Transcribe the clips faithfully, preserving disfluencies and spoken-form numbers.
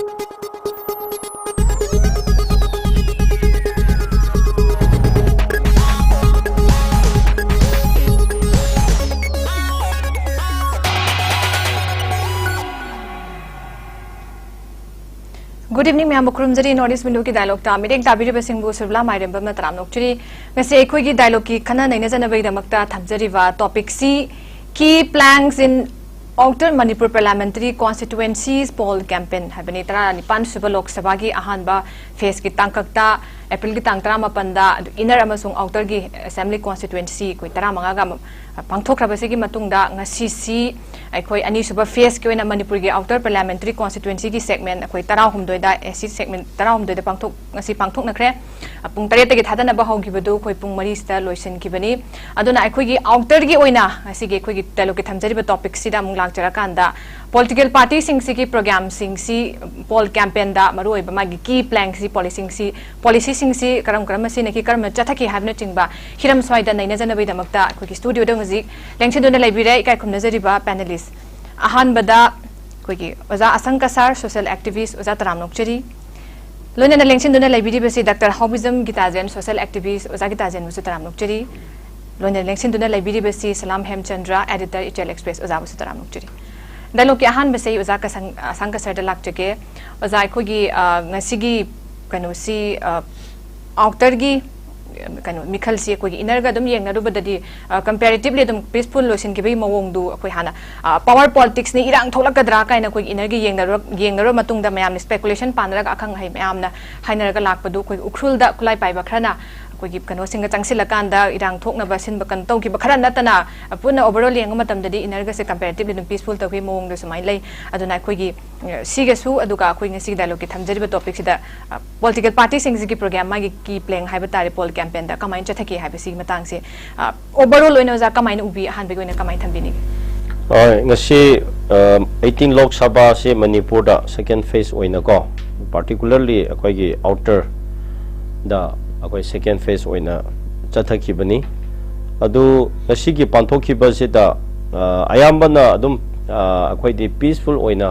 Good evening, ꯃꯌꯥꯝꯕꯨ ꯈꯨꯔꯨꯝꯖꯔꯤ꯫ North East Window-ꯒꯤ dialogue-ꯇ ꯃꯤꯠꯌꯦꯡ ꯇꯥꯕꯤꯔꯤꯕꯁꯤꯡꯕꯨ ꯁꯨꯔꯕꯂꯥ ꯃꯥꯏꯔꯦꯝꯕꯝꯅ ꯇꯔꯥꯝꯅ ꯑꯣꯛꯆꯔꯤ꯫ ꯉꯁꯤ ꯑꯩꯈꯣꯏꯒꯤ dialogue-ꯀꯤ ꯈꯟꯅ ꯅꯩꯅꯖꯅꯕꯒꯤꯗꯃꯛꯇ ꯊꯝꯖꯔꯤꯕ topic-ꯁꯤ Key Planks in Outer Manipur Parliamentary Constituencies Poll Campaign ꯍꯥꯏꯕꯅꯤ꯫ ꯇꯔꯥꯅꯤꯄꯥꯟ ꯁꯨꯕ ꯂꯣꯛ ꯁꯚꯥꯒꯤ ꯑꯍꯥꯟꯕ phase-ꯀꯤ ꯇꯥꯡꯀꯛꯇ April-ꯒꯤ ꯇꯥꯡ ꯇꯔꯥꯃꯥꯄꯟꯗ inner ꯑꯃꯁꯨꯡ outer-ꯒꯤ assembly constituency ꯑꯩꯈꯣꯏ ꯇꯔꯥꯃꯉꯥꯒ ꯑꯃ ꯄꯥꯡꯊꯣꯛꯈ꯭ꯔꯕꯁꯤꯒꯤ ꯃꯇꯨꯡꯗ ꯉꯁꯤꯁꯤ ꯑꯩꯈꯣꯏ ꯑꯅꯤꯁꯨꯕ phase-ꯀꯤ ꯑꯣꯏꯅ ꯃꯅꯤꯄꯨꯔꯒꯤ outer parliamentary constituency-ꯒꯤ segment ꯑꯩꯈꯣꯏ ꯇꯔꯥꯍꯨꯝꯗꯣꯏꯗ, ꯑꯦ ꯁꯤ segment ꯇꯔꯥꯍꯨꯝꯗꯣꯏꯗ ꯄꯥꯡꯊꯣꯛ-, ꯉꯁꯤ ꯄꯥꯡꯊꯣꯛꯅꯈ꯭ꯔꯦ꯫ ꯑ, ꯄꯨꯡ ꯇꯔꯦꯠꯇꯒꯤ ꯊꯥꯗꯅꯕ ꯍꯧꯈꯤꯕꯗꯨ ꯑꯩꯈꯣꯏ ꯄꯨꯡ ꯃꯔꯤꯁꯤꯗ ꯂꯣꯏꯁꯤꯟꯈꯤꯕꯅꯤ꯫ ꯑꯗꯨꯅ ꯑꯩꯈꯣꯏꯒꯤ outer-ꯒꯤ ꯑꯣꯏꯅ ꯉꯁꯤꯒꯤ ꯑꯩꯈꯣꯏꯒꯤ dialogue-ꯀꯤ ꯊꯝꯖꯔꯤꯕ topic-ꯁꯤꯗ ꯑꯃꯨꯛ ꯂꯥꯛꯆꯔꯀꯥꯟꯗ political party-ꯁꯤꯡꯁꯤꯒꯤ program-ꯁꯤꯡꯁꯤ poll campaign-ꯗ ꯃꯔꯨꯑꯣꯏꯕ ꯃꯥꯒꯤ key plank-ꯁꯤ policy-ꯁꯤꯡꯁꯤ policy-ꯁꯤꯡꯁꯤ ꯀꯔꯝ ꯀꯔꯝꯕ ꯁꯤꯖꯤꯟꯅꯈꯤ, ꯀꯔꯝꯅ ꯆꯠꯊꯈꯤ ꯍꯥꯏꯕꯅꯆꯤꯡꯕ ꯍꯤꯔꯝ ꯁ꯭ꯋꯥꯏꯗ ꯅꯩꯅꯖꯅꯕꯒꯤꯗꯃꯛꯇ ꯑꯩꯈꯣꯏꯒꯤ studio-ꯗ ꯍꯧꯖꯤꯛ ꯂꯦꯡꯁꯤꯟꯗꯨꯅ ꯂꯩꯕꯤꯔꯦ ꯏꯀꯥꯏ ꯈꯨꯝꯅꯖꯔꯤꯕ panelist꯫ ꯑꯍꯥꯟꯕꯗ ꯑꯩꯈꯣꯏꯒꯤ ꯑꯣꯖꯥ ꯑꯁꯪ ꯀꯁꯥꯔ, social activist, ꯑꯣꯖꯥ ꯇꯔꯥꯝ ꯅꯣꯛꯆꯔꯤ꯫ ꯂꯣꯏꯅꯅ ꯂꯦꯡꯁꯤꯟꯗꯨꯅ ꯂꯩꯕꯤꯔꯤꯕꯁꯤ Doctor ꯍꯥꯎꯕꯤꯖꯝ ꯒꯤꯇꯥꯖꯦꯟ, social activist, ꯑꯣꯖꯥ ꯒꯤꯇꯥꯖꯦꯟꯕꯨꯁꯨ ꯇꯔꯥꯝ ꯅꯣꯛꯆꯔꯤ꯫ ꯂꯣꯏꯅꯅ ꯂꯦꯡꯁꯤꯟꯗꯨꯅ ꯂꯩꯕꯤꯔꯤꯕꯁꯤ ꯁꯂꯥꯝ ꯍꯦꯝꯆꯟꯗ꯭ꯔ, editor, Ichel Express, ꯑꯣꯖꯥꯕꯨꯁꯨ ꯇꯔꯥꯝ ꯅꯣꯛꯆꯔꯤ꯫ Dialogue-ꯀꯤ ꯑꯍꯥꯟꯕꯁꯦ ꯑꯩ ꯑꯣꯖꯥ ꯀꯁꯪ-, ꯑꯁꯪ ꯀꯁꯥꯔꯗ ꯂꯥꯛꯆꯒꯦ꯫ ꯑꯣꯖꯥ, ꯑꯩꯈꯣꯏꯒꯤ, ꯑ, ꯉꯁꯤꯒꯤ ꯀꯩꯅꯣꯁꯤ, ꯑ, outer-ꯒꯤ, ꯑ, ꯀꯩꯅꯣ, ꯃꯤꯈꯜꯁꯤ ꯑꯩꯈꯣꯏꯒꯤ inner-ꯒ ꯑꯗꯨꯝ ꯌꯦꯡꯅꯔꯨꯕꯗꯗꯤ, ꯑ, comparatively ꯑꯗꯨꯝ peaceful ꯂꯣꯏꯁꯤꯟꯈꯤꯕꯒꯤ ꯃꯑꯣꯡꯗꯨ ꯑꯩꯈꯣꯏ ꯍꯥꯟꯅ, ꯑ, power politics-ꯅ ꯏꯔꯥꯡ ꯊꯣꯛꯂꯛꯀꯗ꯭ꯔꯥ ꯀꯥꯏꯅ ꯑꯩꯈꯣꯏꯒꯤ inner-ꯒꯤ ꯌꯦꯡꯅꯔꯨ-, ꯌꯦꯡꯅꯔꯨꯕ ꯃꯇꯨꯡꯗ ꯃꯌꯥꯝꯅ speculation ꯄꯥꯅꯔꯒ ꯑꯈꯪ ꯑꯍꯩ ꯃꯌꯥꯝꯅ ꯍꯥꯏꯅꯔꯒ ꯂꯥꯛꯄꯗꯨ ꯑꯩꯈꯣꯏ ꯎꯈ꯭ꯔꯨꯜꯗ ꯈꯨꯠꯂꯥꯏ ꯄꯥꯏꯕ ꯈꯔꯅ ꯑꯩꯈꯣꯏꯒꯤ ꯀꯩꯅꯣꯁꯤꯡꯒ ꯆꯪꯁꯤꯜꯂꯀꯥꯟꯗ ꯏꯔꯥꯡ ꯊꯣꯛꯅꯕ ꯁꯤꯟꯕ ꯀꯩꯅꯣ ꯇꯧꯈꯤꯕ ꯈꯔ ꯅꯠꯇꯅ ꯄꯨꯟꯅ overall ꯌꯦꯡꯕ ꯃꯇꯝꯗꯗꯤ inner-ꯒꯁꯦ comparatively ꯑꯗꯨꯝ peaceful ꯇꯧꯈꯤ ꯃꯑꯣꯡꯗ ꯁꯨꯃꯥꯏꯅ ꯂꯩ꯫ ꯑꯗꯨꯅ ꯑꯩꯈꯣꯏꯒꯤ, ꯑ, ꯁꯤꯒꯁꯨ ꯑꯗꯨꯒ ꯑꯩꯈꯣꯏ ꯉꯁꯤꯒꯤ dialogue-ꯀꯤ ꯊꯝꯖꯔꯤꯕ topic-ꯁꯤꯗ, ꯑ, political party-ꯁꯤꯡꯁꯤꯒꯤ program ꯃꯥꯒꯤ key plank ꯍꯥꯏꯕ ꯇꯥꯔꯦ poll campaign-ꯗ ꯀꯃꯥꯏꯅ ꯆꯠꯊꯈꯤ ꯍꯥꯏꯕꯁꯤꯒꯤ ꯃꯇꯥꯡꯁꯦ, ꯑ, overall ꯑꯣꯏꯅ ꯑꯣꯖꯥ ꯀꯃꯥꯏꯅ ꯎꯕꯤ? ꯑꯍꯥꯟꯕꯒꯤ ꯑꯣꯏꯅ ꯀꯃꯥꯏꯅ ꯊꯝꯕꯤꯅꯤꯡꯉꯤ? ꯍꯣꯏ, ꯉꯁꯤ, ꯑ, eighteen ꯂꯣꯛ ꯁꯚꯥꯁꯤ ꯃꯅꯤꯄꯨꯔꯗ second phase ꯑꯣꯏꯅꯀꯣ, particularly ꯑꯩꯈꯣꯏꯒꯤ outer-ꯗ ꯑꯩꯈꯣꯏ second phase ꯑꯣꯏꯅ ꯆꯠꯊꯈꯤꯕꯅꯤ꯫ ꯑꯗꯨ ꯉꯁꯤꯒꯤ ꯄꯥꯡꯊꯣꯛꯈꯤꯕꯁꯤꯗ, ꯑ, ꯑꯌꯥꯝꯕꯅ ꯑꯗꯨꯝ, ꯑ, ꯑꯩꯈꯣꯏꯗꯤ peaceful ꯑꯣꯏꯅ,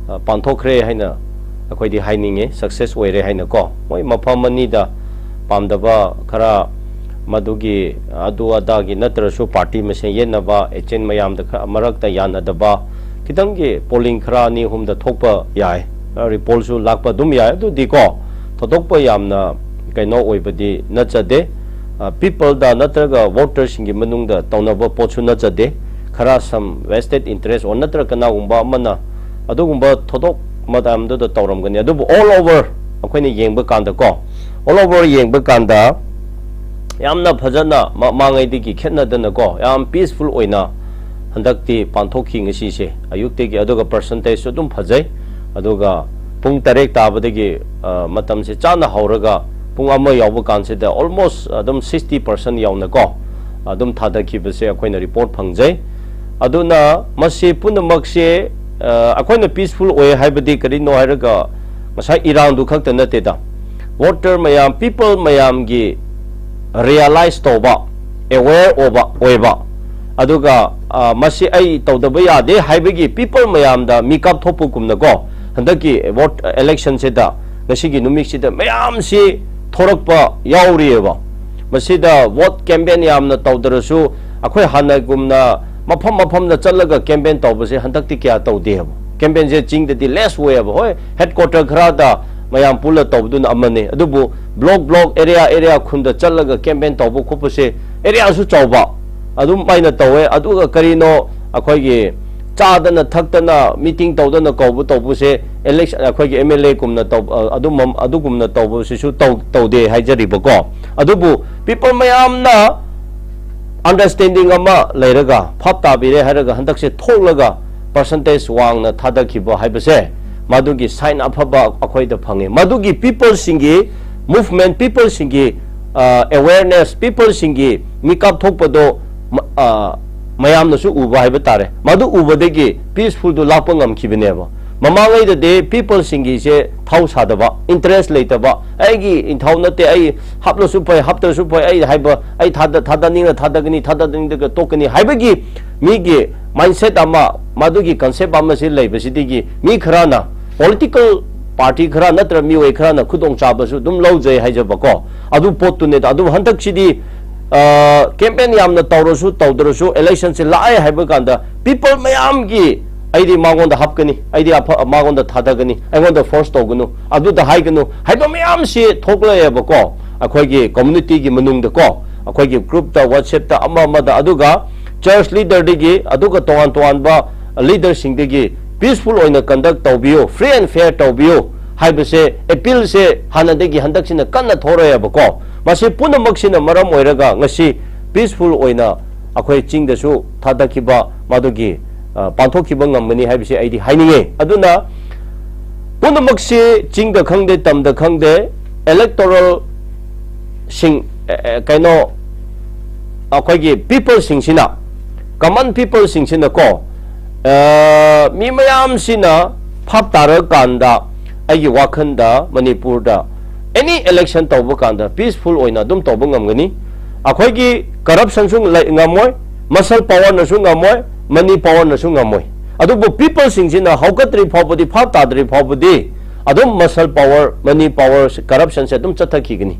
ꯑ, ꯄꯥꯡꯊꯣꯛꯈ꯭ꯔꯦ ꯍꯥꯏꯅ ꯑꯩꯈꯣꯏꯗꯤ ꯍꯥꯏꯅꯤꯡꯉꯤ, ꯁꯛꯁꯦꯁ ꯑꯣꯏꯔꯦ ꯍꯥꯏꯅꯀꯣ꯫ ꯃꯣꯏ ꯃꯐꯝ ꯑꯅꯤꯗ ꯄꯥꯝꯗꯕ ꯈꯔ, ꯃꯗꯨꯒꯤ ꯑꯗꯨ ꯑꯗꯥꯒꯤ ꯅꯠꯇ꯭ꯔꯁꯨ ꯄꯥꯔꯇꯤ ꯃꯁꯦꯟ ꯌꯦꯠꯅꯕ, ꯑꯦꯖꯦꯟ ꯃꯌꯥꯝꯗ ꯈꯔ ꯃꯔꯛꯇ ꯌꯥꯅꯗꯕ, ꯈꯤꯇꯪꯒꯤ ꯄꯣꯂꯤꯡ ꯈꯔ ꯑꯅꯤ ꯑꯍꯨꯝꯗ ꯊꯣꯛꯄ ꯌꯥꯏ, ꯔꯤꯄꯣꯔꯠꯁꯨ ꯂꯥꯛꯄ ꯑꯗꯨꯝ ꯌꯥꯏ꯫ ꯑꯗꯨꯗꯤꯀꯣ, ꯊꯣꯏꯗꯣꯛꯄ ꯌꯥꯝꯅ ꯀꯩꯅꯣ ꯑꯣꯏꯕꯗꯤ ꯅꯠꯆꯗꯦ꯫ ꯄꯤꯄꯜꯗ ꯅꯠꯇ꯭ꯔꯒ ꯚꯣꯇꯔꯁꯤꯡꯒꯤ ꯃꯅꯨꯡꯗ ꯇꯧꯅꯕ ꯄꯣꯠꯁꯨ ꯅꯠꯆꯗꯦ꯫ ꯈꯔ some vested interest or ꯅꯠꯇ꯭ꯔꯒ ꯀꯅꯥꯒꯨꯝꯕ ꯑꯃꯅ ꯑꯗꯨꯒꯨꯝꯕ ꯊꯧꯗꯣꯛ ꯃꯇꯝꯗꯨꯗ ꯇꯧꯔꯝꯒꯅꯤ꯫ ꯑꯗꯨꯕꯨ all over ꯑꯩꯈꯣꯏꯅ ꯌꯦꯡꯕ ꯀꯥꯟꯗꯀꯣ, all over ꯌꯦꯡꯕ ꯀꯥꯟꯗ ꯌꯥꯝꯅ ꯐꯖꯅ ꯃ-, ꯃꯃꯥꯡꯉꯩꯗꯒꯤ ꯈꯦꯠꯅꯗꯅꯀꯣ, ꯌꯥꯝ ꯄꯤꯁꯐꯨꯜ ꯑꯣꯏꯅ ꯍꯟꯗꯛꯇꯤ ꯄꯥꯡꯊꯣꯛꯈꯤ ꯉꯁꯤꯁꯦ ꯑꯌꯨꯛꯇꯒꯤ꯫ ꯑꯗꯨꯒ ꯄꯔꯁꯦꯟꯇꯦꯖꯁꯨ ꯑꯗꯨꯝ ꯐꯖꯩ꯫ ꯑꯗꯨꯒ ꯄꯨꯡ ꯇꯔꯦꯠ ꯇꯥꯕꯗꯒꯤ, ꯑ, ꯃꯇꯝꯁꯦ ꯆꯥꯅ ꯍꯧꯔꯒ ꯄꯨꯡ ꯑꯃ ꯌꯥꯎꯕ ꯀꯥꯟꯁꯤꯗ almost ꯑꯗꯨꯝ sixty percent ꯌꯧꯅꯀꯣ ꯑꯗꯨꯝ ꯊꯥꯗꯈꯤꯕꯁꯦ ꯑꯩꯈꯣꯏꯅ ꯔꯤꯄꯣꯔꯠ ꯐꯪꯖꯩ꯫ ꯑꯗꯨꯅ ꯃꯁꯤ ꯄꯨꯝꯅꯃꯛꯁꯦ, ꯑ, ꯑꯩꯈꯣꯏꯅ ꯄꯤꯁꯐꯨꯜ ꯑꯣꯏ ꯍꯥꯏꯕꯗꯤ ꯀꯔꯤꯅꯣ ꯍꯥꯏꯔꯒ, ꯉꯁꯥꯏ ꯏꯔꯥꯡꯗꯨ ꯈꯛꯇ ꯅꯠꯇꯦꯗ, ꯚꯣꯇꯔ ꯃꯌꯥꯝ, ꯄꯤꯄꯜ ꯃꯌꯥꯝꯒꯤ ꯔꯤꯌꯦꯂꯥꯏꯁ ꯇꯧꯕ, ꯑꯦꯋꯦꯌꯔ ꯑꯣꯏꯕ, ꯑꯣꯏꯕ, ꯑꯗꯨꯒ, ꯑ, ꯃꯁꯤ ꯑꯩ ꯇꯧꯗꯕ ꯌꯥꯗꯦ ꯍꯥꯏꯕꯒꯤ ꯄꯤꯄꯜ ꯃꯌꯥꯝꯗ ꯃꯤꯀꯞ ꯊꯣꯛꯄꯒꯨꯝꯅꯀꯣ, ꯍꯟꯗꯛꯀꯤ ꯚꯣꯠ ꯏꯂꯦꯛꯁꯟꯁꯤꯗ, ꯉꯁꯤꯒꯤ ꯅꯨꯃꯤꯠꯁꯤꯗ ꯃꯌꯥꯝꯁꯤ ꯊꯣꯔꯛꯄ ꯌꯥꯎꯔꯤꯑꯕ꯫ ꯃꯁꯤꯗ ꯚꯣꯠ ꯀꯦꯝꯄꯦꯟ ꯌꯥꯝꯅ ꯇꯧꯗ꯭ꯔꯁꯨ, ꯑꯩꯈꯣꯏ ꯍꯥꯟꯅꯒꯨꯝꯅ ꯃꯐꯝ ꯃꯐꯝꯗ ꯆꯠꯂꯒ ꯀꯦꯝꯄꯦꯟ ꯇꯧꯕꯁꯦ ꯍꯟꯗꯛꯇꯤ ꯀꯌꯥ ꯇꯧꯗꯦꯕ꯫ ꯀꯦꯝꯄꯦꯟꯁꯦ ꯆꯤꯡꯗꯗꯤ ꯂꯦꯁ ꯑꯣꯏꯌꯦꯕ꯫ ꯍꯣꯏ, ꯍꯦꯗ ꯀ꯭ꯋꯥꯇꯔ ꯈꯔꯗ ꯃꯌꯥꯝ ꯄꯨꯜꯂ ꯇꯧꯕꯗꯨꯅ ꯑꯃꯅꯤ, ꯑꯗꯨꯕꯨ ꯕ꯭ꯂꯣꯛ ꯕ꯭ꯂꯣꯛ, ꯑꯦꯔꯤꯌꯥ ꯑꯦꯔꯤꯌꯥ, ꯈꯨꯟꯗ ꯆꯠꯂꯒ ꯀꯦꯝꯄꯦꯟ ꯇꯧꯕ ꯈꯣꯠꯄꯁꯦ, ꯑꯦꯔꯤꯌꯥꯁꯨ ꯆꯥꯎꯕ, ꯑꯗꯨꯝ ꯑꯩꯅ ꯇꯧꯋꯦ꯫ ꯑꯗꯨꯒ ꯀꯔꯤꯅꯣ, ꯑꯩꯈꯣꯏꯒꯤ ꯆꯥꯗꯅ ꯊꯛꯇꯅ ꯃꯤꯇꯤꯡ ꯇꯧꯗꯅ ꯀꯧꯕ ꯇꯧꯕꯁꯦ, ꯏꯂꯦꯛꯁꯟ, ꯑꯩꯈꯣꯏꯒꯤ ꯑꯦꯝ ꯑꯦꯜ ꯑꯦ ꯀꯨꯝꯅ ꯇꯧ-, ꯑ, ꯑꯗꯨꯝ, ꯑꯗꯨꯒꯨꯝꯅ ꯇꯧꯕꯁꯤꯁꯨ ꯇꯧ-, ꯇꯧꯗꯦ ꯍꯥꯏꯖꯔꯤꯕꯀꯣ꯫ ꯑꯗꯨꯕꯨ ꯄꯤꯄꯜ ꯃꯌꯥꯝꯅ ꯑꯟꯗꯔꯁ꯭ꯇꯦꯟꯗꯤꯡ ꯑꯃ ꯂꯩꯔꯒ, ꯚꯥꯞ ꯇꯥꯕꯤꯔꯦ ꯍꯥꯏꯔꯒ ꯍꯟꯗꯛꯁꯦ ꯊꯣꯛꯂꯒ ꯄꯔꯁꯦꯟꯇꯦꯖ ꯋꯥꯡꯅ ꯊꯥꯗꯈꯤꯕ ꯍꯥꯏꯕꯁꯦ, ꯃꯗꯨꯒꯤ ꯁꯥꯏꯟ ꯑꯐꯕ ꯑꯩꯈꯣꯏꯗ ꯐꯪꯉꯦ꯫ ꯃꯗꯨꯒꯤ ꯄꯤꯄꯜꯁꯤꯡꯒꯤ ꯃꯨꯚꯃꯦꯟ, ꯄꯤꯄꯜꯁꯤꯡꯒꯤ, ꯑ, ꯑꯦꯋꯦꯌꯔꯅꯦꯁ, ꯄꯤꯄꯜꯁꯤꯡꯒꯤ ꯃꯤꯀꯥꯞ ꯊꯣꯛꯄꯗꯣ ꯃ-, ꯑ, ꯃꯌꯥꯝꯅꯁꯨ ꯎꯕ ꯍꯥꯏꯕ ꯇꯥꯔꯦ꯫ ꯃꯗꯨ ꯎꯕꯗꯒꯤ ꯄꯤꯁꯐꯨꯜꯗꯨ ꯂꯥꯛꯄ ꯉꯝꯈꯤꯕꯅꯦꯕ꯫ ꯃꯃꯥꯡꯉꯩꯗꯗꯤ ꯄꯤꯄꯜꯁꯤꯡꯒꯤꯁꯦ ꯊꯧ ꯁꯥꯗꯕ, ꯏꯟꯇꯔꯦꯁ ꯂꯩꯇꯕ, ꯑꯩꯒꯤ ꯏꯟꯊꯧ ꯅꯠꯇꯦ, ꯑꯩ ꯍꯥꯞꯂꯁꯨ ꯐꯩ, ꯍꯥꯞꯇ꯭ꯔꯁꯨ ꯐꯩ, ꯑꯩ ꯍꯥꯏꯕ, ꯑꯩ ꯊꯥꯗ-, ꯊꯥꯗꯅꯤꯡꯅ ꯊꯥꯗꯒꯅꯤ, ꯊꯥꯗꯅꯤꯡꯗ꯭ꯔꯒ ꯇꯣꯛꯀꯅꯤ ꯍꯥꯏꯕꯒꯤ ꯃꯤꯒꯤ ꯃꯥꯏꯟꯁꯦꯠ ꯑꯃ, ꯃꯗꯨꯒꯤ ꯀꯟꯁꯦꯞ ꯑꯃꯁꯤ ꯂꯩꯕꯁꯤꯗꯒꯤ ꯃꯤ ꯈꯔꯅ ꯄꯣꯂꯤꯇꯤꯀꯦꯜ ꯄꯥꯔꯇꯤ ꯈꯔ ꯅꯠꯇ꯭ꯔ ꯃꯤꯑꯣꯏ ꯈꯔꯅ ꯈꯨꯗꯣꯡꯆꯥꯕꯁꯨ ꯑꯗꯨꯝ ꯂꯧꯖꯩ ꯍꯥꯏꯖꯕꯀꯣ꯫ ꯑꯗꯨ ꯄꯣꯠꯇꯨꯅꯦꯗ꯫ ꯑꯗꯨꯕꯨ ꯍꯟꯗꯛꯁꯤꯗꯤ, ꯑ, ꯀꯦꯝꯄꯦꯟ ꯌꯥꯝꯅ ꯇꯧꯔꯁꯨ ꯇꯧꯗ꯭ꯔꯁꯨ, ꯏꯂꯦꯛꯁꯟꯁꯦ ꯂꯥꯛꯑꯦ ꯍꯥꯏꯕ ꯀꯥꯟꯗ ꯄꯤꯄꯜ ꯃꯌꯥꯝꯒꯤ, "ꯑꯩꯗꯤ ꯃꯉꯣꯟꯗ ꯍꯥꯞꯀꯅꯤ, ꯑꯩꯗꯤ ꯑꯐ-, ꯃꯉꯣꯟꯗ ꯊꯥꯗꯒꯅꯤ, ꯑꯩꯉꯣꯟꯗ ꯐꯣꯔꯁ ꯇꯧꯒꯅꯨ, ꯑꯗꯨꯗ ꯍꯥꯏꯒꯅꯨ" ꯍꯥꯏꯕ ꯃꯌꯥꯝꯁꯤ ꯊꯣꯛꯂꯛꯑꯦꯕꯀꯣ꯫ ꯑꯩꯈꯣꯏꯒꯤ ꯀꯝꯃ꯭ꯌꯨꯅꯤꯇꯤꯒꯤ ꯃꯅꯨꯡꯗꯀꯣ, ꯑꯩꯈꯣꯏꯒꯤ ꯒ꯭ꯔꯨꯞꯇ, WhatsApp-ꯇ, ꯑꯃ ꯑꯃꯗ, ꯑꯗꯨꯒ ꯆꯔꯆ ꯂꯤꯗꯔꯗꯒꯤ, ꯑꯗꯨꯒ ꯇꯣꯉꯥꯟ ꯇꯣꯉꯥꯟꯕ ꯂꯤꯗꯔꯁꯤꯡꯗꯒꯤ ꯄꯤꯁꯐꯨꯜ ꯑꯣꯏꯅ ꯀꯟꯗꯛ ꯇꯧꯕꯤꯌꯨ, ꯐ꯭ꯔꯤ ꯑꯦꯟ ꯐꯦꯌꯔ ꯇꯧꯕꯤꯌꯨ ꯍꯥꯏꯕꯁꯦ, ꯑꯦꯄꯤꯜꯁꯦ ꯍꯥꯟꯅꯗꯒꯤ ꯍꯟꯗꯛꯁꯤꯅ ꯀꯟꯅ ꯊꯣꯔꯛꯑꯦꯕꯀꯣ꯫ ꯃꯁꯤ ꯄꯨꯝꯅꯃꯛꯁꯤꯅ ꯃꯔꯝ ꯑꯣꯏꯔꯒ ꯉꯁꯤ ꯄꯤꯁꯐꯨꯜ ꯑꯣꯏꯅ ꯑꯩꯈꯣꯏ ꯆꯤꯡꯗꯁꯨ ꯊꯥꯗꯈꯤꯕ, ꯃꯗꯨꯒꯤ, ꯑ, ꯄꯥꯡꯊꯣꯛꯈꯤꯕ ꯉꯝꯒꯅꯤ ꯍꯥꯏꯕꯁꯤ ꯑꯩꯗꯤ ꯍꯥꯏꯅꯤꯡꯉꯤ꯫ ꯑꯗꯨꯅ ꯄꯨꯝꯅꯃꯛꯁꯤ ꯆꯤꯡꯗ ꯈꯪꯗꯦ, ꯇꯝꯗ ꯈꯪꯗꯦ, ꯏꯂꯦꯛꯇꯣꯔꯦꯜꯁꯤꯡ, ꯑꯦ, ꯑꯦ, ꯀꯩꯅꯣ, ꯑꯩꯈꯣꯏꯒꯤ ꯄꯤꯄꯜꯁꯤꯡꯁꯤꯅ, ꯀꯃꯟ ꯄꯤꯄꯜꯁꯤꯡꯁꯤꯅꯀꯣ, ꯑ, ꯃꯤ ꯃꯌꯥꯝꯁꯤꯅ ꯚꯥꯞ ꯇꯥꯔꯀꯥꯟꯗ ꯑꯩꯒꯤ ꯋꯥꯈꯜꯗ ꯃꯅꯤꯄꯨꯔꯗ ꯑꯦꯅꯤ ꯏꯂꯦꯛꯁꯟ ꯇꯧꯕ ꯀꯥꯟꯗ ꯄꯤꯁꯐꯨꯜ ꯑꯣꯏꯅ ꯑꯗꯨꯝ ꯇꯧꯕ ꯉꯝꯒꯅꯤ꯫ ꯑꯩꯈꯣꯏꯒꯤ ꯀꯔꯞꯁꯟꯁꯨ ꯂꯩ-, ꯉꯝꯃꯣꯏ, ꯃꯁꯜ ꯄꯥꯋꯔꯅꯁꯨ ꯉꯝꯃꯣꯏ, ꯃꯅꯤ ꯄꯥꯋꯔꯅꯁꯨ ꯉꯝꯃꯣꯏ꯫ ꯑꯗꯨꯕꯨ ꯄꯤꯄꯜꯁꯤꯡꯁꯤꯅ ꯍꯧꯒꯠꯇ꯭ꯔꯤ ꯐꯥꯎꯕꯗꯤ, ꯚꯥꯞ ꯇꯥꯗ꯭ꯔꯤ ꯐꯥꯎꯕꯗꯤ ꯑꯗꯨꯝ ꯃꯁꯜ ꯄꯥꯋꯔ, ꯃꯅꯤ ꯄꯥꯋꯔ, ꯀꯔꯞꯁꯟꯁꯦ ꯑꯗꯨꯝ ꯆꯠꯊꯈꯤꯒꯅꯤ꯫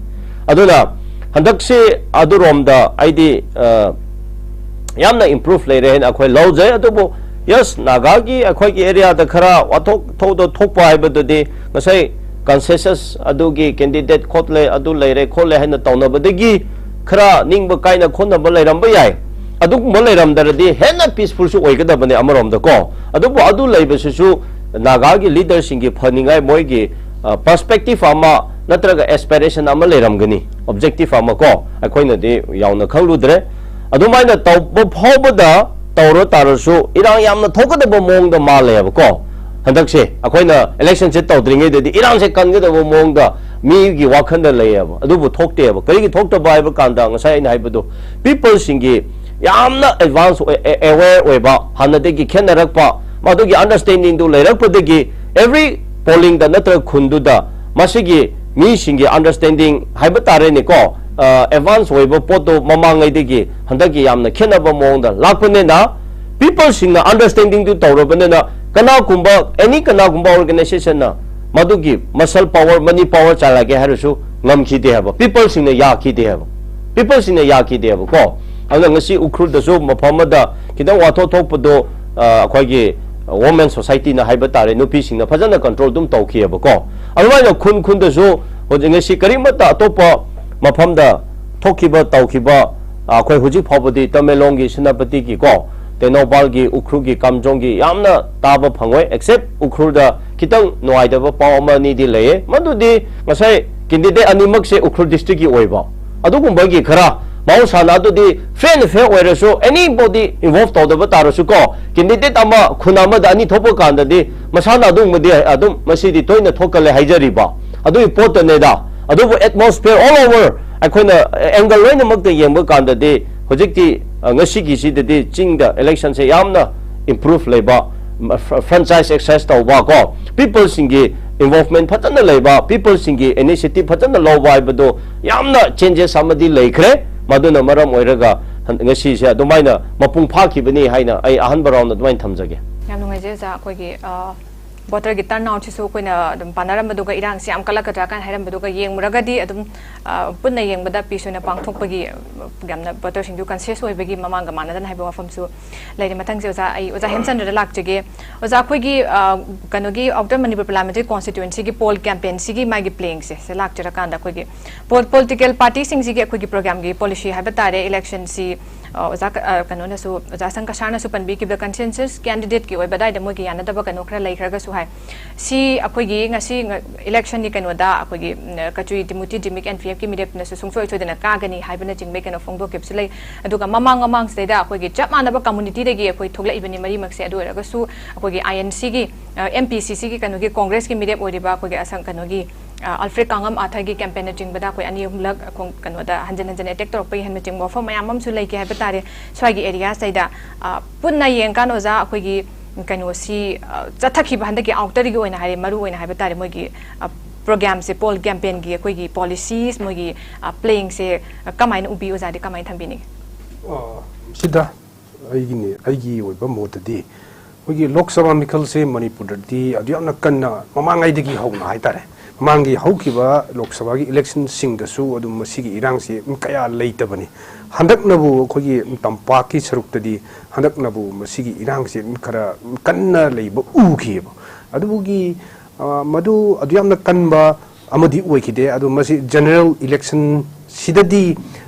ꯑꯗꯨꯅ ꯍꯟꯗꯛꯁꯤ ꯑꯗꯨꯔꯣꯝꯗ ꯑꯩꯗꯤ, ꯑ, ꯌꯥꯝꯅ ꯏꯝꯄ꯭ꯔꯨꯚ ꯂꯩꯔꯦ ꯍꯥꯏꯅ ꯑꯩꯈꯣꯏ ꯂꯧꯖꯩ꯫ ꯑꯗꯨꯕꯨ ꯌꯦꯁ, ꯅꯥꯒꯥꯒꯤ ꯑꯩꯈꯣꯏꯒꯤ ꯑꯦꯔꯤꯌꯥꯗ ꯈꯔ ꯋꯥꯊꯣꯛ ꯊꯧꯗꯣꯛ ꯊꯣꯛꯄ ꯍꯥꯏꯕꯗꯨꯗꯤ ꯉꯁꯥꯏ ꯀꯟꯁꯦꯟꯁꯁ ꯑꯗꯨꯒꯤ ꯀꯦꯟꯗꯤꯗꯦꯠ ꯈꯣꯠꯂꯦ, ꯑꯗꯨ ꯂꯩꯔꯦ ꯈꯣꯠꯂꯦ ꯍꯥꯏꯅ ꯇꯧꯅꯕꯗꯒꯤ ꯈꯔ ꯅꯤꯡꯕ ꯀꯥꯏꯅ ꯈꯣꯠꯅꯕ ꯂꯩꯔꯝꯕ ꯌꯥꯏ꯫ ꯑꯗꯨꯒꯨꯝꯕ ꯂꯩꯔꯝꯗ꯭ꯔꯗꯤ ꯍꯦꯟꯅ ꯄꯤꯁꯐꯨꯜꯁꯨ ꯑꯣꯏꯒꯗꯕꯅꯦ ꯑꯃꯔꯣꯝꯗꯀꯣ꯫ ꯑꯗꯨꯕꯨ ꯑꯗꯨ ꯂꯩꯕꯁꯤꯁꯨ ꯅꯥꯒꯥꯒꯤ ꯂꯤꯗꯔꯁꯤꯡꯒꯤ ꯐꯅꯤꯡꯉꯥꯏ ꯃꯣꯏꯒꯤ, ꯑ, ꯄꯔꯁꯄꯦꯛꯇꯤꯚ ꯑꯃ ꯅꯠꯇ꯭ꯔꯒ ꯑꯦꯁꯄꯤꯔꯦꯁꯟ ꯑꯃ ꯂꯩꯔꯝꯒꯅꯤ, ꯑꯣꯕꯖꯦꯛꯇꯤꯚ ꯑꯃ ꯀꯣ, ꯑꯩꯈꯣꯏꯅꯗꯤ ꯌꯥꯎꯅ ꯈꯪꯂꯨꯗ꯭ꯔꯦ꯫ ꯑꯗꯨꯃꯥꯏꯅ ꯇꯧꯕ ꯐꯥꯎꯕꯗ ꯇꯧꯔ ꯇꯥꯔꯁꯨ ꯏꯔꯥꯡ ꯌꯥꯝꯅ ꯊꯣꯛꯀꯗꯕ ꯃꯑꯣꯡꯗ ꯃꯥꯜꯂꯦꯕꯀꯣ꯫ ꯍꯟꯗꯛꯁꯦ ꯑꯩꯈꯣꯏꯅ ꯏꯂꯦꯛꯁꯟꯁꯦ ꯇꯧꯗ꯭ꯔꯤꯉꯩꯗꯗꯤ ꯏꯔꯥꯡꯁꯦ ꯀꯟꯒꯗꯕ ꯃꯑꯣꯡꯗ ꯃꯤꯒꯤ ꯋꯥꯈꯜꯗ ꯂꯩꯌꯦꯕ, ꯑꯗꯨꯕꯨ ꯊꯣꯛꯇꯦꯕ꯫ ꯀꯔꯤꯒꯤ ꯊꯣꯛꯇꯕ ꯍꯥꯏꯕ ꯀꯥꯟꯗ ꯉꯁꯥꯏ ꯑꯩꯅ ꯍꯥꯏꯕꯗꯣ, ꯄꯤꯄꯜꯁꯤꯡꯒꯤ ꯌꯥꯝꯅ ꯑꯦꯗꯚꯥꯟꯁ ꯑꯣꯏ, ꯑꯦ-, ꯑꯦꯋꯦꯌꯔ ꯑꯣꯏꯕ, ꯍꯥꯟꯅꯗꯒꯤ ꯈꯦꯠꯅꯔꯛꯄ, ꯃꯗꯨꯒꯤ ꯑꯟꯗꯔꯁꯇꯦꯟꯗꯤꯡꯗꯨ ꯂꯩꯔꯛꯄꯗꯒꯤ ꯑꯦꯚ꯭ꯔꯤ ꯄꯣꯂꯤꯡꯗ ꯅꯠꯇ꯭ꯔꯒ ꯈꯨꯟꯗꯨꯗ ꯃꯁꯤꯒꯤ ꯃꯤꯁꯤꯡꯒꯤ ꯑꯟꯗꯔꯁꯇꯦꯟꯗꯤꯡ ꯍꯥꯏꯕ ꯇꯥꯔꯦꯅꯦꯀꯣ, ꯑ, ꯑꯦꯗꯚꯥꯟꯁ ꯑꯣꯏꯕ ꯄꯣꯠꯇꯣ ꯃꯃꯥꯡꯉꯩꯗꯒꯤ ꯍꯟꯗꯛꯀꯤ ꯌꯥꯝꯅ ꯈꯦꯠꯅꯕ ꯃꯑꯣꯡꯗ ꯂꯥꯛꯄꯅꯤꯅ, ꯄꯤꯄꯜꯁꯤꯡꯅ ꯑꯟꯗꯔꯁꯇꯦꯟꯗꯤꯡꯗꯨ ꯇꯧꯔꯕꯅꯤꯅ, ꯀꯅꯥꯒꯨꯝꯕ, ꯑꯦꯅꯤ ꯀꯅꯥꯒꯨꯝꯕ ꯑꯣꯔꯒꯅꯥꯏꯖꯦꯁꯟꯅ ꯃꯗꯨꯒꯤ muscle power, money power ꯆꯥꯜꯂꯛꯀꯦ ꯍꯥꯏꯔꯁꯨ ꯉꯝꯈꯤꯗꯦ ꯍꯥꯏꯕ, peopleꯁꯤꯡꯅ ꯌꯥꯈꯤꯗꯦ ꯍꯥꯏꯕ, peopleꯁꯤꯡꯅ ꯌꯥꯈꯤꯗꯦ ꯍꯥꯏꯕꯀꯣ꯫ ꯑꯗꯨꯅ ꯉꯁꯤ ꯎꯈ꯭ꯔꯨꯜꯗꯁꯨ ꯃꯐꯝ ꯑꯃꯗ ꯈꯤꯇꯪ ꯋꯥꯊꯣꯛ ꯊꯣꯛꯄꯗꯣ, ꯑ, ꯑꯩꯈꯣꯏꯒꯤ Women Societyꯅ ꯍꯥꯏꯕ ꯇꯥꯔꯦ, ꯅꯨꯄꯤꯁꯤꯡꯅ ꯐꯖꯅ control ꯑꯗꯨꯝ ꯇꯧꯈꯤꯑꯕꯀꯣ꯫ ꯑꯗꯨꯃꯥꯏꯅ ꯈꯨꯟ ꯈꯨꯟꯗꯁꯨ ꯍꯧꯖꯤꯛ ꯉꯁꯤ ꯀꯔꯤꯃꯠꯇ ꯑꯇꯣꯞꯄ ꯃꯐꯝꯗ ꯊꯣꯛꯈꯤꯕ, ꯇꯧꯈꯤꯕ, ꯑ, ꯑꯩꯈꯣꯏ ꯍꯧꯖꯤꯛ ꯐꯥꯎꯕꯗꯤ ꯇꯃꯦꯡꯂꯣꯡꯒꯤ, ꯁꯦꯅꯥꯄꯇꯤꯒꯤꯀꯣ, ꯇꯦꯡꯅꯧꯄꯥꯜꯒꯤ, ꯎꯈ꯭ꯔꯨꯜꯒꯤ, ꯀꯥꯝꯖꯣꯡꯒꯤ ꯌꯥꯝꯅ ꯇꯥꯕ ꯐꯪꯉꯣꯏ, except ꯎꯈ꯭ꯔꯨꯜꯗ ꯈꯤꯇꯪ ꯅꯨꯡꯉꯥꯏꯇꯕ ꯄꯥꯎ ꯑꯃ ꯑꯅꯤꯗꯤ ꯂꯩꯌꯦ꯫ ꯃꯗꯨꯗꯤ ꯉꯁꯥꯏ candidate ꯑꯅꯤꯃꯛꯁꯦ ꯎꯈ꯭ꯔꯨꯜ districtꯀꯤ ꯑꯣꯏꯕ, ꯑꯗꯨꯒꯨꯝꯕꯒꯤ ꯈꯔ ꯃꯍꯧꯁꯥꯅ ꯑꯗꯨꯗꯤ fair and fair ꯑꯣꯏꯔꯁꯨ, anybody involve ꯇꯧꯗꯕ ꯇꯥꯔꯁꯨ ꯀꯣ, candidate ꯑꯃ ꯈꯨꯟ ꯑꯃꯗ ꯑꯅꯤ ꯊꯣꯛꯄ ꯀꯥꯟꯗꯗꯤ ꯃꯁꯥꯅ ꯑꯗꯨꯒꯨꯝꯕꯗꯤ ꯑꯗꯨꯝ ꯃꯁꯤꯗꯤ ꯇꯣꯏꯅ ꯊꯣꯛꯀꯜꯂꯦ ꯍꯥꯏꯖꯔꯤꯕ꯫ ꯑꯗꯨꯒꯤ ꯄꯣꯠꯇꯅꯦꯗ꯫ ꯑꯗꯨꯕꯨ atmosphere all over ꯑꯩꯈꯣꯏꯅ angle ꯂꯣꯏꯅꯃꯛꯇ ꯌꯦꯡꯕ ꯀꯥꯟꯗꯗꯤ ꯍꯧꯖꯤꯛꯇꯤ, ꯑ, ꯉꯁꯤꯒꯤꯁꯤꯗꯗꯤ ꯆꯤꯡꯗ electionꯁꯦ ꯌꯥꯝꯅ improve ꯂꯩꯕ, ꯐ꯭ꯔ-, franchise exercise ꯇꯧꯕ ꯀꯣ, peopleꯁꯤꯡꯒꯤ involvement ꯐꯖꯅ ꯂꯩꯕ, peopleꯁꯤꯡꯒꯤ initiative ꯐꯖꯅ ꯂꯧꯕ ꯍꯥꯏꯕꯗꯣ ꯌꯥꯝꯅ changes ꯑꯃꯗꯤ ꯂꯩꯈ꯭ꯔꯦ꯫ ꯃꯗꯨꯅ ꯃꯔꯝ ꯑꯣꯏꯔꯒ ꯍꯟ-, ꯉꯁꯤꯁꯦ ꯑꯗꯨꯃꯥꯏꯅ ꯃꯄꯨꯡ ꯐꯥꯈꯤꯕꯅꯤ ꯍꯥꯏꯅ ꯑꯩ ꯑꯍꯥꯟꯕ round ꯑꯗꯨꯃꯥꯏꯅ ꯊꯝꯖꯒꯦ꯫ ꯌꯥꯝ ꯅꯨꯡꯉꯥꯏꯖꯩ ꯑꯣꯖꯥ꯫ ꯑꯩꯈꯣꯏꯒꯤ, ꯑ, voterꯒꯤ turnoutꯁꯤꯁꯨ ꯑꯩꯈꯣꯏꯅ ꯑꯗꯨꯝ ꯄꯥꯅꯔꯝꯕꯗꯨꯒ ꯏꯔꯥꯡꯁꯤ ꯌꯥꯝ ꯀꯜꯂꯛꯀꯗ꯭ꯔꯥ ꯀꯥꯏꯅ ꯍꯥꯏꯔꯝꯕꯗꯨꯒ ꯌꯦꯡꯉꯨꯔꯒꯗꯤ ꯑꯗꯨꯝ, ꯑ, ꯄꯨꯟꯅ ꯌꯦꯡꯕꯗ peaceful ꯑꯣꯏꯅ ꯄꯥꯡꯊꯣꯛꯄꯒꯤ, ꯑ, ꯌꯥꯝꯅ voterꯁꯤꯡꯗꯨ conscious ꯑꯣꯏꯕꯒꯤ ꯃꯃꯥꯡꯒ ꯃꯥꯟꯅꯗꯅ ꯍꯥꯏꯕ ꯋꯥꯐꯝꯁꯨ ꯂꯩꯔꯦ꯫ ꯃꯊꯪꯁꯦ ꯑꯣꯖꯥ, ꯑꯩ ꯑꯣꯖꯥ ꯍꯦꯝꯆꯟꯗ꯭ꯔꯗ ꯂꯥꯛꯆꯒꯦ꯫ ꯑꯣꯖꯥ, ꯑꯩꯈꯣꯏꯒꯤ, ꯑ, ꯀꯩꯅꯣꯒꯤ Outer Manipur Parliamentary Constituencyꯒꯤ poll campaignꯁꯤꯒꯤ ꯃꯥꯒꯤ playingꯁꯦ, ꯁꯤ ꯂꯥꯛꯆꯔꯀꯥꯟꯗ ꯑꯩꯈꯣꯏꯒꯤ pol-, political partyꯁꯤꯡꯁꯤꯒꯤ ꯑꯩꯈꯣꯏꯒꯤ programꯒꯤ policy ꯍꯥꯏꯕ ꯇꯥꯔꯦ, electionꯁꯤ, ꯑ, ꯑꯣꯖꯥ ꯀ-, ꯑ, ꯀꯩꯅꯣꯅꯁꯨ, ꯑꯣꯖꯥ ꯁꯪ ꯀꯁꯥꯔꯅꯁꯨ ꯄꯟꯕꯤꯈꯤꯕꯗ consensus candidateꯀꯤ ꯑꯣꯏꯕ ꯑꯗꯥꯏꯗ ꯃꯣꯏꯒꯤ ꯌꯥꯅꯗꯕ ꯀꯩꯅꯣ ꯈꯔ ꯂꯩꯈ꯭ꯔꯒꯁꯨ ꯍꯥꯏ꯫ ꯁꯤ ꯑꯩꯈꯣꯏꯒꯤ ꯉꯁꯤ ꯉ-, electionꯒꯤ ꯀꯩꯅꯣꯗ ꯑꯩꯈꯣꯏꯒꯤ, ꯎꯝ, ꯀꯆꯨꯏ ꯇꯤꯃꯨꯇꯤ ꯗꯤꯃꯤꯛ NPFꯀꯤ ꯃꯤꯔꯦꯞꯅꯁꯨ ꯁꯨꯡꯁꯣꯏ ꯁꯣꯏꯗꯅ ꯀꯥꯒꯅꯤ ꯍꯥꯏꯕꯅꯆꯤꯡꯕꯒꯤ ꯀꯩꯅꯣ ꯐꯣꯡꯗꯣꯛꯈꯤꯕꯁꯨ ꯂꯩ꯫ ꯑꯗꯨꯒ ꯃꯃꯥꯡ ꯃꯃꯥꯡꯁꯤꯗꯩꯗ ꯑꯩꯈꯣꯏꯒꯤ ꯆꯞ ꯃꯥꯟꯅꯕ communityꯗꯒꯤ ꯑꯩꯈꯣꯏ ꯊꯣꯛꯂꯛꯏꯕꯅꯤ ꯃꯔꯤꯃꯛꯁꯦ꯫ ꯑꯗꯨ ꯑꯣꯏꯔꯒꯁꯨ ꯑꯩꯈꯣꯏꯒꯤ INCꯒꯤ, ꯑ, MPCCꯒꯤ ꯀꯩꯅꯣꯒꯤ Congressꯀꯤ ꯃꯤꯔꯦꯞ ꯑꯣꯏꯔꯤꯕ ꯑꯩꯈꯣꯏꯒꯤ ꯑꯁꯪ ꯀꯩꯅꯣꯒꯤ, ꯑ, Alfred ꯀꯥꯡꯉꯝ ꯑꯥꯊꯔꯒꯤ campaignꯅꯆꯤꯡꯕꯗ ꯑꯩꯈꯣꯏ ꯑꯅꯤ ꯑꯍꯨꯝꯂꯛ ꯈꯣꯡ-, ꯀꯩꯅꯣꯗ ꯍꯟꯖꯤꯟ ꯍꯟꯖꯤꯟ attack ꯇꯧꯔꯛꯄꯒꯤ ꯍꯦꯟꯅꯆꯤꯡꯕ ꯋꯥꯐꯝ ꯃꯌꯥꯝ ꯑꯃꯁꯨ ꯂꯩꯈꯤ ꯍꯥꯏꯕ ꯇꯥꯔꯦ꯫ ꯁ꯭ꯋꯥꯏꯒꯤ areaꯁꯤꯗꯩꯗ, ꯑ, ꯄꯨꯟꯅ ꯌꯦꯡꯀꯥꯟꯗ ꯑꯣꯖꯥ ꯑꯩꯈꯣꯏꯒꯤ ꯀꯩꯅꯣꯁꯤ, ꯑ, ꯆꯠꯊꯈꯤꯕ ꯍꯟꯗꯛꯀꯤ outerꯒꯤ ꯑꯣꯏꯅ ꯍꯥꯏꯔꯦ, ꯃꯔꯨ ꯑꯣꯏꯅ ꯍꯥꯏꯕ ꯇꯥꯔꯦ, ꯃꯣꯏꯒꯤ, ꯑ, programꯁꯦ, poll campaignꯒꯤ ꯑꯩꯈꯣꯏꯒꯤ policies, ꯃꯣꯏꯒꯤ, ꯑ, playingꯁꯦ, ꯑ, ꯀꯃꯥꯏꯅ ꯎꯕꯤ ꯑꯣꯖꯥꯗꯤ ꯀꯃꯥꯏꯅ ꯊꯝꯕꯤꯅꯤꯡꯉꯤ? ꯑ, ꯁꯤꯗ ꯑꯩꯒꯤꯅꯤ, ꯑꯩꯒꯤ ꯑꯣꯏꯕ ꯃꯣꯠꯇꯗꯤ ꯑꯩꯈꯣꯏꯒꯤ ꯂꯣꯛ ꯁꯚꯥ ꯃꯤꯈꯜꯁꯦ ꯃꯅꯤꯄꯨꯔꯗꯗꯤ ꯑꯗꯨ ꯌꯥꯝꯅ ꯀꯟꯅ, ꯃꯃꯥꯡꯉꯩꯗꯒꯤ ꯍꯧꯅ ꯍꯥꯏꯇꯥꯔꯦ, ꯃꯃꯥꯡꯒꯤ ꯍꯧꯈꯤꯕ ꯂꯣꯛ ꯁꯚꯥꯒꯤ ꯏꯂꯦꯛꯁꯟꯁꯤꯡꯗꯁꯨ ꯑꯗꯨꯝ ꯃꯁꯤꯒꯤ ꯏꯔꯥꯡꯁꯤ ꯀꯌꯥ ꯂꯩꯇꯕꯅꯤ꯫ ꯍꯟꯗꯛꯅꯕꯨ ꯑꯩꯈꯣꯏꯒꯤ ꯇꯝꯄꯥꯛꯀꯤ ꯁꯔꯨꯛꯇꯗꯤ ꯍꯟꯗꯛꯅꯕꯨ ꯃꯁꯤꯒꯤ ꯏꯔꯥꯡꯁꯤ ꯈꯔ ꯀꯟꯅ ꯂꯩꯕ ꯎꯈꯤꯑꯕ꯫ ꯑꯗꯨꯕꯨꯒꯤ, ꯑ, ꯃꯗꯨ ꯑꯗꯨ ꯌꯥꯝꯅ ꯀꯟꯕ ꯑꯃꯗꯤ ꯑꯣꯏꯈꯤꯗꯦ꯫ ꯑꯗꯣ ꯃꯁꯤ ꯖꯦꯅꯔꯦꯜ ꯏꯂꯦꯛꯁꯟꯁꯤꯗꯗꯤ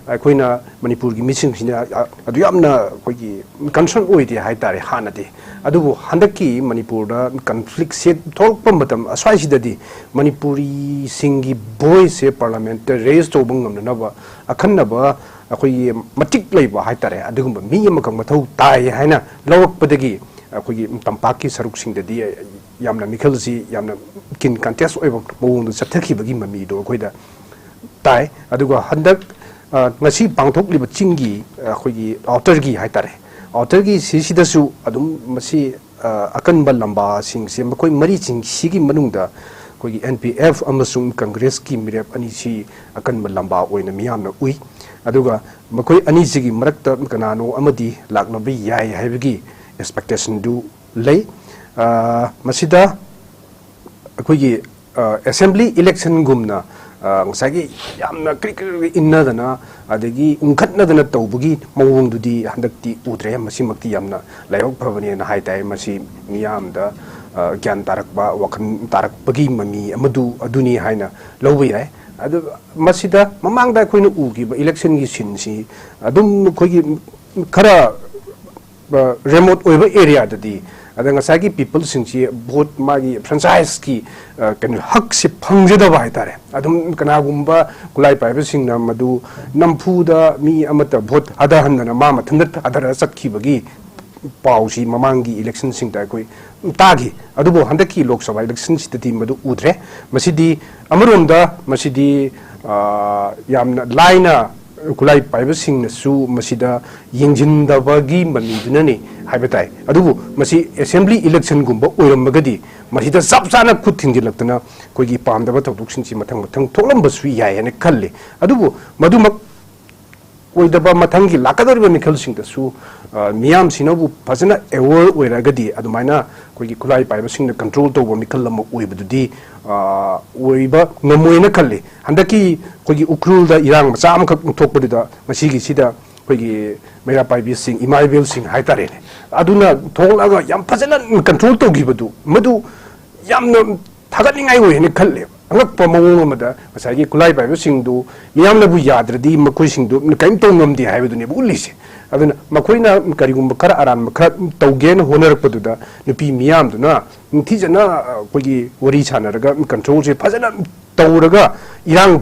ꯑꯩꯈꯣꯏꯅ ꯃꯅꯤꯄꯨꯔꯒꯤ ꯃꯤꯁꯤꯡꯁꯤꯅ, ꯑ, ꯑꯗꯨ ꯌꯥꯝꯅ ꯑꯩꯈꯣꯏꯒꯤ ꯀꯟꯁꯔꯟ ꯑꯣꯏꯗꯦ ꯍꯥꯏꯇꯥꯔꯦ ꯍꯥꯟꯅꯗꯤ꯫ ꯑꯗꯨꯕꯨ ꯍꯟꯗꯛꯀꯤ ꯃꯅꯤꯄꯨꯔꯗ ꯀꯟꯐ꯭ꯂꯤꯛꯁꯦ ꯊꯣꯛꯂꯛꯄ ꯃꯇꯝ ꯑꯁ꯭ꯋꯥꯏꯁꯤꯗꯗꯤ ꯃꯅꯤꯄꯨꯔꯤꯁꯤꯡꯒꯤ ꯚꯣꯏꯁꯁꯦ ꯄꯥꯔꯂꯥꯃꯦꯟꯠꯇ ꯔꯦꯖ ꯇꯧꯕ ꯉꯝꯅꯅꯕ ꯑꯈꯟꯅꯕ ꯑꯩꯈꯣꯏꯒꯤ ꯃꯇꯤꯛ ꯂꯩꯕ ꯍꯥꯏꯇꯥꯔꯦ, ꯑꯗꯨꯒꯨꯝꯕ ꯃꯤ ꯑꯃꯈꯛ ꯃꯊꯧ ꯇꯥꯏ ꯍꯥꯏꯅ ꯂꯧꯔꯛꯄꯗꯒꯤ ꯑꯩꯈꯣꯏꯒꯤ ꯇꯝꯄꯥꯛꯀꯤ ꯁꯔꯨꯛꯁꯤꯡꯗꯗꯤ ꯌꯥꯝꯅ ꯃꯤꯈꯜꯁꯤ ꯌꯥꯝꯅ ꯀꯤꯟ ꯀꯟꯇꯦꯁ ꯑꯣꯏꯕ ꯃꯑꯣꯡꯗ ꯆꯠꯊꯈꯤꯕꯒꯤ ꯃꯃꯤꯗꯣ ꯑꯩꯈꯣꯏꯗ ꯇꯥꯏ꯫ ꯑꯗꯨꯒ ꯍꯟꯗꯛ, ꯑ, ꯉꯁꯤ ꯄꯥꯡꯊꯣꯛꯂꯤꯕ ꯆꯤꯡꯒꯤ, ꯑ, ꯑꯩꯈꯣꯏꯒꯤ ꯑꯥꯎꯇꯔꯒꯤ ꯍꯥꯏꯇꯥꯔꯦ, ꯑꯥꯎꯇꯔꯒꯤ ꯁꯤꯁꯤꯗꯁꯨ ꯑꯗꯨꯝ ꯃꯁꯤ, ꯑ, ꯑꯀꯟꯕ ꯂꯝꯕꯥꯁꯤꯡꯁꯦ, ꯃꯈꯣꯏ ꯃꯔꯤꯁꯤꯡꯁꯤꯒꯤ ꯃꯅꯨꯡꯗ ꯑꯩꯈꯣꯏꯒꯤ N P F ꯑꯃꯁꯨꯡ ꯀꯪꯒ꯭ꯔꯦꯁꯀꯤ ꯃꯤꯔꯦꯞ ꯑꯅꯤꯁꯤ ꯑꯀꯟꯕ ꯂꯝꯕꯥ ꯑꯣꯏꯅ ꯃꯤꯌꯥꯝꯅ ꯎꯏ꯫ ꯑꯗꯨꯒ ꯃꯈꯣꯏ ꯑꯅꯤꯁꯤꯒꯤ ꯃꯔꯛꯇ ꯀꯅꯥꯅꯣ ꯑꯃꯗꯤ ꯂꯥꯛꯂꯕ ꯌꯥꯏ ꯍꯥꯏꯕꯒꯤ ꯑꯦꯛꯁꯄꯦꯛꯇꯦꯁꯟꯗꯨ ꯂꯩ꯫ ꯑ, ꯃꯁꯤꯗ ꯑꯩꯈꯣꯏꯒꯤ, ꯑ, ꯑꯦꯁꯦꯝꯕ꯭ꯂꯤ ꯏꯂꯦꯛꯁꯟꯒꯨꯝꯅ, ꯑ, ꯉꯁꯥꯏꯒꯤ ꯌꯥꯝꯅ ꯀ꯭ꯔꯤꯛ ꯀ꯭ꯔꯤꯛ ꯏꯟꯅꯗꯅ ꯑꯗꯒꯤ ꯎꯪꯈꯠꯅꯗꯅ ꯇꯧꯕꯒꯤ ꯃꯑꯣꯡꯗꯨꯗꯤ ꯍꯟꯗꯛꯇꯤ ꯎꯗ꯭ꯔꯦ꯫ ꯃꯁꯤꯃꯛꯇꯤ ꯌꯥꯝꯅ ꯂꯥꯏꯕꯛ ꯐꯕꯅꯦꯅ ꯍꯥꯏ ꯇꯥꯏ꯫ ꯃꯁꯤ ꯃꯤꯌꯥꯝꯗ, ꯑ, ꯒ꯭ꯌꯥꯟ ꯇꯥꯔꯛꯄ, ꯋꯥꯈꯜ ꯇꯥꯔꯛꯄꯒꯤ ꯃꯃꯤ ꯑꯃꯗꯨ ꯑꯗꯨꯅꯤ ꯍꯥꯏꯅ ꯂꯧꯕ ꯌꯥꯏ꯫ ꯑꯗꯨ ꯃꯁꯤꯗ ꯃꯃꯥꯡꯗ ꯑꯩꯈꯣꯏꯅ ꯎꯈꯤꯕ ꯏꯂꯦꯛꯁꯟꯒꯤ ꯁꯤꯟꯁꯤ ꯑꯗꯨꯝ ꯑꯩꯈꯣꯏꯒꯤ ꯈꯔ, ꯑ, ꯔꯤꯃꯣꯠ ꯑꯣꯏꯕ ꯑꯦꯔꯤꯌꯥꯗꯗꯤ, ꯑꯗ ꯉꯁꯥꯏꯒꯤ ꯄꯤꯄꯜꯁꯤꯡꯁꯤ ꯚꯣꯠ ꯃꯥꯒꯤ ꯐ꯭ꯔꯦꯟꯆꯥꯏꯁꯀꯤ, ꯑ, ꯀꯩꯅꯣ, ꯍꯛꯁꯤ ꯐꯪꯖꯗꯕ ꯍꯥꯏꯇꯥꯔꯦ꯫ ꯑꯗꯨꯝ ꯀꯅꯥꯒꯨꯝꯕ ꯈꯨꯠꯂꯥꯏ ꯄꯥꯏꯕꯁꯤꯡꯅ ꯃꯗꯨ ꯅꯝꯐꯨꯗ ꯃꯤ ꯑꯃꯠꯇ ꯚꯣꯠ ꯊꯥꯗꯍꯟꯗꯅ ꯃꯥ ꯃꯊꯟꯇ ꯊꯥꯗꯔ ꯆꯠꯈꯤꯕꯒꯤ ꯄꯥꯎꯁꯤ ꯃꯃꯥꯡꯒꯤ ꯏꯂꯦꯛꯁꯟꯁꯤꯡꯗ ꯑꯩꯈꯣꯏ ꯇꯥꯈꯤ꯫ ꯑꯗꯨꯕꯨ ꯍꯟꯗꯛꯀꯤ ꯂꯣꯛ ꯁꯚꯥ ꯏꯂꯦꯛꯁꯟꯁꯤꯗꯗꯤ ꯃꯗꯨ ꯎꯗ꯭ꯔꯦ꯫ ꯃꯁꯤꯗꯤ ꯑꯃꯔꯣꯝꯗ ꯃꯁꯤꯗꯤ, ꯑ, ꯌꯥꯝꯅ ꯂꯥꯏꯅ ꯈꯨꯠꯂꯥꯏ ꯄꯥꯏꯕꯁꯤꯡꯅꯁꯨ ꯃꯁꯤꯗ ꯌꯦꯡꯁꯤꯟꯗꯕꯒꯤ ꯃꯃꯤꯗꯨꯅꯅꯤ ꯍꯥꯏꯕ ꯇꯥꯏ꯫ ꯑꯗꯨꯕꯨ ꯃꯁꯤ ꯑꯦꯁꯦꯝꯕ꯭ꯂꯤ ꯏꯂꯦꯛꯁꯟꯒꯨꯝꯕ ꯑꯣꯏꯔꯝꯃꯒꯗꯤ ꯃꯁꯤꯗ ꯆꯞ ꯆꯥꯅ ꯈꯨꯠ ꯊꯤꯡꯖꯤꯜꯂꯛꯇꯅ ꯑꯩꯈꯣꯏꯒꯤ ꯄꯥꯝꯗꯕ ꯊꯧꯗꯣꯛꯁꯤꯡꯁꯤ ꯃꯊꯪ ꯃꯊꯪ ꯊꯣꯛꯂꯝꯕꯁꯨ ꯌꯥꯏ ꯍꯥꯏꯅ ꯈꯜꯂꯤ꯫ ꯑꯗꯨꯕꯨ ꯃꯗꯨꯃꯛ ꯑꯣꯏꯗꯕ ꯃꯊꯪꯒꯤ ꯂꯥꯛꯀꯗꯧꯔꯤꯕ ꯃꯤꯈꯜꯁꯤꯡꯗꯁꯨ, ꯑ, ꯃꯤꯌꯥꯝꯁꯤꯅꯕꯨ ꯐꯖꯅ aware ꯑꯣꯏꯔꯒꯗꯤ, ꯑꯗꯨꯃꯥꯏꯅ ꯑꯩꯈꯣꯏꯒꯤ ꯈꯨꯠꯂꯥꯏ ꯄꯥꯏꯕꯁꯤꯡꯅ control ꯇꯧꯕ ꯃꯤꯈꯜ ꯑꯃ ꯑꯣꯏꯕꯗꯨꯗꯤ, ꯑ, ꯑꯣꯏꯕ ꯉꯝꯃꯣꯏꯅ ꯈꯜꯂꯤ꯫ ꯍꯟꯗꯛꯀꯤ ꯑꯩꯈꯣꯏꯒꯤ ꯎꯈ꯭ꯔꯨꯜꯗ ꯏꯔꯥꯡ ꯃꯆꯥ ꯑꯃꯈꯛ ꯊꯣꯛꯄꯗꯨꯗ, ꯃꯁꯤꯒꯤꯁꯤꯗ ꯑꯩꯈꯣꯏꯒꯤ ꯃꯩꯔꯥ ꯄꯥꯏꯕꯤꯁꯤꯡ, ꯏꯃꯥ ꯏꯕꯦꯜꯁꯤꯡ ꯍꯥꯏꯇꯥꯔꯦꯅꯦ, ꯑꯗꯨꯅ ꯊꯣꯛꯂꯛꯑꯒ ꯌꯥꯝ ꯐꯖꯅ control ꯇꯧꯈꯤꯕꯗꯨ, ꯃꯗꯨ ꯌꯥꯝꯅ ꯊꯥꯒꯠꯅꯤꯡꯉꯥꯏ ꯑꯣꯏ ꯍꯥꯏꯅ ꯈꯜꯂꯦ꯫ ꯑꯉꯛꯄ ꯃꯑꯣꯡ ꯑꯃꯗ ꯉꯁꯥꯏꯒꯤ ꯈꯨꯠꯂꯥꯏ ꯄꯥꯏꯕꯁꯤꯡꯗꯨ ꯃꯤꯌꯥꯝꯅꯕꯨ ꯌꯥꯗ꯭ꯔꯗꯤ ꯃꯈꯣꯏꯁꯤꯡꯗꯨ ꯀꯔꯤꯝ ꯇꯧ ꯉꯝꯗꯦ ꯍꯥꯏꯕꯗꯨꯅꯦꯕ ꯎꯠꯂꯤꯁꯦ꯫ ꯑꯗꯨꯅ ꯃꯈꯣꯏꯅ ꯀꯔꯤꯒꯨꯝꯕ ꯈꯔ ꯑꯔꯥꯟꯕ ꯈꯔ ꯇꯧꯒꯦꯅ ꯍꯣꯠꯅꯔꯛꯄꯗꯨꯗ, ꯅꯨꯄꯤ ꯃꯤꯌꯥꯝꯗꯨꯅ ꯅꯤꯡꯊꯤꯖꯅ, ꯑ, ꯑꯩꯈꯣꯏꯒꯤ ꯋꯥꯔꯤ ꯁꯥꯟꯅꯔꯒ controlꯁꯦ ꯐꯖꯅ ꯇꯧꯔꯒ ꯏꯔꯥꯡ,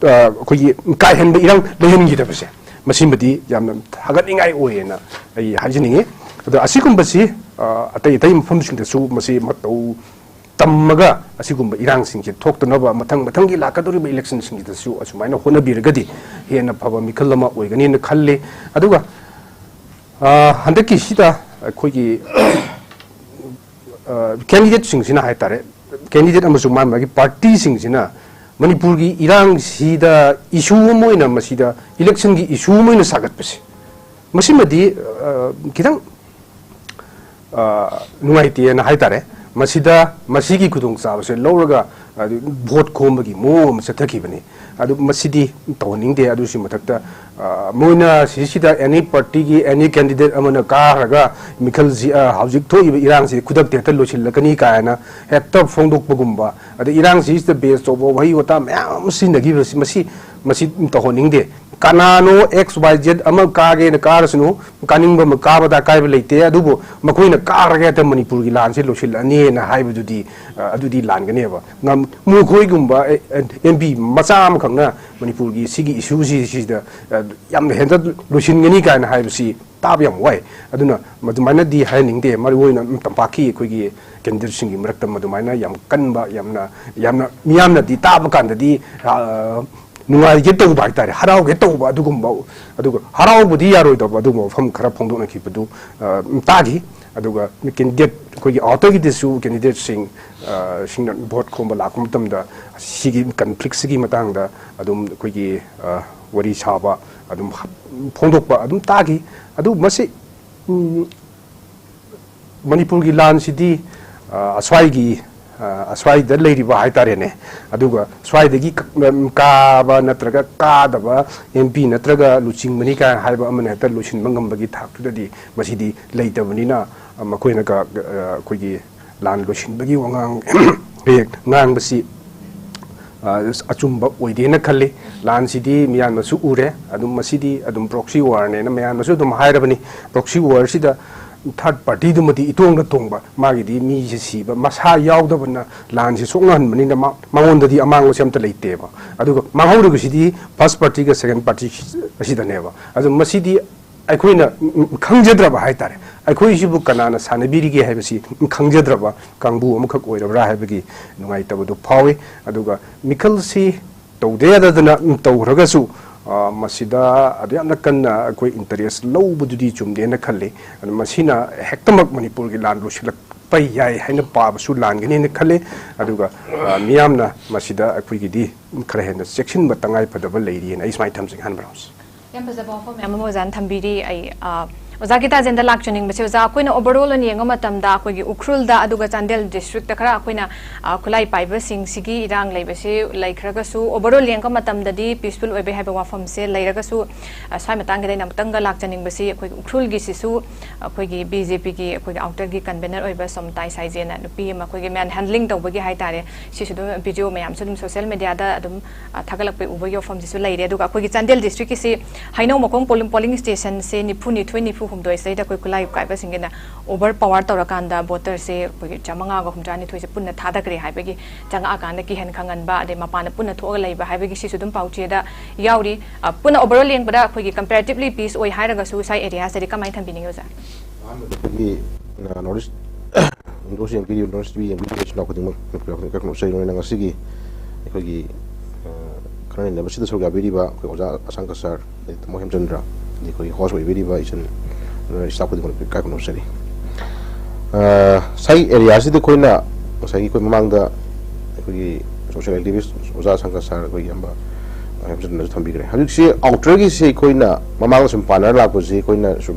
ꯑ, ꯑꯩꯈꯣꯏꯒꯤ ꯀꯥꯏꯍꯟꯕ, ꯏꯔꯥꯡ ꯂꯩꯍꯟꯈꯤꯗꯕꯁꯦ, ꯃꯁꯤꯃꯗꯤ ꯌꯥꯝꯅ ꯊꯥꯒꯠꯅꯤꯡꯉꯥꯏ ꯑꯣꯏꯌꯦꯅ ꯑꯩ ꯍꯥꯏꯖꯅꯤꯡꯉꯤ꯫ ꯑꯗꯣ ꯑꯁꯤꯒꯨꯝꯕꯁꯤ, ꯑ, ꯑꯇꯩ ꯑꯇꯩ ꯃꯐꯝꯁꯤꯡꯗꯁꯨ ꯃꯁꯤ ꯃꯇꯧ ꯇꯝꯃꯒ, ꯑꯁꯤꯒꯨꯝꯕ ꯏꯔꯥꯡꯁꯤꯡꯁꯦ ꯊꯣꯛꯇꯅꯕ ꯃꯊꯪ ꯃꯊꯪꯒꯤ ꯂꯥꯛꯀꯗꯧꯔꯤꯕ electionꯁꯤꯡꯁꯤꯗꯁꯨ ꯑꯁꯨꯃꯥꯏꯅ ꯍꯣꯠꯅꯕꯤꯔꯒꯗꯤ ꯍꯦꯟꯅ ꯐꯕ ꯃꯤꯈꯜ ꯑꯃ ꯑꯣꯏꯒꯅꯤꯅ ꯈꯜꯂꯤ꯫ ꯑꯗꯨꯒ, ꯑ, ꯍꯟꯗꯛꯀꯤꯁꯤꯗ ꯑꯩꯈꯣꯏꯒꯤ, ꯑ, candidateꯁꯤꯡꯁꯤꯅ ꯍꯥꯏꯇꯥꯔꯦ, candidate ꯑꯃꯁꯨꯡ ꯃꯥꯒꯤ ꯃꯥꯒꯤ partyꯁꯤꯡꯁꯤꯅ ꯃꯅꯤꯄꯨꯔꯒꯤ ꯏꯔꯥꯡꯁꯤꯗ issue ꯑꯃ ꯑꯣꯏꯅ, ꯃꯁꯤꯗ electionꯒꯤ issue ꯑꯃ ꯑꯣꯏꯅ ꯁꯥꯒꯠꯄꯁꯦ, ꯃꯁꯤꯃꯗꯤ, ꯑ, ꯈꯤꯇꯪ, ꯑ, ꯅꯨꯡꯉꯥꯏꯇꯦꯅ ꯍꯥꯏꯇꯥꯔꯦ꯫ ꯃꯁꯤꯗ, ꯃꯁꯤꯒꯤ ꯈꯨꯗꯣꯡꯆꯥꯕꯁꯦ ꯂꯧꯔꯒ, ꯑꯗꯨ, vote ꯈꯣꯝꯕꯒꯤ ꯃꯑꯣꯡ ꯑꯃ ꯆꯠꯊꯈꯤꯕꯅꯤ꯫ ꯑꯗꯨ ꯃꯁꯤꯗꯤ ꯇꯧꯍꯟꯅꯤꯡꯗꯦ꯫ ꯑꯗꯨꯁꯨ ꯃꯊꯛꯇ, ꯑ, ꯃꯣꯏꯅ ꯁꯤꯁꯤꯗ any partyꯒꯤ any candidate ꯑꯃꯅ ꯀꯥꯈ꯭ꯔꯒ ꯃꯤꯈꯜꯁꯤ, ꯑ, ꯍꯧꯖꯤꯛ ꯊꯣꯛꯏꯕ ꯏꯔꯥꯡꯁꯤ ꯈꯨꯗꯛꯇ ꯍꯦꯛꯇ ꯂꯣꯏꯁꯤꯜꯂꯛꯀꯅꯤ ꯀꯥꯏꯅ ꯍꯦꯛꯇ ꯐꯣꯡꯗꯣꯛꯄꯒꯨꯝꯕ, ꯑꯗꯩ ꯏꯔꯥꯡꯁꯤꯁꯤꯗ base ꯇꯧꯕ ꯋꯥꯍꯩ ꯋꯥꯇꯥ ꯃꯌꯥꯝ ꯑꯃ ꯁꯤꯖꯤꯟꯅꯈꯤꯕꯁꯤ, ꯃꯁꯤ, ꯃꯁꯤ ꯇꯧꯍꯟꯅꯤꯡꯗꯦ꯫ ꯀꯅꯥꯅꯣ X Y Z ꯑꯃ ꯀꯥꯒꯦꯅ ꯀꯥꯔꯁꯅꯨ, ꯀꯥꯅꯤꯡꯕ ꯑꯃ ꯀꯥꯕꯗ ꯑꯀꯥꯏꯕ ꯂꯩꯇꯦ꯫ ꯑꯗꯨꯕꯨ ꯃꯈꯣꯏꯅ ꯀꯥꯔꯒ ꯍꯦꯛꯇ ꯃꯅꯤꯄꯨꯔꯒꯤ ꯂꯥꯟꯁꯦ ꯂꯣꯏꯁꯤꯜꯂꯅꯤꯅ ꯍꯥꯏꯕꯗꯨꯗꯤ, ꯑ, ꯑꯗꯨꯗꯤ ꯂꯥꯟꯒꯅꯦꯕ꯫ ꯉꯝ-, ꯃꯈꯣꯏꯒꯨꯝꯕ, ꯑꯦ, ꯑꯦ, M P ꯃꯆꯥ ꯑꯃꯈꯛꯅ ꯃꯅꯤꯄꯨꯔꯒꯤ ꯁꯤꯒꯤ issueꯁꯤ ꯁꯤꯗ, ꯑ, ꯌꯥꯝꯅ ꯍꯦꯟꯗ ꯂꯣꯏꯁꯤꯟꯒꯅꯤ ꯀꯥꯏꯅ ꯍꯥꯏꯕꯁꯤ ꯇꯥꯕ ꯌꯥꯝ ꯋꯥꯏ꯫ ꯑꯗꯨꯅ ꯃꯗꯨꯃꯥꯏꯅꯗꯤ ꯍꯥꯏꯍꯟꯅꯤꯡꯗꯦ꯫ ꯃꯔꯨꯑꯣꯏꯅ ꯇꯝꯄꯥꯛꯀꯤ ꯑꯩꯈꯣꯏꯒꯤ candidateꯁꯤꯡꯒꯤ ꯃꯔꯛꯇ ꯃꯗꯨꯃꯥꯏꯅ ꯌꯥꯝ ꯀꯟꯕ, ꯌꯥꯝꯅ, ꯌꯥꯝꯅ ꯃꯤꯌꯥꯝꯅꯗꯤ ꯇꯥꯕ ꯀꯥꯟꯗꯗꯤ, ꯑ, ꯅꯨꯡꯉꯥꯏꯒꯦ ꯇꯧꯕ ꯍꯥꯏꯇꯥꯔꯦ, ꯍꯔꯥꯎꯒꯦ ꯇꯧꯕ ꯑꯗꯨꯒꯨꯝꯕ, ꯑꯗꯨꯒ ꯍꯔꯥꯎꯕꯗꯤ ꯌꯥꯔꯣꯏꯗꯕ ꯑꯗꯨꯒꯨꯝꯕ ꯋꯥꯐꯝ ꯈꯔ ꯐꯣꯡꯗꯣꯛꯅꯈꯤꯕꯗꯨ, ꯑ, ꯇꯥꯈꯤ꯫ ꯑꯗꯨꯒ candidate ꯑꯩꯈꯣꯏꯒꯤ ꯑꯥꯎꯇꯔꯒꯤꯗꯁꯨ ꯀꯦꯟꯗꯤꯗꯦꯠꯁꯤꯡ ꯁꯤꯡꯅ ꯚꯣꯠ ꯈꯣꯝꯕ ꯂꯥꯛꯄ ꯃꯇꯝꯗ ꯁꯤꯒꯤ ꯀꯟꯐ꯭ꯂꯤꯛꯁꯤꯒꯤ ꯃꯇꯥꯡꯗ ꯑꯗꯨꯝ ꯑꯩꯈꯣꯏꯒꯤ ꯋꯥꯔꯤ ꯁꯥꯕ ꯑꯗꯨꯝ ꯐꯣꯡꯗꯣꯛꯄ ꯑꯗꯨꯝ ꯇꯥꯈꯤ꯫ ꯑꯗꯨ ꯃꯁꯤ ꯃꯅꯤꯄꯨꯔꯒꯤ ꯂꯥꯟꯁꯤꯗꯤ ꯑꯁ꯭ꯋꯥꯏꯒꯤ ꯑꯁ꯭ꯋꯥꯏꯗ ꯂꯩꯔꯤꯕ ꯍꯥꯏꯇꯥꯔꯦꯅꯦ꯫ ꯑꯗꯨꯒ ꯁ꯭ꯋꯥꯏꯗꯒꯤ ꯀꯥꯕ ꯅꯠꯇ꯭ꯔꯒ ꯀꯥꯗꯕ ꯑꯦꯝ ꯄꯤ ꯅꯠꯇ꯭ꯔꯒ ꯂꯨꯆꯤꯡꯕꯅꯤ ꯀꯥꯏꯅ ꯍꯥꯏꯕ ꯑꯃꯅ ꯍꯦꯛꯇ ꯂꯣꯏꯁꯤꯟꯕ ꯉꯝꯕꯒꯤ ꯊꯥꯛꯇꯨꯗꯗꯤ ꯃꯁꯤꯗꯤ ꯂꯩꯇꯕꯅꯤꯅ, ꯃꯈꯣꯏꯅ ꯑꯩꯈꯣꯏꯒꯤ ꯂꯥꯟ ꯂꯣꯏꯁꯤꯟꯕꯒꯤ ꯋꯥꯉꯥꯡ ꯍꯦꯛ ꯉꯥꯡꯕꯁꯤ ꯑꯆꯨꯝꯕ ꯑꯣꯏꯗꯦꯅ ꯈꯜꯂꯤ꯫ ꯂꯥꯟꯁꯤꯗꯤ ꯃꯤꯌꯥꯝꯅꯁꯨ ꯎꯔꯦ꯫ ꯑꯗꯨꯝ ꯃꯁꯤꯗꯤ ꯑꯗꯨꯝ ꯄ꯭ꯔꯣꯛꯁꯤ ꯋꯥꯔꯅꯦꯅ ꯃꯌꯥꯝꯅꯁꯨ ꯑꯗꯨꯝ ꯍꯥꯏꯔꯕꯅꯤ꯫ ꯄ꯭ꯔꯣꯛꯁꯤ ꯋꯥꯔꯁꯤꯗ ꯊꯥꯔꯠ ꯄꯥꯔꯇꯤꯗꯨꯃꯗꯤ ꯏꯇꯣꯡꯗ ꯇꯣꯡꯕ, ꯃꯥꯒꯤꯗꯤ ꯃꯤꯁꯦ ꯁꯤꯕ, ꯃꯁꯥ ꯌꯥꯎꯗꯕꯅ ꯂꯥꯟꯁꯦ ꯁꯣꯛꯅꯍꯟꯕꯅꯤꯅ ꯃꯉꯣꯟꯗꯗꯤ ꯑꯃꯥꯡꯕꯁꯦ ꯑꯝꯇ ꯂꯩꯇꯦꯕ꯫ ꯑꯗꯨꯒ ꯃꯥꯡꯍꯧꯔꯤꯕꯁꯤꯗꯤ ꯐꯥꯔꯁ ꯄꯥꯔꯇꯤꯒ ꯁꯦꯀꯦꯟ ꯄꯥꯔꯇꯤ ꯑꯁꯤꯗꯅꯦꯕ꯫ ꯑꯗꯨ ꯃꯁꯤꯗꯤ ꯑꯩꯈꯣꯏꯅ ꯈꯪꯖꯗ꯭ꯔꯕ ꯍꯥꯏꯇꯥꯔꯦ꯫ ꯑꯩꯈꯣꯏꯁꯤꯕꯨ ꯀꯅꯥꯅ ꯁꯥꯟꯅꯕꯤꯔꯤꯒꯦ ꯍꯥꯏꯕꯁꯤ ꯈꯪꯖꯗ꯭ꯔꯕ ꯀꯥꯡꯕꯨ ꯑꯃꯈꯛ ꯑꯣꯏꯔꯕ꯭ꯔꯥ ꯍꯥꯏꯕꯒꯤ ꯅꯨꯡꯉꯥꯏꯇꯕꯗꯨ ꯐꯥꯎꯏ꯫ ꯑꯗꯨꯒ ꯃꯤꯈꯜꯁꯤ ꯇꯧꯗ ꯌꯥꯗꯗꯅ ꯇꯧꯈ꯭ꯔꯒꯁꯨ, ꯃꯁꯤꯗ ꯑꯗꯨ ꯌꯥꯝꯅ ꯀꯟꯅ ꯑꯩꯈꯣꯏ ꯏꯟꯇꯔꯦꯁ ꯂꯧꯕꯗꯨꯗꯤ ꯆꯨꯝꯗꯦꯅ ꯈꯜꯂꯤ꯫ ꯑꯗꯨ ꯃꯁꯤꯅ ꯍꯦꯛꯇꯃꯛ ꯃꯅꯤꯄꯨꯔꯒꯤ ꯂꯥꯟ ꯂꯣꯏꯁꯤꯜꯂꯛꯄ ꯌꯥꯏ ꯍꯥꯏꯅ ꯄꯥꯕꯁꯨ ꯂꯥꯟꯒꯅꯤꯅ ꯈꯜꯂꯤ꯫ ꯑꯗꯨꯒ ꯃꯤꯌꯥꯝꯅ ꯃꯁꯤꯗ ꯑꯩꯈꯣꯏꯒꯤꯗꯤ ꯈꯔ ꯍꯦꯟꯅ ꯆꯦꯛꯁꯤꯟꯕ ꯇꯉꯥꯏ ꯐꯗꯕ ꯂꯩꯔꯤꯑꯅ ꯑꯩ ꯁꯨꯃꯥꯏꯅ ꯊꯝꯖꯒꯦ꯫ ꯍꯥꯟꯕ ꯔꯥꯎꯟꯁ꯫ ꯌꯥꯝ ꯐꯖꯕ ꯋꯥꯐꯝ ꯃꯌꯥꯝ ꯑꯃ ꯑꯣꯖꯥꯅ ꯊꯝꯕꯤꯔꯤ꯫ ꯑꯩ ꯑꯣꯖꯥ ꯒꯤꯇꯥꯖꯦꯟꯗ ꯂꯥꯛꯆꯅꯤꯡꯕꯁꯦ, ꯑꯣꯖꯥ, ꯑꯩꯈꯣꯏꯅ overall ꯑꯣꯏꯅ ꯌꯦꯡꯕ ꯃꯇꯝꯗ ꯑꯩꯈꯣꯏꯒꯤ ꯎꯈ꯭ꯔꯨꯜꯗ ꯑꯗꯨꯒ ꯆꯥꯟꯗꯦꯜ ꯗꯤꯁꯇ꯭ꯔꯤꯛꯇ ꯈꯔ ꯑꯩꯈꯣꯏꯅ ꯈꯨꯠꯂꯥꯏ ꯄꯥꯏꯕꯁꯤꯡꯁꯤꯒꯤ ꯏꯔꯥꯡ ꯂꯩꯕꯁꯤ ꯂꯩꯈ꯭ꯔꯒꯁꯨ, overall ꯌꯦꯡꯕ ꯃꯇꯝꯗꯗꯤ peaceful ꯑꯣꯏꯕ ꯍꯥꯏꯕ ꯋꯥꯐꯝꯁꯦ ꯂꯩꯔꯒꯁꯨ, ꯁ꯭ꯋꯥꯏ ꯃꯇꯥꯡꯒꯤꯗ ꯑꯩꯅ ꯑꯃꯨꯛꯇꯪꯒ ꯂꯥꯛꯆꯅꯤꯡꯕꯁꯤ, ꯑꯩꯈꯣꯏꯒꯤ ꯎꯈ꯭ꯔꯨꯜꯒꯤꯁꯤꯁꯨ ꯑꯩꯈꯣꯏꯒꯤ BJPꯒꯤ ꯑꯩꯈꯣꯏꯒꯤ outerꯒꯤ convener ꯑꯣꯏꯕ ꯁꯣꯝꯇꯥꯏ ꯁꯥꯏꯖꯦꯟꯅ ꯅꯨꯄꯤ ꯑꯃ ꯑꯩꯈꯣꯏꯒꯤ man handling ꯇꯧꯕꯒꯤ ꯍꯥꯏꯇꯥꯔꯦ, ꯁꯤꯁꯨ ꯑꯗꯨꯝ video ꯃꯌꯥꯝꯁꯨ ꯑꯗꯨꯝ social mediaꯗ ꯑꯗꯨꯝ ꯊꯥꯒꯠꯂꯛꯄ ꯎꯕꯒꯤ ꯋꯥꯐꯝꯁꯤꯁꯨ ꯂꯩꯔꯦ꯫ ꯑꯗꯨꯒ ꯑꯩꯈꯣꯏꯒꯤ ꯆꯥꯟꯗꯦꯜ districtꯀꯤꯁꯤ ꯍꯩꯅꯧ ꯃꯈꯣꯡ polling stationꯁꯦ ꯅꯤꯐꯨ ꯅꯤꯊꯣꯏ, ꯅꯤꯐꯨ ꯍꯨꯝꯗꯣꯏ ꯁꯤꯗꯩꯗ ꯑꯩꯈꯣꯏ ꯈꯨꯠꯂꯥꯏ ꯀꯥꯏꯕꯁꯤꯡꯒꯤꯅ over power ꯇꯧꯔꯀꯥꯟꯗ voterꯁꯦ ꯑꯩꯈꯣꯏꯒꯤ ꯆꯥꯃꯉꯥꯒ ꯍꯨꯝꯗ꯭ꯔꯥ ꯅꯤꯊꯣꯏꯁꯦ ꯄꯨꯟꯅ ꯊꯥꯗꯈ꯭ꯔꯦ ꯍꯥꯏꯕꯒꯤ, ꯆꯪꯉꯛꯑꯀꯥꯟꯗ ꯀꯤꯍꯟ ꯈꯪꯍꯟꯕ, ꯑꯗꯩ ꯃꯄꯥꯟꯗ ꯄꯨꯟꯅ ꯊꯣꯛꯑꯒ ꯂꯩꯕ ꯍꯥꯏꯕꯒꯤ ꯁꯤꯁꯨ ꯑꯗꯨꯝ ꯄꯥꯎꯆꯦꯗ ꯌꯥꯎꯔꯤ꯫ ꯄꯨꯟꯅ overall ꯌꯦꯡꯕꯗ ꯑꯩꯈꯣꯏꯒꯤ comparatively peace ꯑꯣꯏ ꯍꯥꯏꯔꯒꯁꯨ ꯁ꯭ꯋꯥꯏ areaꯁꯤꯗꯗꯤ ꯀꯃꯥꯏꯅ ꯊꯝꯕꯤꯅꯤꯡꯉꯤ ꯑꯣꯖꯥ? ꯑꯍꯥꯟꯕꯗ ꯑꯩꯈꯣꯏꯒꯤ north east window ꯌꯦꯡꯕꯤꯔꯤꯕ, north east ꯌꯦꯡꯕꯤꯔꯤꯕ ꯏꯆꯤꯜ ꯏꯅꯥꯎ ꯈꯨꯗꯤꯡꯃꯛ ꯏꯀꯥꯏ ꯈꯨꯝꯅꯕ ꯆꯩ ꯂꯣꯏꯅꯅ ꯉꯁꯤꯒꯤ ꯑꯩꯈꯣꯏꯒꯤ ꯈꯟꯅ ꯅꯩꯅꯕꯁꯤꯗ ꯁꯔꯨꯛ ꯌꯥꯕꯤꯔꯤꯕ ꯑꯩꯈꯣꯏ ꯑꯣꯖꯥ ꯑꯁꯥꯡꯀ ꯁꯥꯔ, ꯑꯗꯩ ꯇꯥꯃꯣ ꯍꯦꯝꯆꯟꯗ꯭ꯔ, ꯑꯗꯩ ꯑꯩꯈꯣꯏꯒꯤ host ꯑꯣꯏꯕꯤꯔꯤꯕ ꯏꯆꯟ staff ꯈꯨꯗꯤꯡꯃꯛ ꯏꯀꯥꯏ ꯈꯨꯝꯅꯕ ꯆꯩ꯫ ꯉꯁꯥꯏꯒꯤ ꯑꯦꯔꯤꯌꯥꯁꯤꯗ ꯑꯩꯈꯣꯏꯅ ꯉꯁꯥꯏꯒꯤ ꯑꯩꯈꯣꯏ ꯃꯃꯥꯡꯗ ꯑꯩꯈꯣꯏꯒꯤ ꯁꯣꯁꯤꯌꯦꯜ ꯑꯦꯛꯇꯤꯚꯤꯁ ꯑꯣꯖꯥ ꯁꯪꯒ ꯁꯥꯔ ꯑꯩꯈꯣꯏꯒꯤ ꯑꯌꯥꯝꯕ ꯍꯥꯏꯕꯁꯤꯅꯁꯨ ꯊꯝꯕꯤꯈ꯭ꯔꯦ꯫ ꯍꯧꯖꯤꯛꯁꯤ ꯑꯥꯎꯇꯔꯒꯤꯁꯤ ꯑꯩꯈꯣꯏꯅ ꯃꯃꯥꯡꯗ ꯁꯨꯝ ꯄꯥꯟꯅꯔ ꯂꯥꯛꯄꯁꯤ ꯑꯩꯈꯣꯏꯅ ꯁꯨꯝ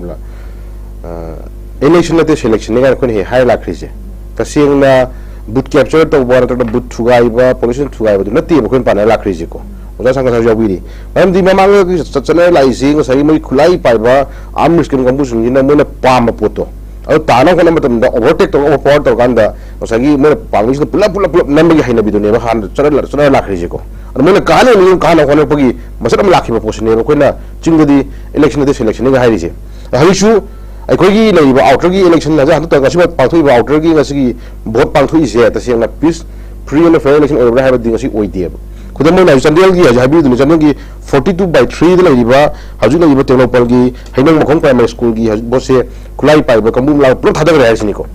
ꯏꯂꯦꯛꯁꯟ ꯅꯠꯇꯦ, ꯁꯦꯂꯦꯛꯁꯟꯅꯤ ꯀꯥꯏꯅ ꯑꯩꯈꯣꯏꯅ ꯍꯦꯛ ꯍꯥꯏꯔ ꯂꯥꯛꯈ꯭ꯔꯤꯁꯦ꯫ ꯇꯁꯦꯡꯅ ꯕꯨꯠ ꯀꯦꯞꯆꯔ ꯇꯧꯕ ꯅꯠꯇ꯭ꯔꯒ ꯕꯨꯠ ꯊꯨꯒꯥꯏꯕ, ꯄꯣꯂꯤꯁꯅ ꯊꯨꯒꯥꯏꯕꯗꯨ ꯅꯠꯇꯦꯕ ꯑꯩꯈꯣꯏꯅ ꯄꯥꯟꯅꯔ ꯂꯥꯛꯈ꯭ꯔꯤꯁꯦꯀꯣ꯫ ꯑꯣꯖꯥ ꯁꯪꯒ ꯁꯥꯔꯁꯨ ꯌꯥꯎꯕꯤꯔꯤ꯫ ꯃꯔꯝꯗꯤ ꯃꯃꯥꯡꯗ ꯆꯠ-, ꯆꯠꯅꯔ ꯂꯥꯛꯏꯁꯤ ꯉꯁꯥꯏꯒꯤ ꯃꯣꯏ ꯈꯨꯠꯂꯥꯏ ꯄꯥꯏꯕ ꯑꯥꯔꯝ ꯔꯦꯁꯂꯤꯡ ꯀꯥꯡꯕꯨꯁꯤꯡꯁꯤꯅ ꯃꯣꯏꯅ ꯄꯥꯝꯕ ꯄꯣꯠꯇꯣ ꯑꯗꯨ ꯇꯥꯅꯕ ꯍꯣꯠꯅꯕ ꯃꯇꯝꯗ ꯑꯣꯚꯔꯇꯦꯛ ꯇꯧꯔꯒ ꯑꯣꯚꯔ ꯄꯋꯥꯔ ꯇꯧꯔꯀꯥꯟꯗ ꯉꯁꯥꯏꯒꯤ ꯃꯣꯏꯅ ꯄꯥꯝꯃꯤꯁꯤꯅ ꯄꯨꯂꯞ ꯄꯨꯂꯞ ꯄꯨꯂꯞ ꯅꯝꯕꯒꯤ ꯍꯩꯅꯕꯤꯗꯨꯅꯦꯕ ꯍꯥꯟꯅ ꯆꯠꯅ-, ꯆꯠꯅꯔ ꯂꯥꯛꯈ꯭ꯔꯤꯁꯦꯀꯣ꯫ ꯑꯗꯣ ꯃꯣꯏꯅ ꯀꯥꯍꯟꯅꯤꯡꯕ ꯀꯥꯍꯟꯅꯕ ꯍꯣꯠꯅꯔꯛꯄꯒꯤ ꯃꯁꯛ ꯑꯃ ꯂꯥꯛꯈꯤꯕ ꯄꯣꯠꯁꯤꯅꯦꯕ ꯑꯩꯈꯣꯏꯅ ꯆꯤꯡꯗꯗꯤ ꯏꯂꯦꯛꯁꯟ ꯅꯠꯇꯦ, ꯁꯦꯂꯦꯛꯁꯟꯅꯤꯒ ꯍꯥꯏꯔꯤꯁꯦ꯫ ꯍꯧꯖꯤꯛꯁꯨ ꯑꯩꯈꯣꯏꯒꯤ ꯂꯩꯔꯤꯕ ꯑꯥꯎꯇꯔꯒꯤ ꯏꯂꯦꯛꯁꯟ ꯍꯧꯖꯤꯛ ꯍꯟꯗꯛꯇ ꯉꯁꯤ ꯄꯥꯡꯊꯣꯛꯏꯕ ꯑꯥꯎꯇꯔꯒꯤ ꯉꯁꯤꯒꯤ ꯚꯣꯠ ꯄꯥꯡꯊꯣꯛꯏꯁꯦ ꯇꯁꯦꯡꯅ ꯄꯤꯁ, ꯐ꯭ꯔꯤ ꯑꯦꯟ ꯐꯦꯌꯔ ꯏꯂꯦꯛꯁꯟ ꯑꯣꯏꯔꯕ꯭ꯔꯥ ꯍꯥꯏꯕꯗꯤ ꯉꯁꯤ ꯑꯣꯏꯗꯦꯕ꯫ ꯈꯨꯗꯝ ꯑꯣꯏꯅ ꯍꯧꯖꯤꯛ ꯆꯥꯟꯗꯦꯜꯒꯤ ꯍꯧꯖꯤꯛ ꯍꯥꯏꯕꯤꯗꯨꯅꯤ, ꯆꯥꯟꯗꯦꯜꯒꯤ ꯐꯣꯔꯇꯤ ꯇꯨ ꯕꯥꯏ ꯊ꯭ꯔꯤꯗ ꯂꯩꯔꯤꯕ ꯍꯧꯖꯤꯛ ꯂꯩꯔꯤꯕ ꯇꯦꯡꯅꯧꯄꯜꯒꯤ ꯍꯩꯅꯧ ꯃꯈꯣꯡ ꯄ꯭ꯔꯥꯏꯃꯥꯔꯤ ꯁ꯭ꯀꯨꯜꯒꯤ ꯍꯧꯖꯤꯛ ꯚꯣꯠꯁꯦ ꯈꯨꯠꯂꯥꯏ ꯄꯥꯏꯕ ꯀꯥꯡꯕꯨ ꯂꯥꯡ ꯄꯨꯂꯞ ꯊꯥꯗꯈ꯭ꯔꯦ ꯍꯥꯏꯁꯤꯅꯤꯀꯣ꯫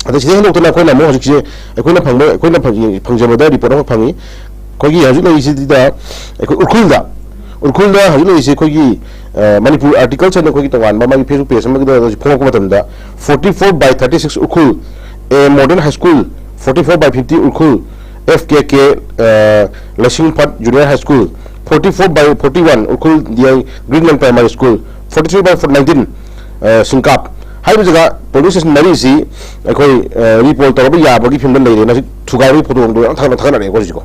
ꯑꯗ ꯁꯤꯗꯩ ꯍꯦꯟꯗꯣꯛꯇꯅ ꯑꯩꯈꯣꯏꯅ ꯑꯃꯨꯛ ꯍꯧꯖꯤꯛꯁꯦ ꯑꯩꯈꯣꯏꯅ ꯐꯪꯕ, ꯑꯩꯈꯣꯏꯅ ꯐꯪ-, ꯐꯪꯖꯕꯗ ꯔꯤꯄꯣꯔꯠ ꯑꯃꯈꯛ ꯐꯪꯉꯤ꯫ ꯑꯩꯈꯣꯏꯒꯤ ꯍꯧꯖꯤꯛ ꯂꯩꯔꯤꯁꯤꯗ ꯑꯩꯈꯣꯏ ꯎꯔꯈꯨꯜꯗ, ꯎꯔꯈꯨꯜꯗ ꯍꯧꯖꯤꯛ ꯂꯩꯔꯤꯁꯤ ꯑꯩꯈꯣꯏꯒꯤ, ꯑ, ꯃꯅꯤꯄꯨꯔ ꯑꯥꯔꯇꯤꯀꯜꯁ ꯍꯥꯏꯅ ꯑꯩꯈꯣꯏꯒꯤ ꯇꯣꯉꯥꯟꯕ ꯃꯥꯒꯤ ꯐꯦꯁꯕꯨꯛ ꯄꯦꯖ ꯑꯃꯒꯤꯗ ꯐꯣꯡꯉꯛꯄ ꯃꯇꯝꯗ, forty four by thirty six ꯎꯔꯈꯨꯜ, A modern high school, forty four by fifty ꯎꯔꯈꯨꯜ, ꯑꯦꯐ ꯀꯦ ꯀꯦ, ꯑ, ꯂꯁꯤꯡꯐꯠ junior high school, forty four by forty one ꯎꯔꯈꯨꯜ D I Greenland primary school, forty three by nineteen, uh, ꯁꯤꯡꯀꯥꯞ ꯍꯥꯏꯕ ꯖꯒꯥ polling station ꯃꯔꯤꯁꯤ ꯑꯩꯈꯣꯏ, ꯑ, ꯔꯤꯄꯣꯜ ꯇꯧꯔꯕ ꯌꯥꯕꯒꯤ ꯐꯤꯕꯝꯗ ꯂꯩꯔꯦꯅ ꯍꯧꯖꯤꯛ ꯊꯨꯒꯥꯏꯕꯒꯤ ꯐꯣꯇꯣ ꯑꯃꯗꯣ ꯌꯥꯝ ꯊꯥꯒꯠꯅ ꯊꯥꯒꯠꯅꯔꯛꯑꯦꯀꯣ ꯍꯧꯖꯤꯛꯀꯣ꯫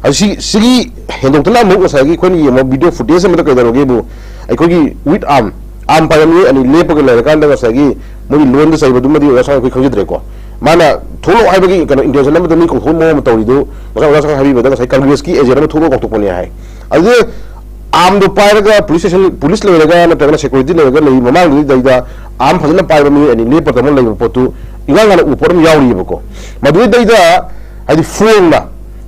ꯑꯗꯨ ꯁꯤ-, ꯁꯤꯒꯤ ꯍꯦꯟꯗꯣꯛꯇꯅ ꯑꯃꯨꯛ ꯉꯁꯥꯏꯒꯤ ꯑꯩꯈꯣꯏꯅ ꯌꯦꯡꯕ ꯚꯤꯗꯤꯑꯣ ꯐꯨꯇꯦꯖ ꯑꯃꯗ ꯀꯩꯗꯧꯔꯒꯦꯕꯨ, ꯑꯩꯈꯣꯏꯒꯤ ꯋꯤꯠ ꯑꯥꯔꯝ, ꯑꯥꯔꯝ ꯄꯥꯏꯕ ꯃꯤꯑꯣꯏ ꯑꯅꯤ ꯂꯦꯞꯄꯒ ꯂꯩꯔꯀꯥꯟꯗ ꯉꯁꯥꯏꯒꯤ ꯃꯣꯏꯒꯤ ꯂꯣꯟꯗ ꯆꯩꯕꯗꯨꯃꯗꯤ ꯑꯣꯖꯥ ꯁꯥꯡ ꯑꯩꯈꯣꯏ ꯈꯪꯖꯗ꯭ꯔꯦꯀꯣ꯫ ꯃꯥꯅ ꯊꯣꯛꯂꯛꯑꯣ ꯍꯥꯏꯕꯒꯤ ꯀꯩꯅꯣ ꯏꯟꯇꯦꯟꯁꯟ ꯑꯃꯗ ꯃꯤ ꯀꯧꯊꯣꯛꯄ ꯃꯑꯣꯡ ꯑꯃ ꯇꯧꯔꯤꯗꯨ ꯉꯁꯥꯏ ꯑꯣꯖꯥ ꯁꯥꯡ ꯍꯥꯏꯕꯤꯕꯗ ꯉꯁꯥꯏ ꯀꯪꯒ꯭ꯔꯦꯁꯀꯤ ꯑꯦꯖꯦꯟ ꯑꯃ ꯊꯣꯛꯂꯒ ꯀꯧꯊꯣꯛꯄꯅꯤ ꯍꯥꯏ꯫ ꯑꯗꯨ ꯑꯥꯔꯝꯗꯣ ꯄꯥꯏꯔꯒ ꯄꯨꯂꯤꯁ ꯁ꯭ꯇꯦꯁꯟ, ꯄꯨꯂꯤꯁ ꯂꯩꯔꯒ ꯅꯠꯇ꯭ꯔꯒꯅ ꯁꯦꯀ꯭ꯌꯨꯔꯤꯇꯤ ꯂꯩꯔꯒ ꯂꯩꯕ ꯃꯃꯥꯡꯗꯨꯗꯩꯗ ꯑꯥꯔꯝ ꯐꯖꯅ ꯄꯥꯏꯕ ꯃꯤꯑꯣꯏ ꯑꯅꯤ ꯂꯦꯞꯄ ꯇꯧꯅ ꯂꯩꯕ ꯄꯣꯠꯇꯨ ꯏꯉꯥꯡ ꯉꯥꯟꯅ ꯎꯕ ꯄꯣꯠ ꯑꯃ ꯌꯥꯎꯔꯤꯑꯕꯀꯣ꯫ ꯃꯗꯨꯗꯩꯗ ꯍꯥꯏꯗꯤ ꯐꯣꯡꯅ,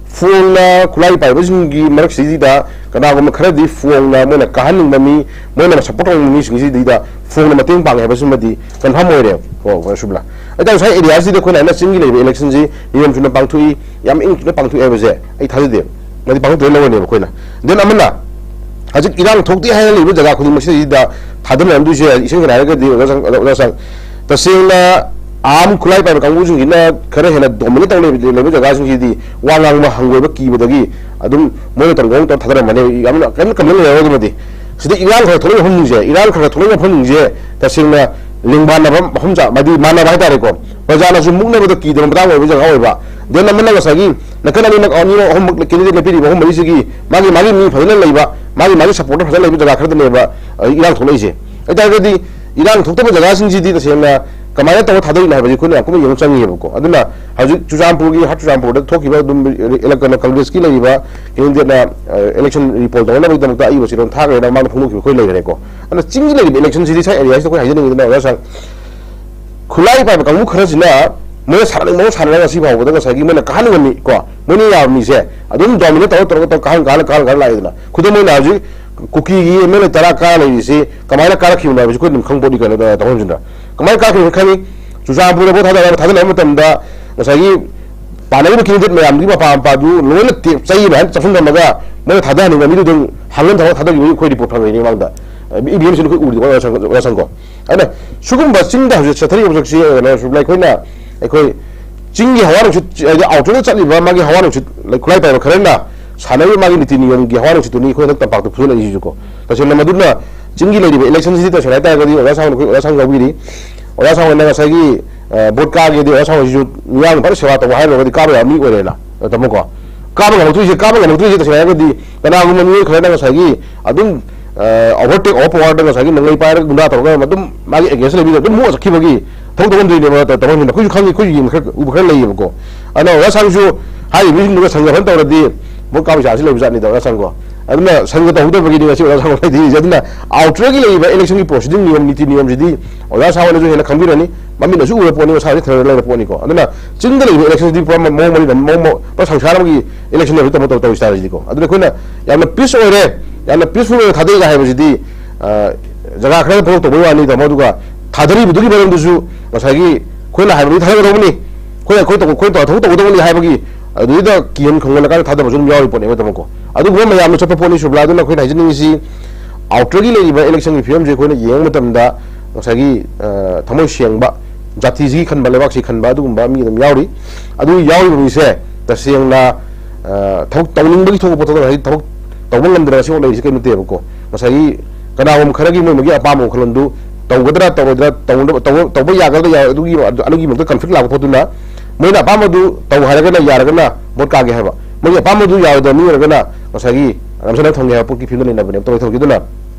ꯐꯣꯡꯅ ꯈꯨꯠꯂꯥꯏ ꯄꯥꯏꯕꯁꯤꯡꯒꯤ ꯃꯔꯛꯁꯤꯗ ꯀꯅꯥꯒꯨꯝꯕ ꯈꯔꯗꯤ ꯐꯣꯡꯅ ꯃꯣꯏꯅ ꯀꯥꯍꯟꯅꯤꯡꯕ ꯃꯤ, ꯃꯣꯏꯅ ꯁꯞꯄꯣꯔꯠ ꯇꯧꯅꯤꯡꯕ ꯃꯤꯁꯤꯡꯁꯤꯗꯩꯗ ꯐꯣꯡꯅ ꯃꯇꯦꯡ ꯄꯥꯡꯉꯦ ꯍꯥꯏꯕꯁꯤꯃꯗꯤ ꯀꯟꯐꯥꯔꯝ ꯑꯣꯏꯔꯦ꯫ ꯀꯣ, ꯁꯨꯕꯂꯥ? ꯑꯩ ꯉꯁꯥꯏ ꯑꯦꯔꯤꯌꯥꯁꯤꯗ ꯑꯩꯈꯣꯏꯅ ꯍꯥꯏꯅ ꯆꯤꯡꯒꯤ ꯂꯩꯕ ꯏꯂꯦꯛꯁꯟꯁꯤ ꯅꯤꯌꯣꯝ ꯆꯨꯝꯅ ꯄꯥꯡꯊꯣꯛꯏ, ꯌꯥꯝ ꯏꯪ ꯆꯤꯛꯅ ꯄꯥꯡꯊꯣꯛꯑꯦ ꯍꯥꯏꯕꯁꯦ ꯑꯩ ꯊꯥꯖꯗꯦꯕ꯫ ꯃꯗꯤ ꯄꯥꯡꯊꯣꯛꯇ꯭ꯔꯦ ꯂꯧꯔꯅꯦꯕ ꯑꯩꯈꯣꯏꯅ꯫ ꯗꯦꯟ ꯑꯃꯅ ꯍꯧꯖꯤꯛ ꯏꯔꯥꯡ ꯊꯣꯛꯇꯦ ꯍꯥꯏꯅ ꯂꯩꯕ ꯖꯒꯥ ꯈꯨꯗꯤꯡꯃꯛꯁꯤꯗꯩꯗ ꯊꯥꯗꯅꯔꯝꯗꯣꯏꯁꯦ, ꯏꯁꯦꯡ ꯁꯦꯡꯅ ꯍꯥꯏꯔꯒꯗꯤ ꯑꯣꯖꯥ ꯁꯪ-, ꯑꯣꯖꯥ ꯁꯪ, ꯇꯁꯦꯡꯅ ꯑꯥꯔꯝ ꯈꯨꯠꯂꯥꯏ ꯄꯥꯏꯕ ꯀꯥꯡꯕꯨꯁꯤꯡꯁꯤꯅ ꯈꯔ ꯍꯦꯟꯅ ꯗꯣꯃꯤꯅꯦꯠ ꯇꯧ ꯂꯩꯕ, ꯂꯩꯕ ꯖꯒꯥꯁꯤꯡꯁꯤꯗꯤ ꯋꯥ ꯉꯥꯡꯕ ꯍꯪꯒꯣꯏꯕ ꯀꯤꯕꯗꯒꯤ ꯑꯗꯨꯝ ꯃꯣꯏꯅ ꯇꯧꯔꯝꯕ ꯃꯑꯣꯡ ꯇꯧꯔ ꯊꯥꯗꯔꯝꯃꯅꯤ꯫ ꯌꯥꯝꯅ ꯀꯔꯤꯝꯇ ꯀꯝꯄ꯭ꯂꯦꯟ ꯂꯩꯔꯔꯣꯏ꯫ ꯑꯗꯨꯃꯗꯤ ꯁꯤꯗ ꯏꯔꯥꯡ ꯈꯔ ꯊꯣꯛꯂꯛꯏꯕ ꯃꯐꯝꯁꯤꯡꯁꯦ, ꯏꯔꯥꯡ ꯈꯔ ꯈꯔ ꯊꯣꯛꯂꯛꯏꯕ ꯃꯐꯝꯁꯤꯡꯁꯦ ꯇꯁꯦꯡꯅ ꯂꯦꯡꯃꯥꯟꯅꯕ ꯃꯐꯝ ꯆꯥ-, ꯍꯥꯏꯗꯤ ꯃꯥꯟꯅꯕ ꯍꯥꯏꯇꯥꯔꯦꯀꯣ, ꯄ꯭ꯔꯖꯥꯅꯁꯨ ꯃꯨꯛꯅꯕꯗ ꯀꯤꯗꯕ ꯃꯇꯥꯡ ꯑꯣꯏꯕ ꯖꯒꯥ ꯑꯣꯏꯕ꯫ ꯗꯦꯟ ꯑꯃꯅ ꯉꯁꯥꯏꯒꯤ ꯅꯥꯀꯟ ꯑꯅꯤꯃꯛ, ꯑꯅꯤꯃꯛ ꯑꯍꯨꯝꯃꯛ ꯀꯦꯟꯗꯤꯗꯦꯠꯅ ꯄꯤꯔꯤꯕ ꯑꯍꯨꯝ ꯃꯔꯤꯁꯤꯒꯤ ꯃꯥꯒꯤ, ꯃꯥꯒꯤ ꯃꯤ ꯐꯖꯅ ꯂꯩꯕ, ꯃꯥꯒꯤ, ꯃꯥꯒꯤ ꯁꯞꯄꯣꯔꯇꯔ ꯐꯖꯅ ꯂꯩꯕ ꯖꯒꯥ ꯈꯔꯗꯅꯦꯕ, ꯑ, ꯏꯔꯥꯡ ꯊꯣꯛꯂꯛꯏꯁꯦ꯫ ꯑꯗꯨ ꯑꯣꯏꯇꯥꯔꯒꯗꯤ ꯏꯔꯥꯡ ꯊꯣꯛꯇꯕ ꯖꯒꯥꯁꯤꯡꯁꯤꯗꯤ ꯇꯁꯦꯡꯅ ꯀꯃꯥꯏꯅ ꯇꯧꯔ ꯊꯥꯗꯣꯛꯏꯅꯣ ꯍꯥꯏꯕꯁꯤ ꯑꯩꯈꯣꯏꯅ ꯌꯥꯝ ꯀꯨꯞꯅ ꯌꯦꯡꯕ ꯆꯪꯉꯤꯕꯀꯣ꯫ ꯑꯗꯨꯅ ꯍꯧꯖꯤꯛ ꯆꯨꯔꯆꯥꯟꯄꯨꯔꯒꯤ, ꯍꯥꯔꯠ ꯆꯨꯔꯆꯥꯟꯄꯨꯔꯗ ꯊꯣꯛꯈꯤꯕ ꯑꯗꯨꯝ ꯏꯂꯦꯛ-, ꯀꯩꯅꯣ, ꯀꯪꯒ꯭ꯔꯦꯁꯀꯤ ꯂꯩꯔꯤꯕ ꯀꯦꯟꯗꯤꯗꯦꯠꯅ, ꯑ, ꯏꯂꯦꯛꯁꯟ ꯔꯤꯄꯣꯜ ꯇꯧꯅꯅꯕꯒꯤꯗꯃꯛꯇ ꯑꯏꯕ ꯆꯤꯔꯣꯟ ꯊꯥꯈ꯭ꯔꯦꯅ ꯃꯥꯅ ꯐꯣꯡꯗꯣꯛꯈꯤꯕ ꯑꯩꯈꯣꯏ ꯂꯩꯈꯔꯦꯀꯣ꯫ ꯑꯗꯨꯅ ꯆꯤꯡꯒꯤ ꯂꯩꯔꯤꯕ ꯏꯂꯦꯛꯁꯟꯁꯤꯗꯤ ꯁ꯭ꯋꯥꯏ ꯑꯦꯔꯤꯌꯥꯁꯤꯗ ꯑꯩꯈꯣꯏ ꯍꯥꯏꯖꯅꯤꯡꯉꯤꯗꯅ, ꯑꯣꯖꯥ ꯁꯥꯔ, ꯈꯨꯠꯂꯥꯏ ꯄꯥꯏꯕ ꯀꯥꯡꯕꯨ ꯈꯔꯁꯤꯅ ꯃꯣꯏꯅ ꯁꯥꯟꯅꯅꯤꯡꯕ ꯃꯑꯣꯡ ꯁꯥꯟꯅꯔꯒ ꯉꯁꯤ ꯐꯥꯎꯕꯗ ꯉꯁꯥꯏꯒꯤ ꯃꯣꯏꯅ ꯀꯥꯍꯟꯅꯤꯡꯕ ꯃꯤ ꯀꯣ, ꯃꯣꯏꯅ ꯌꯥꯕ ꯃꯤꯁꯦ ꯑꯗꯨꯝ ꯗꯣꯃꯤꯅꯦꯠ ꯇꯧꯔ, ꯇꯧꯔꯒ, ꯇꯧꯔꯒ ꯀꯥꯍꯟ, ꯀꯥꯍꯟ, ꯀꯥꯍꯟ, ꯀꯥꯍꯟ ꯂꯥꯛꯏꯗꯅ꯫ ꯈꯨꯗꯝ ꯑꯣꯏꯅ ꯍꯧꯖꯤꯛ ꯀꯨꯀꯤꯒꯤ ꯑꯦꯝ ꯑꯦꯜ ꯑꯦ ꯇꯔꯥ ꯀꯥꯔ ꯂꯩꯔꯤꯁꯤ ꯀꯃꯥꯏꯅ ꯀꯥꯔꯛꯈꯤꯕꯅꯣ ꯍꯥꯏꯕꯁꯤ ꯑꯩꯈꯣꯏ ꯑꯗꯨꯝ ꯈꯪꯕ ꯄꯣꯠꯅꯤ ꯀꯩꯅꯣ, ꯇꯥꯃꯣ ꯔꯟꯖꯟꯗ꯫ ꯀꯃꯥꯏꯅ ꯀꯥꯔꯛꯈꯤꯕꯅꯣ ꯈꯪꯉꯤ? ꯆꯨꯔꯆꯥꯟꯄꯨꯔꯗ ꯚꯣꯠ ꯊꯥꯗꯅꯕ, ꯊꯥꯗꯅꯕ ꯃꯇꯝꯗ ꯉꯁꯥꯏꯒꯤ ꯄꯥꯅꯔꯤꯕ ꯀꯦꯟꯗꯤꯗꯦꯠ ꯃꯌꯥꯝꯗꯨꯒꯤ ꯃꯄꯥ ꯃꯄꯥꯗꯨ ꯂꯣꯏꯅ ꯇꯦꯞ ꯆꯩ ꯑꯗꯨꯃꯥꯏꯅ ꯆꯞꯁꯤꯟ ꯊꯝꯃꯒ ꯃꯣꯏꯅ ꯊꯥꯗꯍꯟꯅꯤꯡꯕ ꯃꯤꯗꯨꯗꯪ ꯍꯥꯡꯍꯟ ꯊꯝꯃꯒ ꯊꯥꯗꯈꯤꯕꯒꯤ ꯑꯩꯈꯣꯏ ꯔꯤꯄꯣꯔꯠ ꯐꯪꯉꯛꯏꯅꯦ ꯃꯃꯥꯡꯗ꯫ ꯏ ꯚꯤ ꯑꯦꯝꯁꯤꯅ ꯑꯩꯈꯣꯏ ꯎꯔꯤꯕ ꯋꯥꯁꯪ-, ꯋꯥꯁꯪꯀꯣ꯫ ꯑꯗꯨꯅ ꯁꯤꯒꯨꯝꯕ ꯆꯤꯡꯗ ꯍꯧꯖꯤꯛ ꯆꯠꯊꯔꯤꯕ ꯄꯣꯠꯁꯛꯁꯤ, ꯑ, ꯀꯩꯅꯣ, ꯁꯨꯝ ꯑꯩꯈꯣꯏꯅ, ꯑꯩꯈꯣꯏ ꯆꯤꯡꯒꯤ ꯍꯋꯥ ꯅꯨꯡꯁꯤꯠ, ꯍꯥꯏꯗꯤ ꯑꯥꯎꯇꯔꯗ ꯆꯠꯂꯤꯕ ꯃꯥꯒꯤ ꯍꯋꯥ ꯅꯨꯡꯁꯤꯠ, ꯂꯩ-, ꯈꯨꯠꯂꯥꯏ ꯄꯥꯏꯕ ꯈꯔꯅ ꯁꯥꯟꯅꯔꯤꯕ ꯃꯥꯒꯤ ꯅꯤꯇꯤ ꯅꯤꯌꯣꯝꯒꯤ ꯍꯋꯥ ꯅꯨꯡꯁꯤꯠꯇꯨꯅꯤ ꯑꯩꯈꯣꯏ ꯍꯟꯗꯛ ꯇꯝꯄꯥꯛꯇ ꯐꯨꯖꯜꯂꯛꯏꯁꯤꯁꯨꯀꯣ꯫ ꯇꯁꯦꯡꯅ ꯃꯗꯨꯅ ꯆꯤꯡꯒꯤ ꯂꯩꯔꯤꯕ ꯏꯂꯦꯛꯁꯟꯁꯤꯗꯤ ꯇꯁꯦꯡꯅ ꯍꯥꯏꯇꯥꯔꯒꯗꯤ ꯑꯣꯖꯥ ꯁꯥꯡꯅ, ꯑꯩꯈꯣꯏ ꯑꯣꯖꯥ ꯁꯥꯡꯅ ꯌꯥꯎꯕꯤꯔꯤ꯫ ꯑꯣꯖꯥ ꯁꯥꯡꯅ ꯉꯁꯥꯏꯒꯤ, ꯑ, ꯚꯣꯠ ꯀꯥꯒꯦꯗꯤ ꯑꯣꯖꯥ ꯁꯥꯡꯅꯁꯤꯁꯨ ꯃꯤꯌꯥꯝꯒꯤ ꯐꯖꯅ ꯁꯦꯕꯥ ꯇꯧꯕ ꯍꯥꯏꯔꯨꯔꯒꯗꯤ ꯀꯥꯕ ꯌꯥꯕ ꯃꯤ ꯑꯣꯏꯔꯦꯅ, ꯇꯥꯃꯣꯀꯣ꯫ ꯀꯥꯕ ꯉꯝꯃꯛꯇ꯭ꯔꯤꯁꯦ, ꯀꯥꯕ ꯉꯝꯃꯛꯇ꯭ꯔꯤꯁꯦ ꯇꯁꯦꯡꯅ ꯍꯥꯏꯔꯒꯗꯤ ꯀꯅꯥꯒꯨꯝꯕ ꯃꯤꯑꯣꯏ ꯈꯔꯅ ꯉꯁꯥꯏꯒꯤ ꯑꯗꯨꯝ, ꯑ, ꯑꯣꯚꯔꯇꯦꯛ, ꯑꯣꯚꯔ ꯄꯥꯋꯔꯗ ꯉꯁꯥꯏꯒꯤ ꯅꯣꯡꯂꯩ ꯄꯥꯏꯔꯒ ꯒꯨꯟꯗꯥ ꯇꯧꯔꯒ ꯑꯗꯨꯝ ꯃꯥꯒꯤ ꯑꯦꯒꯦꯟꯁꯇ ꯂꯩꯕꯤꯗ ꯑꯗꯨꯝ ꯃꯣꯠ ꯆꯠꯈꯤꯕꯒꯤ ꯊꯕꯛ ꯇꯧꯐꯝꯗꯣꯏꯅꯦꯕ꯫ ꯇ-, ꯇꯧꯐꯝꯁꯤꯅ ꯑꯩꯈꯣꯏꯁꯨ ꯈꯪꯉꯤ, ꯑꯩꯈꯣꯏꯁꯨ ꯌꯦꯡꯕ ꯈꯔ, ꯎꯕ ꯈꯔ ꯂꯩꯌꯦꯕꯀꯣ꯫ ꯑꯗꯨꯅ ꯑꯣꯖꯥ ꯁꯥꯡꯁꯨ ꯍꯥꯏꯔꯤꯕ ꯃꯤꯁꯤꯡꯗꯨꯒ ꯁꯪꯒ ꯐꯖꯅ ꯇꯧꯔꯗꯤ ꯚꯣꯠ ꯀꯥꯕꯒꯤ ꯆꯥꯟꯁꯁꯤ ꯂꯩꯕ ꯖꯥꯠꯅꯤꯗ ꯑꯣꯖꯥ ꯁꯥꯡꯀꯣ꯫ ꯑꯗꯨꯅ ꯁꯪꯒ ꯇꯧꯍꯧꯗꯕꯒꯤꯅꯤ ꯉꯁꯤ ꯑꯣꯖꯥ ꯁꯥꯡ ꯂꯩꯇ꯭ꯔꯤꯁꯦ꯫ ꯑꯗꯨꯅ ꯑꯥꯎꯇꯔꯒꯤ ꯂꯩꯔꯤꯕ ꯏꯂꯦꯛꯁꯟꯒꯤ ꯄ꯭ꯔꯣꯁꯤꯗꯤꯡ ꯅꯤꯌꯣꯝ, ꯅꯤꯇꯤ ꯅꯤꯌꯣꯝꯁꯤꯗꯤ ꯑꯣꯖꯥ ꯁꯥꯡ ꯍꯣꯏꯅꯁꯨ ꯍꯦꯟꯅ ꯈꯪꯕꯤꯔꯅꯤ, ꯃꯃꯤꯠꯅꯁꯨ ꯎꯔ ꯄꯣꯠꯅꯤ, ꯃꯁꯥꯅꯁꯨ ꯊꯦꯡꯅꯔ ꯂꯩꯔ ꯄꯣꯠꯅꯤꯀꯣ꯫ ꯑꯗꯨꯅ ꯆꯤꯡꯗ ꯂꯩꯕ ꯏꯂꯦꯛꯁꯟꯁꯤꯗꯤ ꯄꯨꯔꯥ ꯃꯑꯣꯡ ꯃꯔꯤꯟ ꯑꯃ, ꯃꯑꯣꯡ ꯑꯃ, ꯄꯨꯔꯥ ꯁꯪꯁꯥꯔ ꯑꯃꯒꯤ ꯏꯂꯦꯛꯁꯟ ꯂꯩꯕ ꯇꯧ-, ꯇꯧ-, ꯇꯧꯔꯤ ꯁ꯭ꯇꯥꯏꯜꯁꯤꯗꯤꯀꯣ꯫ ꯑꯗꯨꯅ ꯑꯩꯈꯣꯏꯅ ꯌꯥꯝꯅ ꯄꯤꯁ ꯑꯣꯏꯔꯦ, ꯌꯥꯝꯅ ꯄꯤꯁꯐꯨꯜ ꯑꯣꯏꯅ ꯊꯥꯗꯩꯒ ꯍꯥꯏꯕꯁꯤꯗꯤ, ꯑ, ꯖꯒꯥ ꯈꯔꯗ ꯊꯕꯛ ꯇꯧꯕꯩ ꯋꯥꯅꯤ, ꯇꯥꯃꯣ꯫ ꯑꯗꯨꯒ ꯊꯥꯗꯔꯤꯕꯗꯨꯒꯤ ꯃꯔꯝꯗꯨꯁꯨ ꯉꯁꯥꯏꯒꯤ ꯑꯩꯈꯣꯏꯅ ꯍꯥꯏꯕꯗꯨꯗꯤ ꯊꯥꯗꯒꯗꯧꯕꯅꯤ, ꯑꯩꯈꯣꯏ, ꯑꯩꯈꯣꯏ ꯇꯧ-, ꯑꯩꯈꯣꯏ ꯇꯧ-, ꯊꯕꯛ ꯇꯧꯒꯗꯧꯕꯅꯤ ꯍꯥꯏꯕꯒꯤ ꯑꯗꯨꯗ ꯀꯤꯍꯟ ꯈꯪꯍꯜꯂꯀꯥꯟꯗ ꯊꯥꯗꯕꯁꯨ ꯑꯗꯨꯝ ꯌꯥꯎꯔꯤ ꯄꯣꯠꯅꯦꯕ, ꯇꯥꯃꯣꯀꯣ꯫ ꯑꯗꯨꯒꯨꯝꯕ ꯃꯌꯥꯝꯗꯣ ꯆꯠꯄ ꯄꯣꯠꯅꯤ ꯁꯨꯕ꯭ꯂꯥ꯫ ꯑꯗꯨꯅ ꯑꯩꯈꯣꯏꯅ ꯍꯥꯏꯖꯅꯤꯡꯉꯤꯁꯤ, ꯑꯥꯎꯇꯔꯒꯤ ꯂꯩꯔꯤꯕ ꯏꯂꯦꯛꯁꯟꯒꯤ ꯐꯤꯕꯝꯁꯦ ꯑꯩꯈꯣꯏꯅ ꯌꯦꯡꯕ ꯃꯇꯝꯗ ꯉꯁꯥꯏꯒꯤ, ꯑ, ꯊꯃꯣꯏ ꯁꯦꯡꯕ, ꯖꯥꯇꯤꯁꯤꯒꯤ ꯈꯟꯕ, ꯂꯩꯕꯥꯛꯁꯤ ꯈꯟꯕ ꯑꯗꯨꯒꯨꯝꯕ ꯃꯤ ꯑꯗꯨꯝ ꯌꯥꯎꯔꯤ꯫ ꯑꯗꯨ ꯌꯥꯎꯔꯤꯕ ꯃꯤꯁꯦ ꯇꯁꯦꯡꯅ, ꯑ, ꯊꯕꯛ ꯇꯧꯅꯤꯡꯕꯒꯤ ꯊꯣꯛꯄ ꯄꯣꯠꯇꯣ ꯉꯁꯥꯏ ꯊꯕꯛ ꯇꯧꯕ ꯉꯝꯗꯅ ꯉꯁꯤ ꯂꯩꯔꯤꯁꯦ ꯀꯔꯤꯝ ꯅꯠꯇꯦꯕꯀꯣ꯫ ꯉꯁꯥꯏꯒꯤ ꯀꯅꯥꯒꯨꯝꯕ ꯈꯔꯒꯤ ꯃꯣꯏ ꯃꯣꯏꯒꯤ ꯑꯄꯥꯝꯕ ꯋꯥꯈꯜꯂꯣꯟꯗꯨ ꯇꯧꯒꯗ꯭ꯔꯥ ꯇꯧꯔꯣꯏꯗ꯭ꯔꯥ, ꯇꯧꯅꯕ-, ꯇꯧꯕ, ꯇꯧꯕ ꯌꯥꯒꯗ꯭ꯔꯥ ꯌꯥꯔꯣꯏ, ꯑꯗꯨꯒꯤ, ꯑꯗꯨꯒꯤ ꯃꯔꯛꯇ conflict ꯂꯥꯛꯄ ꯄꯣꯠꯇꯨꯅ ꯃꯣꯏꯅ ꯑꯄꯥꯝꯕꯗꯨ ꯇꯧ ꯍꯥꯏꯔꯒꯅ ꯌꯥꯔꯒꯅ vote ꯀꯥꯒꯦ ꯍꯥꯏꯕ, ꯃꯣꯏꯒꯤ ꯑꯄꯥꯝꯕꯗꯨ ꯌꯥꯔꯣꯏꯗꯕ ꯃꯤ ꯑꯣꯏꯔꯒꯅ ꯉꯁꯥꯏꯒꯤ ꯅꯝꯁꯤꯜꯂꯒ ꯊꯝꯒꯦ ꯍꯥꯏꯕ ꯄꯣꯠꯀꯤ ꯐꯤꯕꯝꯗ ꯂꯩꯅꯕꯅꯦꯕ ꯇꯧꯔꯤ ꯊꯕꯛꯁꯤ꯫ ꯑꯗꯨꯅ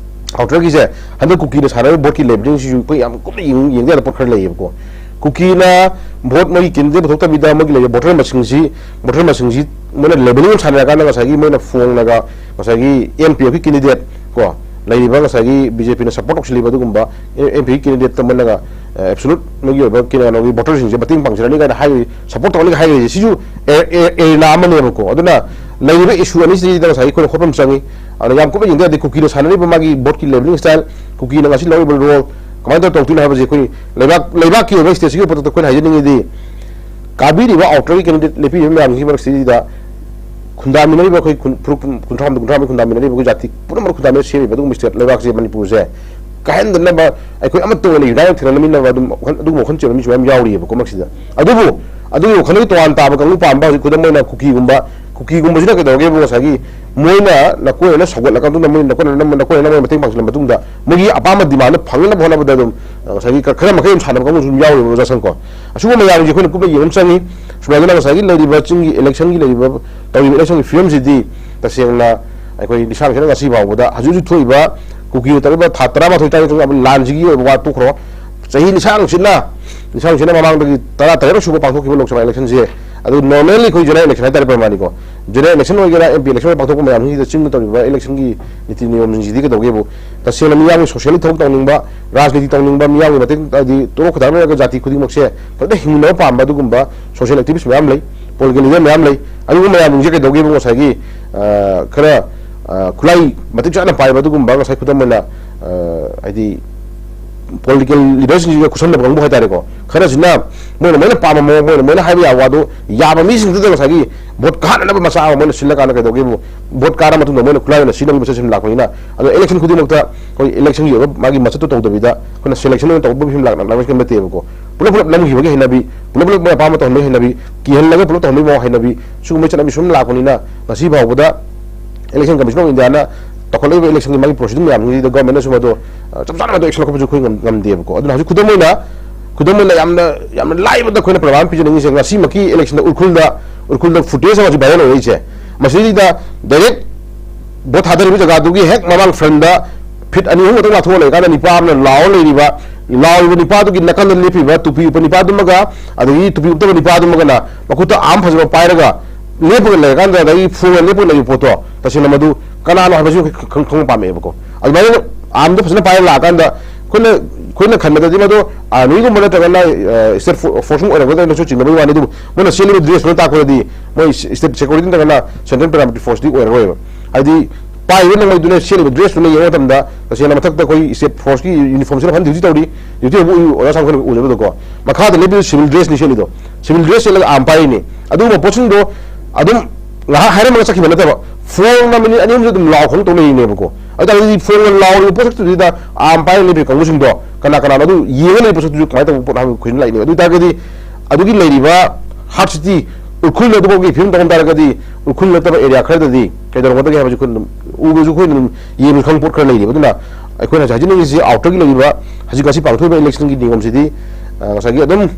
outerꯒꯤꯁꯦ ꯍꯟꯗꯛ ꯀꯨꯀꯤꯅ ꯁꯥꯟꯅꯔꯤꯕ voteꯀꯤ levelingꯁꯤꯁꯨ ꯑꯩꯈꯣꯏ ꯌꯥꯝ ꯀꯨꯞꯅ ꯌꯦꯡ-, ꯌꯦꯡꯗ ꯌꯥꯗꯕ ꯄꯣꯠ ꯈꯔ ꯂꯩꯌꯦꯕꯀꯣ꯫ ꯀꯨꯀꯤꯅ vote ꯃꯣꯏꯒꯤ candidate ꯄꯨꯊꯣꯛꯇꯕꯤꯗ ꯃꯣꯏꯒꯤ ꯂꯩꯔꯤꯕ voter ꯃꯁꯤꯡꯁꯤ, voter ꯃꯁꯤꯡꯁꯤ ꯃꯣꯏꯅ levelling ꯑꯃ ꯁꯥꯟꯅꯔꯀꯥꯟꯗ ꯉꯁꯥꯏꯒꯤ ꯃꯣꯏꯅ ꯐꯣꯡꯂꯒ ꯉꯁꯥꯏꯒꯤ NPFꯀꯤ candidate ꯀꯣ, ꯂꯩꯔꯤꯕ ꯉꯁꯥꯏꯒꯤ BJPꯅ support ꯇꯧꯁꯤꯜꯂꯤꯕ ꯑꯗꯨꯒꯨꯝꯕ NPFꯀꯤ candidateꯇ ꯃꯣꯏꯅꯒ, ꯑ, absolute ꯃꯣꯏꯒꯤ ꯑꯣꯏꯕ ꯀꯩꯅꯣꯒꯤ voterꯁꯤꯡꯁꯦ ꯃꯇꯦꯡ ꯄꯥꯡꯖꯔꯅꯤ ꯀꯥꯏꯅ ꯍꯥꯏꯔꯤ, support ꯇꯧꯔꯅꯤ ꯍꯥꯏꯔꯤꯁꯦ ꯁꯤꯁꯨ ꯑꯦ-, ꯑꯦ-, arena ꯑꯃꯅꯦꯕꯀꯣ꯫ ꯑꯗꯨꯅ ꯂꯩꯔꯤꯕ issue ꯑꯅꯤꯁꯤꯗ ꯉꯁꯥꯏꯒꯤ ꯑꯩꯈꯣꯏꯅ ꯍꯣꯠꯐꯝ ꯆꯪꯉꯤ꯫ ꯑꯗꯨꯅ ꯌꯥꯝ ꯀꯨꯞꯅ ꯌꯦꯡꯗ ꯌꯥꯗꯦ꯫ ꯀꯨꯀꯤꯅ ꯁꯥꯟꯅꯔꯤꯕ ꯃꯥꯒꯤ voteꯀꯤ levelling style, ꯀꯨꯀꯤꯅ ꯉꯁꯤ ꯂꯧꯔꯤꯕ role ꯀꯃꯥꯏꯅ ꯇꯧꯔ ꯇꯧꯗꯣꯏꯅꯣ ꯍꯥꯏꯕꯁꯦ ꯑꯩꯈꯣꯏ ꯂꯩꯕꯥꯛ, ꯂꯩꯕꯥꯛꯀꯤ ꯑꯣꯏꯕ stateꯁꯤꯒꯤ ꯑꯣꯏꯕ ꯄꯣꯠꯇ ꯑꯩꯈꯣꯏꯅ ꯍꯥꯏꯖꯅꯤꯡꯉꯤꯗꯤ ꯀꯥꯕꯤꯔꯤꯕ outerꯒꯤ candidate ꯂꯦꯞꯄꯤꯔꯤꯕ ꯃꯌꯥꯝꯁꯤꯒꯤ ꯃꯔꯛꯁꯤꯗ ꯈꯨꯟꯗꯥꯃꯤꯟꯅꯔꯤꯕ ꯑꯩꯈꯣꯏ ꯈꯨꯟ-, ꯐꯨꯔꯨꯞ ꯀꯨꯟ-, ꯀꯨꯟꯊ꯭ꯔꯥ ꯍꯨꯝꯗꯣꯏ, ꯀꯨꯟꯊ꯭ꯔꯥ ꯃꯔꯤ ꯈꯨꯟꯗꯥꯃꯤꯟꯅꯔꯤꯕ ꯑꯩꯈꯣꯏ ꯖꯥꯇꯤ ꯄꯨꯝꯅꯃꯛ ꯈꯨꯟꯗꯥꯃꯤꯟꯅ ꯁꯦꯝꯃꯤꯕ ꯑꯗꯨꯒꯨꯝꯕ state ꯂꯩꯕꯥꯛꯁꯦ ꯃꯅꯤꯄꯨꯔꯁꯦ ꯀꯥꯏꯍꯟꯗꯅꯕ ꯑꯩꯈꯣꯏ ꯑꯃꯠꯇ ꯑꯣꯏꯅ unite ꯊꯦꯡꯅꯃꯤꯟꯅꯕ ꯑꯗꯨꯝ ꯋꯥꯈꯜ, ꯑꯗꯨꯒꯨꯝꯕ ꯋꯥꯈꯜ ꯆꯦꯟꯕ ꯃꯤꯁꯨ ꯃꯌꯥꯝ ꯌꯥꯎꯔꯤꯑꯕꯀꯣ ꯃꯁꯤꯗ꯫ ꯑꯗꯨꯕꯨ ꯑꯗꯨꯒꯤ ꯋꯥꯈꯜꯗꯒꯤ ꯇꯣꯉꯥꯟ ꯇꯥꯕ ꯀꯥꯡꯕꯨ ꯄꯥꯝꯕ ꯍꯧꯖꯤꯛ ꯈꯨꯗꯝ ꯑꯣꯏꯅ ꯀꯨꯀꯤꯒꯨꯝꯕ, ꯀꯨꯀꯤꯒꯨꯝꯕꯁꯤꯅ ꯀꯩꯗꯧꯒꯦꯕꯨ ꯉꯁꯥꯏꯒꯤ ꯃꯣꯏꯅ ꯅꯀꯣꯏꯅꯅ ꯁꯧꯒꯠꯂꯀꯥꯟꯗ ꯃꯣꯏ ꯅꯀꯣꯏꯅꯅ ꯅꯝ-, ꯅꯀꯣꯏꯅꯅ ꯃꯣꯏ ꯃꯇꯦꯡ ꯄꯥꯡꯁꯤꯜꯂ ꯃꯇꯨꯡꯗ ꯃꯣꯏꯒꯤ ꯑꯄꯥꯝꯕ demandꯗꯨ ꯐꯪꯅꯕ ꯍꯣꯠꯅꯕꯗ ꯑꯗꯨꯝ, ꯑ, ꯉꯁꯥꯏꯒꯤ ꯈ-, ꯈꯔ ꯃꯈꯩ ꯑꯗꯨꯝ ꯁꯥꯟꯅꯕ ꯀꯥꯡꯕꯨꯁꯨ ꯑꯗꯨꯝ ꯌꯥꯎꯔꯤꯕ ꯑꯣꯖꯥꯁꯪꯀꯣ꯫ ꯑꯁꯤꯒꯨꯝꯕ ꯃꯌꯥꯝꯁꯦ ꯑꯩꯈꯣꯏꯅ ꯀꯨꯞꯅ ꯌꯦꯡꯕ ꯑꯃ ꯆꯪꯉꯤ꯫ ꯁꯨꯃꯥꯏꯅ ꯉꯁꯥꯏꯒꯤ ꯂꯩꯔꯤꯕ ꯆꯤꯡꯒꯤ electionꯒꯤ ꯂꯩꯔꯤꯕ, ꯇꯧꯔꯤꯕ electionꯒꯤ ꯐꯤꯕꯝꯁꯤꯗꯤ ꯇꯁꯦꯡꯅ ꯑꯩꯈꯣꯏ ꯂꯤꯁꯥꯡꯁꯤꯠꯅ ꯉꯁꯤ ꯐꯥꯎꯕꯗ ꯍꯧꯖꯤꯛ ꯍꯧꯖꯤꯛ ꯊꯣꯛꯏꯕ ꯀꯨꯀꯤꯅ ꯇꯧꯔꯤꯕ ꯊꯥ ꯇꯔꯥꯃꯥꯊꯣꯏ ꯇꯔꯥꯅꯤꯊꯣꯏ ꯂꯥꯟꯁꯤꯒꯤ ꯑꯣꯏꯕ ꯋꯥ ꯇꯣꯛꯈ꯭ꯔꯣ꯫ ꯆꯍꯤ ꯂꯤꯁꯥꯡꯁꯤꯠꯅ, ꯂꯤꯁꯥꯡꯁꯤꯠꯅ ꯃꯃꯥꯡꯗꯒꯤ ꯇꯔꯥ ꯇꯔꯦꯠ ꯁꯨꯕ ꯄꯥꯡꯊꯣꯛꯈꯤꯕ ꯂꯣꯛ ꯁꯚꯥ electionꯁꯦ, ꯑꯗꯨ normally ꯑꯩꯈꯣꯏ general election ꯍꯥꯏꯇꯥꯔꯦ ꯄ꯭ꯔꯃꯥꯅꯤꯀꯣ, general election ꯑꯣꯏꯒꯦꯔꯥ, MP election ꯑꯣꯏꯒꯦꯔꯥ, ꯄꯥꯡꯊꯣꯛꯄ ꯃꯌꯥꯝꯁꯤꯡꯁꯤꯗ ꯆꯤꯡꯗ ꯇꯧꯔꯤꯕ electionꯒꯤ ꯅꯤꯇꯤ ꯅꯤꯌꯣꯝꯁꯤꯡꯁꯤꯗꯤ ꯀꯩꯗꯧꯒꯦꯕꯨ, ꯇꯁꯦꯡꯅ ꯃꯤꯌꯥꯝꯒꯤ socially ꯊꯕꯛ ꯇꯧꯅꯤꯡꯕ, ꯔꯥꯖꯅꯤꯇꯤ ꯇꯧꯅꯤꯡꯕ, ꯃꯤꯌꯥꯝꯒꯤ ꯃꯇꯦꯡ, ꯍꯥꯏꯗꯤ ꯇꯣꯔꯣꯛ ꯈꯨꯗꯥꯡ ꯂꯩꯔꯒ ꯖꯥꯇꯤ ꯈꯨꯗꯤꯡꯃꯛꯁꯦ ꯐꯖꯅ ꯍꯤꯡꯃꯤꯟꯅꯕ ꯄꯥꯝꯕ ꯑꯗꯨꯒꯨꯝꯕ social activist ꯃꯌꯥꯝ ꯂꯩ, political leader ꯃꯌꯥꯝ ꯂꯩ꯫ ꯑꯗꯨꯒꯨꯝꯕ ꯃꯌꯥꯝꯁꯤꯡꯁꯦ ꯀꯩꯗꯧꯒꯦꯕꯨ, ꯉꯁꯥꯏꯒꯤ, ꯑ, ꯈꯔ, ꯑ, ꯈꯨꯠꯂꯥꯏ ꯃꯇꯤꯛ ꯆꯥꯅ ꯄꯥꯏꯕ ꯑꯗꯨꯒꯨꯝꯕ, ꯉꯁꯥꯏ ꯈꯨꯗꯝ ꯑꯣꯏꯅ, ꯑ, ꯍꯥꯏꯗꯤ political leaderꯁꯤꯡꯁꯤꯒ ꯈꯨꯠꯁꯝꯅꯕ ꯀꯥꯡꯕꯨ ꯍꯥꯏꯇꯥꯔꯦꯀꯣ, ꯈꯔꯁꯤꯅ ꯃꯣꯏꯅ, ꯃꯣꯏꯅ ꯄꯥꯝꯕ ꯃꯑꯣꯡ, ꯃꯣꯏꯅ, ꯃꯣꯏꯅ ꯍꯥꯏꯕ ꯌꯥꯕ ꯋꯥꯗꯨ ꯌꯥꯕ ꯃꯤꯁꯤꯡꯗꯨꯗ ꯉꯁꯥꯏꯒꯤ vote ꯀꯥꯍꯟꯅꯅꯕ ꯃꯆꯥ ꯑꯃ ꯃꯣꯏꯅ ꯁꯤꯜꯂꯀꯥꯟꯗ ꯀꯩꯗꯧꯒꯦꯕꯨ, vote ꯀꯥꯔ ꯃꯇꯨꯡꯗ ꯃꯣꯏꯅ ꯈꯨꯠꯂꯥꯏ ꯑꯣꯏꯅ ꯁꯤꯖꯤꯟꯅꯕꯒꯤ ꯃꯆꯠꯁꯤꯡ ꯂꯥꯛꯄꯅꯤꯅ, ꯑꯗꯣ election ꯈꯨꯗꯤꯡꯃꯛꯇ ꯑꯩꯈꯣꯏ electionꯒꯤ ꯑꯣꯏꯕ ꯃꯥꯒꯤ ꯃꯆꯠꯇꯨ ꯇꯧꯗꯕꯤꯗ ꯑꯩꯈꯣꯏꯅ selection ꯑꯣꯏꯅ ꯇꯧꯕꯒꯤ ꯐꯤꯕꯝ ꯂꯥꯛꯅꯕ ꯅꯠꯇꯦꯕꯀꯣ꯫ ꯄꯨꯂꯞ ꯄꯨꯂꯞ ꯅꯝꯈꯤꯕꯒꯤ ꯍꯩꯅꯕꯤ, ꯄꯨꯂꯞ ꯄꯨꯂꯞ ꯃꯣꯏ ꯑꯄꯥꯝꯕ ꯇꯧꯍꯟꯕꯒꯤ ꯍꯩꯅꯕꯤ, ꯀꯤꯍꯜꯂꯒ ꯄꯨꯂꯞ ꯇꯧꯍꯟꯕꯒꯤ ꯃꯑꯣꯡ ꯍꯩꯅꯕꯤ, ꯁꯤꯒꯨꯝꯕꯒꯤ ꯆꯠꯅꯕꯤ ꯁꯨꯝ ꯂꯥꯛꯄꯅꯤꯅ ꯉꯁꯤ ꯐꯥꯎꯕꯗ Election Commission of India ꯇꯧꯈꯠꯂꯛꯂꯤꯕ election ꯒꯤ ꯃꯥꯒꯤ procedure ꯃꯌꯥꯝꯁꯤꯡꯁꯤꯗ government ꯅꯁꯨ ꯃꯗꯨ, ꯑ, ꯆꯞ ꯆꯥꯅ ꯃꯗꯨ action ꯂꯧꯈꯠꯄꯁꯨ ꯑꯩꯈꯣꯏ ꯉꯝ-, ꯉꯝꯗꯦꯕꯀꯣ꯫ ꯑꯗꯨꯅ ꯍꯧꯖꯤꯛ ꯈꯨꯗꯝ ꯑꯣꯏꯅ, ꯈꯨꯗꯝ ꯑꯣꯏꯅ ꯌꯥꯝꯅ, ꯌꯥꯝꯅ ꯂꯥꯏꯕꯗ ꯑꯩꯈꯣꯏꯅ ꯄ꯭ꯔꯃꯥꯟ ꯄꯤꯖꯅꯤꯡꯉꯤꯁꯦ, ꯉꯁꯤꯃꯛꯀꯤ election ꯗ ꯎꯔꯈꯨꯜꯗ, ꯎꯔꯈꯨꯜꯗ footage ꯑꯃ ꯍꯧꯖꯤꯛ viral ꯑꯣꯏꯔꯛꯏꯁꯦ, ꯃꯁꯤꯗ direct vote ꯊꯥꯗꯔꯤꯕ ꯖꯒꯥꯗꯨꯒꯤ ꯍꯦꯛ ꯃꯃꯥꯡ front ꯗ feet ꯑꯅꯤ ꯑꯍꯨꯝ ꯈꯛꯇꯪ ꯂꯥꯞꯊꯣꯛꯑ ꯂꯩꯔꯀꯥꯟꯗ ꯅꯤꯄꯥ ꯑꯃꯅ ꯂꯥꯎꯔ ꯂꯩꯔꯤꯕ, ꯂꯥꯎꯔꯤꯕ ꯅꯤꯄꯥꯗꯨꯒꯤ ꯅꯥꯀꯟꯗ ꯂꯦꯞꯄꯤꯕ ꯇꯨꯄꯤ ꯎꯞꯄ ꯅꯤꯄꯥꯗꯨꯃꯒ ꯑꯗꯒꯤ ꯇꯨꯄꯤ ꯎꯞꯇꯕ ꯅꯤꯄꯥꯗꯨꯃꯒꯅ ꯃꯈꯨꯠꯇ arm ꯐꯖꯕ ꯄꯥꯏꯔꯒ ꯂꯦꯞꯄꯒ ꯂꯩꯔꯀꯥꯟꯗ, ꯑꯗꯒꯤ ꯐꯣꯡꯅ ꯂꯦꯞꯄꯒ ꯂꯩꯕ ꯄꯣꯠꯇꯣ, ꯇꯁꯦꯡꯅ ꯃꯗꯨ ꯀꯅꯥꯅꯣ ꯍꯥꯏꯕꯁꯤ ꯑꯩꯈꯣꯏ ꯈꯪ-, ꯈꯪꯕ ꯄꯥꯝꯃꯛꯑꯦꯕꯀꯣ꯫ ꯑꯗꯨꯃꯥꯏꯅ arm ꯗꯣ ꯐꯖꯅ ꯄꯥꯏꯔ ꯂꯥꯛꯑꯀꯥꯟꯗ ꯑꯩꯈꯣꯏꯅ, ꯑꯩꯈꯣꯏꯅ ꯈꯟꯕꯗꯗꯤ ꯃꯗꯨ army ꯒꯨꯝꯕ ꯅꯠꯇ꯭ꯔꯒꯅ, ꯑ, state fo-, force ꯀꯨꯝꯕ ꯑꯣꯏꯔꯝꯒꯗ꯭ꯔꯥꯅꯁꯨ ꯆꯤꯡꯅꯕꯒꯤ ꯋꯥꯅꯤ꯫ ꯑꯗꯨꯕꯨ ꯃꯣꯏꯅ ꯁꯦꯠꯂꯤꯕ dress ꯇꯨꯅ ꯇꯥꯛꯄꯗꯗꯤ ꯃꯣꯏ state security ꯅꯠꯇ꯭ꯔꯒꯅ central paramilitary force ꯇꯤ ꯑꯣꯏꯔꯔꯣꯏꯕ꯫ ꯍꯥꯏꯗꯤ ꯄꯥꯏꯔꯤꯕ ꯅꯣꯡꯃꯩꯗꯨꯅ ꯁꯦꯠꯂꯤꯕ dress ꯇꯨꯅ ꯌꯦꯡꯕ ꯃꯇꯝꯗ ꯇꯁꯦꯡꯅ ꯃꯊꯛꯇ ꯑꯩꯈꯣꯏ state force ꯀꯤ uniform ꯁꯦꯠꯂ ꯐꯖꯅ duty ꯇꯧꯔꯤ, duty ꯇꯧꯕ ꯎꯏ, ꯑꯣꯖꯥ ꯁꯥꯡꯈꯣꯏꯅ ꯎꯖꯕꯗꯀꯣ꯫ ꯃꯈꯥꯗ ꯂꯦꯞꯄꯤꯗꯨ civil dress ꯅꯤ ꯁꯦꯠꯂꯤꯗꯣ, civil dress ꯁꯦꯠꯂꯒ arm ꯄꯥꯏꯔꯤꯅꯤ꯫ ꯑꯗꯨꯒꯨꯝꯕ ꯄꯣꯠꯁꯤꯡꯗꯣ ꯑꯗꯨꯝ ꯉꯥꯏꯍꯥꯛ ꯍꯥꯏꯔꯝꯃꯒ ꯆꯠꯈꯤꯕ ꯅꯠꯇꯕ, ꯐꯣꯡꯅ ꯃꯤꯅꯤꯠ ꯑꯅꯤ ꯑꯍꯨꯝꯁꯨ ꯑꯗꯨꯝ ꯂꯥꯎ ꯈꯣꯡ ꯇꯧ ꯂꯩꯔꯤꯅꯦꯕꯀꯣ꯫ ꯑꯗꯨ ꯇꯥꯔꯒꯗꯤ ꯐꯣꯡꯅ ꯂꯥꯎꯔꯤꯕ ꯄꯣꯠꯁꯛꯇꯨꯗ arm ꯄꯥꯏꯔ ꯂꯩꯕ ꯀꯥꯡꯕꯨꯁꯤꯡꯗꯣ ꯀꯅꯥ ꯀꯅꯥꯅꯣ, ꯑꯗꯨ ꯌꯦꯡꯉ ꯂꯩꯕ ꯄꯣꯠꯁꯛꯇꯨꯁꯨ ꯀꯃꯥꯏꯅ ꯇꯧꯕ ꯄꯣꯠꯅꯣ ꯍꯥꯏꯕ question ꯂꯥꯛꯏꯅꯦ꯫ ꯑꯗꯨ ꯑꯣꯏ ꯇꯥꯔꯒꯗꯤ ꯑꯗꯨꯒꯤ ꯂꯩꯔꯤꯕ hard city ꯎꯔꯈꯨꯜꯗ ꯑꯗꯨꯐꯥꯎꯒꯤ ꯐꯤꯕꯝ ꯇꯧꯔꯝ ꯇꯥꯔꯒꯗꯤ ꯎꯔꯈꯨꯜ ꯅꯠꯇꯕ area ꯈꯔꯗꯗꯤ ꯀꯩꯗꯧꯔꯝꯒꯗꯒꯦ ꯍꯥꯏꯕꯁꯤ ꯑꯩꯈꯣꯏꯅ ꯑꯗꯨꯝ ꯎꯕꯁꯨ ꯑꯩꯈꯣꯏꯅ ꯑꯗꯨꯝ ꯌꯦꯡꯕꯁꯨ ꯈꯪꯕ ꯄꯣꯠ ꯈꯔ ꯂꯩꯔꯤꯕ꯫ ꯑꯗꯨꯅ ꯑꯩꯈꯣꯏꯅ ꯍꯧꯖꯤꯛ ꯍꯥꯏꯖꯅꯤꯡꯉꯤꯁꯤ outer ꯒꯤ ꯂꯩꯔꯤꯕ ꯍꯧꯖꯤꯛ ꯉꯁꯤ ꯄꯥꯡꯊꯣꯛꯏꯕ election ꯒꯤ ꯅꯤꯌꯣꯝꯁꯤꯗꯤ, ꯑ, ꯉꯁꯥꯏꯒꯤ ꯑꯗꯨꯝ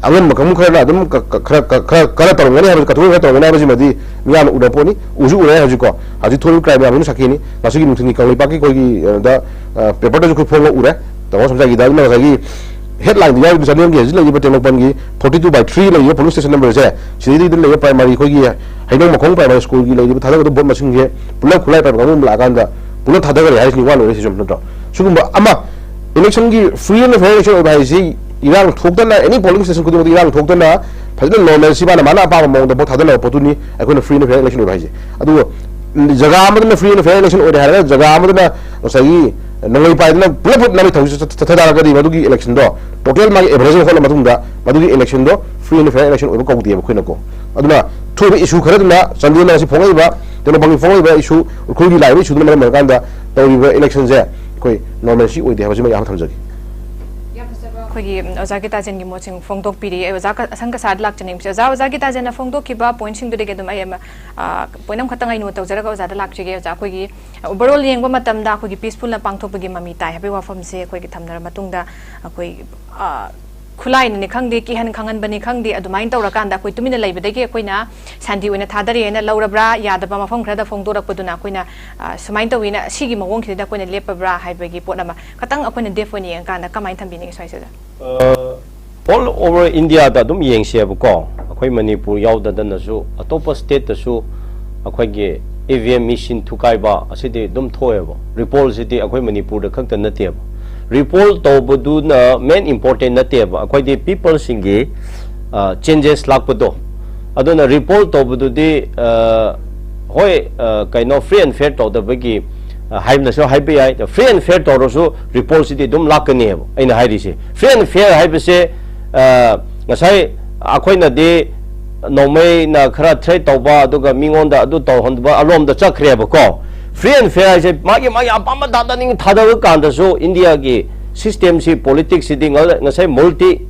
ꯑꯉꯝꯕ ꯀꯥꯡꯕꯨ ꯈꯔꯅ ꯑꯗꯨꯝ ꯀ-, ꯀ-, ꯈꯔ, ꯀ-, ꯈꯔ, ꯈꯔ ꯇꯧꯔꯝꯒꯅꯤ ꯍꯥꯏꯕꯁꯤ, ꯀꯠꯊꯣꯛ ꯈꯔ ꯇꯧꯔꯝꯒꯅꯤ ꯍꯥꯏꯕꯁꯤꯃꯗꯤ ꯃꯤꯌꯥꯝꯅ ꯎꯔ ꯄꯣꯠꯅꯤ, ꯎꯁꯨ ꯎꯔꯦ ꯍꯧꯖꯤꯛꯀꯣ꯫ ꯍꯧꯖꯤꯛ ꯊꯣꯛꯏꯕ crime ꯃꯌꯥꯝꯁꯤꯅ ꯁꯥꯈꯤꯅꯤ꯫ ꯉꯁꯤꯒꯤ ꯅꯨꯡꯊꯤꯜꯒꯤ ꯀꯪꯂꯩꯄꯥꯛꯀꯤ ꯑꯩꯈꯣꯏꯒꯤ, ꯑ, ꯗ, ꯑ, paper ꯗꯁꯨ ꯑꯩꯈꯣꯏ ꯐꯣꯡꯕ ꯎꯔꯦ꯫ ꯇꯥꯃꯣ ꯁꯝꯖꯥꯏꯒꯤꯗ ꯑꯗꯨꯅ ꯉꯁꯥꯏꯒꯤ headline ꯗ ꯌꯥꯎꯔꯤꯕ channel ꯒꯤ ꯍꯧꯖꯤꯛ ꯂꯩꯔꯤꯕ ꯇꯦꯡꯅꯧꯄꯜꯒꯤ forty two by three ꯂꯩꯔꯤꯕ police station number ꯁꯦ, ꯁꯤꯗꯩꯗ ꯂꯩꯕ primary ꯑꯩꯈꯣꯏꯒꯤ ꯍꯩꯅꯧ ꯃꯈꯣꯡ primary school ꯒꯤ ꯂꯩꯔꯤꯕ ꯊꯥꯗꯒꯗꯕ vote ꯃꯁꯤꯡꯁꯦ ꯄꯨꯂꯞ ꯈꯨꯠꯂꯥꯏ ꯄꯥꯏꯕ ꯀꯥꯡꯕꯨ ꯑꯃ ꯂꯥꯛꯑꯀꯥꯟꯗ ꯄꯨꯂꯞ ꯊꯥꯗꯈ꯭ꯔꯦ ꯍꯥꯏꯁꯤꯅꯤ, ꯋꯥ ꯂꯣꯏꯔꯦ ꯁꯤ ꯆꯨꯝ ꯅꯠꯇ꯭ꯔꯣ? ꯁꯤꯒꯨꯝꯕ ꯑꯃ, election ꯒꯤ free and fair election ꯑꯣꯏꯕ ꯍꯥꯏꯁꯤ ꯏꯔꯥꯡ ꯊꯣꯛꯇꯅ, any polling station ꯈꯨꯗꯤꯡꯃꯛꯇ ꯏꯔꯥꯡ ꯊꯣꯛꯇꯅ ꯐꯖꯅ normalcy ꯃꯥꯅ, ꯃꯥꯅ ꯑꯄꯥꯝꯕ ꯃꯑꯣꯡꯗ vote ꯊꯥꯗꯅꯕ ꯄꯣꯠꯇꯨꯅꯤ ꯑꯩꯈꯣꯏꯅ free and fair election ꯑꯣꯏꯕ ꯍꯥꯏꯁꯦ꯫ ꯑꯗꯨꯒ ꯖꯒꯥ ꯑꯃꯗꯅ free and fair election ꯑꯣꯏꯔꯦ ꯍꯥꯏꯔꯒ ꯖꯒꯥ ꯑꯃꯗꯅ ꯉꯁꯥꯏꯒꯤ ꯅꯣꯡꯃꯩ ꯄꯥꯏꯗꯅ ꯄꯨꯂꯞ ꯄꯨꯂꯞ ꯅꯝꯃꯩ ꯊꯧꯔꯤ ꯆꯠ-, ꯆꯠ-, ꯆꯠꯊ ꯇꯥꯔꯒꯗꯤ ꯃꯗꯨꯒꯤ election ꯗꯣ total ꯃꯥꯒꯤ average ꯑꯃ ꯍꯣꯠꯂ ꯃꯇꯨꯡꯗ ꯃꯗꯨꯒꯤ election ꯗꯣ free and fair election ꯑꯣꯏꯕ ꯀꯧꯗꯦꯕ ꯑꯩꯈꯣꯏꯅꯀꯣ꯫ ꯑꯗꯨꯅ ꯊꯣꯛꯏꯕ issue ꯈꯔꯗꯨꯅ ꯆꯥꯟꯗꯦꯜꯗ ꯉꯁꯤ ꯐꯣꯡꯉꯛꯏꯕ, ꯇꯦꯡꯅꯧꯄꯜꯒꯤ ꯐꯣꯡꯉꯛꯏꯕ issue, ꯎꯈ꯭ꯔꯨꯜꯒꯤ ꯂꯥꯛꯏꯕ issue ꯗꯨꯅ ꯃꯔꯝ ꯑꯣꯏꯔꯀꯥꯟꯗ ꯇꯧꯔꯤꯕ election ꯁꯦ ꯑꯩꯈꯣꯏ normalcy ꯑꯣꯏꯗꯦ ꯍꯥꯏꯕꯁꯤꯃ ꯌꯥꯝ ꯊꯝꯖꯒꯦ꯫ ꯌꯥꯝ ꯐꯖꯕ ꯑꯩꯈꯣꯏꯒꯤ ꯑꯣꯖꯥ ꯒꯤꯇꯥꯖꯦꯟꯒꯤ ꯃꯣꯠꯁꯤꯡ ꯐꯣꯡꯗꯣꯛꯄꯤꯔꯤ꯫ ꯑꯩ ꯑꯣꯖꯥ ꯑꯁꯪ ꯀꯁꯥꯗ ꯂꯥꯛꯆꯅꯤꯡꯕꯁꯦ, ꯑꯣꯖꯥ, ꯑꯣꯖꯥ ꯒꯤꯇꯥꯖꯦꯟꯅ ꯐꯣꯡꯗꯣꯛꯈꯤꯕ ꯄꯣꯏꯟꯠꯁꯤꯡꯗꯨꯗꯒꯤ ꯑꯗꯨꯝ ꯑꯩ ꯑꯃ ꯄꯣꯏꯟꯠ ꯑꯃꯈꯛꯇꯪ ꯑꯩ ꯅꯣꯠ ꯇꯧꯖꯔꯒ ꯑꯣꯖꯥꯗ ꯂꯥꯛꯆꯒꯦ꯫ ꯑꯣꯖꯥ, ꯑꯩꯈꯣꯏꯒꯤ ꯑꯣꯚꯔ ꯑꯣꯜ ꯌꯦꯡꯕ ꯃꯇꯝꯗ ꯑꯩꯈꯣꯏꯒꯤ ꯄꯤꯁꯐꯨꯜꯅ ꯄꯥꯡꯊꯣꯛꯄꯒꯤ ꯃꯃꯤ ꯇꯥꯏ ꯍꯥꯏꯕꯒꯤ ꯋꯥꯐꯝꯁꯦ ꯑꯩꯈꯣꯏꯒꯤ ꯊꯝꯅꯔ ꯃꯇꯨꯡꯗ, ꯑꯩꯈꯣꯏ ꯈꯨꯠꯂꯥꯏꯅꯅꯤ ꯈꯪꯗꯦ, ꯀꯤꯍꯟ ꯈꯪꯍꯟꯕꯅꯤ ꯈꯪꯗꯦ, ꯑꯗꯨꯃꯥꯏꯅ ꯇꯧꯔꯀꯥꯟꯗ ꯑꯩꯈꯣꯏ ꯇꯨꯃꯤꯟꯅ ꯂꯩꯕꯗꯒꯤ ꯑꯩꯈꯣꯏꯅ ꯁꯥꯟꯇꯤ ꯑꯣꯏꯅ ꯊꯥꯗꯔꯦꯅ ꯂꯧꯔꯕ꯭ꯔꯥ, ꯌꯥꯗꯕ ꯃꯐꯝ ꯈꯔꯗ ꯐꯣꯡꯗꯣꯔꯛꯄꯗꯨꯅ ꯑꯩꯈꯣꯏꯅ ꯁꯨꯃꯥꯏꯅ ꯇꯧꯋꯤꯅ ꯁꯤꯒꯤ ꯃꯑꯣꯡꯁꯤꯗ ꯑꯩꯈꯣꯏꯅ ꯂꯦꯞꯄꯕ꯭ꯔꯥ ꯍꯥꯏꯕꯒꯤ ꯄꯣꯠ ꯑꯃ ꯈꯇꯪ ꯑꯩꯈꯣꯏꯅ ꯗꯦꯞ ꯑꯣꯏꯅ ꯌꯦꯡꯉꯀꯥꯟꯗ ꯀꯃꯥꯏꯅ ꯊꯝꯕꯤꯅꯤꯡꯉꯤ ꯁ꯭ꯋꯥꯏꯁꯤꯗ? ꯑꯣꯜ ꯑꯣꯚꯔ ꯏꯟꯗꯤꯌꯥꯗ ꯑꯗꯨꯝ ꯌꯦꯡꯁꯦꯕꯀꯣ, ꯑꯩꯈꯣꯏ ꯃꯅꯤꯄꯨꯔ ꯌꯥꯎꯗꯗꯅꯁꯨ ꯑꯇꯣꯞꯄ ꯁ꯭ꯇꯦꯠꯇꯁꯨ ꯑꯩꯈꯣꯏꯒꯤ ꯏ ꯚꯤ ꯑꯦꯝ ꯃꯦꯁꯤꯟ ꯊꯨꯒꯥꯏꯕ ꯑꯁꯤꯗꯤ ꯑꯗꯨꯝ ꯊꯣꯛꯑꯦꯕ꯫ ꯔꯤꯄꯣꯜꯁꯤꯗꯤ ꯑꯩꯈꯣꯏ ꯃꯅꯤꯄꯨꯔꯗ ꯈꯛꯇ ꯅꯠꯇꯦꯕ꯫ ꯔꯤꯄꯣꯜ ꯇꯧꯕꯗꯨꯅ ꯃꯦꯟ ꯏꯝꯄꯣꯔꯇꯦꯟ ꯅꯠꯇꯦꯕ, ꯑꯩꯈꯣꯏꯗꯤ ꯄꯤꯄꯜꯁꯤꯡꯒꯤ ꯆꯦꯟꯖꯦꯁ ꯂꯥꯛꯄꯗꯣ꯫ ꯑꯗꯨꯅ ꯔꯤꯄꯣꯜ ꯇꯧꯕꯗꯨꯗꯤ ꯍꯣꯏ, ꯀꯩꯅꯣ, ꯐ꯭ꯔꯤ ꯑꯦꯟ ꯐꯦꯌꯔ ꯇꯧꯗꯕꯒꯤ ꯍꯥꯏꯕꯅꯁꯨ ꯍꯥꯏꯕ ꯌꯥꯏ꯫ ꯐ꯭ꯔꯤ ꯑꯦꯟ ꯐꯦꯌꯔ ꯇꯧꯔꯁꯨ ꯔꯤꯄꯣꯜꯁꯤꯗꯤ ꯑꯗꯨꯝ ꯂꯥꯛꯀꯅꯦꯕ꯫ ꯑꯩꯅ ꯍꯥꯏꯔꯤꯁꯦ ꯐ꯭ꯔꯤ ꯑꯦꯟ ꯐꯦꯌꯔ ꯍꯥꯏꯕꯁꯦ, ꯉꯁꯥꯏ ꯑꯩꯈꯣꯏꯅꯗꯤ ꯅꯣꯡꯃꯩꯅ ꯈꯔ ꯊ꯭ꯔꯦꯠ ꯇꯧꯕ ꯑꯗꯨꯒ ꯃꯤꯉꯣꯟꯗ ꯑꯗꯨ ꯇꯧꯍꯟꯕ ꯑꯂꯣꯝꯗ ꯆꯠꯈ꯭ꯔꯦꯕꯀꯣ꯫ ꯐ꯭ꯔꯤ ꯑꯦꯟ ꯐꯦꯌꯔ ꯍꯥꯏꯁꯦ ꯃꯥꯒꯤ ꯃꯥꯒꯤ ꯑꯄꯥꯝꯕ ꯊꯥꯗꯅꯤꯡ ꯊꯥꯗꯕ ꯀꯥꯟꯗꯁꯨ ꯏꯟꯗꯤꯌꯥꯒꯤ ꯁꯤꯁꯇꯦꯝꯁꯤ, ꯄꯣꯂꯤꯇꯤꯛꯁꯁꯤꯗꯤ ꯉꯁꯥꯏ ꯃꯜꯇꯤ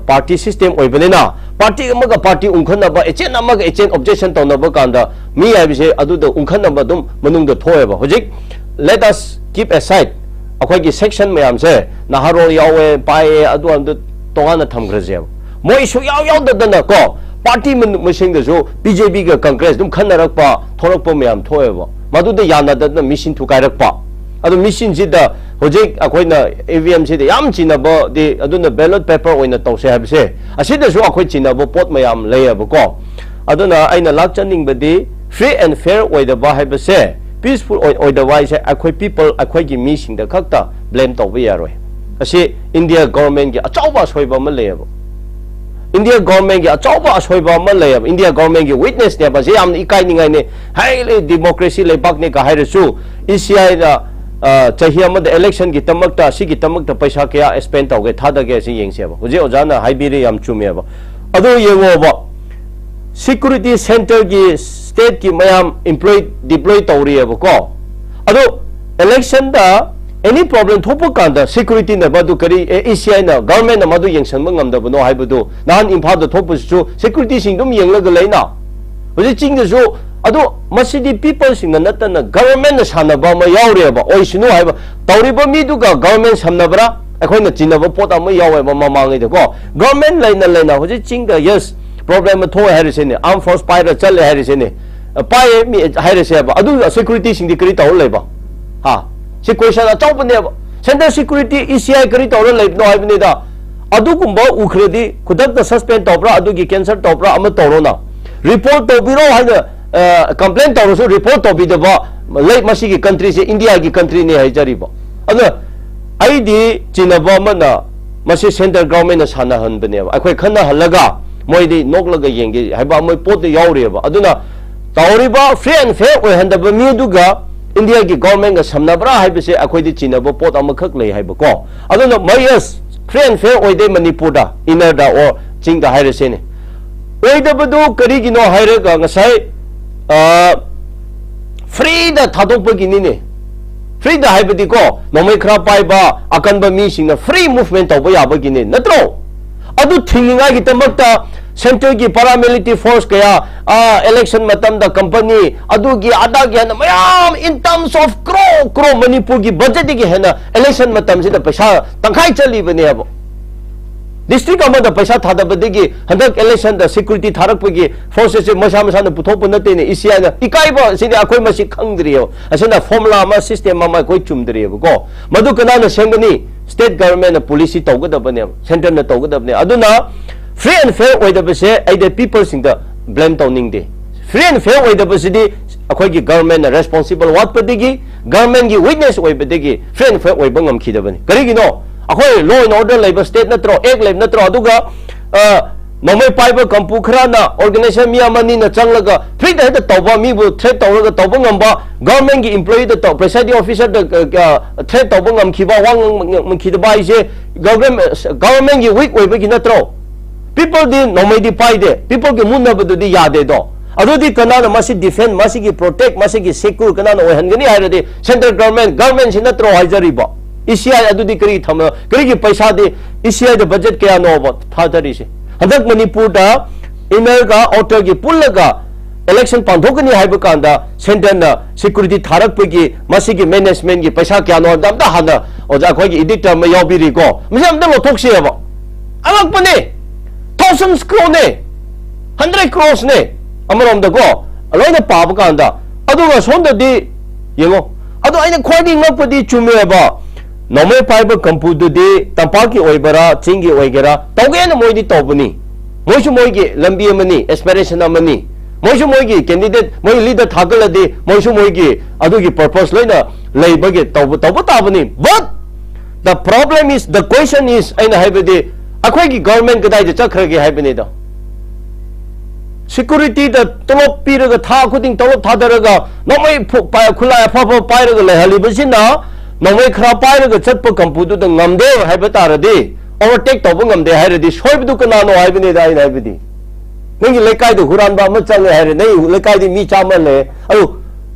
ꯄꯥꯔꯇꯤ ꯁꯤꯁꯇꯦꯝ ꯑꯣꯏꯕꯅꯤꯅ, ꯄꯥꯔꯇꯤ ꯑꯃꯒ ꯄꯥꯔꯇꯤ ꯎꯪꯈꯠꯅꯕ, ꯑꯦꯖꯦꯟ ꯑꯃꯒ ꯑꯦꯖꯦꯟ ꯑꯣꯕꯖꯦꯛꯁꯟ ꯇꯧꯅꯕ ꯀꯥꯟꯗ ꯃꯤ ꯍꯥꯏꯕꯁꯦ ꯑꯗꯨꯗ ꯎꯪꯈꯠꯅꯕ ꯑꯗꯨꯝ ꯃꯅꯨꯡꯗ ꯊꯣꯛꯑꯦꯕ꯫ ꯍꯧꯖꯤꯛ let us keep aside ꯑꯩꯈꯣꯏꯒꯤ ꯁꯦꯛꯁꯟ ꯃꯌꯥꯝꯁꯦ, ꯅꯍꯥꯔꯣꯜ ꯌꯥꯎꯋꯦ, ꯄꯥꯏꯌꯦ, ꯑꯗꯨ ꯑꯗꯨ ꯇꯣꯉꯥꯟꯅ ꯊꯝꯈ꯭ꯔꯁꯦꯕ꯫ ꯃꯣꯏ ꯁꯨꯛꯌꯥꯎ ꯌꯥꯎꯗꯗꯅ ꯀꯣ, ꯄꯥꯔꯇꯤ ꯃꯁꯤꯡꯗꯁꯨ ꯕꯤ ꯖꯦ ꯄꯤꯒ ꯀꯪꯒ꯭ꯔꯦꯁ ꯑꯗꯨꯝ ꯈꯟꯅꯔꯛꯄ ꯊꯣꯛꯂꯛꯄ ꯃꯌꯥꯝ ꯊꯣꯛꯑꯦꯕ꯫ ꯃꯗꯨꯗ ꯌꯥꯅꯗꯗꯅ ꯃꯦꯁꯤꯟ ꯊꯨꯒꯥꯏꯔꯛꯄ꯫ ꯑꯗꯨ ꯃꯦꯁꯤꯟꯁꯤꯗ ꯍꯧꯖꯤꯛ ꯑꯩꯈꯣꯏꯅ ꯏ ꯚꯤ ꯑꯦꯝꯁꯤꯗ ꯌꯥꯝ ꯆꯤꯟꯅꯕꯗꯤ, ꯑꯗꯨꯅ ꯕꯦꯂꯣꯠ ꯄꯦꯄꯔ ꯑꯣꯏꯅ ꯇꯧꯁꯦ ꯍꯥꯏꯕꯁꯦ, ꯑꯁꯤꯗꯁꯨ ꯑꯩꯈꯣꯏ ꯆꯤꯟꯅꯕ ꯄꯣꯠ ꯃꯌꯥꯝ ꯂꯩꯌꯦꯕꯀꯣ꯫ ꯑꯗꯨꯅ ꯑꯩꯅ ꯂꯥꯛꯆꯅꯤꯡꯕꯗꯤ, ꯐ꯭ꯔꯤ ꯑꯦꯟ ꯐꯦꯌꯔ ꯑꯣꯏꯗꯕ ꯍꯥꯏꯕꯁꯦ, ꯄꯤꯁꯐꯨꯜ ꯑꯣꯏꯗꯕ ꯍꯥꯏꯁꯦ ꯑꯩꯈꯣꯏ ꯄꯤꯄꯜ, ꯑꯩꯈꯣꯏꯒꯤ ꯃꯤꯁꯤꯡꯗ ꯈꯛꯇ ꯕ꯭ꯂꯦꯝ ꯇꯧꯕ ꯌꯥꯔꯣꯏ꯫ ꯑꯁꯤ ꯏꯟꯗꯤꯌꯥ ꯒꯣꯔꯃꯦꯟꯒꯤ ꯑꯆꯧꯕ ꯑꯁꯣꯏꯕ ꯑꯃ ꯂꯩꯌꯦꯕ꯫ ꯏꯟꯗꯤꯌꯥ ꯒꯣꯔꯃꯦꯟꯒꯤ ꯑꯆꯧꯕ ꯑꯁꯣꯏꯕ ꯑꯃ ꯂꯩꯌꯦꯕ꯫ ꯏꯟꯗꯤꯌꯥ ꯒꯣꯔꯃꯦꯟꯒꯤ ꯋꯤꯛꯅꯦꯁꯅꯦꯕ꯫ ꯑꯁꯤ ꯌꯥꯝꯅ ꯏꯀꯥꯏꯅꯤꯡꯉꯥꯏꯅꯦ꯫ ꯍꯥꯏꯂꯤ ꯗꯤꯃꯣꯀ꯭ꯔꯦꯁꯤ ꯂꯩꯕꯥꯛꯅꯦꯒ ꯍꯥꯏꯔꯁꯨ, ꯏ ꯁꯤ ꯑꯥꯏꯅ ꯆꯍꯤ ꯑꯃꯗ ꯏꯂꯦꯛꯁꯟꯒꯤꯗꯃꯛꯇ, ꯑꯁꯤꯒꯤꯗꯃꯛꯇ ꯄꯩꯁꯥ ꯀꯌꯥ ꯁ꯭ꯄꯦꯟ ꯇꯧꯒꯦ, ꯊꯥꯗꯒꯦ, ꯑꯁꯤ ꯌꯦꯡꯁꯦꯕ꯫ ꯍꯧꯖꯤꯛ ꯑꯣꯖꯥꯅ ꯍꯥꯏꯕꯤꯔꯤ, ꯌꯥꯝ ꯆꯨꯝꯃꯦꯕ꯫ ꯑꯗꯨ ꯌꯦꯡꯉꯣꯕ, ꯁꯦꯀ꯭ꯌꯨꯔꯤꯇꯤ ꯁꯦꯟꯇꯔꯒꯤ ꯁ꯭ꯇꯦꯠꯀꯤ ꯃꯌꯥꯝ ꯑꯦꯝꯄ꯭ꯂꯣꯏ ꯗꯤꯄ꯭ꯂꯣꯏ ꯇꯧꯔꯤꯑꯕꯀꯣ꯫ ꯑꯗꯣ ꯏꯂꯦꯛꯁꯟꯗ Any problem ꯊꯣꯛꯄ ꯀꯥꯟꯗ security ꯅ ꯃꯗꯨ ꯀꯔꯤ, ꯑꯦ, E C I ꯅ, government ꯅ ꯃꯗꯨ ꯌꯦꯡꯁꯤꯟꯕ ꯉꯝꯗꯕꯅꯣ ꯍꯥꯏꯕꯗꯨ ꯅꯍꯥꯟ ꯏꯝꯐꯥꯜꯗ ꯊꯣꯛꯄꯁꯤꯁꯨ security ꯁꯤꯡ ꯑꯗꯨꯝ ꯌꯦꯡꯂꯒ ꯂꯩꯅ꯫ ꯍꯧꯖꯤꯛ ꯆꯤꯡꯗꯁꯨ ꯑꯗꯨ ꯃꯁꯤꯗꯤ people ꯁꯤꯡꯅ ꯅꯠꯇꯅ government ꯅ ꯁꯥꯟꯅꯕ ꯑꯃ ꯌꯥꯎꯔꯦꯕ꯫ ꯑꯣꯏꯁꯅꯨ ꯍꯥꯏꯕ, ꯇꯧꯔꯤꯕ ꯃꯤꯗꯨꯒ government ꯁꯝꯅꯕ꯭ꯔꯥ? ꯑꯩꯈꯣꯏꯅ ꯆꯤꯟꯅꯕ ꯄꯣꯠ ꯑꯃ ꯌꯥꯎꯋꯦꯕ ꯃꯃꯥꯡꯉꯩꯗꯀꯣ꯫ Government ꯂꯩꯅ ꯂꯩꯅ ꯍꯧꯖꯤꯛ ꯆꯤꯡꯗ, yes, problem ꯑꯃ ꯊꯣꯛꯑꯦ ꯍꯥꯏꯔꯤꯁꯤꯅꯦ, armed force ꯄꯥꯏꯔ ꯆꯠꯂꯦ ꯍꯥꯏꯔꯤꯁꯤꯅꯦ, ꯄꯥꯏꯌꯦ ꯃꯤ ꯍꯥꯏꯔꯁꯦꯕ, ꯑꯗꯨ security ꯁꯤꯡꯗꯤ ꯀꯔꯤ ꯇꯧꯔ ꯂꯩꯕ? ꯍꯥ? ꯁꯤ question ꯑꯆꯧꯕꯅꯦꯕ꯫ Central security, E C I ꯀꯔꯤ ꯇꯧꯔ ꯂꯩꯕꯅꯣ ꯍꯥꯏꯕꯅꯤꯗ꯫ ꯑꯗꯨꯒꯨꯝꯕ ꯎꯈ꯭ꯔꯗꯤ ꯈꯨꯗꯛꯇ suspend ꯇꯧꯕ꯭ꯔꯥ, ꯑꯗꯨꯒꯤ cancel ꯇꯧꯕ꯭ꯔꯥ, ꯑꯃ ꯇꯧꯔꯣꯅ꯫ Report ꯇꯧꯕꯤꯔꯣ ꯍꯥꯏꯅ, ꯑ, complain ꯇꯧꯔꯁꯨ report ꯇꯧꯕꯤꯗꯕ ꯂꯩ꯫ ꯃꯁꯤꯒꯤ country ꯁꯦ India ꯒꯤ country ꯅꯦ ꯍꯥꯏꯖꯔꯤꯕ꯫ ꯑꯗꯨꯅ ꯑꯩꯗꯤ ꯆꯤꯡꯅꯕ ꯑꯃꯅ ꯃꯁꯤ central government ꯅ ꯁꯥꯟꯅꯍꯟꯕꯅꯦꯕ꯫ ꯑꯩꯈꯣꯏ ꯈꯟꯅꯍꯜꯂꯒ ꯃꯣꯏꯗꯤ ꯅꯣꯛꯂꯒ ꯌꯦꯡꯒꯦ ꯍꯥꯏꯕ ꯑꯃ ꯄꯣꯠꯇ ꯌꯥꯎꯔꯤꯑꯕ꯫ ꯑꯗꯨꯅ ꯇꯧꯔꯤꯕ free and fair ꯑꯣꯏꯍꯟꯗꯕ ꯃꯤꯗꯨꯒ India ꯒꯤ government ꯒ ꯁꯝꯅꯕ꯭ꯔꯥ ꯍꯥꯏꯕꯁꯦ ꯑꯩꯈꯣꯏꯗꯤ ꯆꯤꯡꯅꯕ ꯄꯣꯠ ꯑꯃꯈꯛ ꯂꯩ ꯍꯥꯏꯕꯀꯣ꯫ ꯑꯗꯨꯅ ꯃꯌꯦꯁ, free and fair ꯑꯣꯏꯗꯦ ꯃꯅꯤꯄꯨꯔꯗ, inner ꯗ or ꯆꯤꯡꯗ ꯍꯥꯏꯔꯁꯤꯅꯦ꯫ ꯑꯣꯏꯗꯕꯗꯨ ꯀꯔꯤꯒꯤꯅꯣ ꯍꯥꯏꯔꯒ ꯉꯁꯥꯏ, ꯑ, free ꯗ ꯊꯥꯗꯣꯛꯄꯒꯤꯅꯤꯅꯦ꯫ Free ꯗ ꯍꯥꯏꯕꯗꯤꯀꯣ, ꯅꯣꯡꯃꯩ ꯈꯔ ꯄꯥꯏꯕ ꯑꯀꯟꯕ ꯃꯤꯁꯤꯡꯅ free movement ꯇꯧꯕ ꯌꯥꯕꯒꯤꯅꯦ, ꯅꯠꯇ꯭ꯔꯣ? ꯑꯗꯨ ꯊꯤꯡꯅꯤꯡꯉꯥꯏꯒꯤꯗꯃꯛꯇ central ꯒꯤ paramilitary force ꯀꯌꯥ, ꯑ, election ꯃꯇꯝꯗ company, ꯑꯗꯨꯒꯤ ꯑꯗꯥꯒꯤ ꯍꯥꯏꯅ ꯃꯌꯥꯝ, in terms of crore, crore, ꯃꯅꯤꯄꯨꯔꯒꯤ budget ꯇꯒꯤ ꯍꯦꯟꯅ election ꯃꯇꯝꯁꯤꯗ ꯄꯩꯁꯥ ꯇꯪꯈꯥꯏ ꯆꯠꯂꯤꯕꯅꯦꯕ꯫ District ꯑꯃꯗ ꯄꯩꯁꯥ ꯊꯥꯗꯕꯗꯒꯤ ꯍꯟꯗꯛ election ꯗ security ꯊꯥꯔꯛꯄꯒꯤ forces ꯁꯦ ꯃꯁꯥ ꯃꯁꯥꯅ ꯄꯨꯊꯣꯛꯄ ꯅꯠꯇꯦꯅꯦ꯫ E C I ꯅ ꯏꯀꯥꯏꯕ ꯁꯤꯗꯤ ꯑꯩꯈꯣꯏ ꯃꯁꯤ ꯈꯪꯗ꯭ꯔꯤꯑꯕ꯫ ꯑꯁꯤꯅ formula ꯑꯃ, system ꯑꯃ ꯑꯩꯈꯣꯏ ꯆꯨꯝꯗ꯭ꯔꯤꯑꯕꯀꯣ꯫ ꯃꯗꯨ ꯀꯅꯥꯅ ꯁꯦꯝꯒꯅꯤ? State government ꯅ policy ꯇꯧꯒꯗꯕꯅꯦꯕ, centre ꯅ ꯇꯧꯒꯗꯕꯅꯦ꯫ ꯑꯗꯨꯅ free and fair ꯑꯣꯏꯗꯕꯁꯦ ꯑꯩꯗꯤ people ꯁꯤꯡꯗ blame ꯇꯧꯅꯤꯡꯗꯦ꯫ Free and fair ꯑꯣꯏꯗꯕꯁꯤꯗꯤ ꯑꯩꯈꯣꯏꯒꯤ government ꯅ responsible ꯋꯥꯠꯄꯗꯒꯤ, government ꯒꯤ weakness ꯑꯣꯏꯕꯗꯒꯤ free and fair ꯑꯣꯏꯕ ꯉꯝꯈꯤꯗꯕꯅꯤ꯫ ꯀꯔꯤꯒꯤꯅꯣ? ꯑꯩꯈꯣꯏ law and order ꯂꯩꯕ state ꯅꯠꯇ꯭ꯔꯣ, act ꯂꯩꯕ ꯅꯠꯇ꯭ꯔꯣ? ꯑꯗꯨꯒ, ꯑ, ꯅꯣꯡꯃꯩ ꯄꯥꯏꯕ ꯀꯥꯡꯕꯨ ꯈꯔꯅ, organization ꯃꯤ ꯑꯃꯅꯤꯅ ꯆꯪꯂꯒ free ꯗ ꯍꯦꯛꯇ ꯇꯧꯕ, ꯃꯤꯕꯨ threat ꯇꯧꯔꯒ ꯇꯧꯕ ꯉꯝꯕ, government ꯒꯤ employee ꯗ ꯇꯧ-, presiding officer ꯗ, ꯑ, ꯑ, threat ꯇꯧꯕ ꯉꯝꯈꯤꯕ, ꯋꯥ ꯉꯥꯡ-, ꯉꯝꯈꯤꯗꯕ ꯍꯥꯏꯁꯦ government, government ꯒꯤ weak ꯑꯣꯏꯕꯒꯤ ꯅꯠꯇ꯭ꯔꯣ? People ꯗꯤ ꯅꯣꯡꯃꯩꯗꯤ ꯄꯥꯏꯗꯦ, people ꯒꯤ ꯃꯨꯟꯅꯕꯗꯨꯗꯤ ꯌꯥꯗꯦꯗꯣ꯫ ꯑꯗꯨꯗꯤ ꯀꯅꯥꯅ ꯃꯁꯤ defend, ꯃꯁꯤꯒꯤ protect, ꯃꯁꯤꯒꯤ secure ꯀꯅꯥꯅ ꯑꯣꯏꯍꯟꯒꯅꯤ ꯍꯥꯏꯔꯗꯤ central government, government ꯁꯤ ꯅꯠꯇ꯭ꯔꯣ ꯍꯥꯏꯖꯔꯤꯕꯣ? E C I ꯑꯗꯨꯗꯤ ꯀꯔꯤ ꯊꯝꯃ, ꯀꯔꯤꯒꯤ ꯄꯩꯁꯥꯗꯤ E C I the budget ꯀꯌꯥꯅꯣꯕ ꯊꯥꯗꯔꯤꯁꯦ? ꯍꯟꯗꯛ ꯃꯅꯤꯄꯨꯔꯗ inner ꯒ outer ꯒꯤ ꯄꯨꯜꯂꯒ election ꯄꯥꯡꯊꯣꯛꯀꯅꯤ ꯍꯥꯏꯕ ꯀꯥꯟꯗ centre ꯅ security ꯊꯥꯔꯛꯄꯒꯤ ꯃꯁꯤꯒꯤ management ꯀꯤ ꯄꯩꯁꯥ ꯀꯌꯥꯅꯣ ꯍꯥꯏꯕꯗ ꯑꯝꯇ ꯍꯥꯟꯅ ꯑꯣꯖꯥ ꯑꯩꯈꯣꯏꯒꯤ editor ꯑꯃ ꯌꯥꯎꯕꯤꯔꯤꯀꯣ, ꯃꯁꯤ ꯑꯝꯇ ꯂꯧꯊꯣꯛꯁꯦꯕ꯫ ꯑꯉꯛꯄꯅꯦ꯫ Thousands crore ꯅꯦ, hundred crores ꯅꯦ꯫ ꯑꯃꯔꯣꯝꯗꯀꯣ, ꯂꯣꯏꯅ ꯄꯥꯕ ꯀꯥꯟꯗ꯫ ꯑꯗꯨꯒ ꯁꯣꯝꯗꯗꯤ ꯌꯦꯡꯉꯣ꯫ ꯑꯗꯣ ꯑꯩꯅ ꯈ꯭ꯋꯥꯏꯗꯒꯤ ꯉꯛꯄꯗꯤ ꯆꯨꯝꯃꯦꯕ꯫ ꯅꯣꯡꯃꯩ ꯄꯥꯏꯕ ꯀꯝꯄꯨꯗꯨꯗꯤ ꯇꯝꯄꯥꯛꯀꯤ ꯑꯣꯏꯕꯔꯥ, ꯆꯤꯡꯒꯤ ꯑꯣꯏꯒꯦꯔꯥ, ꯇꯧꯒꯦꯅ ꯃꯣꯏꯗꯤ ꯇꯧꯕꯅꯤ꯫ ꯃꯣꯏꯁꯨ ꯃꯣꯏꯒꯤ ꯂꯝꯕꯤ ꯑꯃꯅꯤ, aspiration ꯑꯃꯅꯤ꯫ ꯃꯣꯏꯁꯨ ꯃꯣꯏꯒꯤ candidate, ꯃꯣꯏ leader ꯊꯥꯒꯠꯂꯗꯤ ꯃꯣꯏꯁꯨ ꯃꯣꯏꯒꯤ ꯑꯗꯨꯒꯤ purpose ꯂꯣꯏꯅ ꯂꯩꯕꯒꯤ ꯇꯧꯕ, ꯇꯧꯕ ꯇꯥꯕꯅꯤ꯫ But the problem is, the question is, ꯑꯩꯅ ꯍꯥꯏꯕꯗꯤ ꯑꯩꯈꯣꯏꯒꯤ government ꯀꯗꯥꯏꯗ ꯆꯠꯈ꯭ꯔꯒꯦ ꯍꯥꯏꯕꯅꯤꯗ꯫ Security ꯗ ꯇꯣꯂꯣꯞ ꯄꯤꯔꯒ ꯊꯥ ꯈꯨꯗꯤꯡ ꯇꯣꯂꯣꯞ ꯊꯥꯗꯔꯒ ꯅꯣꯡꯃꯩ ꯐꯨ-, ꯄꯥꯏ-, ꯈꯨꯠꯂꯥꯏ ꯑꯐꯕ ꯄꯥꯏꯔꯒ ꯂꯩꯍꯜꯂꯤꯕꯁꯤꯅ ꯅꯣꯡꯃꯩ ꯈꯔ ꯄꯥꯏꯔꯒ ꯆꯠꯄ ꯀꯝꯄꯨꯗꯨꯗ ꯉꯝꯗꯦ ꯍꯥꯏꯕ ꯇꯥꯔꯗꯤ, overtake ꯇꯧꯕ ꯉꯝꯗꯦ ꯍꯥꯏꯔꯗꯤ ꯁꯣꯏꯕꯗꯨ ꯀꯅꯥꯅꯣ ꯍꯥꯏꯕꯅꯤꯗ ꯑꯩꯅ ꯍꯥꯏꯕꯗꯤ꯫ ꯅꯪꯒꯤ ꯂꯩꯀꯥꯏꯗ ꯍꯨꯔꯥꯟꯕ ꯑꯃ ꯆꯪꯉꯦ ꯍꯥꯏꯔꯦ, ꯅꯪꯒꯤ ꯂꯩꯀꯥꯏꯗꯤ ꯃꯤ ꯆꯥꯝꯃ ꯂꯩ, ꯑꯗꯨ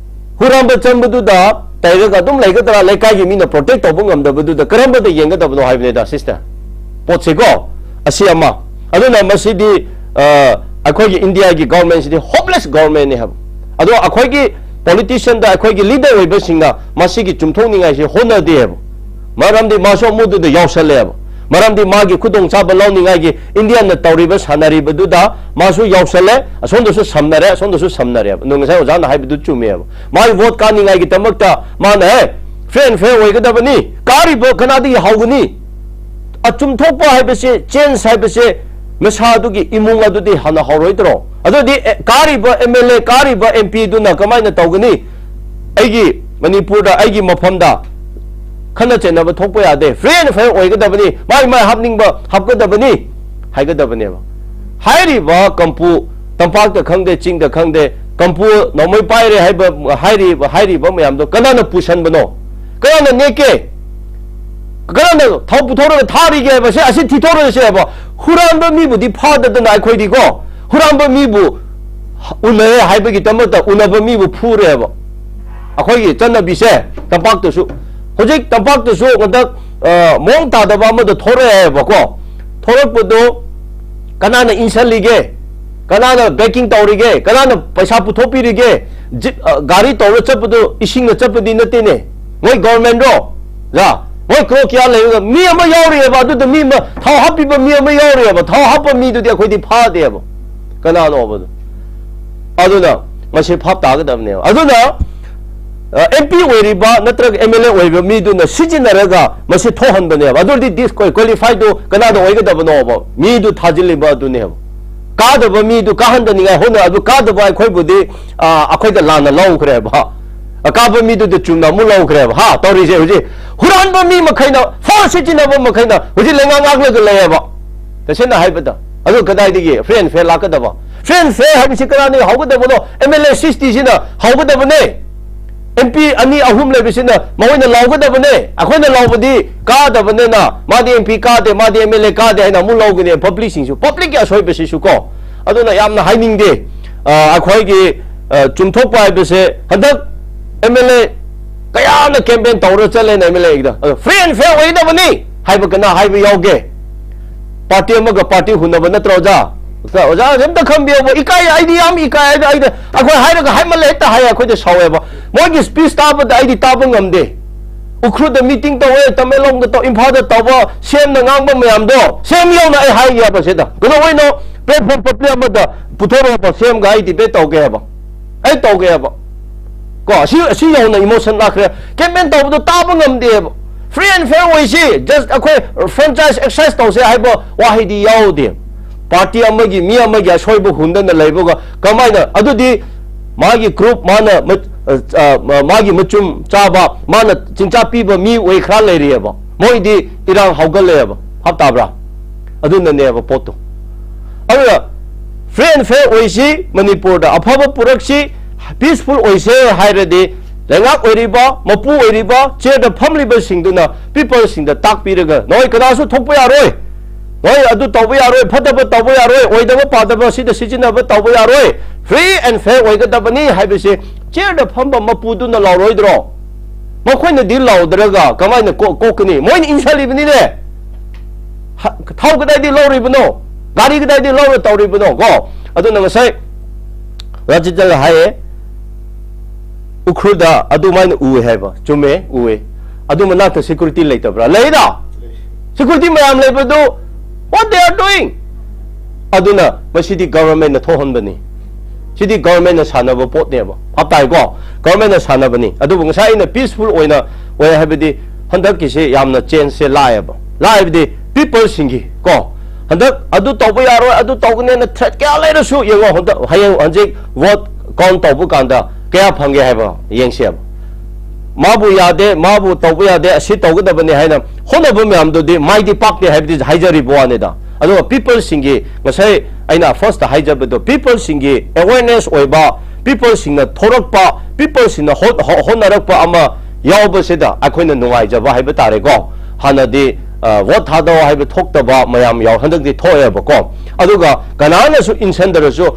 ꯍꯨꯔꯥꯟꯕ ꯆꯪꯕꯗꯨꯗ ꯇꯩꯔꯒ ꯑꯗꯨꯝ ꯂꯩꯒꯗ꯭ꯔꯥ? ꯂꯩꯀꯥꯏꯒꯤ ꯃꯤꯅ protect ꯇꯧꯕ ꯉꯝꯗꯕꯗꯨꯗ ꯀꯔꯝꯕꯗ ꯌꯦꯡꯒꯗꯕꯅꯣ ꯍꯥꯏꯕꯅꯤꯗ sister꯫ ꯄꯣꯠꯁꯦꯀꯣ, ꯑꯁꯤ ꯑꯃ꯫ ꯑꯗꯨꯅ ꯃꯁꯤꯗꯤ, ꯑ, ꯑꯩꯈꯣꯏꯒꯤ India ꯒꯤ government ꯁꯤꯗꯤ hopeless government ꯅꯤ ꯍꯥꯏꯕ꯫ ꯑꯗꯣ ꯑꯩꯈꯣꯏꯒꯤ politician ꯗ ꯑꯩꯈꯣꯏꯒꯤ leader ꯑꯣꯏꯕꯁꯤꯡꯅ ꯃꯁꯤꯒꯤ ꯆꯨꯝꯊꯣꯛꯅꯤꯡꯉꯥꯏꯁꯤ ꯍꯣꯠꯅꯗꯦ ꯍꯥꯏꯕ꯫ ꯃꯔꯝꯗꯤ ꯃꯥꯁꯨ ꯑꯃꯗꯨꯗ ꯌꯥꯎꯁꯜꯂꯦꯕ꯫ ꯃꯔꯝꯗꯤ ꯃꯥꯒꯤ ꯈꯨꯗꯣꯡꯆꯥꯕ ꯂꯧꯅꯤꯡꯉꯥꯏꯒꯤ India ꯅ ꯇꯧꯔꯤꯕ, ꯁꯥꯟꯅꯔꯤꯕꯗꯨꯗ ꯃꯥꯁꯨ ꯌꯥꯎꯁꯜꯂꯦ, ꯑꯁꯣꯝꯗꯁꯨ ꯁꯝꯅꯔꯦ, ꯑꯁꯣꯝꯗꯁꯨ ꯁꯝꯅꯔꯦꯕ꯫ ꯑꯗꯣ ꯉꯁꯥꯏ ꯑꯣꯖꯥꯅ ꯍꯥꯏꯕꯗꯨ ꯆꯨꯝꯃꯦꯕ꯫ ꯃꯥꯒꯤ vote ꯀꯥꯅꯤꯡꯉꯥꯏꯒꯤꯗꯃꯛꯇ ꯃꯥꯅ, "ꯍꯦ, fair and fair ꯑꯣꯏꯒꯗꯕꯅꯤ, ꯀꯥꯔꯤꯕ ꯀꯅꯥꯗꯒꯤ ꯍꯧꯒꯅꯤ?" ꯑꯆꯨꯝꯊꯣꯛꯄ ꯍꯥꯏꯕꯁꯦ, change ꯍꯥꯏꯕꯁꯦ, ꯃꯁꯥꯗꯨꯒꯤ ꯏꯃꯨꯡ ꯑꯗꯨꯗꯤ ꯍꯥꯟꯅ ꯍꯧꯔꯣꯏꯗ꯭ꯔꯣ? ꯑꯗꯨꯗꯤ, ꯑꯦ, ꯀꯥꯔꯤꯕ M L A, ꯀꯥꯔꯤꯕ M P ꯗꯨꯅ ꯀꯃꯥꯏꯅ ꯇꯧꯒꯅꯤ? ꯑꯩꯒꯤ ꯃꯅꯤꯄꯨꯔꯗ, ꯑꯩꯒꯤ ꯃꯐꯝꯗ ꯈꯠꯅ ꯆꯩꯅꯕ ꯊꯣꯛꯄ ꯌꯥꯗꯦ, fair and fair ꯑꯣꯏꯒꯗꯕꯅꯤ, ꯃꯥꯏ ꯃꯥꯏ ꯍꯥꯞꯅꯤꯡꯕ ꯍꯥꯞꯀꯗꯕꯅꯤ ꯍꯥꯏꯒꯗꯕꯅꯦꯕ꯫ ꯍꯥꯏꯔꯤꯕ ꯀꯝꯄꯨ, ꯇꯝꯄꯥꯛꯇ ꯈꯪꯗꯦ, ꯆꯤꯡꯗ ꯈꯪꯗꯦ, ꯀꯝꯄꯨ ꯅꯣꯡꯃꯩ ꯄꯥꯏꯔꯦ ꯍꯥꯏꯕ, ꯍꯥꯏꯔꯤꯕ, ꯍꯥꯏꯔꯤꯕ ꯃꯌꯥꯝꯗꯣ ꯀꯅꯥꯅ ꯄꯨꯁꯟꯕꯅꯣ? ꯀꯅꯥꯅ ꯅꯦꯛꯀꯦ? ꯀꯔꯝꯅ ꯊꯧ ꯄꯨꯊꯣꯔꯒ ꯊꯥꯔꯤꯒꯦ ꯍꯥꯏꯕꯁꯦ, ꯑꯁꯤ ꯊꯤꯊꯣꯔꯛꯑꯁꯦ ꯍꯥꯏꯕ꯫ ꯍꯨꯔꯥꯟꯕ ꯃꯤꯕꯨꯗꯤ ꯐꯥꯗꯗꯅ ꯑꯩꯈꯣꯏꯗꯤꯀꯣ, ꯍꯨꯔꯥꯟꯕ ꯃꯤꯕꯨ ꯎꯅꯔꯦ ꯍꯥꯏꯕꯒꯤꯗꯃꯛꯇ ꯎꯅꯕ ꯃꯤꯕꯨ ꯐꯨꯔꯦꯕ꯫ ꯑꯩꯈꯣꯏꯒꯤ ꯆꯠꯅꯕꯤꯁꯦ ꯇꯝꯄꯥꯛꯇꯁꯨ, ꯍꯧꯖꯤꯛ ꯇꯝꯄꯥꯛꯇꯁꯨ ꯍꯟꯗꯛ, ꯑ, ꯃꯑꯣꯡ ꯇꯥꯗꯕ ꯑꯃꯗ ꯊꯣꯔꯛꯑꯦꯕꯀꯣ꯫ ꯊꯣꯔꯛꯄꯗꯣ ꯀꯅꯥꯅ ꯏꯟꯁꯤꯜꯂꯤꯒꯦ? ꯀꯅꯥꯅ backing ꯇꯧꯔꯤꯒꯦ? ꯀꯅꯥꯅ ꯄꯩꯁꯥ ꯄꯨꯊꯣꯛꯄꯤꯔꯤꯒꯦ? ꯖꯤꯞ, ꯑ, ꯒꯥꯔꯤ ꯇꯧꯔ ꯆꯠꯄꯗꯣ ꯏꯁꯤꯡꯅ ꯆꯠꯄꯗꯤ ꯅꯠꯇꯦꯅꯦ꯫ ꯃꯣꯏ government ꯔꯣ? ꯌꯥ, ꯃꯣꯏ crore ꯀꯌꯥ ꯂꯩꯔꯒ ꯃꯤ ꯑꯃ ꯌꯥꯎꯔꯤꯑꯕ, ꯑꯗꯨꯗ ꯃꯤ ꯑꯃ, ꯊꯥꯎ ꯍꯥꯞꯄꯤꯕ ꯃꯤ ꯑꯃ ꯌꯥꯎꯔꯤꯑꯕ, ꯊꯥꯎ ꯍꯥꯞꯄ ꯃꯤꯗꯨꯗꯤ ꯑꯩꯈꯣꯏꯗꯤ ꯐꯥꯗꯦꯕ꯫ ꯀꯅꯥꯅꯣꯕꯗꯣ? ꯑꯗꯨꯅ ꯃꯁꯤ ꯚꯥꯞ ꯇꯥꯒꯗꯕꯅꯦꯕ꯫ ꯑꯗꯨꯅ, ꯑ, M P ꯑꯣꯏꯔꯤꯕ ꯅꯠꯇ꯭ꯔꯒ M L A ꯑꯣꯏꯔꯤꯕ ꯃꯤꯗꯨꯅ ꯁꯤꯖꯤꯟꯅꯔꯒ ꯃꯁꯤ ꯊꯣꯛꯍꯟꯕꯅꯦꯕ꯫ ꯑꯗꯨ ꯑꯣꯏꯔꯗꯤ disqualify ꯗꯨ ꯀꯅꯥꯗ ꯑꯣꯏꯒꯗꯕꯅꯣꯕ? ꯃꯤꯗꯨ ꯊꯥꯖꯤꯜꯂꯤꯕ ꯑꯗꯨꯅꯦꯕ꯫ ꯀꯥꯗꯕ ꯃꯤꯗꯨ ꯀꯥꯍꯟꯗꯅꯤꯡꯉꯥꯏ ꯍꯣꯠꯅ, ꯑꯗꯨ ꯀꯥꯗꯕ ꯑꯩꯈꯣꯏꯕꯨꯗꯤ, ꯑ, ꯑꯩꯈꯣꯏꯗ ꯂꯥꯟꯅ ꯂꯧꯈ꯭ꯔꯦꯕ꯫ ꯑꯀꯥꯕ ꯃꯤꯗꯨꯗ ꯆꯨꯝꯅ ꯑꯃꯨꯛ ꯂꯧꯈ꯭ꯔꯦꯕ꯫ ꯍꯥ, ꯇꯧꯔꯤꯁꯦ ꯍꯧꯖꯤꯛ ꯍꯨꯔꯥꯟꯕ ꯃꯤ ꯃꯈꯩꯅ, force ꯁꯤꯖꯤꯟꯅꯕ ꯃꯈꯩꯅ ꯍꯧꯖꯤꯛ ꯂꯩꯉꯥꯛ ꯉꯥꯛꯂꯒ ꯂꯩꯌꯦꯕ꯫ ꯇꯁꯦꯡꯅ ꯍꯥꯏꯕꯗ, ꯑꯗꯨ ꯀꯗꯥꯏꯗꯒꯤ free and fair ꯂꯥꯛꯀꯗꯕ? Free and fair ꯍꯥꯏꯕꯁꯤ ꯀꯅꯥꯅ ꯍꯧꯒꯗꯕꯅꯣ? M L A sixty ꯁꯤꯅ ꯍꯧꯒꯗꯕꯅꯦ꯫ M P ꯑꯅꯤ ꯑꯍꯨꯝ ꯂꯩꯕꯁꯤꯅ ꯃꯈꯣꯏꯅ ꯂꯧꯒꯗꯕꯅꯦ꯫ ꯑꯩꯈꯣꯏꯅ ꯂꯧꯕꯗꯤ ꯀꯥꯗꯕꯅꯤꯅ, ꯃꯥꯗꯤ M P ꯀꯥꯗꯦ, ꯃꯥꯗꯤ M L A ꯀꯥꯗꯦ ꯍꯥꯏꯅ ꯑꯃꯨꯛ ꯂꯧꯒꯅꯤ, public ꯁꯤꯡꯁꯨ, public ꯀꯤ ꯑꯁꯣꯏꯕꯁꯤꯁꯨ ꯀꯣ꯫ ꯑꯗꯨꯅ ꯌꯥꯝꯅ ꯍꯥꯏꯅꯤꯡꯗꯦ꯫ ꯑ, ꯑꯩꯈꯣꯏꯒꯤ, ꯑ, ꯆꯨꯝꯊꯣꯛꯄ ꯍꯥꯏꯕꯁꯦ ꯍꯟꯗꯛ M L A ꯀꯌꯥꯅ campaign ꯇꯧꯔ ꯆꯠꯂꯦꯅ M L A ꯒꯤꯗ꯫ ꯑꯗꯣ free and fair ꯑꯣꯏꯒꯗꯕꯅꯤ ꯍꯥꯏꯕ ꯀꯅꯥ ꯍꯥꯏꯕ ꯌꯥꯎꯒꯦ? Party ꯑꯃꯒ party ꯍꯨꯟꯅꯕ ꯅꯠꯇ꯭ꯔꯣ, ꯑꯣꯖꯥ? ꯑꯣꯖꯥ, ꯑꯣꯖꯥ, ꯑꯝꯇ ꯈꯟꯕꯤꯌꯣꯕ꯫ ꯏꯀꯥꯏ, ꯑꯩꯗꯤ ꯌꯥꯝ ꯏꯀꯥꯏ꯫ ꯑꯩꯗꯤ, ꯑꯩꯗꯤ, ꯑꯩꯈꯣꯏ ꯍꯥꯏꯔꯒ ꯍꯥꯏꯃꯜꯂꯦ ꯍꯦꯛꯇ ꯍꯥꯏꯌꯦ, ꯑꯩꯈꯣꯏꯗ ꯁꯥꯎꯋꯦꯕ꯫ ꯃꯣꯏꯒꯤ speech ꯇꯥꯕꯗ ꯑꯩꯗꯤ ꯇꯥꯕ ꯉꯝꯗꯦ꯫ ꯎꯈ꯭ꯔꯨꯜꯗ meeting ꯇꯧꯋꯦ, ꯇꯃꯦꯡꯂꯣꯡꯗ ꯇꯧ, ꯏꯝꯐꯥꯜꯗ ꯇꯧꯕ, ꯁꯤ ꯑꯦꯝꯅ ꯉꯥꯡꯕ ꯃꯌꯥꯝꯗꯣ, ꯁꯤ ꯑꯦꯝ ꯌꯧꯅ ꯑꯩ ꯍꯥꯏꯒꯦꯕ ꯁꯤꯗ꯫ ꯀꯩꯗꯧꯕꯩꯅꯣ? Platform public ꯑꯃꯗ ꯄꯨꯊꯣꯔꯛꯑꯣꯕ, ꯁꯤ ꯑꯦꯝꯒ ꯑꯩ debate ꯇꯧꯒꯦ ꯍꯥꯏꯕ꯫ ꯑꯩ ꯇꯧꯒꯦ ꯍꯥꯏꯕ꯫ ꯀꯣ, ꯑꯁꯤ, ꯑꯁꯤ ꯌꯧꯅ emotion ꯂꯥꯛꯈ꯭ꯔꯦ꯫ Campaign ꯇꯧꯕꯗꯣ ꯇꯥꯕ ꯉꯝꯗꯦꯕ꯫ Free and fair ꯑꯣꯏꯁꯤ, just ꯑꯩꯈꯣꯏ franchise exercise ꯇꯧꯁꯦ ꯍꯥꯏꯕ ꯋꯥꯍꯩꯗꯤ ꯌꯥꯎꯗꯦ꯫ Party ꯑꯃꯒꯤ, ꯃꯤ ꯑꯃꯒꯤ ꯑꯁꯣꯏꯕ ꯍꯨꯟꯗꯅ ꯂꯩꯕꯒ ꯀꯃꯥꯏꯅ? ꯑꯗꯨꯗꯤ ꯃꯥꯒꯤ group, ꯃꯥꯅ ꯃ-, ꯑ, ꯑ, ꯃꯥꯒꯤ ꯃꯆꯨꯝ ꯆꯥꯕ, ꯃꯥꯅ ꯆꯤꯟꯖꯥꯛ ꯄꯤꯕ ꯃꯤ ꯑꯣꯏ ꯈꯔ ꯂꯩꯔꯤꯑꯕ꯫ ꯃꯣꯏꯗꯤ ꯏꯔꯥꯡ ꯍꯧꯒꯠꯂꯦꯕ꯫ ꯚꯥꯞ ꯇꯥꯕ꯭ꯔꯥ? ꯑꯗꯨꯅꯅꯦꯕ ꯄꯣꯠꯇꯣ꯫ ꯑꯗꯨꯅ free and fair ꯑꯣꯏꯁꯤ, ꯃꯅꯤꯄꯨꯔꯗ ꯑꯐꯕ ꯄꯨꯔꯛꯁꯤ, peaceful ꯑꯣꯏꯁꯦ ꯍꯥꯏꯔꯗꯤ ꯂꯩꯉꯥꯛ ꯑꯣꯏꯔꯤꯕ, ꯃꯄꯨ ꯑꯣꯏꯔꯤꯕ, chair ꯗ ꯐꯝꯂꯤꯕꯁꯤꯡꯗꯨꯅ people ꯁꯤꯡꯗ ꯇꯥꯛꯄꯤꯔꯒ, "ꯅꯣꯏ ꯀꯅꯥꯁꯨ ꯊꯣꯛꯄ ꯌꯥꯔꯣꯏ, ꯅꯣꯏ ꯑꯗꯨ ꯇꯧꯕ ꯌꯥꯔꯣꯏ, ꯐꯠꯇꯕ ꯇꯧꯕ ꯌꯥꯔꯣꯏ, ꯑꯣꯏꯗꯕ ꯄꯥꯗꯕ ꯁꯤꯗ ꯁꯤꯖꯤꯟꯅꯕ ꯇꯧꯕ ꯌꯥꯔꯣꯏ, Free and fair ꯑꯣꯏꯒꯗꯕꯅꯤ ꯍꯥꯏꯕꯁꯦ ꯆꯤꯌꯔꯗ ꯐꯝꯕ ꯃꯄꯨꯗꯨꯅ ꯂꯥꯎꯔꯣꯏꯗ꯭ꯔꯣ? ꯃꯈꯣꯏꯅꯗꯤ ꯂꯥꯎꯗ꯭ꯔꯒ ꯀꯃꯥꯏꯅ ꯀꯣ-, ꯀꯣꯛꯀꯅꯤ? ꯃꯣꯏꯅ ꯏꯟꯁꯤꯜꯂꯤꯕꯅꯤꯅꯦ꯫ ꯍ-, ꯊꯥꯎ ꯀꯗꯥꯏꯗꯒꯤ ꯂꯧꯔꯤꯕꯅꯣ? ꯒꯥꯔꯤ ꯀꯗꯥꯏꯗꯒꯤ ꯂꯧꯔ ꯇꯧꯔꯤꯕꯅꯣ? ꯀꯣ, ꯑꯗꯨꯅ ꯉꯁꯥꯏ ꯔꯥꯖꯤꯠꯇꯒ ꯍꯥꯏꯌꯦ, ꯎꯈ꯭ꯔꯨꯜꯗ ꯑꯗꯨꯃꯥꯏꯅ ꯎꯏ ꯍꯥꯏꯕ꯫ ꯆꯨꯝꯃꯦ, ꯎꯏ꯫ ꯑꯗꯨ ꯃꯅꯥꯛꯇ ꯁꯦꯀ꯭ꯌꯨꯔꯤꯇꯤ ꯂꯩꯇꯕ꯭ꯔꯥ? ꯂꯩꯗ꯫ ꯁꯦꯀ꯭ꯌꯨꯔꯤꯇꯤ ꯃꯌꯥꯝ ꯂꯩꯕꯗꯨ, what they are doing? ꯑꯗꯨꯅ ꯃꯁꯤꯗꯤ ꯒꯚꯔꯟꯃꯦꯟꯠꯅ ꯊꯣꯛꯍꯟꯕꯅꯤ꯫ ꯁꯤꯗꯤ ꯒꯚꯔꯟꯃꯦꯟꯠꯅ ꯁꯥꯟꯅꯕ ꯄꯣꯠꯅꯦꯕ꯫ ꯚꯥꯞ ꯇꯥꯏꯀꯣ? ꯒꯚꯔꯟꯃꯦꯟꯠꯅ ꯁꯥꯟꯅꯕꯅꯤ꯫ ꯑꯗꯨꯕꯨ ꯉꯁꯥꯏ ꯑꯩꯅ ꯄꯤꯁꯐꯨꯜ ꯑꯣꯏꯅ ꯑꯣꯏ ꯍꯥꯏꯕꯗꯤ ꯍꯟꯗꯛꯀꯤꯁꯦ ꯌꯥꯝꯅ ꯆꯦꯟꯖꯁꯦ ꯂꯥꯛꯑꯦꯕ꯫ ꯂꯥꯛꯑꯦꯕꯗꯤ ꯄꯤꯄꯜꯁꯤꯡꯒꯤ ꯀꯣ, ꯍꯟꯗꯛ ꯑꯗꯨ ꯇꯧꯕ ꯌꯥꯔꯣꯏ, ꯑꯗꯨ ꯇꯧꯒꯅꯤ ꯍꯥꯏꯅ ꯊ꯭ꯔꯦꯠ ꯀꯌꯥ ꯂꯩꯔꯁꯨ ꯌꯦꯡꯉꯣ, ꯍꯟꯗꯛ ꯍꯌꯦꯡ ꯍꯟꯖꯤꯛ ꯚꯣꯠ ꯀꯥꯎꯟ ꯇꯧꯕ ꯀꯥꯟꯗ ꯀꯌꯥ ꯐꯪꯒꯦ ꯍꯥꯏꯕ ꯌꯦꯡꯁꯦꯕ꯫ ꯃꯥꯕꯨ ꯌꯥꯗꯦ, ꯃꯥꯕꯨ ꯇꯧꯕ ꯌꯥꯗꯦ, ꯑꯁꯤ ꯇꯧꯒꯗꯕꯅꯤ ꯍꯥꯏꯅ ꯍꯣꯠꯅꯕ ꯃꯌꯥꯝꯗꯨꯗꯤ ꯃꯥꯏꯗꯤ ꯄꯥꯛꯇꯦ ꯍꯥꯏꯕꯗꯤ ꯍꯥꯏꯖꯔꯤꯕ ꯋꯥꯅꯤꯗ꯫ ꯑꯗꯨꯒ ꯄꯤꯄꯜꯁꯤꯡꯒꯤ, ꯉꯁꯥꯏ ꯑꯩꯅ ꯐꯥꯔꯁꯇ ꯍꯥꯏꯖꯕꯗꯣ, ꯄꯤꯄꯜꯁꯤꯡꯒꯤ ꯑꯦꯋꯦꯔꯅꯦꯁ ꯑꯣꯏꯕ, ꯄꯤꯄꯜꯁꯤꯡꯅ ꯊꯣꯔꯛꯄ, ꯄꯤꯄꯜꯁꯤꯡꯅ ꯍꯣꯠ-, ꯍꯣ-, ꯍꯣꯠꯅꯔꯛꯄ ꯑꯃ ꯌꯥꯎꯕꯁꯤꯗ ꯑꯩꯈꯣꯏꯅ ꯅꯨꯡꯉꯥꯏꯖꯕ ꯍꯥꯏꯕ ꯇꯥꯔꯦꯀꯣ꯫ ꯍꯥꯟꯅꯗꯤ, ꯑ, ꯚꯣꯠ ꯊꯥꯗꯧ ꯍꯥꯏꯕ ꯊꯣꯛꯇꯕ ꯃꯌꯥꯝ ꯌꯥꯎ-, ꯍꯟꯗꯛꯇꯤ ꯊꯣꯛꯑꯦꯕꯀꯣ꯫ ꯑꯗꯨꯒ ꯀꯅꯥꯅꯁꯨ ꯏꯟꯁꯟꯗ꯭ꯔꯁꯨ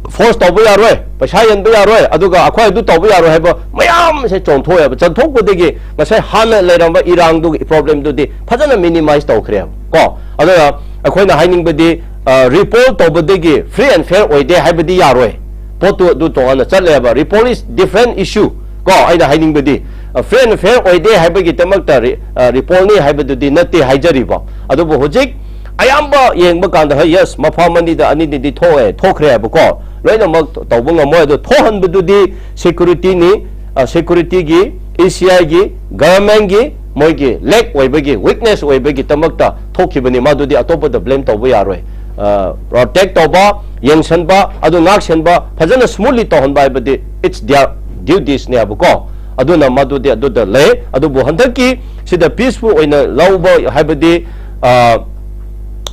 ꯐꯣꯔꯁ ꯇꯧꯕ ꯌꯥꯔꯣꯏ, ꯄꯩꯁꯥ ꯌꯦꯟꯕ ꯌꯥꯔꯣꯏ, ꯑꯗꯨꯒ ꯑꯩꯈꯣꯏ ꯑꯗꯨ ꯇꯧꯕ ꯌꯥꯔꯣꯏ ꯍꯥꯏꯕ ꯃꯌꯥꯝꯁꯦ ꯆꯣꯡꯊꯣꯛꯑꯦꯕ꯫ ꯆꯣꯡꯊꯣꯛꯄꯗꯒꯤ ꯉꯁꯥꯏ ꯍꯥꯟꯅ ꯂꯩꯔꯝꯕ ꯏꯔꯥꯡꯗꯨꯒꯤ ꯄ꯭ꯔꯣꯕ꯭ꯂꯦꯝꯗꯨꯗꯤ ꯐꯖꯅ ꯃꯤꯅꯤꯃꯥꯏꯁ ꯇꯧꯈ꯭ꯔꯦꯕ ꯀꯣ꯫ ꯑꯗꯨꯅ ꯑꯩꯈꯣꯏꯅ ꯍꯥꯏꯅꯤꯡꯕꯗꯤ, ꯑ, ꯔꯤꯄꯣꯜ ꯇꯧꯕꯗꯒꯤ ꯐ꯭ꯔꯤ ꯑꯦꯟ ꯐꯦꯌꯔ ꯑꯣꯏꯗꯦ ꯍꯥꯏꯕꯗꯤ ꯌꯥꯔꯣꯏ꯫ ꯄꯣꯠꯇꯨ ꯑꯗꯨ ꯇꯣꯉꯥꯟꯅ ꯆꯠꯂꯦꯕ꯫ ꯔꯤꯄꯣꯜ is different issue ꯀꯣ꯫ ꯑꯩꯅ ꯍꯥꯏꯅꯤꯡꯕꯗꯤ, ꯑ, ꯐ꯭ꯔꯤ ꯑꯦꯟ ꯐꯦꯌꯔ ꯑꯣꯏꯗꯦ ꯍꯥꯏꯕꯒꯤꯗꯃꯛꯇ ꯔꯤ-, ꯑ, ꯔꯤꯄꯣꯜꯅꯤ ꯍꯥꯏꯕꯗꯨꯗꯤ ꯅꯠꯇꯦ ꯍꯥꯏꯖꯔꯤꯕ꯫ ꯑꯗꯨꯕꯨ ꯍꯧꯖꯤꯛ ꯑꯌꯥꯝꯕ ꯌꯦꯡꯕ ꯀꯥꯟꯗ, ꯍꯣꯏ, ꯌꯦꯁ, ꯃꯐꯝ ꯑꯅꯤꯗ ꯑꯅꯤꯗꯗꯤ ꯊꯣꯛꯑꯦ, ꯊꯣꯛꯈ꯭ꯔꯦ ꯍꯥꯏꯕꯀꯣ꯫ ꯂꯣꯏꯅꯃꯛ ꯇꯧꯕ ꯉꯝꯃꯣꯏ꯫ ꯑꯗꯣ ꯊꯣꯛꯍꯟꯕꯗꯨꯗꯤ ꯁꯦꯀ꯭ꯌꯨꯔꯤꯇꯤꯅꯤ, ꯑ, ꯁꯦꯀ꯭ꯌꯨꯔꯤꯇꯤꯒꯤ, ꯏ ꯁꯤ ꯑꯥꯏꯒꯤ, ꯒꯚꯔꯟꯃꯦꯟꯠꯒꯤ, ꯃꯣꯏꯒꯤ ꯂꯦꯛ ꯑꯣꯏꯕꯒꯤ, ꯋꯤꯛꯅꯦꯁ ꯑꯣꯏꯕꯒꯤꯗꯃꯛꯇ ꯊꯣꯛꯈꯤꯕꯅꯤ꯫ ꯃꯗꯨꯗꯤ ꯑꯇꯣꯞꯄꯗ ꯕ꯭ꯂꯦꯝ ꯇꯧꯕ ꯌꯥꯔꯣꯏ꯫ ꯑ, ꯄ꯭ꯔꯣꯇꯦꯛ ꯇꯧꯕ, ꯌꯦꯡꯁꯟꯕ, ꯑꯗꯨ ꯉꯥꯛꯁꯦꯟꯕ, ꯐꯖꯅ ꯁ꯭ꯃꯨꯠꯂꯤ ꯇꯧꯍꯟꯕ ꯍꯥꯏꯕꯗꯤ it's their duties ꯅꯦ ꯍꯥꯏꯕꯀꯣ꯫ ꯑꯗꯨꯅ ꯃꯗꯨꯗꯤ ꯑꯗꯨꯗ ꯂꯩ꯫ ꯑꯗꯨꯕꯨ ꯍꯟꯗꯛꯀꯤ ꯁꯤꯗ ꯄꯤꯁꯐꯨꯜ ꯑꯣꯏꯅ ꯂꯧꯕ ꯍꯥꯏꯕꯗꯤ, ꯑ,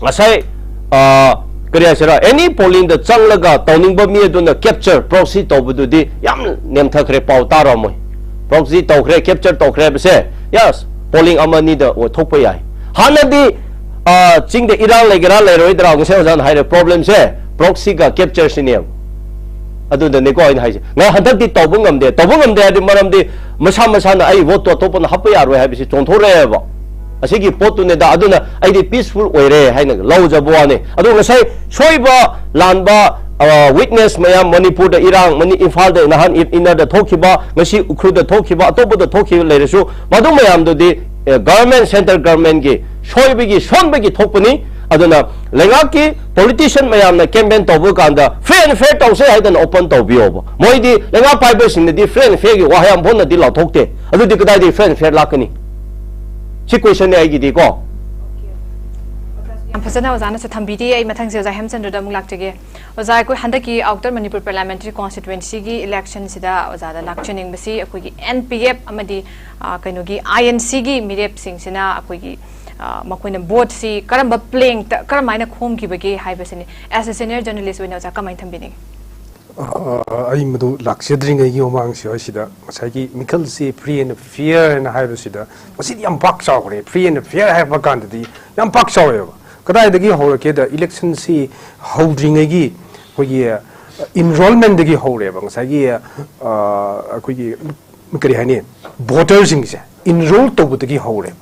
ꯉꯁꯥꯏ, ꯑ, ꯀꯔꯤ ꯍꯥꯏꯁꯤꯔꯥ, ꯑꯦꯅꯤ ꯄꯣꯂꯤꯡꯗ ꯆꯪꯂꯒ ꯇꯧꯅꯤꯡꯕ ꯃꯤ ꯑꯗꯨꯅ ꯀꯦꯞꯆꯔ, ꯄ꯭ꯔꯣꯛꯁꯤ ꯇꯧꯕꯗꯨꯗꯤ ꯌꯥꯝ ꯅꯦꯝꯊꯈ꯭ꯔꯦ, ꯄꯥꯎ ꯇꯥꯔꯝꯃꯣꯏ꯫ ꯄ꯭ꯔꯣꯛꯁꯤ ꯇꯧꯈ꯭ꯔꯦ, ꯀꯦꯞꯆꯔ ꯇꯧꯈ꯭ꯔꯦ ꯍꯥꯏꯕꯁꯦ, ꯌꯦꯁ, ꯄꯣꯂꯤꯡ ꯑꯃ ꯑꯅꯤꯗ ꯑꯣꯏꯊꯣꯛꯄ ꯌꯥꯏ꯫ ꯍꯥꯟꯅꯗꯤ, ꯑ, ꯆꯤꯡꯗ ꯏꯔꯥꯡ ꯂꯩꯒꯦꯔꯥ ꯂꯩꯔꯣꯏꯗ꯭ꯔꯥ, ꯉꯁꯥꯏ ꯑꯣꯖꯥꯅ ꯍꯥꯏꯔꯦ, ꯄ꯭ꯔꯣꯕ꯭ꯂꯦꯝꯁꯦ ꯄ꯭ꯔꯣꯛꯁꯤꯒ ꯀꯦꯞꯆꯔꯁꯤꯅꯦꯕ꯫ ꯑꯗꯨꯗꯅꯤꯀꯣ ꯑꯩꯅ ꯍꯥꯏꯁꯦ꯫ ꯉ-, ꯍꯟꯗꯛꯇꯤ ꯇꯧꯕ ꯉꯝꯗꯦ꯫ ꯇꯧꯕ ꯉꯝꯗꯦ ꯍꯥꯏꯗꯤ ꯃꯔꯝꯗꯤ ꯃꯁꯥ ꯃꯁꯥꯅ ꯑꯩ vote ꯇꯣ ꯑꯇꯣꯞꯄꯅ ꯍꯥꯞꯄ ꯌꯥꯔꯣꯏ ꯍꯥꯏꯕꯁꯤ ꯆꯣꯡꯊꯣꯔꯛꯑꯦꯕ꯫ ꯑꯁꯤꯒꯤ ꯄꯣꯠꯇꯨꯅꯤꯗ꯫ ꯑꯗꯨꯅ ꯑꯩꯗꯤ peaceful ꯑꯣꯏꯔꯦ ꯍꯥꯏꯅ ꯂꯧꯖꯕ ꯋꯥꯅꯤ꯫ ꯑꯗꯣ ꯉꯁꯥꯏ ꯁꯣꯏꯕ ꯂꯥꯟꯕ, ꯑ, witness ꯃꯌꯥꯝ, ꯃꯅꯤꯄꯨꯔꯗ ꯏꯔꯥꯡ, ꯃꯅꯤ-, ꯏꯝꯐꯥꯜꯗ ꯅꯍꯥꯟ ꯏ-, inner ꯗ ꯊꯣꯛꯈꯤꯕ, ꯉꯁꯤ ꯎꯈ꯭ꯔꯨꯜꯗ ꯊꯣꯛꯈꯤꯕ, ꯑꯇꯣꯞꯄꯗ ꯊꯣꯛꯈꯤꯕ ꯂꯩꯔꯁꯨ, ꯃꯗꯨ ꯃꯌꯥꯝꯗꯨꯗꯤ, ꯑ, government, central government ꯀꯤ ꯁꯣꯏꯕꯒꯤ, ꯁꯣꯟꯕꯒꯤ ꯊꯣꯛꯄꯅꯤ꯫ ꯑꯗꯨꯅ ꯂꯩꯉꯥꯛꯀꯤ politician ꯃꯌꯥꯝꯅ campaign ꯇꯧꯕ ꯀꯥꯟꯗ free and fair ꯇꯧꯁꯦ ꯍꯥꯏꯗꯅ open ꯇꯧꯕꯤꯌꯣꯕ꯫ ꯃꯣꯏꯗꯤ, ꯂꯩꯉꯥꯛ ꯄꯥꯏꯕꯁꯤꯡꯅꯗꯤ free and fair ꯒꯤ ꯋꯥꯍꯩ ꯑꯃꯐꯥꯎꯅꯗꯤ ꯂꯥꯎꯊꯣꯛꯇꯦ꯫ ꯑꯗꯨꯗꯤ ꯀꯗꯥꯏꯗꯒꯤ free and fair ꯂꯥꯛꯀꯅꯤ? ꯁꯤ question ꯅꯦ ꯑꯩꯒꯤꯗꯤꯀꯣ꯫ ꯌꯥꯝ ꯐꯖꯅ ꯑꯣꯖꯥꯅꯁꯨ ꯊꯝꯕꯤꯔꯤ꯫ ꯑꯩ ꯃꯊꯪꯁꯦ ꯑꯣꯖꯥ ꯍꯦꯝꯆꯟꯗ꯭ꯔꯗ ꯑꯃꯨꯛ ꯂꯥꯛꯆꯒꯦ꯫ ꯑꯣꯖꯥ, ꯑꯩꯈꯣꯏ ꯍꯟꯗꯛꯀꯤ Outer Manipur Parliamentary Constituency ꯒꯤ election ꯁꯤꯗ ꯑꯣꯖꯥꯗ ꯂꯥꯛꯆꯅꯤꯡꯕꯁꯤ ꯑꯩꯈꯣꯏꯒꯤ N P F ꯑꯃꯗꯤ, ꯑ, ꯀꯩꯅꯣꯒꯤ I N C ꯒꯤ ꯃꯤꯔꯦꯞꯁꯤꯡꯁꯤꯅ ꯑꯩꯈꯣꯏꯒꯤ, ꯑ, ꯃꯈꯣꯏꯅ vote ꯁꯤ ꯀꯔꯝꯕ plank ꯇ ꯀꯔꯝꯍꯥꯏꯅ ꯈꯣꯝꯈꯤꯕꯒꯦ ꯍꯥꯏꯕꯁꯤꯅꯤ꯫ As a senior journalist ꯑꯣꯏꯅ ꯑꯣꯖꯥ ꯀꯃꯥꯏꯅ ꯊꯝꯕꯤꯅꯤꯡꯉꯤ? ꯑ, ꯑꯩ ꯃꯗꯨ ꯂꯥꯛꯆꯗ꯭ꯔꯤꯉꯩꯒꯤ ꯃꯃꯥꯡꯁꯤ ꯍꯣꯏꯁꯤꯗ ꯉꯁꯥꯏꯒꯤ ꯃꯤꯈꯜꯁꯤ free and fair ꯍꯥꯏꯅ ꯍꯥꯏꯕꯁꯤꯗ ꯃꯁꯤꯗꯤ ꯌꯥꯝ ꯄꯥꯛ ꯆꯥꯎꯈ꯭ꯔꯦ꯫ Free and fair ꯍꯥꯏꯕ ꯀꯥꯟꯗꯗꯤ ꯌꯥꯝ ꯄꯥꯛ ꯆꯥꯎꯋꯦꯕ꯫ ꯀꯗꯥꯏꯗꯒꯤ ꯍꯧꯔꯛꯀꯦꯗ election ꯁꯤ ꯍꯧꯗ꯭ꯔꯤꯉꯩꯒꯤ ꯑꯩꯈꯣꯏꯒꯤ enrollment ꯗꯒꯤ ꯍꯧꯔꯦꯕ꯫ ꯉꯁꯥꯏꯒꯤ, ꯑ, ꯑꯩꯈꯣꯏꯒꯤ ꯀꯔꯤ ꯍꯥꯏꯅꯤ, voter ꯁꯤꯡꯁꯦ enroll ꯇꯧꯕꯗꯒꯤ ꯍꯧꯔꯦꯕ꯫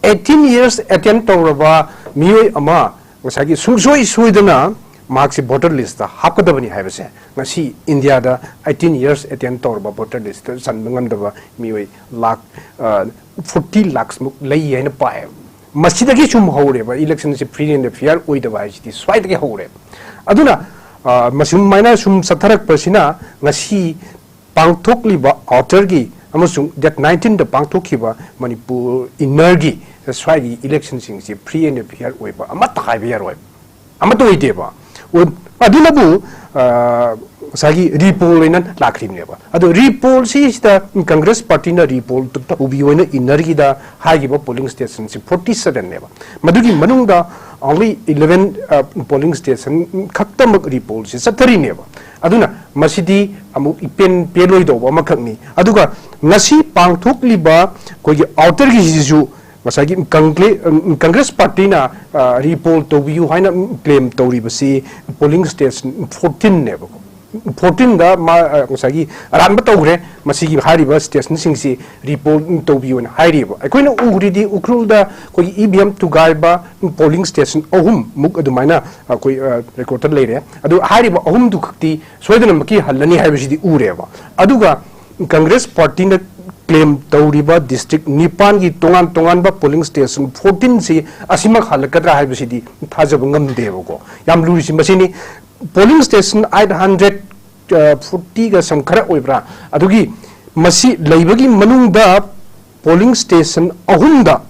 Eighteen years attain ꯇꯧꯔꯕ ꯃꯤꯑꯣꯏ ꯑꯃ ꯉꯁꯥꯏꯒꯤ ꯁꯨꯡꯁꯣꯏ ꯁꯣꯏꯗꯅ ꯃꯍꯥꯛꯁꯤ voter list ꯇ ꯍꯥꯞꯀꯗꯕꯅꯤ ꯍꯥꯏꯕꯁꯦ ꯉꯁꯤ ꯏꯟꯗꯤꯌꯥꯗ eighteen years attain ꯇꯧꯔꯕ voter list ꯇ ꯆꯟꯕ ꯉꯝꯗꯕ ꯃꯤꯑꯣꯏ ꯂꯥꯈ, ꯑ, forty lakhs ꯃꯨꯛ ꯂꯩ ꯍꯥꯏꯅ ꯄꯥꯏꯌꯦꯕ꯫ ꯃꯁꯤꯗꯒꯤ ꯁꯨꯝ ꯍꯧꯔꯦꯕ election ꯁꯤ free and fair ꯑꯣꯏꯗꯕ ꯍꯥꯏꯁꯤꯗꯤ ꯁ꯭ꯋꯥꯏꯗꯒꯤ ꯍꯧꯔꯦꯕ꯫ ꯑꯗꯨꯅ, ꯑ, ꯃꯁꯨꯃꯥꯏꯅ ꯁꯨꯝ ꯆꯠꯊꯔꯛꯄꯁꯤꯅ ꯉꯁꯤ ꯄꯥꯡꯊꯣꯛꯂꯤꯕ outer ꯒꯤ ꯑꯃꯁꯨꯡ date nineteen ꯗ ꯄꯥꯡꯊꯣꯛꯈꯤꯕ ꯃꯅꯤꯄꯨꯔ inner ꯒꯤ ꯁ꯭ꯋꯥꯏꯒꯤ election ꯁꯤꯡꯁꯤ free and fair ꯑꯣꯏꯕ ꯑꯃꯠꯇ ꯍꯥꯏꯕ ꯌꯥꯔꯣꯏ, ꯑꯃꯠꯇ ꯑꯣꯏꯗꯦꯕ꯫ ꯑꯣ-, ꯑꯗꯨꯅꯕꯨ, ꯑ, ꯉꯁꯥꯏꯒꯤ re-poll ꯑꯣꯏꯅ ꯂꯥꯛꯈ꯭ꯔꯤꯕꯅꯦꯕ꯫ ꯑꯗꯣ re-poll ꯁꯤꯁꯤꯗ Congress party ꯅ re-poll ꯇꯧꯕꯤꯌꯨ ꯍꯥꯏꯅ inner ꯒꯤꯗ ꯍꯥꯏꯈꯤꯕ polling station ꯁꯤ forty seven ꯅꯦꯕ꯫ ꯃꯗꯨꯒꯤ ꯃꯅꯨꯡꯗ only eleven, ꯑ, polling station ꯈꯛꯇꯃꯛ re-poll ꯁꯤ ꯆꯠꯊꯔꯤꯅꯦꯕ꯫ ꯑꯗꯨꯅ ꯃꯁꯤꯗꯤ ꯑꯃꯨꯛ ꯏꯄꯦꯟ ꯄꯦꯜꯂꯣꯏꯗꯧꯕ ꯑꯃꯈꯛꯅꯤ꯫ ꯑꯗꯨꯒ ꯉꯁꯤ ꯄꯥꯡꯊꯣꯛꯂꯤꯕ ꯑꯩꯈꯣꯏꯒꯤ outer ꯒꯤꯁꯤꯁꯨ ꯉꯁꯥꯏꯒꯤ Congle-, Congress party ꯅ, ꯑ, re-poll ꯇꯧꯕꯤꯌꯨ ꯍꯥꯏꯅ claim ꯇꯧꯔꯤꯕꯁꯤ polling station fourteen ꯅꯦꯕꯀꯣ꯫ ꯐꯣꯔꯇꯤꯟꯗ ꯃꯥ ꯑ, ꯉꯁꯥꯏꯒꯤ ꯑꯔꯥꯟꯕ ꯇꯧꯈ꯭ꯔꯦ, ꯃꯁꯤꯒꯤ ꯍꯥꯏꯔꯤꯕ ꯁ꯭ꯇꯦꯁꯟꯁꯤꯡꯁꯤ ꯔꯤꯄꯣꯔꯠ ꯇꯧꯕꯤꯌꯨꯅ ꯍꯥꯏꯔꯤꯕ꯫ ꯑꯩꯈꯣꯏꯅ ꯎꯔꯤꯗꯤ ꯎꯈ꯭ꯔꯨꯜꯗ ꯑꯩꯈꯣꯏꯒꯤ ꯏ ꯚꯤ ꯑꯦꯝ ꯊꯨꯒꯥꯏꯕ ꯄꯣꯂꯤꯡ ꯁ꯭ꯇꯦꯁꯟ ꯑꯍꯨꯝꯃꯨꯛ ꯑꯗꯨꯃꯥꯏꯅ ꯑꯩꯈꯣꯏ ꯔꯦꯀꯣꯔꯗꯇ ꯂꯩꯔꯦ꯫ ꯑꯗꯨ ꯍꯥꯏꯔꯤꯕ ꯑꯍꯨꯝꯗꯨ ꯈꯛꯇꯤ ꯁꯣꯏꯗꯅꯃꯛꯀꯤ ꯍꯜꯂꯅꯤ ꯍꯥꯏꯕꯁꯤꯗꯤ ꯎꯔꯦꯕ꯫ ꯑꯗꯨꯒ ꯀꯪꯒ꯭ꯔꯦꯁ ꯄꯥꯔꯇꯤꯅ ꯀ꯭ꯂꯦꯝ ꯇꯧꯔꯤꯕ ꯗꯤꯁꯇ꯭ꯔꯤꯛ ꯅꯤꯄꯥꯟꯒꯤ ꯇꯣꯉꯥꯟ ꯇꯣꯉꯥꯟꯕ ꯄꯣꯂꯤꯡ ꯁ꯭ꯇꯦꯁꯟ ꯐꯣꯔꯇꯤꯟꯁꯤ ꯑꯁꯤꯃꯛ ꯍꯜꯂꯛꯀꯗ꯭ꯔꯥ ꯍꯥꯏꯕꯁꯤꯗꯤ ꯊꯥꯖꯕ ꯉꯝꯗꯦꯕꯀꯣ꯫ ꯌꯥꯝ ꯂꯨꯔꯤꯁꯤ ꯃꯁꯤꯅꯤ꯫ ꯄꯣꯂꯤꯡ ꯁ꯭ꯇꯦꯁꯟ ꯑꯩꯠ ꯍꯟꯗ꯭ꯔꯦꯠ ꯐꯣꯔꯇꯤꯒ ꯁꯝ ꯈꯔ ꯑꯣꯏꯕ꯭ꯔꯥ? ꯑꯗꯨꯒꯤ ꯃꯁꯤ ꯂꯩꯕꯒꯤ ꯃꯅꯨꯡꯗ ꯄꯣꯂꯤꯡ ꯁ꯭ꯇꯦꯁꯟ ꯑꯍꯨꯝꯗ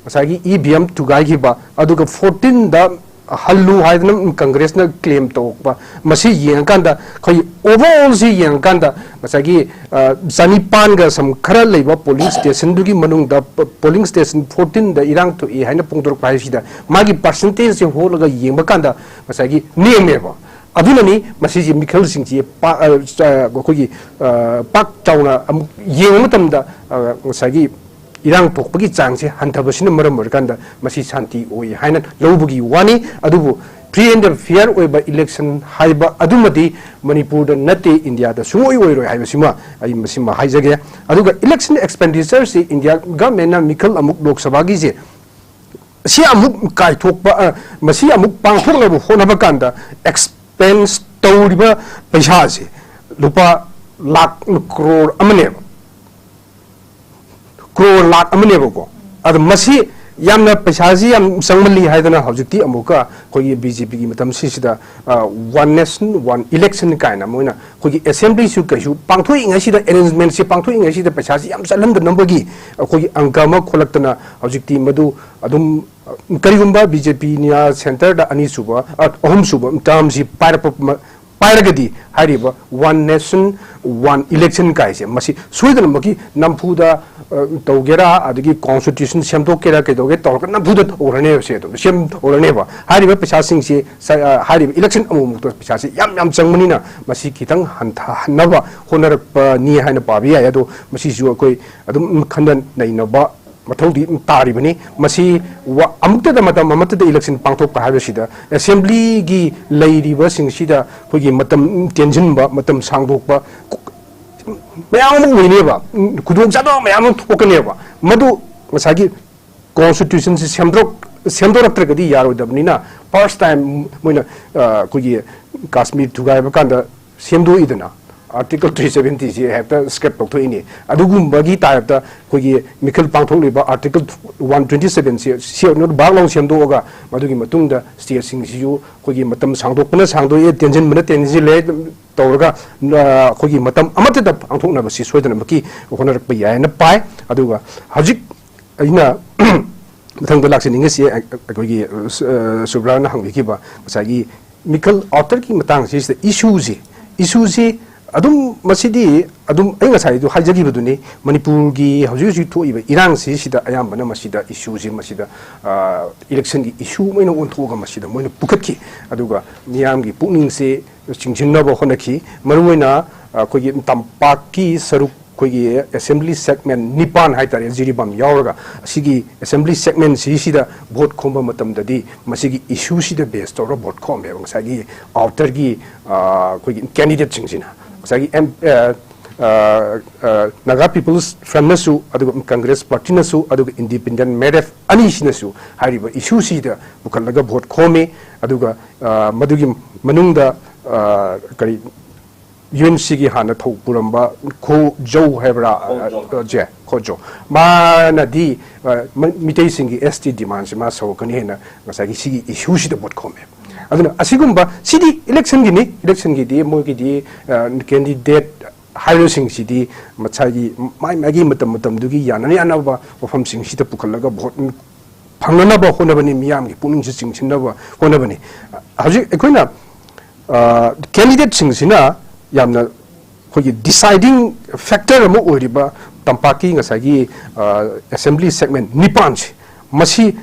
ꯉꯁꯥꯏꯒꯤ ꯏ ꯚꯤ ꯑꯦꯝ ꯊꯨꯒꯥꯏꯈꯤꯕ, ꯑꯗꯨꯒ ꯐꯣꯔꯇꯤꯟꯗ ꯍꯜꯂꯨ ꯍꯥꯏꯗꯅ ꯀꯪꯒ꯭ꯔꯦꯁꯅ ꯀ꯭ꯂꯦꯝ ꯇꯧꯔꯛꯄ, ꯃꯁꯤ ꯌꯦꯡꯉꯀꯥꯟꯗ ꯑꯩꯈꯣꯏ ꯑꯣꯚꯔꯑꯣꯜꯁꯤ ꯌꯦꯡꯉꯀꯥꯟꯗ ꯉꯁꯥꯏꯒꯤ, ꯑ, ꯆꯅꯤꯄꯥꯟꯒ ꯁꯝ ꯈꯔ ꯂꯩꯕ ꯄꯣꯂꯤꯡ ꯁ꯭ꯇꯦꯁꯟꯗꯨꯒꯤ ꯃꯅꯨꯡꯗ ꯄ-, ꯄꯣꯂꯤꯡ ꯁ꯭ꯇꯦꯁꯟ ꯐꯣꯔꯇꯤꯟꯗ ꯏꯔꯥꯡ ꯊꯣꯛꯏ ꯍꯥꯏꯅ ꯐꯣꯡꯗꯣꯔꯛꯄ ꯍꯥꯏꯕꯁꯤꯗ ꯃꯥꯒꯤ ꯄꯥꯔꯁꯦꯟꯇꯦꯖꯁꯦ ꯍꯣꯠꯂꯒ ꯌꯦꯡꯕ ꯀꯥꯟꯗ ꯉꯁꯥꯏꯒꯤ ꯅꯦꯝꯃꯦꯕ꯫ ꯑꯗꯨꯅꯅꯤ ꯃꯁꯤꯁꯤ ꯃꯤꯈꯜꯁꯤꯡꯁꯤ ꯄꯥꯛ, ꯑ, ꯆ-, ꯑꯩꯈꯣꯏꯒꯤ, ꯑ, ꯄꯥꯛ ꯆꯥꯎꯅ ꯑꯃꯨꯛ ꯌꯦꯡꯕ ꯃꯇꯝꯗ, ꯑ, ꯉꯁꯥꯏꯒꯤ ꯏꯔꯥꯡ ꯊꯣꯛꯄꯒꯤ ꯆꯥꯡꯁꯦ ꯍꯟꯊꯕꯁꯤꯅ ꯃꯔꯝ ꯑꯣꯏꯔꯀꯥꯟꯗ ꯃꯁꯤ ꯁꯥꯟꯇꯤ ꯑꯣꯏ ꯍꯥꯏꯅ ꯂꯧꯕꯒꯤ ꯋꯥꯅꯤ꯫ ꯑꯗꯨꯕꯨ free and fair ꯑꯣꯏꯕ election ꯍꯥꯏꯕ ꯑꯗꯨꯃꯗꯤ ꯃꯅꯤꯄꯨꯔꯗ ꯅꯠꯇꯦ, ꯏꯟꯗꯤꯌꯥꯗ ꯁꯨꯡꯑꯣꯏ ꯑꯣꯏꯔꯣꯏ ꯍꯥꯏꯕꯁꯤꯃ ꯑꯩ ꯃꯁꯤꯃ ꯍꯥꯏꯖꯒꯦ꯫ ꯑꯗꯨꯒ election expenditure ꯁꯤ ꯏꯟꯗꯤꯌꯥ ꯒꯃꯦꯟꯅ ꯃꯤꯈꯜ ꯑꯃꯨꯛ ꯂꯣꯛ ꯁꯚꯥꯒꯤꯁꯦ ꯁꯤ ꯑꯃꯨꯛ ꯀꯥꯏꯊꯣꯛꯄ, ꯑ, ꯃꯁꯤ ꯑꯃꯨꯛ ꯄꯥꯡꯊꯣꯛꯅꯕ ꯍꯣꯠꯅꯕ ꯀꯥꯟꯗ expense ꯇꯧꯔꯤꯕ ꯄꯩꯁꯥꯁꯦ ꯂꯨꯄꯥ ꯂꯥꯛ, ꯀ꯭ꯔꯣꯔ ꯑꯃꯅꯦꯕ, ꯀ꯭ꯔꯣꯔ ꯂꯥꯛ ꯑꯃꯅꯦꯕꯀꯣ꯫ ꯑꯗꯣ ꯃꯁꯤ ꯌꯥꯝꯅ ꯄꯩꯁꯥꯁꯤ ꯌꯥꯝ ꯆꯪꯃꯜꯂꯤ ꯍꯥꯏꯗꯅ ꯍꯧꯖꯤꯛꯇꯤ ꯑꯃꯨꯛꯀ ꯑꯩꯈꯣꯏꯒꯤ ꯕꯤ ꯖꯦ ꯄꯤꯒꯤ ꯃꯇꯝꯁꯤꯁꯤꯗ, ꯑ, one nation one election ꯀꯥꯏꯅ ꯃꯣꯏꯅ ꯑꯩꯈꯣꯏꯒꯤ assembly ꯁꯨ ꯀꯩꯁꯨ ꯄꯥꯡꯊꯣꯛꯏꯉꯩꯁꯤꯗ, arrangement ꯁꯤ ꯄꯥꯡꯊꯣꯛꯏꯉꯩꯁꯤꯗ ꯄꯩꯁꯥꯁꯤ ꯌꯥꯝ ꯆꯠꯍꯟꯗꯅꯕꯒꯤ ꯑꯩꯈꯣꯏꯒꯤ ꯑꯪꯀ ꯑꯃ ꯈꯣꯠꯂꯛꯇꯅ ꯍꯧꯖꯤꯛꯇꯤ ꯃꯗꯨ ꯑꯗꯨꯝ, ꯑ, ꯀꯔꯤꯒꯨꯝꯕ ꯕꯤ ꯖꯦ ꯄꯤꯅ centre ꯗ ꯑꯅꯤꯁꯨꯕ, ꯑ, ꯑꯍꯨꯝꯁꯨꯕ term ꯁꯤ ꯄꯥꯏꯔꯛꯄ ꯃ-, ꯄꯥꯏꯔꯒꯗꯤ ꯍꯥꯏꯔꯤꯕ one nation one election ꯀꯥꯏꯁꯦ ꯃꯁꯤ ꯁꯣꯏꯗꯅꯃꯛꯀꯤ ꯅꯝꯐꯨꯗ, ꯑ, ꯇꯧꯒꯦꯔꯥ, ꯑꯗꯒꯤ constitution ꯁꯦꯝꯗꯣꯛꯀꯦꯔꯥ, ꯀꯩꯗꯧꯒꯦ ꯇꯧꯔꯒ ꯅꯝꯐꯨꯗ ꯇꯧꯔꯅꯦꯕ ꯁꯦ, ꯑꯗꯨꯝ ꯁꯦꯝꯍꯧꯔꯅꯦꯕ꯫ ꯍꯥꯏꯔꯤꯕ ꯄꯩꯁꯥꯁꯤꯡꯁꯤ ꯁ-, ꯑ, ꯍꯥꯏꯔꯤꯕ election ꯑꯃꯨꯛꯃꯨꯛꯇ ꯄꯩꯁꯥꯁꯤ ꯌꯥꯝ ꯌꯥꯝ ꯆꯪꯕꯅꯤꯅ ꯃꯁꯤ ꯈꯤꯇꯪ ꯍꯟꯊꯍꯟꯅꯕ ꯍꯣꯠꯅꯔꯛꯄꯅꯤ ꯍꯥꯏꯅ ꯄꯥꯕ ꯌꯥꯏ꯫ ꯑꯗꯣ ꯃꯁꯤꯁꯨ ꯑꯩꯈꯣꯏ ꯑꯗꯨꯝ ꯈꯟꯅ ꯅꯩꯅꯕ ꯃꯊꯧꯗꯤ ꯇꯥꯔꯤꯕꯅꯤ꯫ ꯃꯁꯤ ꯋꯥ-, ꯑꯃꯨꯛꯇꯗ ꯃꯇꯝ ꯑꯃꯠꯇꯗ election ꯄꯥꯡꯊꯣꯛꯄ ꯍꯥꯏꯕꯁꯤꯗ assemblyꯒꯤ ꯂꯩꯔꯤꯕꯁꯤꯡꯁꯤꯗ ꯑꯩꯈꯣꯏꯒꯤ ꯃꯇꯝ ꯇꯦꯟꯁꯤꯟꯕ, ꯃꯇꯝ ꯁꯥꯡꯗꯣꯛꯄ ꯃꯌꯥꯝ ꯑꯃ ꯑꯣꯏꯅꯦꯕ, ꯈꯨꯗꯣꯡꯆꯥꯗꯕ ꯃꯌꯥꯝ ꯑꯃ ꯊꯣꯛꯀꯅꯦꯕ꯫ ꯃꯗꯨ ꯉꯁꯥꯏꯒꯤ constitutionꯁꯤ ꯁꯦꯝꯗꯣꯔꯛ-, ꯁꯦꯝꯗꯣꯔꯛꯇ꯭ꯔꯒꯗꯤ ꯌꯥꯔꯣꯏꯗꯕꯅꯤꯅ, first time ꯃꯣꯏꯅ, ꯑ, ꯑꯩꯈꯣꯏꯒꯤ ꯀꯥꯁꯃꯤꯔ ꯊꯨꯒꯥꯏꯕ ꯀꯥꯟꯗ ꯁꯦꯝꯗꯣꯛꯏꯗꯅ, Article three seventyꯁꯤ ꯍꯦꯛꯇ scrap ꯇꯧꯊꯣꯛꯏꯅꯤ꯫ ꯑꯗꯨꯒꯨꯝꯕꯒꯤ typeꯇ ꯑꯩꯈꯣꯏꯒꯤ ꯃꯤꯈꯜ ꯄꯥꯡꯊꯣꯛꯂꯤꯕ Article one twenty sevenꯁꯤ ꯁꯤ-, ꯚꯥꯛ ꯂꯥꯎ ꯁꯦꯝꯗꯣꯛꯑꯒ, ꯃꯗꯨꯒꯤ ꯃꯇꯨꯡꯗ stateꯁꯤꯡꯁꯤꯁꯨ ꯑꯩꯈꯣꯏꯒꯤ ꯃꯇꯝ ꯁꯥꯡꯗꯣꯛꯄꯅ ꯁꯥꯡꯗꯣꯛꯑꯦ, ꯇꯦꯟꯁꯤꯟꯕꯅ ꯇꯦꯟꯁꯤꯜꯂꯦ ꯇꯧꯔꯒ, ꯑ, ꯑꯩꯈꯣꯏꯒꯤ ꯃꯇꯝ ꯑꯃꯠꯇꯗ ꯄꯥꯡꯊꯣꯛꯅꯕꯁꯤ ꯁꯣꯏꯗꯅꯃꯛꯀꯤ ꯍꯣꯠꯅꯔꯛꯄ ꯌꯥꯏꯅ ꯄꯥꯏ꯫ ꯑꯗꯨꯒ ꯍꯧꯖꯤꯛ ꯑꯩꯅ ꯃꯊꯪꯗ ꯂꯥꯛꯆꯅꯤꯡꯉꯤꯁꯤ ꯑꯩꯈꯣꯏꯒꯤ, ꯑ, ꯁꯨꯕ꯭ꯔꯥꯅ ꯍꯪꯕꯤꯈꯤꯕ ꯉꯁꯥꯏꯒꯤ ꯃꯤꯈꯜ outerꯒꯤ ꯃꯇꯥꯡꯁꯤꯁꯤꯗ issueꯁꯤ, issueꯁꯤ ꯑꯗꯨꯝ ꯃꯁꯤꯗꯤ ꯑꯗꯨꯝ ꯑꯩ ꯉꯁꯥꯏꯗꯣ ꯍꯥꯏꯖꯈꯤꯕꯗꯨꯅꯤ, ꯃꯅꯤꯄꯨꯔꯒꯤ ꯍꯧꯖꯤꯛ ꯍꯧꯖꯤꯛ ꯊꯣꯛꯏꯕ ꯏꯔꯥꯡꯁꯤꯁꯤꯗ ꯑꯌꯥꯝꯕꯅ ꯃꯁꯤꯗ issueꯁꯤ ꯃꯁꯤꯗ, ꯑ, electionꯒꯤ issue ꯑꯣꯏꯅ ꯑꯣꯟꯊꯣꯛꯑꯒ ꯃꯁꯤꯗ ꯃꯣꯏꯅ ꯄꯨꯈꯠꯈꯤ꯫ ꯑꯗꯨꯒ ꯃꯤꯌꯥꯝꯒꯤ ꯄꯨꯛꯅꯤꯡꯁꯦ ꯆꯤꯡꯁꯤꯟꯅꯕ ꯍꯣꯠꯅꯈꯤ꯫ ꯃꯔꯨꯑꯣꯏꯅ ꯑꯩꯈꯣꯏꯒꯤ ꯇꯝꯄꯥꯛꯀꯤ ꯁꯔꯨꯛ, ꯑꯩꯈꯣꯏꯒꯤ assembly segment ꯅꯤꯄꯥꯟ ꯍꯥꯏꯇꯥꯔꯦ, ꯖꯤꯔꯤꯕꯥꯝ ꯌꯥꯎꯔꯒ, ꯑꯁꯤꯒꯤ assembly segmentꯁꯤꯁꯤꯗ vote ꯈꯣꯝꯕ ꯃꯇꯝꯗꯗꯤ ꯃꯁꯤꯒꯤ issueꯁꯤꯗ base ꯇꯧꯔꯒ vote ꯈꯣꯝꯃꯦꯕ ꯉꯁꯥꯏꯒꯤ outerꯒꯤ, ꯑ, ꯑꯩꯈꯣꯏꯒꯤ candidateꯁꯤꯡꯁꯤꯅ꯫ ꯉꯁꯥꯏꯒꯤ M-, ꯑ, ꯑ, ꯑ, Naga People's Frontꯅꯁꯨ, ꯑꯗꯨꯒ Congress Partyꯅꯁꯨ, ꯑꯗꯨꯒ Independent ꯃꯦꯔꯦꯐ ꯑꯅꯤꯁꯤꯅꯁꯨ ꯍꯥꯏꯔꯤꯕ issueꯁꯤꯗ ꯄꯨꯈꯠꯂꯒ vote ꯈꯣꯝꯃꯤ꯫ ꯑꯗꯨꯒ, ꯑ, ꯃꯗꯨꯒꯤ ꯃꯅꯨꯡꯗ, ꯑ, ꯀꯔꯤ, UNCꯒꯤ ꯍꯥꯟꯅ ꯊꯧ ꯄꯨꯔꯝꯕ ꯈꯣ ꯖꯧ ꯍꯥꯏꯕ꯭ꯔꯥ? ꯈꯣ ꯖꯧ꯫ ꯑ, ꯖꯦ, ꯈꯣ ꯖꯧ꯫ ꯃꯥꯅꯗꯤ, ꯑ, ꯃ-, ꯃꯤꯇꯩꯁꯤꯡꯒꯤ ST demandꯁꯤ ꯃꯥ ꯁꯧꯔꯛꯀꯅꯤ ꯍꯥꯏꯅ ꯉꯁꯥꯏꯒꯤ ꯁꯤꯒꯤ issueꯁꯤꯗ vote ꯈꯣꯝꯃꯦ꯫ ꯑꯗꯨꯅ ꯑꯁꯤꯒꯨꯝꯕ, ꯁꯤꯗꯤ electionꯒꯤꯅꯤ, electionꯒꯤꯗꯤ ꯃꯣꯏꯒꯤꯗꯤ, ꯑ, candidate ꯍꯥꯏꯔꯤꯕꯁꯤꯡꯁꯤꯗꯤ ꯃꯁꯥꯒꯤ ꯃꯥꯏ ꯃꯥꯏꯒꯤ ꯃꯇꯝ ꯃꯇꯝꯗꯨꯒꯤ ꯌꯥꯅ ꯌꯥꯅꯕ ꯋꯥꯐꯝꯁꯤꯡꯁꯤꯗ ꯄꯨꯈꯠꯂꯒ vote ꯐꯪꯅꯅꯕ ꯍꯣꯠꯅꯕꯅꯤ, ꯃꯤꯌꯥꯝꯒꯤ ꯄꯨꯛꯅꯤꯡꯁꯤ ꯆꯤꯡꯁꯤꯟꯅꯕ ꯍꯣꯠꯅꯕꯅꯤ꯫ ꯍꯧꯖꯤꯛ ꯑꯩꯈꯣꯏꯅ, ꯑ, candidateꯁꯤꯡꯁꯤꯅ ꯌꯥꯝꯅ ꯑꯩꯈꯣꯏꯒꯤ deciding factor ꯑꯃ ꯑꯣꯏꯔꯤꯕ ꯇꯝꯄꯥꯛꯀꯤ ꯉꯁꯥꯏꯒꯤ, ꯑ, assembly segment ꯅꯤꯄꯥꯟꯁꯤ, ꯃꯁꯤ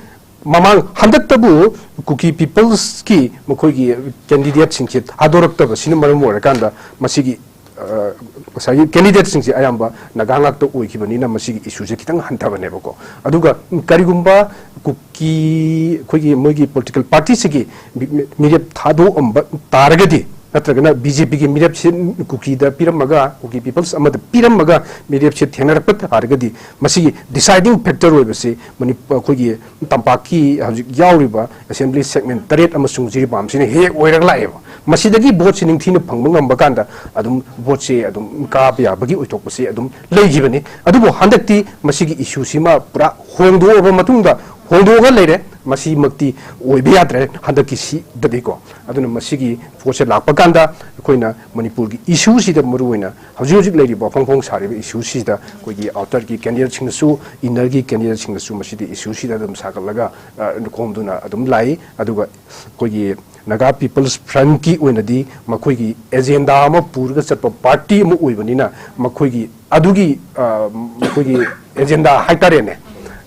ꯃꯃꯥꯡ ꯍꯟꯗꯛꯇꯕꯨ ꯀꯨꯀꯤ peopleꯁꯀꯤ ꯃꯈꯣꯏꯒꯤ candidateꯁꯤꯡꯁꯤ ꯊꯥꯗꯣꯔꯛꯇꯕꯁꯤꯅ ꯃꯔꯝ ꯑꯣꯏꯔꯀꯥꯟꯗ ꯃꯁꯤꯒꯤ ꯉꯁꯥꯏꯒꯤ ꯀꯦꯟꯗꯤꯗꯦꯠꯁꯤꯡꯁꯦ ꯑꯌꯥꯝꯕ ꯅꯥꯒꯥ ꯉꯥꯛꯇ ꯑꯣꯏꯈꯤꯕꯅꯤꯅ ꯃꯁꯤꯒꯤ ꯏꯁꯨꯁꯦ ꯈꯤꯇꯪ ꯍꯟꯊꯕꯅꯦꯕꯀꯣ꯫ ꯑꯗꯨꯒ ꯀꯔꯤꯒꯨꯝꯕ ꯀꯨꯀꯤ ꯑꯩꯈꯣꯏꯒꯤ ꯃꯣꯏꯒꯤ ꯄꯣꯂꯤꯇꯤꯀꯦꯜ ꯄꯥꯔꯇꯤꯁꯤꯒꯤ ꯃꯤ- ꯃꯤ- ꯃꯤꯔꯦꯞ ꯊꯥꯗꯣꯛꯑꯝꯕ ꯇꯥꯔꯒꯗꯤ, ꯅꯠꯇ꯭ꯔꯒꯅ ꯕꯤ ꯖꯦ ꯄꯤꯒꯤ ꯃꯤꯔꯦꯞꯁꯦ ꯀꯨꯀꯤꯗ ꯄꯤꯔꯝꯃꯒ, ꯀꯨꯀꯤ ꯄꯤꯄꯜꯁ ꯑꯃꯗ ꯄꯤꯔꯝꯃꯒ ꯃꯤꯔꯦꯞꯁꯦ ꯊꯦꯡꯅꯔꯛꯄ ꯇꯥꯔꯒꯗꯤ, ꯃꯁꯤꯒꯤ ꯗꯤꯁꯥꯏꯗꯤꯡ ꯐꯦꯛꯇꯔ ꯑꯣꯏꯕꯁꯤ ꯃꯅꯤ- ꯑꯩꯈꯣꯏꯒꯤ ꯇꯝꯄꯥꯛꯀꯤ ꯍꯧꯖꯤꯛ ꯌꯥꯎꯔꯤꯕ ꯑꯦꯁꯦꯝꯕ꯭ꯂꯤ ꯁꯦꯒꯃꯦꯟ ꯇꯔꯦꯠ ꯑꯃꯁꯨꯡ ꯖꯤꯔꯤꯕꯥꯝꯁꯤꯅ ꯍꯦꯛ ꯑꯣꯏꯔꯒ ꯂꯥꯛꯑꯦꯕ꯫ ꯃꯁꯤꯗꯒꯤ ꯚꯣꯠꯁꯤ ꯅꯤꯡꯊꯤꯅ ꯐꯪꯕ ꯉꯝꯕ ꯀꯥꯟꯗ ꯑꯗꯨꯝ ꯚꯣꯠꯁꯦ ꯑꯗꯨꯝ ꯀꯥꯕ ꯌꯥꯕꯒꯤ ꯑꯣꯏꯊꯣꯛꯄꯁꯤ ꯑꯗꯨꯝ ꯂꯩꯈꯤꯕꯅꯤ꯫ ꯑꯗꯨꯕꯨ ꯍꯟꯗꯛꯇꯤ ꯃꯁꯤꯒꯤ ꯏꯁꯨꯁꯤꯃ ꯄꯨꯔꯥ ꯍꯣꯡꯗꯣꯛꯑꯕ ꯃꯇꯨꯡꯗ, ꯍꯣꯡꯗꯣꯛꯑꯒ ꯂꯩꯔꯦ, ꯃꯁꯤꯃꯛꯇꯤ ꯑꯣꯏꯕ ꯌꯥꯗ꯭ꯔꯦ ꯍꯟꯗꯛꯀꯤ ꯁꯤꯗꯗꯤꯀꯣ꯫ ꯑꯗꯨꯅ ꯃꯁꯤꯒꯤ ꯄꯣꯠꯁꯦ ꯂꯥꯛꯄ ꯀꯥꯟꯗ ꯑꯩꯈꯣꯏꯅ ꯃꯅꯤꯄꯨꯔꯒꯤ ꯏꯁꯨꯁꯤꯗ ꯃꯔꯨꯑꯣꯏꯅ ꯍꯧꯖꯤꯛ ꯍꯧꯖꯤꯛ ꯂꯩꯔꯤꯕ ꯐꯣꯡ ꯐꯣꯡ ꯁꯥꯔꯤꯕ ꯏꯁꯨꯁꯤꯗ ꯑꯩꯈꯣꯏꯒꯤ ꯑꯥꯎꯇꯔꯒꯤ ꯀꯦꯟꯗꯤꯗꯦꯠꯁꯤꯡꯅꯁꯨ, ꯏꯟꯅꯔꯒꯤ ꯀꯦꯟꯗꯤꯗꯦꯠꯁꯤꯡꯅꯁꯨ ꯃꯁꯤꯗꯤ ꯏꯁꯨꯁꯤꯗ ꯑꯗꯨꯝ ꯁꯥꯒꯠꯂꯒ, ꯑ, ꯈꯣꯝꯗꯨꯅ ꯑꯗꯨꯝ ꯂꯥꯛꯏ꯫ ꯑꯗꯨꯒ ꯑꯩꯈꯣꯏꯒꯤ ꯅꯥꯒꯥ ꯄꯤꯄꯜꯁ ꯐ꯭ꯔꯟꯠꯀꯤ ꯑꯣꯏꯅꯗꯤ ꯃꯈꯣꯏꯒꯤ ꯑꯦꯖꯦꯟꯗꯥ ꯑꯃ ꯄꯨꯔꯒ ꯆꯠꯄ ꯄꯥꯔꯇꯤ ꯑꯃ ꯑꯣꯏꯕꯅꯤꯅ ꯃꯈꯣꯏꯒꯤ ꯑꯗꯨꯒꯤ, ꯑ, ꯃꯈꯣꯏꯒꯤ ꯑꯦꯖꯦꯟꯗꯥ ꯍꯥꯏꯇꯥꯔꯦꯅꯦ,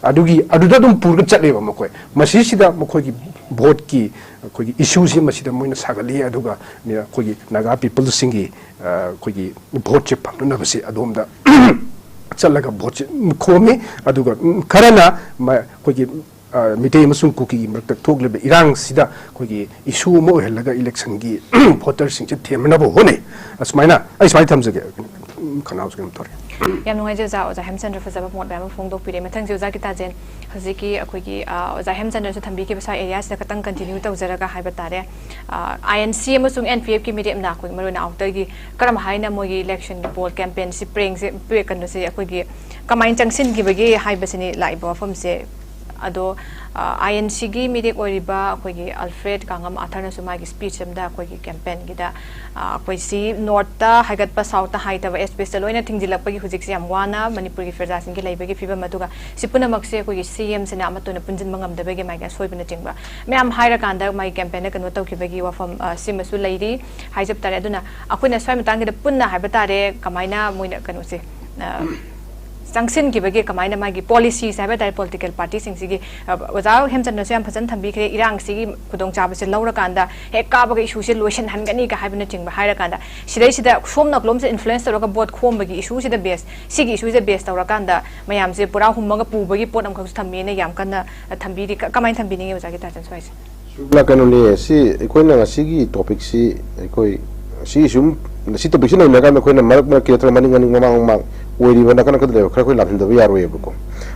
ꯑꯗꯨꯒꯤ, ꯑꯗꯨꯗ ꯑꯗꯨꯝ ꯄꯨꯔꯒ ꯆꯠꯂꯦꯕ ꯃꯈꯣꯏ꯫ ꯃꯁꯤꯁꯤꯗ ꯃꯈꯣꯏꯒꯤ ꯚꯣꯠꯀꯤ ꯑꯩꯈꯣꯏꯒꯤ ꯏꯁꯨꯁꯤ ꯃꯁꯤꯗ ꯃꯣꯏꯅ ꯁꯥꯒꯠꯂꯤ꯫ ꯑꯗꯨꯒ ꯑꯩꯈꯣꯏꯒꯤ ꯅꯥꯒꯥ ꯄꯤꯄꯜꯁꯤꯡꯒꯤ, ꯑ, ꯑꯩꯈꯣꯏꯒꯤ ꯚꯣꯠꯁꯦ ꯐꯪꯅꯅꯕꯁꯦ ꯑꯗꯣꯝꯗ ꯆꯠꯂꯒ ꯚꯣꯠꯁꯦ ꯈꯣꯝꯃꯤ꯫ ꯑꯗꯨꯒ ꯈꯔꯅ ꯃ-, ꯑꯩꯈꯣꯏꯒꯤ, ꯑ, ꯃꯤꯇꯩ ꯑꯃꯁꯨꯡ ꯀꯨꯀꯤꯒꯤ ꯃꯔꯛꯇ ꯊꯣꯛꯂꯤꯕ ꯏꯔꯥꯡꯁꯤꯗ ꯑꯩꯈꯣꯏꯒꯤ ꯏꯁꯨ ꯑꯃ ꯑꯣꯏꯍꯜꯂꯒ ꯏꯂꯦꯛꯁꯟꯒꯤ ꯚꯣꯇꯔꯁꯤꯡꯁꯦ ꯊꯦꯝꯅꯅꯕ ꯍꯣꯠꯅꯩ꯫ ꯑꯁꯨꯃꯥꯏꯅ ꯑꯩ ꯁꯨꯃꯥꯏꯅ ꯊꯝꯖꯒꯦ꯫ ꯈꯅꯥꯎꯁꯦ ꯀꯩꯅꯣꯝ ꯇꯧꯔꯦ꯫ ꯌꯥꯝ ꯅꯨꯡꯉꯥꯏꯖꯩ ꯑꯣꯖꯥ, ꯑꯣꯖꯥ ꯍꯦꯝꯆꯟꯗ꯭ꯔ ꯐꯖꯕ ꯃꯣꯠ ꯃꯌꯥꯝ ꯑꯃ ꯐꯣꯡꯗꯣꯛꯄꯤꯔꯦ꯫ ꯃꯊꯪꯁꯤ ꯑꯣꯖꯥ ꯒꯤꯇꯥꯖꯦꯟ, ꯍꯧꯖꯤꯛꯀꯤ ꯑꯩꯈꯣꯏꯒꯤ, ꯑ, ꯑꯣꯖꯥ ꯍꯦꯝꯆꯟꯗ꯭ꯔꯁꯨ ꯊꯝꯕꯤꯈꯤꯕ ꯁ꯭ꯋꯥꯏ ꯑꯦꯔꯤꯌꯥꯁꯤꯗ ꯈꯇꯪ ꯀꯟꯇꯤꯅ꯭ꯌꯨ ꯇꯧꯖꯔꯒ ꯍꯥꯏꯕ ꯇꯥꯔꯦ꯫ ꯑꯥꯏ ꯑꯦꯟ ꯁꯤ ꯑꯃꯁꯨꯡ ꯑꯦꯟ ꯄꯤ ꯑꯦꯐꯀꯤ ꯃꯤꯔꯦꯞꯅ ꯑꯩꯈꯣꯏ ꯃꯔꯨꯑꯣꯏꯅ ꯑꯥꯎꯇꯔꯒꯤ ꯀꯔꯝ ꯍꯥꯏꯅ ꯃꯣꯏꯒꯤ ꯏꯂꯦꯛꯁꯟꯒꯤ ꯄꯣꯜ ꯀꯦꯝꯄꯦꯟꯁꯤ ꯄ꯭ꯔꯦꯡꯁꯦ, ꯄ꯭ꯔꯦ-, ꯀꯩꯅꯣꯁꯦ ꯑꯩꯈꯣꯏꯒꯤ ꯀꯃꯥꯏꯅ ꯆꯪꯁꯤꯟꯈꯤꯕꯒꯦ ꯍꯥꯏꯕꯁꯤꯅꯤ ꯂꯥꯛꯏꯕ ꯋꯥꯐꯝꯁꯦ꯫ ꯑꯗꯣ, ꯑꯥꯏ ꯑꯦꯟ ꯁꯤꯒꯤ ꯃꯤꯔꯦꯞ ꯑꯣꯏꯔꯤꯕ ꯑꯩꯈꯣꯏꯒꯤ ꯑꯜꯐ꯭ꯔꯦꯗ ꯀꯥꯡꯉꯝ ꯑꯥꯊꯔꯅꯁꯨ ꯃꯥꯒꯤ ꯁ꯭ꯄꯤꯆ ꯑꯃꯗ ꯑꯩꯈꯣꯏꯒꯤ ꯀꯦꯝꯄꯦꯟꯒꯤꯗ, ꯑ, ꯑꯩꯈꯣꯏ ꯁꯤ ꯅꯣꯔꯠꯇ ꯍꯥꯏꯒꯠꯄ, ꯁꯥꯎꯠꯇ ꯍꯥꯏꯊꯕ, ꯑꯦꯁ ꯄꯤ ꯑꯦꯁꯇ ꯂꯣꯏꯅ ꯊꯤꯡꯖꯤꯜꯂꯛꯄꯒꯤ ꯍꯧꯖꯤꯛꯁꯦ ꯌꯥꯝ ꯋꯥꯅ ꯃꯅꯤꯄꯨꯔꯒꯤ ꯄ꯭ꯔꯖꯥꯁꯤꯡꯒꯤ ꯂꯩꯕꯒꯤ ꯐꯤꯕꯝ, ꯑꯗꯨꯒ ꯁꯤ ꯄꯨꯝꯅꯃꯛꯁꯦ ꯑꯩꯈꯣꯏꯒꯤ ꯁꯤ ꯑꯦꯝꯁꯤꯅ ꯑꯃꯠꯇ ꯑꯣꯏꯅ ꯄꯨꯟꯁꯤꯟꯕ ꯉꯝꯗꯕꯒꯤ ꯃꯥꯒꯤ ꯑꯁꯣꯏꯕꯅꯆꯤꯡꯕ ꯃꯌꯥꯝ ꯍꯥꯏꯔꯀꯥꯟꯗ ꯃꯥꯒꯤ ꯀꯦꯝꯄꯦꯟꯗ ꯀꯩꯅꯣ ꯇꯧꯈꯤꯕꯒꯤ ꯋꯥꯐꯝ, ꯑ, ꯁꯤꯃꯁꯨ ꯂꯩꯔꯤ ꯍꯥꯏꯖꯕ ꯇꯥꯔꯦ꯫ ꯑꯗꯨꯅ ꯑꯩꯈꯣꯏꯅ ꯁ꯭ꯋꯥꯏ ꯃꯇꯥꯡꯒꯤꯗ ꯄꯨꯟꯅ ꯍꯥꯏꯕ ꯇꯥꯔꯦ, ꯀꯃꯥꯏꯅ ꯃꯣꯏꯅ ꯀꯩꯅꯣꯁꯦ, ꯑ, ꯆꯪꯁꯤꯟꯈꯤꯕꯒꯤ ꯀꯃꯥꯏꯅ ꯃꯥꯒꯤ ꯄꯣꯂꯤꯁꯤꯁ ꯍꯥꯏꯕ ꯇꯥꯔꯦ, ꯄꯣꯂꯤꯇꯤꯀꯦꯜ ꯄꯥꯔꯇꯤꯁꯤꯡꯁꯤꯒꯤ, ꯑ, ꯑꯣꯖꯥ ꯍꯦꯝꯆꯟꯗ꯭ꯔꯁꯨ ꯌꯥꯝ ꯐꯖꯅ ꯊꯝꯕꯤꯈ꯭ꯔꯦ, ꯏꯔꯥꯡꯁꯤꯒꯤ ꯈꯨꯗꯣꯡꯆꯥꯕꯁꯦ ꯂꯧꯔꯀꯥꯟꯗ ꯍꯦꯛ ꯀꯥꯕꯒ ꯏꯁꯨꯁꯦ ꯂꯣꯏꯁꯤꯟꯍꯟꯒꯅꯤꯒ ꯍꯥꯏꯕꯅꯆꯤꯡꯕ ꯍꯥꯏꯔꯀꯥꯟꯗ, ꯁꯤꯗꯩꯁꯤꯗ ꯁꯣꯝ ꯅꯥꯀꯂꯣꯝꯁꯦ ꯏꯟꯐ꯭ꯂꯨꯌꯦꯟꯁ ꯇꯧꯔꯒ ꯚꯣꯠ ꯈꯣꯝꯕꯒꯤ ꯏꯁꯨꯁꯤꯗ ꯕꯦꯁ, ꯁꯤꯒꯤ ꯏꯁꯨꯁꯤꯗ ꯕꯦꯁ ꯇꯧꯔꯀꯥꯟꯗ ꯃꯌꯥꯝꯁꯦ ꯄꯨꯔꯥ ꯍꯨꯝꯃꯒ ꯄꯨꯕꯒꯤ ꯄꯣꯠ ꯑꯃꯈꯛꯁꯨ ꯊꯝꯃꯦꯅ ꯌꯥꯝ ꯀꯟꯅ, ꯑ, ꯊꯝꯕꯤꯔꯤ꯫ ꯀ-, ꯀꯃꯥꯏꯅ ꯊꯝꯕꯤꯅꯤꯡꯉꯤ ꯑꯣꯖꯥꯒꯤ ꯇꯥꯆꯟ ꯁ꯭ꯋꯥꯏꯁꯦ? ꯁꯨꯞꯅ ꯀꯩꯅꯣꯅꯦ, ꯁꯤ ꯑꯩꯈꯣꯏꯅ ꯉꯁꯤꯒꯤ ꯇꯣꯄꯤꯛꯁꯤ, ꯑꯩꯈꯣꯏ ꯁꯤ ꯁꯨꯝ, ꯁꯤ ꯇꯣꯄꯤꯛꯁꯤ ꯅꯩꯅꯔꯀꯥꯟꯗ ꯑꯩꯈꯣꯏꯅ ꯃꯔꯛ ꯃꯔꯛꯀꯤ ꯅꯠꯇ꯭ꯔꯒ ꯃꯅꯤꯡ ꯃꯅꯤꯡ ꯃꯃꯥꯡ ꯃꯃꯥꯡ ꯑꯣꯏꯔꯤꯕ ꯅꯥꯀꯟ ꯅꯥꯀꯟꯗ ꯂꯩꯕ ꯈꯔ ꯑꯩꯈꯣꯏ ꯂꯥꯝꯁꯤꯟꯗꯕ ꯌꯥꯔꯣꯏꯑꯕꯀꯣ꯫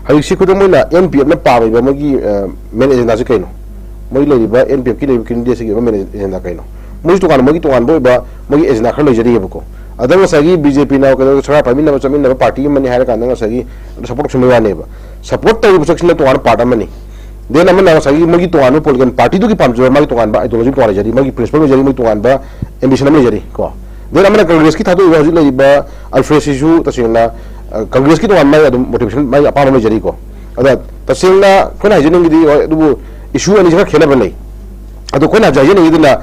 ꯍꯧꯖꯤꯛꯁꯤ ꯈꯨꯗꯝ ꯑꯣꯏꯅ ꯑꯦꯟ ꯄꯤ ꯑꯦꯐꯅ ꯄꯥꯝꯃꯤꯕ ꯃꯣꯏꯒꯤ, ꯑ, ꯃꯦꯟ ꯑꯦꯖꯦꯟꯗꯥꯁꯤ ꯀꯩꯅꯣ? ꯃꯣꯏ ꯂꯩꯔꯤꯕ ꯑꯦꯟ ꯄꯤ ꯑꯦꯐꯀꯤ ꯂꯩꯔꯤꯕ ꯀꯦꯟꯗꯤꯗꯦꯠꯁꯤꯒꯤ ꯑꯣꯏꯕ ꯃꯦꯟ ꯑꯦꯖꯦꯟꯗꯥ ꯀꯩꯅꯣ? ꯃꯣꯏꯁꯨ ꯇꯣꯉꯥꯟꯅ ꯃꯣꯏꯒꯤ ꯇꯣꯉꯥꯟꯕ ꯑꯣꯏꯕ ꯃꯣꯏꯒꯤ ꯑꯦꯖꯦꯟꯗꯥ ꯈꯔ ꯂꯩꯖꯔꯤꯑꯕꯀꯣ꯫ ꯑꯗ ꯉꯁꯥꯏꯒꯤ ꯕꯤ ꯖꯦ ꯄꯤꯅ ꯀꯩꯅꯣ ꯁꯔꯀꯥꯔ ꯄꯥꯏꯃꯤꯟꯅꯕ ꯆꯠꯃꯤꯟꯅꯕ ꯄꯥꯔꯇꯤ ꯑꯃꯅꯤ ꯍꯥꯏꯔ ꯀꯥꯟꯗ ꯉꯁꯥꯏꯒꯤ ꯁꯞꯄꯣꯔꯠ ꯇꯧꯁꯤꯟꯕ ꯋꯥꯅꯦꯕ꯫ ꯁꯞꯄꯣꯔꯠ ꯇꯧꯔꯤꯕ ꯁꯛꯁꯤꯅ ꯇꯣꯉꯥꯟꯕ ꯄꯥꯔꯠ ꯑꯃꯅꯤ꯫ ꯗꯦꯟ ꯑꯃꯅ ꯉꯁꯥꯏꯒꯤ ꯃꯣꯏꯒꯤ ꯇꯣꯉꯥꯟꯕ ꯄꯣꯂꯤꯇꯤꯀꯦꯜ ꯄꯥꯔꯇꯤꯗꯨꯒꯤ ꯄꯥꯝꯖꯕ ꯃꯥꯒꯤ ꯇꯣꯉꯥꯟꯕ ꯑꯥꯏꯗꯤꯌꯣꯂꯣꯖꯤ ꯇꯣꯉꯥꯟ ꯂꯩꯖꯔꯤ, ꯃꯥꯒꯤ ꯄ꯭ꯔꯤꯟꯁꯤꯄꯜ ꯂꯩꯖꯔꯤ, ꯃꯣꯏ ꯇꯣꯉꯥꯟꯕ ꯑꯦꯝꯕꯤꯁꯟ ꯑꯃ ꯂꯩꯖꯔꯤ ꯀꯣ꯫ ꯗꯦꯟ ꯑꯃꯅ ꯀꯪꯒ꯭ꯔꯦꯁꯀꯤ ꯊꯥꯗꯣꯛꯏꯕ ꯍꯧꯖꯤꯛ ꯂꯩꯔꯤꯕ ꯑꯜꯐ꯭ꯔꯦꯗꯁꯤꯁꯨ ꯇꯁꯦꯡꯅ, ꯑ, ꯀꯪꯒ꯭ꯔꯦꯁꯀꯤ ꯇꯣꯉꯥꯟꯕ ꯃꯥꯒꯤ ꯑꯗꯨꯝ ꯃꯣꯇꯤꯚꯦꯁꯟ, ꯃꯥꯒꯤ ꯑꯄꯥꯝꯕ ꯑꯃ ꯂꯩꯖꯔꯤꯀꯣ꯫ ꯑꯗ ꯇꯁꯦꯡꯅ ꯑꯩꯈꯣꯏꯅ ꯍꯥꯏꯖꯅꯤꯡꯉꯤꯗꯤ, ꯍꯣꯏ, ꯑꯗꯨꯕꯨ ꯏꯁꯨ ꯑꯅꯤꯁꯤ ꯈꯔ ꯈꯦꯠꯅꯕ ꯂꯩ꯫ ꯑꯗꯣ ꯑꯩꯈꯣꯏꯅ ꯍꯧꯖꯤꯛ ꯍꯥꯏꯖꯅꯤꯡꯉꯤꯗꯨꯅ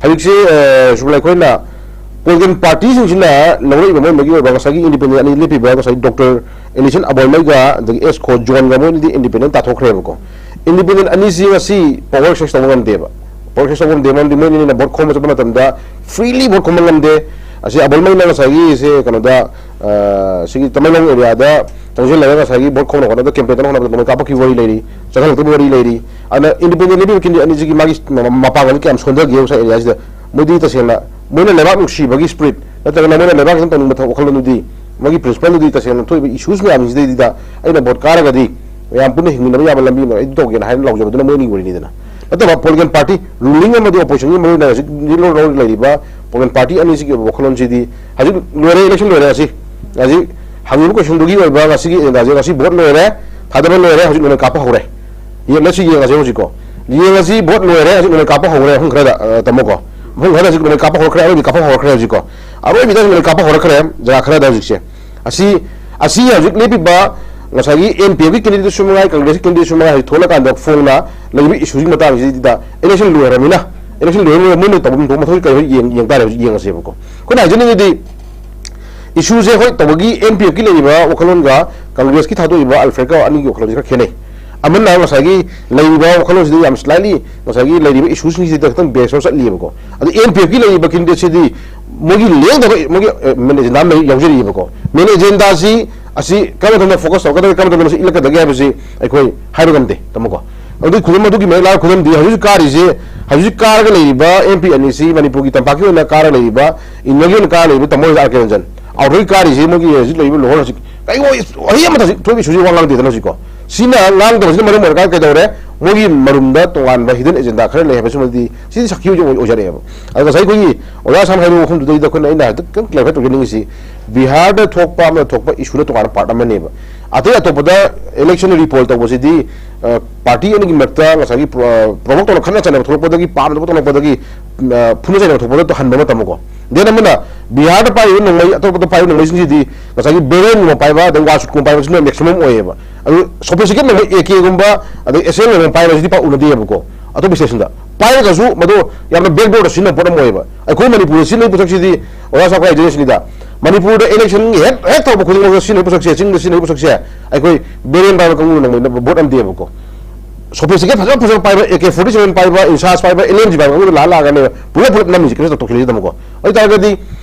ꯍꯧꯖꯤꯛꯁꯦ, ꯑ, ꯁꯨꯝ ꯑꯩꯈꯣꯏꯅ ꯄꯣꯂꯤꯇꯤꯀꯦꯜ ꯄꯥꯔꯇꯤꯁꯤꯡꯁꯤꯅ ꯂꯧꯔꯛꯏꯕ ꯃꯣꯏ ꯃꯣꯏꯒꯤ ꯑꯣꯏꯕ ꯉꯁꯥꯏꯒꯤ ꯏꯟꯗꯤꯄꯦꯟꯗꯦꯟ ꯑꯅꯤ ꯂꯦꯞꯄꯤꯕ ꯉꯁꯥꯏ ꯗꯣꯛꯇꯔ ꯑꯦꯂꯤꯁꯟ ꯑꯕꯣꯜꯃꯩꯒ ꯑꯗꯒꯤ ꯑꯦꯁ ꯈꯣ ꯖꯣꯟꯒ ꯃꯣꯏ ꯑꯅꯤꯗꯤ ꯏꯟꯗꯤꯄꯦꯟꯗꯦꯟ ꯇꯥꯊꯣꯛꯈ꯭ꯔꯦꯕꯀꯣ꯫ ꯏꯟꯗꯤꯄꯦꯟꯗꯦꯟ ꯑꯅꯤꯁꯤ ꯉꯁꯤ ꯄꯋꯥꯔ ꯑꯦꯛꯁꯔꯁꯥꯏꯁ ꯇꯧꯕ ꯉꯝꯗꯦꯕ꯫ ꯄꯋꯥꯔ ꯑꯦꯛꯁꯔꯁꯥꯏꯁ ꯇꯧꯕ ꯉꯝꯗꯦ ꯃꯔꯝꯗꯤ ꯃꯣꯏ ꯑꯅꯤꯅ ꯚꯣꯠ ꯈꯣꯝꯕ ꯆꯠꯄ ꯃꯇꯝꯗ ꯐ꯭ꯔꯤꯂꯤ ꯚꯣꯠ ꯈꯣꯝꯕ ꯉꯝꯗꯦ꯫ ꯑꯁꯤ ꯑꯕꯣꯜꯃꯩꯅ ꯉꯁꯥꯏꯒꯤ ꯁꯦ ꯀꯩꯅꯣꯗ, ꯑ, ꯁꯤꯒꯤ ꯇꯃꯦꯡꯂꯣꯡ ꯑꯦꯔꯤꯌꯥꯗ ꯆꯪꯁꯤꯜꯂꯒ ꯉꯁꯥꯏꯒꯤ ꯚꯣꯠ ꯈꯣꯝꯅ ꯍꯣꯠꯅꯕꯗ, ꯀꯦꯝꯄꯦꯟ ꯇꯧꯅ ꯍꯣꯠꯅꯕꯗ ꯅꯣꯡꯃꯩ ꯀꯥꯞꯄꯛꯈꯤꯕ ꯋꯥꯔꯤ ꯂꯩꯔꯤ, ꯆꯪꯍꯜꯂꯛꯇꯕ ꯋꯥꯔꯤ ꯂꯩꯔꯤ꯫ ꯑꯗꯨꯅ ꯏꯟꯗꯤꯄꯦꯟꯗꯦꯟ ꯂꯦꯞꯄꯤꯕ ꯀꯦꯟꯗꯤꯗꯦꯠ ꯑꯅꯤꯁꯤꯒꯤ ꯃꯥꯒꯤ ꯃ-, ꯃ-, ꯃꯄꯥꯡꯒꯜ ꯀꯌꯥꯝ ꯁꯣꯟꯊꯒꯦ ꯉꯁꯥꯏ ꯑꯦꯔꯤꯌꯥꯁꯤꯗ? ꯃꯣꯏꯗꯤ ꯇꯁꯦꯡꯅ ꯃꯣꯏꯅ ꯂꯩꯕꯥꯛ ꯅꯨꯡꯁꯤꯕꯒꯤ ꯁ꯭ꯄꯤꯔꯤꯠ ꯅꯠꯇ꯭ꯔꯒꯅ ꯃꯣꯏꯅ ꯂꯩꯕꯥꯛꯁꯤꯅ ꯇꯧꯅꯤꯡꯕ ꯊꯕꯛ ꯋꯥꯈꯜꯂꯣꯟꯗꯨꯗꯤ, ꯃꯣꯏꯒꯤ ꯄ꯭ꯔꯤꯟꯁꯤꯄꯜꯗꯨꯗꯤ ꯇꯁꯦꯡꯅ ꯊꯣꯛꯏꯕ ꯏꯁꯨꯁ ꯃꯌꯥꯝꯁꯤꯗꯩꯗꯨꯗ ꯑꯩꯅ ꯚꯣꯠ ꯀꯥꯔꯒꯗꯤ ꯃꯌꯥꯝ ꯄꯨꯟꯅ ꯍꯤꯡꯃꯤꯟꯅꯕ ꯌꯥꯕ ꯂꯝꯕꯤ ꯑꯃ ꯑꯩ ꯇꯧꯒꯦꯅ ꯍꯥꯏꯅ ꯂꯥꯎꯖꯕꯗꯨꯅ ꯃꯣꯏ ꯑꯅꯤꯒꯤ ꯋꯥꯔꯤꯅꯤꯗꯅ꯫ ꯅꯠꯇꯕ ꯄꯣꯂꯤꯇꯤꯀꯦꯜ ꯄꯥꯔꯇꯤ, ꯔꯨꯂꯤꯡ ꯑꯃꯗꯤ ꯑꯣꯄꯣꯖꯤꯁꯟꯒꯤ ꯃꯔꯨꯑꯣꯏꯅ ꯍꯧꯖꯤꯛ ꯂꯧꯔ ꯂꯧꯔ ꯂꯩꯔꯤꯕ ꯄꯣꯂꯤꯇꯤꯀꯦꯜ ꯄꯥꯔꯇꯤ ꯑꯅꯤꯁꯤꯒꯤ ꯑꯣꯏꯕ ꯋꯥꯈꯜꯂꯣꯟꯁꯤꯗꯤ ꯍꯧꯖꯤꯛ ꯂꯣꯏꯔꯦ, ꯏꯂꯦꯛꯁꯟ ꯂꯣꯏꯔꯦ꯫ ꯑꯁꯤ ꯍꯧꯖꯤꯛ ꯍꯪꯉꯤꯕ ꯀꯣꯏꯁꯟꯗꯨꯒꯤ ꯑꯣꯏꯕ ꯉꯁꯤꯒꯤ ꯑꯦꯖꯦꯟꯗꯥꯁꯦ, ꯉꯁꯤ ꯚꯣꯠ ꯂꯣꯏꯔꯦ, ꯊꯥꯗꯕ ꯂꯣꯏꯔꯦ, ꯍꯧꯖꯤꯛ ꯅꯣꯡꯃꯩ ꯀꯥꯞꯄ ꯍꯧꯔꯦ꯫ ꯌꯦꯡ-, ꯉꯁꯤ ꯌꯦꯡꯉꯁꯦ ꯍꯧꯖꯤꯛꯀꯣ꯫ ꯌꯦꯡꯉꯁꯤ, ꯚꯣꯠ ꯂꯣꯏꯔꯦ, ꯍꯧꯖꯤꯛ ꯅꯣꯡꯃꯩ ꯀꯥꯞꯄ ꯍꯧꯔꯦ, ꯃꯐꯝ ꯈꯔꯗ, ꯑ, ꯇꯥꯃꯣꯀꯣ꯫ ꯃꯐꯝ ꯈꯔꯗ ꯍꯧꯖꯤꯛ ꯅꯣꯡꯃꯩ ꯀꯥꯞꯄ ꯍꯧꯔꯛꯈ꯭ꯔꯦ, ꯑꯔꯣꯏꯕꯤ ꯀꯥꯞꯄ ꯍꯧꯔꯛꯈ꯭ꯔꯦ ꯍꯧꯖꯤꯛꯀꯣ꯫ ꯑꯔꯣꯏꯕꯤꯗ ꯍꯧꯖꯤꯛ ꯅꯣꯡꯃꯩ ꯀꯥꯞꯄ ꯍꯧꯔꯛꯈ꯭ꯔꯦ ꯖꯒꯥ ꯈꯔꯗ ꯍꯧꯖꯤꯛꯁꯦ꯫ ꯑꯁꯤ, ꯑꯁꯤ ꯍꯧꯖꯤꯛ ꯂꯦꯞꯄꯤꯕ ꯉꯁꯥꯏꯒꯤ ꯑꯦꯟ ꯄꯤ ꯑꯦꯐꯀꯤ ꯀꯦꯟꯗꯤꯗꯦꯠꯁꯨ ꯃꯉꯥꯏ, ꯀꯪꯒ꯭ꯔꯦꯁꯀꯤ ꯀꯦꯟꯗꯤꯗꯦꯠꯁꯨ ꯃꯉꯥꯏ, ꯍꯧꯖꯤꯛ ꯊꯣꯛꯂꯀꯥꯟꯗ ꯐꯣꯡꯅ ꯂꯩꯔꯤꯕ ꯏꯁꯨꯁꯤꯒꯤ ꯃꯇꯥꯡꯁꯤꯗ ꯏꯂꯦꯛꯁꯟ ꯂꯣꯏꯔꯕꯅꯤꯅ, ꯏꯂꯦꯛꯁꯟ ꯂꯣꯏꯔꯕꯅꯤꯅ ꯃꯣꯏꯅ ꯇꯧꯐꯝ ꯊꯣꯛꯄ ꯃꯊꯧ ꯀꯔꯤ ꯌꯦꯡ-, ꯌꯦꯡ ꯇꯥꯔꯦ, ꯍꯧꯖꯤꯛ ꯌꯦꯡꯉꯁꯦꯕꯀꯣ꯫ ꯑꯩꯈꯣꯏꯅ ꯍꯥꯏꯖꯅꯤꯡꯉꯤꯗꯤ ꯏꯁꯨꯁꯦ ꯍꯣꯏ ꯇꯧꯕꯒꯤ ꯑꯦꯟ ꯄꯤ ꯑꯦꯐꯀꯤ ꯂꯩꯔꯤꯕ ꯋꯥꯈꯜꯂꯣꯟꯒ ꯀꯪꯒ꯭ꯔꯦꯁꯀꯤ ꯊꯥꯗꯣꯛꯏꯕ ꯑꯜꯐ꯭ꯔꯦꯗꯀ ꯑꯅꯤꯒꯤ ꯋꯥꯈꯜꯂꯣꯟꯁꯦ ꯈꯔ ꯈꯦꯠꯅꯩ꯫ ꯑꯃꯅ ꯉꯁꯥꯏꯒꯤ ꯂꯩꯔꯤꯕ ꯋꯥꯈꯜꯂꯣꯟꯁꯤꯗ ꯌꯥꯝ ꯁ꯭ꯂꯥꯏꯠꯂꯤ ꯉꯁꯥꯏꯒꯤ ꯂꯩꯔꯤꯕ ꯏꯁꯨꯁꯤꯡꯁꯤꯗ ꯈꯤꯇꯪ ꯕꯦꯁ ꯇꯧꯔ ꯆꯠꯂꯤꯑꯕꯀꯣ꯫ ꯑꯗꯨ ꯑꯦꯟ ꯄꯤ ꯑꯦꯐꯀꯤ ꯂꯩꯔꯤꯕ ꯀꯦꯟꯗꯤꯗꯦꯠꯁꯤꯗꯤ ꯃꯣꯏꯒꯤ ꯂꯦꯡꯗꯕ ꯃꯣꯏꯒꯤ ꯃꯦꯟ ꯑꯦꯖꯦꯟꯗꯥ ꯑꯃ ꯂꯩ- ꯌꯥꯎꯖꯔꯤꯑꯕꯀꯣ꯫ ꯃꯦꯟ ꯑꯦꯖꯦꯟꯗꯥꯁꯤ ꯑꯁꯤ ꯀꯔꯝꯕ ꯃꯇꯝꯗ ꯐꯣꯀꯁ ꯇꯧꯔꯛꯀꯗꯒꯦ, ꯀꯔꯝꯕ ꯃꯇꯝꯗ ꯃꯁꯤ ꯏꯜꯂꯛꯀꯗꯒꯦ ꯍꯥꯏꯕꯁꯤ ꯑꯩꯈꯣꯏ ꯍꯥꯏꯕ ꯉꯝꯗꯦ, ꯇꯥꯃꯣꯀꯣ꯫ ꯑꯗꯨꯒꯤ ꯈꯨꯗꯝ ꯑꯗꯨꯒꯤ ꯃꯔꯛ ꯂꯥꯛꯄ ꯈꯨꯗꯝꯗꯤ ꯍꯧꯖꯤꯛ ꯀꯥꯔꯤꯁꯦ, ꯍꯧꯖꯤꯛ ꯀꯥꯔꯒ ꯂꯩꯔꯤꯕ ꯑꯦꯝ ꯄꯤ ꯑꯅꯤꯁꯤ ꯃꯅꯤꯄꯨꯔꯒꯤ ꯇꯝꯄꯥꯛꯀꯤ ꯑꯣꯏꯅ ꯀꯥꯔꯒ ꯂꯩꯔꯤꯕ, ꯏꯟꯅꯔꯒꯤ ꯑꯣꯏꯅ ꯀꯥꯔꯒ ꯂꯩꯔꯤꯕ ꯇꯥꯃꯣ ꯑꯥꯔ ꯀꯦ ꯔꯟꯖꯟ, ꯑꯥꯎꯠꯇꯒꯤ ꯀꯥꯔꯤꯁꯤ ꯃꯣꯏꯒꯤ ꯍꯧꯖꯤꯛ ꯂꯩꯔꯤꯕ ꯂꯣꯍꯣꯔ ꯍꯧꯖꯤꯛ ꯀꯩꯅꯣ ꯋꯥꯍꯩ ꯑꯃꯇ ꯍꯧꯖꯤꯛ ꯊꯣꯛꯏꯕ ꯏꯁꯨꯁꯤ ꯋꯥ ꯉꯥꯡꯗꯦꯗꯅ ꯍꯧꯖꯤꯛꯀꯣ꯫ ꯁꯤꯅ ꯉꯥꯡꯗꯕꯁꯤꯅ ꯃꯔꯝ ꯑꯣꯏꯔꯀꯥꯟꯗ ꯀꯩꯗꯧꯔꯦ? ꯃꯣꯏꯒꯤ ꯃꯔꯨꯝꯗ ꯇꯣꯉꯥꯟꯕ ꯍꯤꯗꯟ ꯑꯦꯖꯦꯟꯗꯥ ꯈꯔ ꯂꯩ ꯍꯥꯏꯕꯁꯤꯃꯗꯤ ꯁꯤꯗꯤ ꯁꯥꯈꯤ ꯑꯣꯏ- ꯑꯣꯏꯖꯔꯛꯑꯦꯕ꯫ ꯑꯗꯣ ꯉꯁꯥꯏ ꯑꯩꯈꯣꯏꯒꯤ ꯑꯣꯖꯥ ꯁꯥꯝ ꯍꯥꯏꯕ ꯋꯥꯐꯝꯗꯨꯗꯩꯗ ꯑꯩꯈꯣꯏꯅ ꯑꯩꯅ ꯍꯥꯏꯐꯦꯠ ꯈꯤꯇꯪ ꯀ꯭ꯂꯦꯔꯤꯐꯥꯏ ꯇꯧꯖꯅꯤꯡꯉꯤꯁꯤ, ꯕꯤꯍꯥꯔꯗ ꯊꯣꯛꯄ ꯑꯃꯗ ꯊꯣꯛꯄ ꯏꯁꯨꯅ ꯇꯣꯉꯥꯟꯕ ꯄꯥꯔꯠ ꯑꯃꯅꯦꯕ꯫ ꯑꯇꯩ ꯑꯇꯣꯞꯄꯗ ꯏꯂꯦꯛꯁꯟ ꯔꯤꯄꯣꯜ ꯇꯧꯕꯁꯤꯗꯤ, ꯑ, ꯄꯥꯔꯇꯤ ꯑꯅꯤꯒꯤ ꯃꯔꯛꯇ ꯉꯁꯥꯏꯒꯤ ꯄ꯭ꯔꯣ-, ꯄ꯭ꯔꯣꯚꯣꯛ ꯇꯧꯅ ꯈꯠꯅ ꯆꯩꯅꯕ ꯊꯣꯛꯂꯛꯄꯗꯒꯤ ꯄꯥꯝꯗꯕ ꯊꯣꯛꯂꯛꯄꯗꯒꯤ, ꯑ, ꯐꯨꯅ ꯆꯩꯅꯕ ꯊꯣꯛꯄꯗ ꯇꯧꯍꯟꯕ ꯑꯃ ꯇꯝꯃꯨꯀꯣ꯫ ꯗꯦꯟ ꯑꯃꯅ ꯕꯤꯍꯥꯔꯗ ꯄꯥꯏꯔꯤꯕ ꯅꯣꯡꯃꯩ, ꯑꯇꯣꯞꯄꯗ ꯄꯥꯏꯔꯤꯕ ꯅꯣꯡꯃꯩꯁꯤꯡꯁꯤꯗꯤ ꯉꯁꯥꯏꯒꯤ ꯕꯦꯔꯦꯟꯒꯨꯝꯕ ꯄꯥꯏꯕ, ꯑꯗꯩ ꯋꯥꯟ ꯁꯨꯠꯀꯨꯝꯕ ꯄꯥꯏꯕꯁꯤꯅ ꯃꯦꯛꯁꯤꯃꯝ ꯑꯣꯏꯌꯦꯕ꯫ ꯑꯗꯨ ꯁꯣꯐꯤꯁꯇꯤꯀꯦꯠ ꯅꯣꯡꯃꯩ ꯑꯦ ꯀꯦꯒꯨꯝꯕ, ꯑꯗꯩ ꯑꯦꯁ ꯑꯦꯜꯒꯨꯝꯕ ꯄꯥꯏꯕꯁꯤꯗꯤ ꯄꯥꯛ ꯎꯅꯗꯦꯕꯀꯣ꯫ ꯑꯇꯣꯞꯄ ꯁ꯭ꯇꯦꯠꯁꯤꯡꯗ ꯄꯥꯏꯔꯒꯁꯨ ꯃꯗꯨ ꯌꯥꯝꯅ ꯕꯦꯛꯗꯣꯔꯗ ꯁꯤꯖꯤꯟꯅꯕ ꯄꯣꯠ ꯑꯃ ꯑꯣꯏꯌꯦꯕ꯫ ꯑꯩꯈꯣꯏ ꯃꯅꯤꯄꯨꯔꯗ ꯁꯤꯖꯤꯟꯅꯕ ꯄꯣꯠꯁꯛꯁꯤꯗꯤ, ꯑꯣꯖꯥ ꯁꯥꯐ ꯍꯥꯏꯗꯣꯏꯅꯦ ꯁꯤꯅꯤꯗ, ꯃꯅꯤꯄꯨꯔꯗ ꯏꯂꯦꯛꯁꯟꯒꯤ ꯍꯦꯛ, ꯍꯦꯛ ꯇꯧꯕ ꯈꯨꯗꯤꯡꯃꯛꯇ ꯁꯤꯖꯤꯟꯅꯕ ꯄꯣꯠꯁꯛꯁꯦ, ꯆꯤꯡꯗ ꯁꯤꯖꯤꯟꯅꯕ ꯄꯣꯠꯁꯛꯁꯦ, ꯑꯩꯈꯣꯏ ꯕꯦꯔꯦꯟ ꯄꯥꯏꯕ ꯀꯥꯡꯕꯨꯅ ꯅꯣꯡꯃꯩꯅ ꯚꯣꯠ ꯅꯝꯗꯦꯕꯀꯣ꯫ ꯁꯣꯐꯤꯁꯇꯤꯀꯦꯠ ꯐꯖ ꯐꯖꯕ ꯄꯥꯏꯕ, ꯑꯦ ꯀꯦ ꯐꯣꯔꯇꯤ ꯁꯚꯦꯟ ꯄꯥꯏꯕ, ꯏꯟꯁꯥꯁ ꯄꯥꯏꯕ, ꯑꯦꯜ ꯑꯦꯝ ꯖꯤ ꯄꯥꯏꯕ ꯀꯥꯡꯕꯨꯗ ꯂꯥꯛꯑ ꯂꯥꯛꯑꯒꯅꯦꯕ ꯄꯨꯂꯞ ꯄꯨꯂꯞ ꯅꯝꯃꯤꯁꯦ ꯀꯩꯅꯣ ꯇꯧꯊꯣꯛꯈꯤꯁꯦ ꯇꯥꯃꯣꯀꯣ꯫ ꯑꯗꯨ ꯑꯣꯏꯇꯥꯔꯒꯗꯤ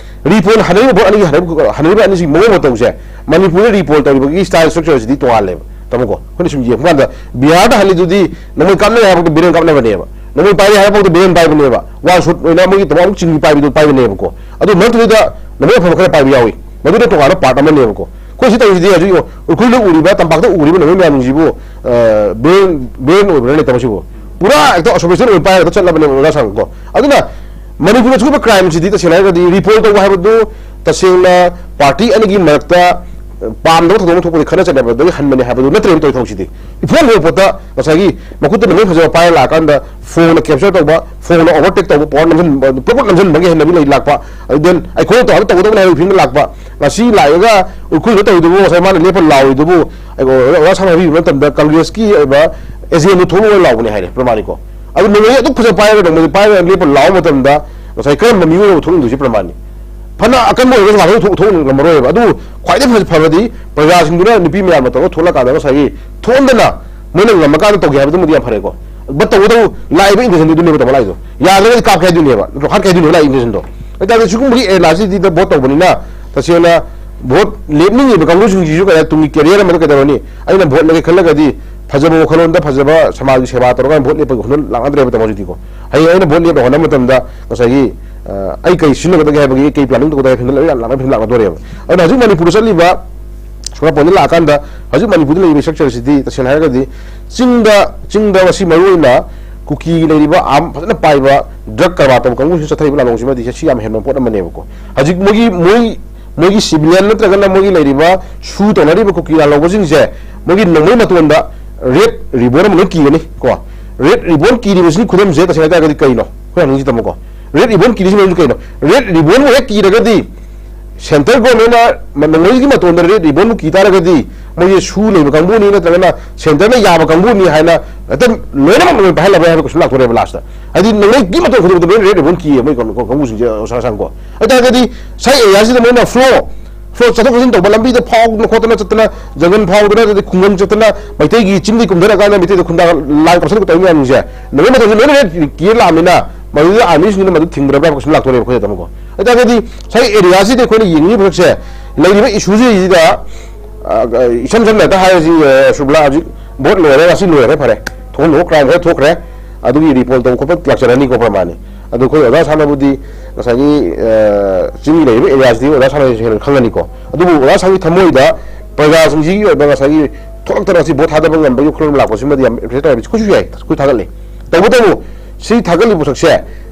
ꯔꯤꯄꯣꯜ ꯍꯟꯅꯔꯤꯕ ꯚꯣꯠ ꯑꯅꯤꯒꯤ ꯍꯟꯅꯔꯤꯕ, ꯍꯟꯅꯔꯤꯕ ꯑꯅꯤꯁꯤꯒꯤ ꯃꯑꯣꯡ ꯃꯇꯧꯁꯦ, ꯃꯅꯤꯄꯨꯔꯗ ꯔꯤꯄꯣꯜ ꯇꯧꯔꯤꯕꯒꯤ ꯁ꯭ꯇꯥꯏꯜ ꯁ꯭ꯇ꯭ꯔꯛꯆꯔꯁꯤꯗꯤ ꯇꯣꯉꯥꯜꯂꯦꯕ ꯇꯥꯃꯣꯀꯣ꯫ ꯑꯩꯈꯣꯏꯅ ꯁꯨꯝ ꯌꯦꯡꯕ ꯀꯥꯟꯗ ꯕꯤꯍꯥꯔꯗ ꯍꯜꯂꯤꯗꯨꯗꯤ ꯅꯣꯡꯃꯩ ꯀꯥꯞꯅꯔꯦ ꯍꯥꯏꯕ ꯐꯥꯎꯗ ꯕꯦꯔꯦꯟ ꯀꯥꯞꯅꯕꯅꯦꯕ, ꯅꯣꯡꯃꯩ ꯄꯥꯏꯔꯦ ꯍꯥꯏꯕ ꯐꯥꯎꯗ ꯕꯦꯔꯦꯟ ꯄꯥꯏꯕꯅꯦꯕ, ꯋꯥꯟ ꯁꯣꯠ ꯑꯣꯏꯅ ꯃꯣꯏꯒꯤ ꯇꯣꯉꯥꯟꯕ ꯆꯤꯡꯒꯤ ꯄꯥꯏꯕꯗꯣ ꯄꯥꯏꯕꯅꯦꯕꯀꯣ꯫ ꯑꯗꯨ ꯃꯔꯛꯇꯨꯗ ꯅꯣꯡꯃꯩ ꯑꯐꯕ ꯈꯔ ꯄꯥꯏꯕ ꯌꯥꯎꯏ, ꯃꯗꯨꯅ ꯇꯣꯉꯥꯟꯕ ꯄꯥꯔꯠ ꯑꯃꯅꯦꯕꯀꯣ꯫ ꯑꯩꯈꯣꯏ ꯁꯤ ꯇꯧꯔꯤꯁꯤꯗꯤ ꯍꯧꯖꯤꯛ ꯌꯦꯡꯉꯣ, ꯎꯈ꯭ꯔꯨꯜꯗ ꯎꯔꯤꯕ, ꯇꯝꯄꯥꯛꯇ ꯎꯔꯤꯕ ꯅꯣꯡꯃꯩ ꯃꯌꯥꯝꯁꯤꯕꯨ, ꯑ, ꯕꯦꯔꯦꯟ, ꯕꯦꯔꯦꯟ ꯑꯣꯏꯕ꯭ꯔꯥ ꯂꯩꯇꯕꯁꯤꯕꯨ? ꯄꯨꯔꯥ ꯍꯦꯛꯇ ꯑꯁꯣꯐꯤꯁꯤꯌꯦꯜ ꯑꯣꯏꯅ ꯄꯥꯏꯔꯒ ꯆꯠꯂꯕꯅꯦꯕ ꯑꯣꯖꯥ ꯁꯥꯔꯀꯣ꯫ ꯑꯗꯨꯅ ꯃꯅꯤꯄꯨꯔꯗ ꯊꯣꯛꯏꯕ ꯀ꯭ꯔꯥꯏꯝꯁꯤꯗꯤ ꯇꯁꯦꯡꯅ ꯍꯥꯏꯔꯒꯗꯤ ꯔꯤꯄꯣꯔꯠ ꯇꯧꯕ ꯍꯥꯏꯕꯗꯨ ꯇꯁꯦꯡꯅ ꯄꯥꯔꯇꯤ ꯑꯅꯤꯒꯤ ꯃꯔꯛꯇ ꯄꯥꯝꯗꯕ ꯊꯧꯗꯣꯛ ꯑꯃ ꯊꯣꯛꯄꯗꯤ ꯈꯠꯅ ꯆꯩꯅꯕꯗꯒꯤ ꯍꯟꯕꯅꯦ ꯍꯥꯏꯕꯗꯨ ꯅꯠꯇ꯭ꯔꯦꯕ ꯇꯧꯔꯤ ꯊꯕꯛꯁꯤꯗꯤ꯫ ꯏꯐꯣꯡ ꯐꯣꯡꯕ ꯄꯣꯠꯇ ꯉꯁꯥꯏꯒꯤ ꯃꯈꯨꯠꯇ ꯅꯣꯡꯃꯩ ꯐꯖꯕ ꯄꯥꯏꯔ ꯂꯥꯛꯑꯀꯥꯟꯗ ꯐꯣꯟꯅ ꯀꯦꯞꯆꯔ ꯇꯧꯕ, ꯐꯣꯟꯅ ꯑꯣꯚꯔꯇꯦꯛ ꯇꯧꯕ, ꯄꯋꯥꯔ ꯅꯝꯁꯤꯟꯕ, ꯄ꯭ꯔꯣꯄꯣꯠ ꯅꯝꯁꯤꯟꯕꯒꯤ ꯍꯩꯅꯕꯤ ꯂꯩ ꯂꯥꯛꯄ꯫ ꯑꯗꯨ ꯗꯦꯟ ꯑꯩꯈꯣꯏꯅ ꯇꯧꯍꯟ ꯇꯧꯒꯗꯕꯅꯤ ꯍꯥꯏꯕꯒꯤ ꯐꯤꯕꯝꯗ ꯂꯥꯛꯄ꯫ ꯉꯁꯤ ꯂꯥꯛꯏꯒ ꯎꯈ꯭ꯔꯨꯜꯗ ꯇꯧꯔꯤꯗꯨꯕꯨ, ꯉꯁꯥꯏ ꯃꯥꯅ ꯂꯦꯞꯄ ꯂꯥꯎꯔꯤꯗꯨꯕꯨ, ꯑꯩ ꯑꯣꯖꯥ ꯁꯥꯟꯅ ꯍꯥꯏꯕꯤꯕ ꯃꯇꯝꯗ ꯀꯪꯒ꯭ꯔꯦꯁꯀꯤ ꯑꯣꯏꯕ ꯑꯦꯖꯦꯟꯗꯨ ꯊꯣꯛꯂꯛꯑꯣ ꯂꯥꯎꯕꯅꯦ ꯍꯥꯏꯔꯦ, ꯄ꯭ꯔꯃꯥꯅꯤꯀꯣ꯫ ꯑꯗꯨ ꯅꯣꯡꯃꯩ ꯑꯗꯨꯛ ꯐꯖꯅ ꯄꯥꯏꯔꯒ ꯅꯣꯡꯃꯩ ꯄꯥꯏꯔꯒ ꯂꯦꯞꯄ ꯂꯥꯎꯕ ꯃꯇꯝꯗ ꯉꯁꯥꯏ ꯀꯔꯝꯕ ꯃꯤꯑꯣꯏ ꯑꯃ ꯊꯣꯛꯂꯝꯗꯣꯏꯁꯤ ꯄ꯭ꯔꯃꯥꯅꯤ? ꯐꯅ ꯑꯀꯟꯕ ꯑꯣꯏꯔꯒꯁꯨ ꯉꯥꯛꯇꯪ ꯊꯣꯛ-, ꯊꯣꯛꯅ ꯉꯝꯃꯔꯣꯏꯕ꯫ ꯑꯗꯨꯕꯨ ꯈ꯭ꯋꯥꯏꯗꯒꯤ ꯐ-, ꯐꯕꯗꯤ ꯄ꯭ꯔꯖꯥꯁꯤꯡꯗꯨꯅ ꯅꯨꯄꯤ ꯃꯌꯥꯝꯅ ꯇꯧꯔꯒ ꯊꯣꯛꯂꯛꯀꯥꯟꯗ ꯉꯁꯥꯏꯒꯤ ꯊꯣꯛꯍꯟꯗꯅ ꯃꯣꯏꯅ ꯉꯝꯃꯀꯥꯟꯗ ꯇꯧꯒꯦ ꯍꯥꯏꯕꯗꯨꯃꯗꯤ ꯌꯥꯝ ꯐꯔꯦꯀꯣ꯫ But ꯇꯧꯕꯇꯕꯨ ꯂꯥꯛꯏꯕ intentionꯗꯨ ꯑꯗꯨꯅꯦꯕ ꯇꯥꯃꯣ ꯂꯥꯛꯏꯗꯣ꯫ ꯌꯥꯗ꯭ꯔꯒꯗꯤ ꯀꯥꯞꯀꯦ ꯍꯥꯏꯗꯣꯏꯅꯦꯕ, ꯅꯠꯇ꯭ꯔꯣ? ꯍꯥꯠꯀꯦ ꯍꯥꯏꯗꯣꯏꯅꯦꯕ ꯂꯥꯛꯏ intentionꯗꯣ꯫ ꯑꯗꯨ ꯇꯥꯔꯗꯤ ꯁꯤꯒꯨꯝꯕꯒꯤ arenaꯁꯤꯗ vote ꯇꯧꯕꯅꯤꯅ ꯇꯁꯦꯡꯅ vote ꯂꯦꯞꯅꯤꯡꯉꯤꯕ ꯀꯥꯡꯕꯨꯁꯤꯡꯁꯤꯁꯨ ꯀꯩ ꯍꯥꯏ, ꯇꯨꯡꯒꯤ career ꯑꯃꯗ ꯀꯩꯗꯧꯔꯅꯤ? ꯑꯩꯅ vote ꯂꯦꯞꯀꯦ ꯈꯜꯂꯒꯗꯤ ꯐꯖꯕ ꯋꯥꯈꯜꯂꯣꯟꯗ ꯐꯖꯕ ꯁꯃꯥꯖꯒꯤ ꯁꯦꯕꯥ ꯇꯧꯔꯒ vote ꯂꯦꯞꯄꯒꯤ ꯋꯥꯈꯜꯂꯣꯟ ꯂꯥꯛꯅꯗ꯭ꯔꯦꯕ ꯇꯥꯃꯣ ꯍꯧꯖꯤꯛꯇꯤꯀꯣ꯫ ꯍꯌꯦꯡ ꯑꯩꯅ vote ꯂꯦꯞꯅ ꯍꯣꯠꯅꯕ ꯃꯇꯝꯗ ꯉꯁꯥꯏꯒꯤ, ꯑ, ꯑꯩ ꯀꯩ ꯁꯤꯖꯤꯟꯅꯒꯗꯒꯦ ꯍꯥꯏꯕꯒꯤ, ꯀꯩ planning ꯇꯧꯒꯗꯒꯦ ꯍꯥꯏꯕ ꯂꯣꯏ ꯌꯥꯝ ꯂꯥꯛꯅ ꯂꯥꯛꯅꯗꯣꯔꯦꯕ꯫ ꯑꯗꯨꯅ ꯍꯧꯖꯤꯛ ꯃꯅꯤꯄꯨꯔꯗ ꯆꯠꯂꯤꯕ ꯁꯣꯔꯥꯠꯄꯣꯟꯗ ꯂꯥꯛꯑꯀꯥꯟꯗ ꯍꯧꯖꯤꯛ ꯃꯅꯤꯄꯨꯔꯗ ꯂꯩꯔꯤꯕ structureꯁꯤꯗꯤ ꯇꯁꯦꯡꯅ ꯍꯥꯏꯔꯒꯗꯤ ꯆꯤꯡꯗ, ꯆꯤꯡꯗ ꯉꯁꯤ ꯃꯔꯨꯑꯣꯏꯅ ꯀꯨꯀꯤ ꯂꯩꯔꯤꯕ arm ꯐꯖꯅ ꯄꯥꯏꯕ drug ꯀꯔꯕꯥꯔ ꯇꯧꯕ ꯀꯥꯡꯕꯨꯁꯤꯅ ꯆꯠꯊꯔꯤꯕ ꯂꯥꯂꯣꯡꯁꯤꯃꯗꯤ ꯁꯤ ꯌꯥꯝ ꯍꯦꯟꯕ ꯄꯣꯠ ꯑꯃꯅꯦꯕꯀꯣ꯫ ꯍꯧꯖꯤꯛ ꯃꯣꯏꯒꯤ, ꯃꯣꯏ, ꯃꯣꯏꯒꯤ civilian ꯅꯠꯇ꯭ꯔꯒꯅ ꯃꯣꯏꯒꯤ ꯂꯩꯔꯤꯕ ꯁꯨ ꯇꯧꯅꯔꯤꯕ ꯀꯨꯀꯤ ꯂꯥꯜꯍꯧꯕꯁꯤꯡꯁꯦ ꯃꯣꯏꯒꯤ ꯅꯣꯡꯃꯩ ꯃꯇꯣꯟꯗ red ribbon ꯑꯃ ꯂꯣꯏ ꯀꯤꯒꯅꯤ ꯀꯣ꯫ Red ribbon ꯀꯤꯔꯤꯕꯁꯤꯒꯤ ꯈꯨꯗꯝꯁꯦ ꯇꯁꯦꯡꯅ ꯍꯥꯏꯇꯥꯔꯒꯗꯤ ꯀꯩꯅꯣ? ꯑꯩꯈꯣꯏ ꯍꯪꯅꯤꯡꯉꯤꯁꯤ ꯇꯥꯃꯣꯀꯣ꯫ Red ribbon ꯀꯤꯔꯤꯁꯤ ꯃꯔꯝꯁꯤ ꯀꯩꯅꯣ? Red ribbonꯕꯨ ꯍꯦꯛ ꯀꯤꯔꯒꯗꯤ centre governmentꯅ ꯃ-, ꯅꯣꯡꯃꯩꯒꯤ ꯃꯇꯣꯟꯗ red ribbonꯕꯨ ꯀꯤ ꯇꯥꯔꯒꯗꯤ ꯃꯣꯏꯁꯦ ꯁꯨ ꯂꯩꯕ ꯀꯥꯡꯕꯨꯅꯤ ꯅꯠꯇ꯭ꯔꯒꯅ centreꯅ ꯌꯥꯕ ꯀꯥꯡꯕꯨꯅꯤ ꯍꯥꯏꯅ ꯍꯦꯛꯇ ꯂꯣꯏꯅꯃꯛ ꯂꯣꯏ ꯄꯥꯏꯍꯜꯂꯕ ꯍꯥꯏꯕ question ꯂꯥꯛꯇꯣꯔꯦꯕ lastꯇ꯫ ꯍꯥꯏꯗꯤ ꯅꯣꯡꯃꯩꯒꯤ ꯃꯇꯣꯟ ꯈꯨꯗꯤꯡꯃꯛꯇ ꯂꯣꯏꯅ red ribbon ꯀꯤꯌꯦ ꯃꯣꯏ ꯀꯥꯡ-, ꯀꯥꯡꯕꯨꯁꯤꯡꯁꯦ ꯑꯣꯖꯥ ꯁꯥꯡꯀꯣ꯫ ꯑꯗꯨ ꯇꯥꯔꯒꯗꯤ ꯉꯁꯥꯏ areaꯁꯤꯗ ꯃꯣꯏꯅ flow, flow ꯆꯠꯊꯣꯛ ꯆꯠꯁꯤꯟ ꯇꯧꯕ, ꯂꯝꯕꯤꯗ ꯐꯥꯎꯗꯅ ꯈꯣꯠꯇꯅ ꯆꯠꯇꯅ, ꯖꯪꯒꯜ ꯐꯥꯎꯗꯅ, ꯑꯗꯩ ꯈꯨꯡꯒꯪ ꯆꯠꯇꯅ, ꯃꯩꯇꯩꯒꯤ ꯆꯤꯡꯗꯒꯤ ꯀꯨꯝꯊꯔꯀꯥꯟꯗ ꯃꯩꯇꯩꯗ ꯈꯨꯟꯗꯥ ꯂꯥꯟ ꯀꯥꯞꯁꯤꯟ ꯇꯧꯔꯤ ꯃꯌꯥꯝꯁꯤꯡꯁꯦ ꯅꯣꯡꯃꯩ ꯃꯇꯣꯟꯁꯦ ꯂꯣꯏꯅ red ꯀꯤꯔ ꯂꯥꯛꯑꯃꯤꯅ ꯃꯗꯨꯗ armyꯁꯤꯡꯗꯨꯅ ꯃꯗꯨ ꯊꯤꯡꯕ꯭ꯔꯥ ꯀꯥꯏꯅ question ꯂꯥꯛꯇꯣꯔꯦꯕ ꯑꯩꯈꯣꯏꯗ ꯇꯥꯃꯣꯀꯣ꯫ ꯑꯗꯨ ꯇꯥꯔꯒꯗꯤ ꯉꯁꯥꯏ areaꯁꯤꯗ ꯑꯩꯈꯣꯏꯅ ꯌꯦꯡꯉꯤꯕ ꯄꯣꯠꯁꯦ, ꯂꯩꯔꯤꯕ issueꯁꯤꯗ, ꯑ, ꯏꯁꯝ ꯁꯝꯅ ꯍꯦꯛꯇ ꯍꯥꯏꯔꯁꯤ, ꯑ, ꯁꯨꯕꯂꯥ, ꯍꯧꯖꯤꯛ vote ꯂꯣꯏꯔꯦ, ꯉꯁꯤ ꯂꯣꯏꯈ꯭ꯔꯦ, ꯐꯔꯦ, ꯊꯣꯛꯍꯟꯈ꯭ꯔꯣ, crime ꯈꯔ ꯊꯣꯛꯈ꯭ꯔꯦ, ꯑꯗꯨꯒꯤ report ꯇꯧꯕ ꯈꯣꯠꯄ ꯂꯥꯛꯆꯔꯅꯤꯀꯣ ꯄ꯭ꯔꯃꯥꯅꯤ꯫ ꯑꯗꯨ ꯑꯩꯈꯣꯏ ꯑꯣꯖꯥ ꯁꯥꯟꯅꯕꯨꯗꯤ ꯉꯁꯥꯏꯒꯤ, ꯑ, ꯆꯤꯡꯒꯤ ꯂꯩꯔꯤꯕ areaꯁꯤꯗꯤ ꯑꯣꯖꯥ ꯁꯥꯟꯅꯕꯁꯤ ꯍꯦꯟꯅ ꯈꯪꯒꯅꯤꯀꯣ꯫ ꯑꯗꯨꯕꯨ ꯑꯣꯖꯥ ꯁꯥꯟꯅꯕꯒꯤ ꯊꯃꯣꯏꯗ ꯄ꯭ꯔꯖꯥꯁꯤꯡꯁꯤꯒꯤ ꯑꯣꯏꯕ ꯉꯁꯥꯏꯒꯤ ꯊꯣꯛꯂꯛꯇꯅ ꯉꯁꯤ vote ꯊꯥꯗꯕ ꯉꯝꯕꯒꯤ ꯋꯥꯈꯜꯂꯣꯟ ꯂꯥꯛꯄꯁꯤꯃꯗꯤ ꯌꯥꯝ appreciate ꯇꯧꯋꯦ꯫ ꯑꯩꯈꯣꯏꯁꯨ ꯌꯥꯏ, ꯑꯩꯈꯣꯏ ꯊꯥꯒꯠꯂꯤ꯫ ꯇꯧꯕꯇꯕꯨ ꯁꯤ ꯊꯥꯒꯠꯂꯤꯕ ꯄꯣꯠꯁꯛꯁꯦ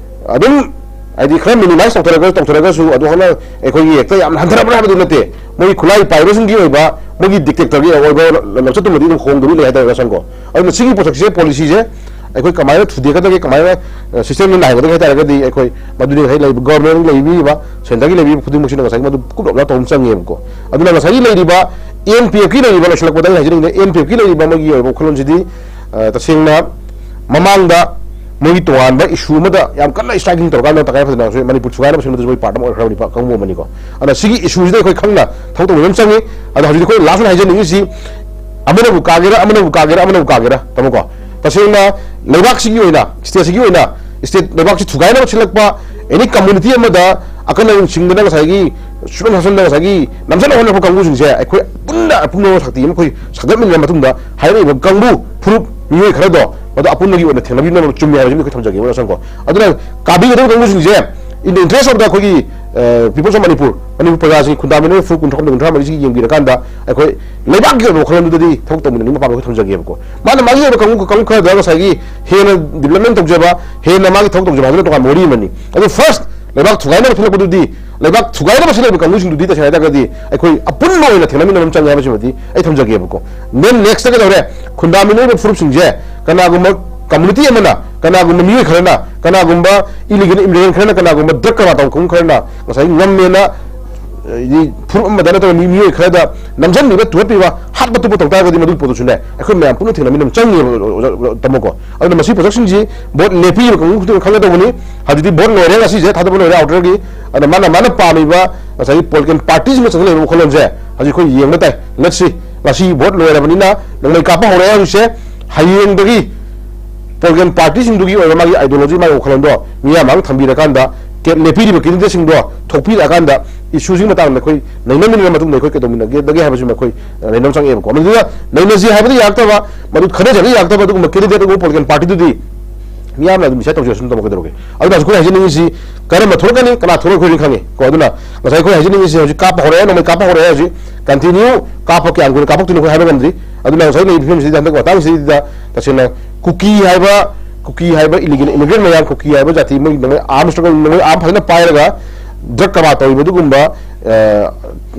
ꯑꯗꯨꯝ, ꯍꯥꯏꯗꯤ, ꯈꯔ minimize ꯇꯧꯊꯔꯒ, ꯇꯧꯊꯔꯒꯁꯨ, ꯑꯗꯨ ꯍꯥꯏꯅ ꯑꯩꯈꯣꯏꯒꯤ ꯍꯦꯛꯇ ꯌꯥꯝꯅ ꯍꯟꯊꯔꯕ꯭ꯔꯥ ꯍꯥꯏꯕꯗꯨ ꯅꯠꯇꯦ꯫ ꯃꯣꯏꯒꯤ ꯈꯨꯠꯂꯥꯏ ꯄꯥꯏꯕꯁꯤꯡꯒꯤ ꯑꯣꯏꯕ ꯃꯣꯏꯒꯤ dictatorꯒꯤ ꯑꯣꯏꯕ ꯂꯝꯆꯠꯇꯨꯃꯗꯤ ꯑꯗꯨꯝ ꯍꯣꯡꯗꯕꯤ ꯂꯩ ꯍꯥꯏꯇꯥꯔꯦ ꯁꯟꯀꯣ꯫ ꯑꯗꯨꯅ ꯁꯤꯒꯤ ꯄꯣꯠꯁꯛꯁꯦ, policyꯁꯦ ꯑꯩꯈꯣꯏ ꯀꯃꯥꯏꯅ ꯊꯨꯗꯦꯛꯀꯗꯒꯦ, ꯀꯃꯥꯏꯅ, ꯑ, systemꯗ ꯅꯥꯏꯒꯗꯒꯦ ꯍꯥꯏ ꯇꯥꯔꯒꯗꯤ ꯑꯩꯈꯣꯏ ꯃꯗꯨꯗꯤ ꯉꯁꯥꯏ ꯂꯩꯔꯤꯕ government ꯂꯩꯕꯤꯔꯤꯕ centreꯒꯤ ꯂꯩꯕꯤꯔꯤꯕ ꯈꯨꯗꯤꯡꯃꯛꯁꯤꯅ ꯉꯁꯥꯏꯒꯤ ꯃꯗꯨ ꯀꯨꯞꯅ observe ꯇꯧꯕ ꯑꯃ ꯆꯪꯉꯦꯕꯀꯣ꯫ ꯑꯗꯨꯅ ꯉꯁꯥꯏꯒꯤ ꯂꯩꯔꯤꯕ NPFꯀꯤ ꯂꯩꯔꯤꯕ, ꯂꯣꯏꯁꯤꯜꯂꯛꯄꯗ ꯑꯩꯅ ꯍꯥꯏꯖꯅꯤꯡꯉꯤꯗ, NPFꯀꯤ ꯂꯩꯔꯤꯕ ꯃꯣꯏꯒꯤ ꯑꯣꯏꯕ ꯋꯥꯈꯜꯂꯣꯟꯁꯤꯗꯤ, ꯑ, ꯇꯁꯦꯡꯅ ꯃꯃꯥꯡꯗ ꯃꯣꯏꯒꯤ ꯇꯣꯉꯥꯟꯕ ꯏꯁꯨ ꯑꯃꯗ ꯌꯥꯝ ꯀꯟꯅ ꯏꯁꯇ꯭ꯔꯥꯏꯀꯤꯡ ꯇꯧꯔꯀꯥꯟꯗ ꯇꯉꯥꯏ ꯐꯗꯅ ꯃꯅꯤꯄꯨꯔ ꯊꯨꯒꯥꯏꯅꯕ ꯁꯤꯟꯕꯗꯁꯨ ꯃꯣꯏ ꯄꯥꯔꯠ ꯑꯃ ꯑꯣꯏꯈ꯭ꯔꯕꯅꯤꯕ ꯀꯥꯡꯕꯨ ꯑꯃꯅꯤꯀꯣ꯫ ꯑꯗꯨꯅ ꯁꯤꯒꯤ ꯏꯁꯨꯁꯤꯗ ꯑꯩꯈꯣꯏ ꯈꯪꯅ ꯊꯕꯛ ꯇꯧꯕ ꯑꯃ ꯆꯪꯉꯤ꯫ ꯑꯗꯣ ꯍꯧꯖꯤꯛ ꯑꯩꯈꯣꯏ ꯂꯥꯁ ꯑꯣꯏꯅ ꯍꯥꯏꯖꯅꯤꯡꯉꯤꯁꯤ, ꯑꯃꯅꯕꯨ ꯀꯥꯒꯦꯔꯥ, ꯑꯃꯅꯕꯨ ꯀꯥꯒꯦꯔꯥ, ꯑꯃꯅꯕꯨ ꯀꯥꯒꯦꯔꯥ, ꯇꯥꯃꯣꯀꯣ, ꯇꯁꯦꯡꯅ ꯂꯩꯕꯥꯛꯁꯤꯒꯤ ꯑꯣꯏꯅ, ꯁ꯭ꯇꯦꯠꯁꯤꯒꯤ ꯑꯣꯏꯅ, ꯁ꯭ꯇꯦꯠ ꯂꯩꯕꯥꯛꯁꯤ ꯊꯨꯒꯥꯏꯅꯕ ꯁꯤꯜꯂꯛꯄ ꯑꯦꯅꯤ ꯀꯝꯃꯨꯅꯤꯇꯤ ꯑꯃꯗ ꯑꯀꯟ ꯑꯔꯤꯡ ꯁꯤꯡꯗꯅ ꯉꯁꯥꯏꯒꯤ ꯁꯨꯞꯅ ꯍꯥꯞꯆꯤꯟꯗ ꯉꯁꯥꯏꯒꯤ ꯅꯝꯁꯤꯟꯅ ꯍꯣꯠꯅꯔꯛꯄ ꯀꯥꯡꯕꯨꯁꯤꯡꯁꯦ ꯑꯩꯈꯣꯏ ꯄꯨꯟꯅ ꯑꯄꯨꯟꯕ ꯁꯛꯇꯤ ꯑꯃ ꯑꯩꯈꯣꯏ ꯁꯥꯒꯠꯃꯤꯟꯅꯔ ꯃꯇꯨꯡꯗ ꯍꯥꯏꯔꯛꯏꯕ ꯀꯥꯡꯕꯨ ꯐꯨꯔꯨꯞ ꯃꯤꯑꯣꯏ ꯈꯔꯗꯣ ꯃꯗꯨ ꯑꯄꯨꯟꯕꯒꯤ ꯑꯣꯏꯅ ꯊꯦꯡꯅꯕꯤꯅꯕ ꯆꯨꯝꯃꯤ ꯍꯥꯏꯕꯁꯤꯃꯗꯤ ꯑꯩꯈꯣꯏ ꯊꯝꯖꯒꯦ, ꯃꯔꯨꯞꯁꯪꯀꯣ꯫ ꯑꯗꯨꯅ ꯀꯥꯕꯤꯒꯗꯕ ꯀꯥꯡꯕꯨꯁꯤꯡꯁꯦ, in the interest of the ꯑꯩꯈꯣꯏꯒꯤ, ꯑ, Peoples of Manipur, ꯃꯅꯤꯄꯨꯔ ꯄ꯭ꯔꯖꯥꯁꯤꯡ ꯈꯨꯟꯗꯥꯃꯤꯟꯅꯔꯤꯕ ꯐꯨꯔꯨꯞ ꯀꯨꯟꯊ꯭ꯔꯥ ꯀꯨꯟꯊ꯭ꯔꯥ ꯃꯔꯤꯁꯤꯒꯤ ꯌꯦꯡꯕꯤꯔꯀꯥꯟꯗ ꯑꯩꯈꯣꯏ ꯂꯩꯕꯥꯛꯀꯤ ꯑꯣꯏꯕ ꯋꯥꯈꯜꯂꯣꯟꯗꯨꯗꯗꯤ ꯊꯕꯛ ꯇꯧꯃꯤꯟꯅꯅꯤꯡꯕ ꯄꯥꯝꯕ ꯑꯩꯈꯣꯏ ꯊꯝꯖꯒꯦꯕꯀꯣ꯫ ꯃꯥꯅ ꯃꯥꯒꯤ ꯑꯣꯏꯕ ꯀꯥꯡꯕꯨ, ꯀꯥꯡꯕꯨ ꯈꯔꯗ ꯉꯁꯥꯏꯒꯤ ꯍꯦꯟꯅ ꯗꯤꯕ꯭ꯂꯞꯃꯦꯟ ꯇꯧꯖꯕ, ꯍꯦꯟꯅ ꯃꯥꯒꯤ ꯊꯕꯛ ꯇꯧꯖꯕ ꯍꯥꯏꯗꯨꯅ ꯇꯣꯉꯥꯟꯕ ꯋꯥꯔꯤ ꯑꯃꯅꯤ꯫ ꯑꯗꯨ ꯐꯥꯔꯁ ꯂꯩꯕꯥꯛ ꯊꯨꯒꯥꯏꯅꯕ ꯊꯣꯛꯂꯛꯄꯗꯨꯗꯤ, ꯂꯩꯕꯥꯛ ꯊꯨꯒꯥꯏꯅꯕ ꯁꯤꯜꯂꯛꯏꯕ ꯀꯥꯡꯕꯨꯁꯤꯡꯗꯨꯗꯤ ꯇꯁꯦꯡꯅ ꯍꯥꯏꯔꯒꯗꯤ ꯑꯩꯈꯣꯏ ꯑꯄꯨꯟꯕ ꯑꯣꯏꯅ ꯊꯦꯡꯅꯃꯤꯟꯅꯕ ꯑꯃ ꯆꯪꯉꯦ ꯍꯥꯏꯕꯁꯤꯃꯗꯤ ꯑꯩ ꯊꯝꯖꯒꯦꯕꯀꯣ꯫ ꯗꯦꯟ ꯅꯦꯛꯁꯇ ꯀꯩꯗꯧꯔꯦ? ꯈꯨꯟꯗꯥꯃꯤꯟꯅꯔꯤꯕ ꯐꯨꯔꯨꯞꯁꯤꯡꯁꯦ ꯀꯅꯥꯒꯨꯝꯕ ꯀꯝꯃꯨꯅꯤꯇꯤ ꯑꯃꯅ, ꯀꯅꯥꯒꯨꯝꯕ ꯃꯤꯑꯣꯏ ꯈꯔꯅ, ꯀꯅꯥꯒꯨꯝꯕ ꯏꯂꯤꯒꯦꯜ ꯏꯃꯤꯒ꯭ꯔꯦꯟ ꯈꯔꯅ, ꯀꯅꯥꯒꯨꯝꯕ ꯗ꯭ꯔꯒ ꯀꯔꯕꯥꯔ ꯇꯧꯕ ꯀꯥꯡꯕꯨ ꯈꯔꯅ ꯉꯁꯥꯏꯒꯤ ꯉꯝꯃꯦꯅ, ꯍꯥꯏꯗꯤ ꯐꯨꯔꯨꯞ ꯑꯃꯗ ꯅꯠꯇ꯭ꯔꯒ ꯃꯤ, ꯃꯤꯑꯣꯏ ꯈꯔꯗ ꯅꯝꯁꯤꯟꯕꯤꯕ, ꯇꯨꯍꯠꯄꯤꯕ, ꯍꯥꯠꯄ ꯇꯨꯞꯄ ꯇꯧ ꯇꯥꯔꯒꯗꯤ ꯃꯗꯨꯒꯤ ꯄꯣꯠꯇꯨꯁꯨꯅꯦ ꯑꯩꯈꯣꯏ ꯃꯌꯥꯝ ꯄꯨꯟꯅ ꯊꯦꯡꯅꯃꯤꯟꯅꯕ ꯆꯪꯉꯦꯕ, ꯑꯣꯖꯥ, ꯑꯣꯖꯥ, ꯇꯥꯃꯣꯀꯣ꯫ ꯑꯗꯨꯅ ꯃꯁꯤ ꯄꯣꯠꯁꯛꯁꯤꯡꯁꯤ ꯚꯣꯠ ꯂꯦꯞꯄꯤꯕ ꯀꯥꯡꯕꯨ ꯈꯨꯗꯤꯡꯃꯛ ꯈꯪꯒꯗꯧꯕꯅꯤ꯫ ꯍꯧꯖꯤꯛꯇꯤ ꯚꯣꯠ ꯂꯣꯏꯔꯦ, ꯉꯁꯤꯁꯦ ꯊꯥꯗꯕ ꯂꯣꯏꯔꯦ ꯑꯥꯎꯇꯔꯒꯤ꯫ ꯑꯗꯨꯅ ꯃꯥꯅ, ꯃꯥꯅ ꯄꯥꯝꯃꯤꯕ ꯉꯁꯥꯏꯒꯤ ꯄꯣꯂꯤꯇꯤꯀꯦꯜ ꯄꯥꯔꯇꯤꯁꯤꯡꯅ ꯆꯪꯁꯤꯜꯂꯛꯏꯕ ꯋꯥꯈꯜꯂꯣꯟꯁꯦ ꯍꯧꯖꯤꯛ ꯑꯩꯈꯣꯏ ꯌꯦꯡꯕ ꯇꯥꯏ꯫ ꯂꯦꯠꯁ ꯁꯤ, ꯉꯁꯤ ꯚꯣꯠ ꯂꯣꯏꯔꯕꯅꯤꯅ ꯅꯣꯡꯃꯩ ꯀꯥꯞꯄ ꯍꯧꯔꯦ ꯍꯧꯖꯤꯛꯁꯦ꯫ ꯍꯌꯦꯡꯗꯒꯤ ꯄꯣꯂꯤꯇꯤꯀꯦꯜ ꯄꯥꯔꯇꯤꯁꯤꯡꯗꯨꯒꯤ ꯑꯣꯏꯕ ꯃꯥꯒꯤ ꯑꯥꯏꯗꯤꯌꯣꯂꯣꯖꯤ, ꯃꯥꯒꯤ ꯋꯥꯈꯜꯂꯣꯟꯗꯣ ꯃꯤꯌꯥꯝ ꯃꯥꯡ ꯊꯝꯕꯤꯔꯀꯥꯟꯗ, ꯀꯦ-, ꯂꯦꯞꯄꯤꯔꯤꯕ ꯀꯦꯟꯗꯤꯗꯦꯠꯁꯤꯡꯗꯣ ꯊꯣꯛꯄꯤꯔꯛꯑꯀꯥꯟꯗ ꯏꯁꯨꯁꯤꯒꯤ ꯃꯇꯥꯡꯗ ꯑꯩꯈꯣꯏ ꯅꯩꯅꯃꯤꯟꯅꯔ ꯃꯇꯨꯡꯗ ꯑꯩꯈꯣꯏ ꯀꯩꯗꯧꯃꯤꯟꯅꯒꯗꯒꯦ ꯍꯥꯏꯕꯁꯤꯃ ꯑꯩꯈꯣꯏ, ꯑ, ꯅꯩꯅꯕ ꯆꯪꯉꯛꯑꯦꯕꯀꯣ꯫ ꯃꯗꯨꯗ ꯅꯩꯅꯁꯤ ꯍꯥꯏꯕꯗꯤ ꯌꯥꯔꯛꯇꯕ, ꯃꯗꯨ ꯈꯟꯅꯁꯤ ꯍꯥꯏꯕꯗꯤ ꯌꯥꯔꯛꯇꯕ ꯑꯗꯨꯒꯨꯝꯕ ꯀꯦꯟꯗꯤꯗꯦꯠ ꯑꯗꯨꯒꯨꯝꯕ ꯄꯣꯂꯤꯇꯤꯀꯦꯜ ꯄꯥꯔꯇꯤꯗꯨꯗꯤ ꯃꯤꯌꯥꯝꯅ ꯑꯗꯨꯝ ꯗꯤꯁꯥꯏꯠ ꯇꯧꯖꯔꯁꯅꯨ, ꯇꯥꯃꯣ, ꯀꯩꯗꯧꯔꯒꯦ? ꯑꯗꯨꯅ ꯍꯧꯖꯤꯛ ꯑꯩꯈꯣꯏ ꯍꯥꯏꯖꯅꯤꯡꯉꯤꯁꯤ ꯀꯔꯝꯕ ꯊꯣꯛꯂꯛꯀꯅꯤ, ꯀꯅꯥ ꯊꯣꯛꯂꯛꯑꯣꯏ ꯑꯩꯈꯣꯏꯗꯤ ꯈꯪꯉꯤ ꯀꯣ꯫ ꯑꯗꯨꯅ ꯉꯁꯥꯏ ꯑꯩꯈꯣꯏ ꯍꯥꯏꯖꯅꯤꯡꯉꯤꯁꯤ ꯍꯧꯖꯤꯛ ꯀꯥꯞꯄ ꯍꯧꯔꯛꯑꯦ, ꯅꯣꯡꯃꯩ ꯀꯥꯞꯄ ꯍꯧꯔꯛꯑꯦ ꯍꯧꯖꯤꯛ꯫ ꯀꯟꯇꯤꯅ꯭ꯌꯨ ꯀꯥꯞꯄ ꯀꯌꯥꯝ ꯀꯨꯏꯅ ꯀꯥꯞꯄꯛꯇꯣꯏꯅꯣ ꯑꯩꯈꯣꯏ ꯍꯥꯏꯕ ꯉꯝꯗ꯭ꯔꯤ꯫ ꯑꯗꯨꯅ ꯉꯁꯥꯏ ꯂꯩꯔꯤꯕ ꯐꯤꯕꯝꯁꯤꯗ ꯍꯟꯗꯛ ꯃꯇꯥꯡꯁꯤꯗ ꯇꯁꯦꯡꯅ ꯀꯨꯀꯤ ꯍꯥꯏꯕ, ꯀꯨꯀꯤ ꯍꯥꯏꯕ ꯏꯂꯤꯒꯦꯜ ꯏꯃꯤꯒ꯭ꯔꯦꯟ ꯃꯌꯥꯝ, ꯀꯨꯀꯤ ꯍꯥꯏꯕ ꯖꯥꯇꯤ ꯃꯣꯏ ꯅꯣꯡꯃꯩ ꯑꯥꯔꯝꯁ ꯅꯣꯡꯃꯩ ꯑꯥꯔꯝ ꯐꯖꯅ ꯄꯥꯏꯔꯒ ꯗ꯭ꯔꯒ ꯀꯔꯕꯥꯔ ꯇꯧꯔꯤꯕ ꯑꯗꯨꯒꯨꯝꯕ, ꯑ,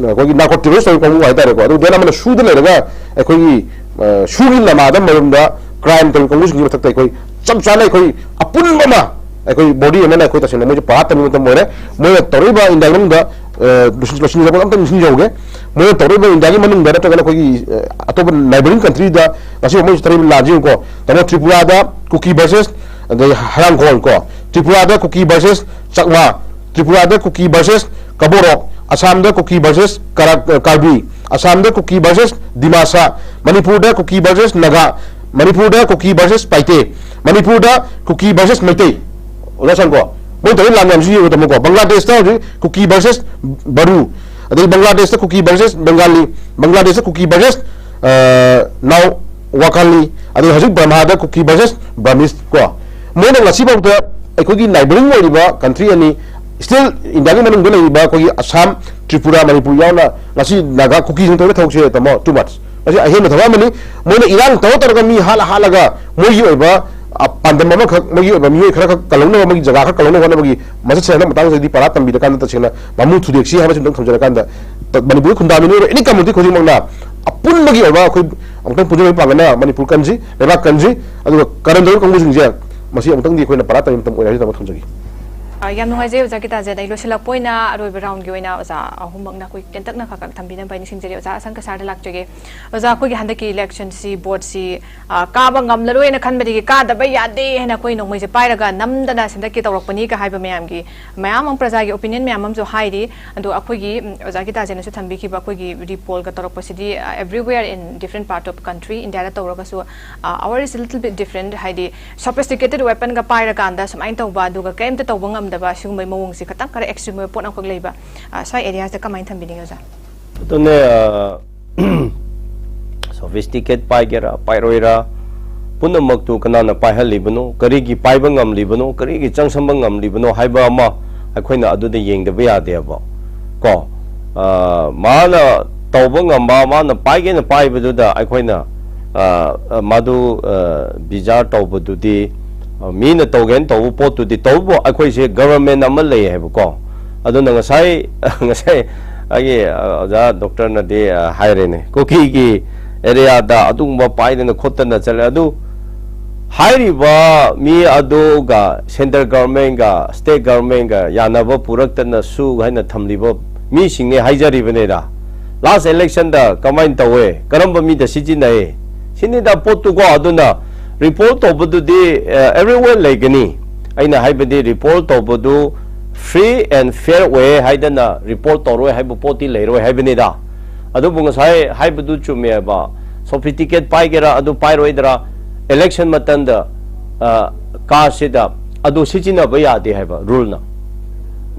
ꯑꯩꯈꯣꯏꯒꯤ ꯅꯥꯔꯀꯣ ꯇꯦꯔꯣꯔꯤꯁ ꯇꯧꯔꯤꯕ ꯀꯥꯡꯕꯨ ꯍꯥꯏꯇꯥꯔꯦꯀꯣ꯫ ꯑꯗꯨ ꯗꯦꯟ ꯑꯃꯅ ꯁꯨꯗ ꯂꯩꯔꯒ ꯑꯩꯈꯣꯏꯒꯤ, ꯑ, ꯁꯨꯒꯤ ꯂꯃꯥꯗ ꯃꯔꯨꯝꯗ ꯀ꯭ꯔꯥꯏꯝ ꯇꯧꯔꯤꯕ ꯀꯥꯡꯕꯨꯁꯤꯡꯒꯤ ꯃꯊꯛꯇ ꯑꯩꯈꯣꯏ ꯆꯞ ꯆꯥꯅ ꯑꯩꯈꯣꯏ ꯑꯄꯨꯟꯕ ꯑꯃ ꯑꯩꯈꯣꯏ ꯕꯣꯗꯤ ꯑꯃꯅ ꯑꯩꯈꯣꯏ ꯇꯁꯦꯡꯅ ꯃꯣꯏꯁꯦ ꯄꯔꯥ ꯇꯝꯕ ꯃꯇꯝ ꯑꯣꯏꯔꯦ꯫ ꯃꯣꯏꯅ ꯇꯧꯔꯛꯏꯕ ꯏꯟꯗꯤꯌꯥꯒꯤ ꯃꯅꯨꯡꯗ, ꯑ, ꯂꯣꯏꯁꯤꯟ-, ꯂꯣꯏꯁꯤꯟꯖꯕ ꯑꯝꯇꯪ ꯅꯤꯡꯁꯤꯡꯖꯍꯧꯒꯦ꯫ ꯃꯣꯏꯅ ꯇꯧꯔꯛꯏꯕ ꯏꯟꯗꯤꯌꯥꯒꯤ ꯃꯅꯨꯡꯗ ꯅꯠꯇ꯭ꯔꯒꯅ ꯑꯩꯈꯣꯏꯒꯤ, ꯑ, ꯑꯇꯣꯞꯄ ꯅꯥꯏꯕꯔꯤꯡ ꯀꯟꯇ꯭ꯔꯤꯗ ꯉꯁꯤ ꯃꯣꯏꯁꯦ ꯇꯧꯔꯛꯏꯕ ꯂꯥꯟꯁꯤ ꯌꯦꯡꯉꯨꯀꯣ꯫ ꯇꯥꯃꯣ, ꯇ꯭ꯔꯤꯄꯨꯔꯥꯗ ꯀꯨꯀꯤ ꯚꯔꯁꯦꯁ ꯑꯗꯩ ꯍꯔꯥꯡꯒꯣꯜ ꯀꯣ, ꯇ꯭ꯔꯤꯄꯨꯔꯥꯗ ꯀꯨꯀꯤ versus ꯆꯛꯃꯥ, ꯇ꯭ꯔꯤꯄꯨꯔꯥꯗ ꯀꯨꯀꯤ versus ꯀꯕꯣꯔꯣꯛ, ꯑꯁꯥꯝꯗ ꯀꯨꯀꯤ versus ꯀꯥꯔꯕꯤ, ꯑꯁꯥꯝꯗ ꯀꯨꯀꯤ versus ꯗꯤꯃꯥꯁꯥ, ꯃꯅꯤꯄꯨꯔꯗ ꯀꯨꯀꯤ versus ꯅꯥꯒꯥ, ꯃꯅꯤꯄꯨꯔꯗ ꯀꯨꯀꯤ versus ꯄꯥꯏꯇꯦ, ꯃꯅꯤꯄꯨꯔꯗ ꯀꯨꯀꯤ versus ꯃꯩꯇꯩ꯫ ꯑꯣꯖꯥ ꯁꯪꯀꯣ, ꯃꯣꯏ ꯇꯧꯔꯤ ꯂꯥꯟ ꯃꯌꯥꯝꯁꯤ ꯌꯦꯡꯉꯨꯗꯃꯀꯣ, ꯕꯪꯒ꯭ꯂꯥꯗꯦꯁꯇ ꯍꯧꯖꯤꯛ ꯀꯨꯀꯤ versus ꯕꯔꯨ, ꯑꯗꯩ ꯕꯪꯒ꯭ꯂꯥꯗꯦꯁꯇ ꯀꯨꯀꯤ versus ꯕꯦꯡꯒꯥꯂꯤ, ꯕꯪꯒ꯭ꯂꯥꯗꯦꯁꯇ ꯀꯨꯀꯤ versus ꯅꯥꯎ ꯋꯥꯀꯥꯂꯤ, ꯑꯗꯩ ꯍꯧꯖꯤꯛ ꯕꯔꯃꯥꯗ ꯀꯨꯀꯤ versus ꯕꯔꯃꯤꯁ ꯀꯣ꯫ ꯃꯣꯏꯅ ꯉꯁꯤꯐꯥꯎꯗ ꯑꯩꯈꯣꯏꯒꯤ neighbouring ꯑꯣꯏꯔꯤꯕ country ꯑꯅꯤ, still ꯏꯟꯗꯤꯌꯥꯒꯤ ꯃꯅꯨꯡꯗ ꯂꯩꯔꯤꯕ ꯑꯩꯈꯣꯏꯒꯤ ꯑꯁꯥꯝ, ꯇ꯭ꯔꯤꯄꯨꯔꯥ, ꯃꯅꯤꯄꯨꯔ ꯌꯥꯎꯅ ꯉꯁꯤ ꯅꯥꯒꯥ, ꯀꯨꯀꯤꯁꯤꯡ ꯇꯧꯔꯤꯕ ꯊꯕꯛꯁꯦ ꯇꯥꯃꯣ, too much꯫ ꯃꯁꯤ ꯑꯍꯦꯟꯕ ꯊꯕꯛ ꯑꯃꯅꯤ꯫ ꯃꯣꯏꯅ ꯏꯔꯥꯡ ꯇꯧꯔ ꯇꯧꯔꯒ ꯃꯤ ꯍꯥꯠꯂ ꯍꯥꯠꯂꯒ ꯃꯣꯏꯒꯤ ꯑꯣꯏꯕ, ꯑ, ꯄꯥꯟꯗꯝ ꯑꯃꯈꯛ, ꯃꯣꯏꯒꯤ ꯑꯣꯏꯕ ꯃꯤꯑꯣꯏ ꯈꯔꯈꯛ ꯀꯜꯍꯧꯅꯕ, ꯃꯣꯏꯒꯤ ꯖꯒꯥ ꯈꯔ ꯀꯜꯍꯧꯅꯕ ꯍꯣꯠꯅꯕꯒꯤ ꯃꯁꯛꯁꯦ ꯍꯟꯗꯛ ꯃꯇꯥꯡꯁꯤꯗꯗꯤ ꯄꯔꯥ ꯇꯝꯕꯤꯔꯀꯥꯟꯗ ꯇꯁꯦꯡꯅ ꯃꯃꯨ ꯊꯨꯗꯦꯛꯁꯤ ꯍꯥꯏꯕꯁꯤ ꯑꯃꯨꯛꯇꯪ ꯊꯝꯖꯔꯀꯥꯟꯗ, ꯇ-, ꯃꯅꯤꯄꯨꯔꯒꯤ ꯈꯨꯟꯗꯥꯃꯤ ꯃꯤꯑꯣꯏ ꯑꯦꯅꯤ community ꯈꯨꯗꯤꯡꯃꯛꯅ ꯑꯄꯨꯟꯕꯒꯤ ꯑꯣꯏꯕ ꯑꯩꯈꯣꯏ ꯑꯃꯨꯛꯇꯪ ꯄꯨꯟꯖꯟꯕꯒꯤ ꯄꯥꯡꯒꯜꯅ ꯃꯅꯤꯄꯨꯔ ꯀꯟꯁꯤ, ꯂꯩꯕꯥꯛ ꯀꯟꯁꯤ, ꯑꯗꯨꯒ ꯀꯔꯟ ꯇꯧꯔꯤꯕ ꯀꯥꯡꯕꯨꯁꯤꯡꯁꯦ ꯃꯁꯤ ꯑꯃꯨꯛꯇꯪꯗꯤ ꯑꯩꯈꯣꯏꯅ ꯄꯔꯥ ꯇꯝꯕ ꯃꯇꯝ ꯑꯣꯏꯔꯦ ꯍꯥꯏꯁꯤ ꯇꯥꯃꯣ ꯊꯝꯖꯒꯦ꯫ ꯑ, ꯌꯥꯝ ꯅꯨꯡꯉꯥꯏꯖꯩ ꯑꯣꯖꯥ ꯒꯤꯇꯥꯟꯖꯦꯟ꯫ ꯑꯩ ꯂꯣꯏꯁꯤꯜꯂꯛꯄ ꯑꯣꯏꯅ ꯑꯔꯣꯏꯕ roundꯒꯤ ꯑꯣꯏꯅ ꯑꯣꯖꯥ ꯑꯍꯨꯝꯃꯛꯅ ꯑꯩꯈꯣꯏ ꯇꯦꯟꯇꯛꯅ ꯈꯔ ꯈꯔ ꯊꯝꯕꯤꯅꯕ ꯑꯩꯅ ꯁꯤꯡꯖꯔꯤ꯫ ꯑꯣꯖꯥ ꯑꯁꯪꯀ sirꯗ ꯂꯥꯛꯆꯒꯦ꯫ ꯑꯣꯖꯥ, ꯑꯩꯈꯣꯏꯒꯤ ꯍꯟꯗꯛꯀꯤ electionꯁꯤ, voteꯁꯤ, ꯑ, ꯀꯥꯕ ꯉꯝꯂꯔꯣꯏꯅ ꯈꯟꯕꯗꯒꯤ ꯀꯥꯗꯕ ꯌꯥꯗꯦ ꯍꯥꯏꯅ ꯑꯩꯈꯣꯏ ꯅꯣꯡꯃꯩꯁꯦ ꯄꯥꯏꯔꯒ ꯅꯝꯗꯅ ꯁꯤꯟꯗꯛꯀꯤ ꯇꯧꯔꯛꯄꯅꯤꯒ ꯍꯥꯏꯕ ꯃꯌꯥꯝꯒꯤ, ꯃꯌꯥꯝ ꯑꯃ ꯄ꯭ꯔꯖꯥꯒꯤ opinion ꯃꯌꯥꯝ ꯑꯃꯁꯨ ꯍꯥꯏꯔꯤ꯫ ꯑꯗꯣ ꯑꯩꯈꯣꯏꯒꯤ, ꯎꯝ, ꯑꯣꯖꯥ ꯒꯤꯇꯥꯟꯖꯦꯟꯅꯁꯨ ꯊꯝꯕꯤꯈꯤꯕ ꯑꯩꯈꯣꯏꯒꯤ repollꯒ ꯇꯧꯔꯛꯄꯁꯤꯗꯤ, ꯑ, everywhere in different part of country, ꯏꯟꯗꯤꯌꯥꯗ ꯇꯧꯔꯒꯁꯨ, ꯑ, ours is a little bit different, ꯍꯥꯏꯗꯤ sophisticated weaponꯒ ꯄꯥꯏꯔꯀꯥꯟꯗ ꯁꯨꯃꯥꯏꯅ ꯇꯧꯕ, ꯑꯗꯨꯒ ꯀꯔꯤꯝꯇ ꯇꯧꯕ ꯉꯝꯗꯕ, ꯁꯤꯒꯨꯝꯕꯩ ꯃꯑꯣꯡꯁꯦ ꯈꯇꯪ ꯈꯔ extreme ꯑꯣꯏꯕ ꯄꯣꯠ ꯑꯃꯈꯛ ꯂꯩꯕ, ꯑ, ꯁ꯭ꯋꯥꯏ areaꯁꯤꯗ ꯀꯃꯥꯏꯅ ꯊꯝꯕꯤꯅꯤꯡꯉꯤ ꯑꯣꯖꯥ? ꯑꯗꯨꯅꯦ, ꯑ, sophisticate ꯄꯥꯏꯒꯦꯔꯥ ꯄꯥꯏꯔꯣꯏꯔꯥ, ꯄꯨꯝꯅꯃꯛꯇꯨ ꯀꯅꯥꯅ ꯄꯥꯏꯍꯜꯂꯤꯕꯅꯣ, ꯀꯔꯤꯒꯤ ꯄꯥꯏꯕ ꯉꯝꯂꯤꯕꯅꯣ, ꯀꯔꯤꯒꯤ ꯆꯪꯁꯟꯕ ꯉꯝꯂꯤꯕꯅꯣ ꯍꯥꯏꯕ ꯑꯃ ꯑꯩꯈꯣꯏꯅ ꯑꯗꯨꯗ ꯌꯦꯡꯗꯕ ꯌꯥꯗꯦꯕ ꯀꯣ꯫ ꯑ, ꯃꯥꯅ ꯇꯧꯕ ꯉꯝꯕ, ꯃꯥꯅ ꯄꯥꯏꯒꯦꯅ ꯄꯥꯏꯕꯗꯨꯗ ꯑꯩꯈꯣꯏꯅ, ꯑ, ꯑ, ꯃꯗꯨ, ꯑ, ꯕꯤꯆꯥꯔ ꯇꯧꯕꯗꯨꯗꯤ, ꯑ, ꯃꯤꯅ ꯇꯧꯒꯦꯅ ꯇꯧꯕ ꯄꯣꯠꯇꯨꯗꯤ, ꯇꯧꯕꯕꯨ ꯑꯩꯈꯣꯏꯁꯦ government ꯑꯃ ꯂꯩ ꯍꯥꯏꯕꯀꯣ꯫ ꯑꯗꯨꯅ ꯉꯁꯥꯏ, ꯉꯁꯥꯏ ꯑꯩꯒꯤ, ꯑ, ꯑꯣꯖꯥ doctorꯅꯗꯤ, ꯑ, ꯍꯥꯏꯔꯦꯅꯦ, ꯀꯨꯀꯤꯒꯤ areaꯗ ꯑꯗꯨꯒꯨꯝꯕ ꯄꯥꯏꯗꯅ ꯈꯣꯠꯇꯅ ꯆꯠꯂꯦ꯫ ꯑꯗꯨ ꯍꯥꯏꯔꯤꯕ ꯃꯤ ꯑꯗꯨꯒ central governmentꯒ state governmentꯒ ꯌꯥꯅꯕ ꯄꯨꯔꯛꯇꯅ ꯁꯨ ꯍꯥꯏꯅ ꯊꯝꯂꯤꯕ ꯃꯤꯁꯤꯡꯅꯦ ꯍꯥꯏꯖꯔꯤꯕꯅꯤꯗ꯫ Last electionꯗ ꯀꯃꯥꯏꯅ ꯇꯧꯋꯦ? ꯀꯔꯝꯕ ꯃꯤꯗ ꯁꯤꯖꯤꯟꯅꯩ? ꯁꯤꯅꯤꯗ ꯄꯣꯠꯇꯨꯀꯣ꯫ ꯑꯗꯨꯅ Report ꯇꯧꯕꯗꯨꯗꯤ ꯑꯦ, everywhere ꯂꯩꯒꯅꯤ꯫ ꯑꯩꯅ ꯍꯥꯏꯕꯗꯤ report ꯇꯧꯕꯗꯨ free and fair ꯑꯣꯏ ꯍꯥꯏꯗꯅ report ꯇꯧꯔꯣꯏ ꯍꯥꯏꯕ ꯄꯣꯠꯇꯤ ꯂꯩꯔꯣꯏ ꯍꯥꯏꯕꯅꯤꯗ꯫ ꯑꯗꯨꯕꯨ ꯉꯁꯥꯏ ꯍꯥꯏꯕꯗꯨ ꯆꯨꯝꯃꯦꯕ, sophisticated ꯄꯥꯏꯒꯦꯔꯥ ꯑꯗꯨ ꯄꯥꯏꯔꯣꯏꯗ꯭ꯔꯥ, election ꯃꯇꯝꯗ ꯑ, ꯀꯥꯁꯤꯗ ꯑꯗꯨ ꯁꯤꯖꯤꯟꯅꯕ ꯌꯥꯗꯦ ꯍꯥꯏꯕ ruleꯅ꯫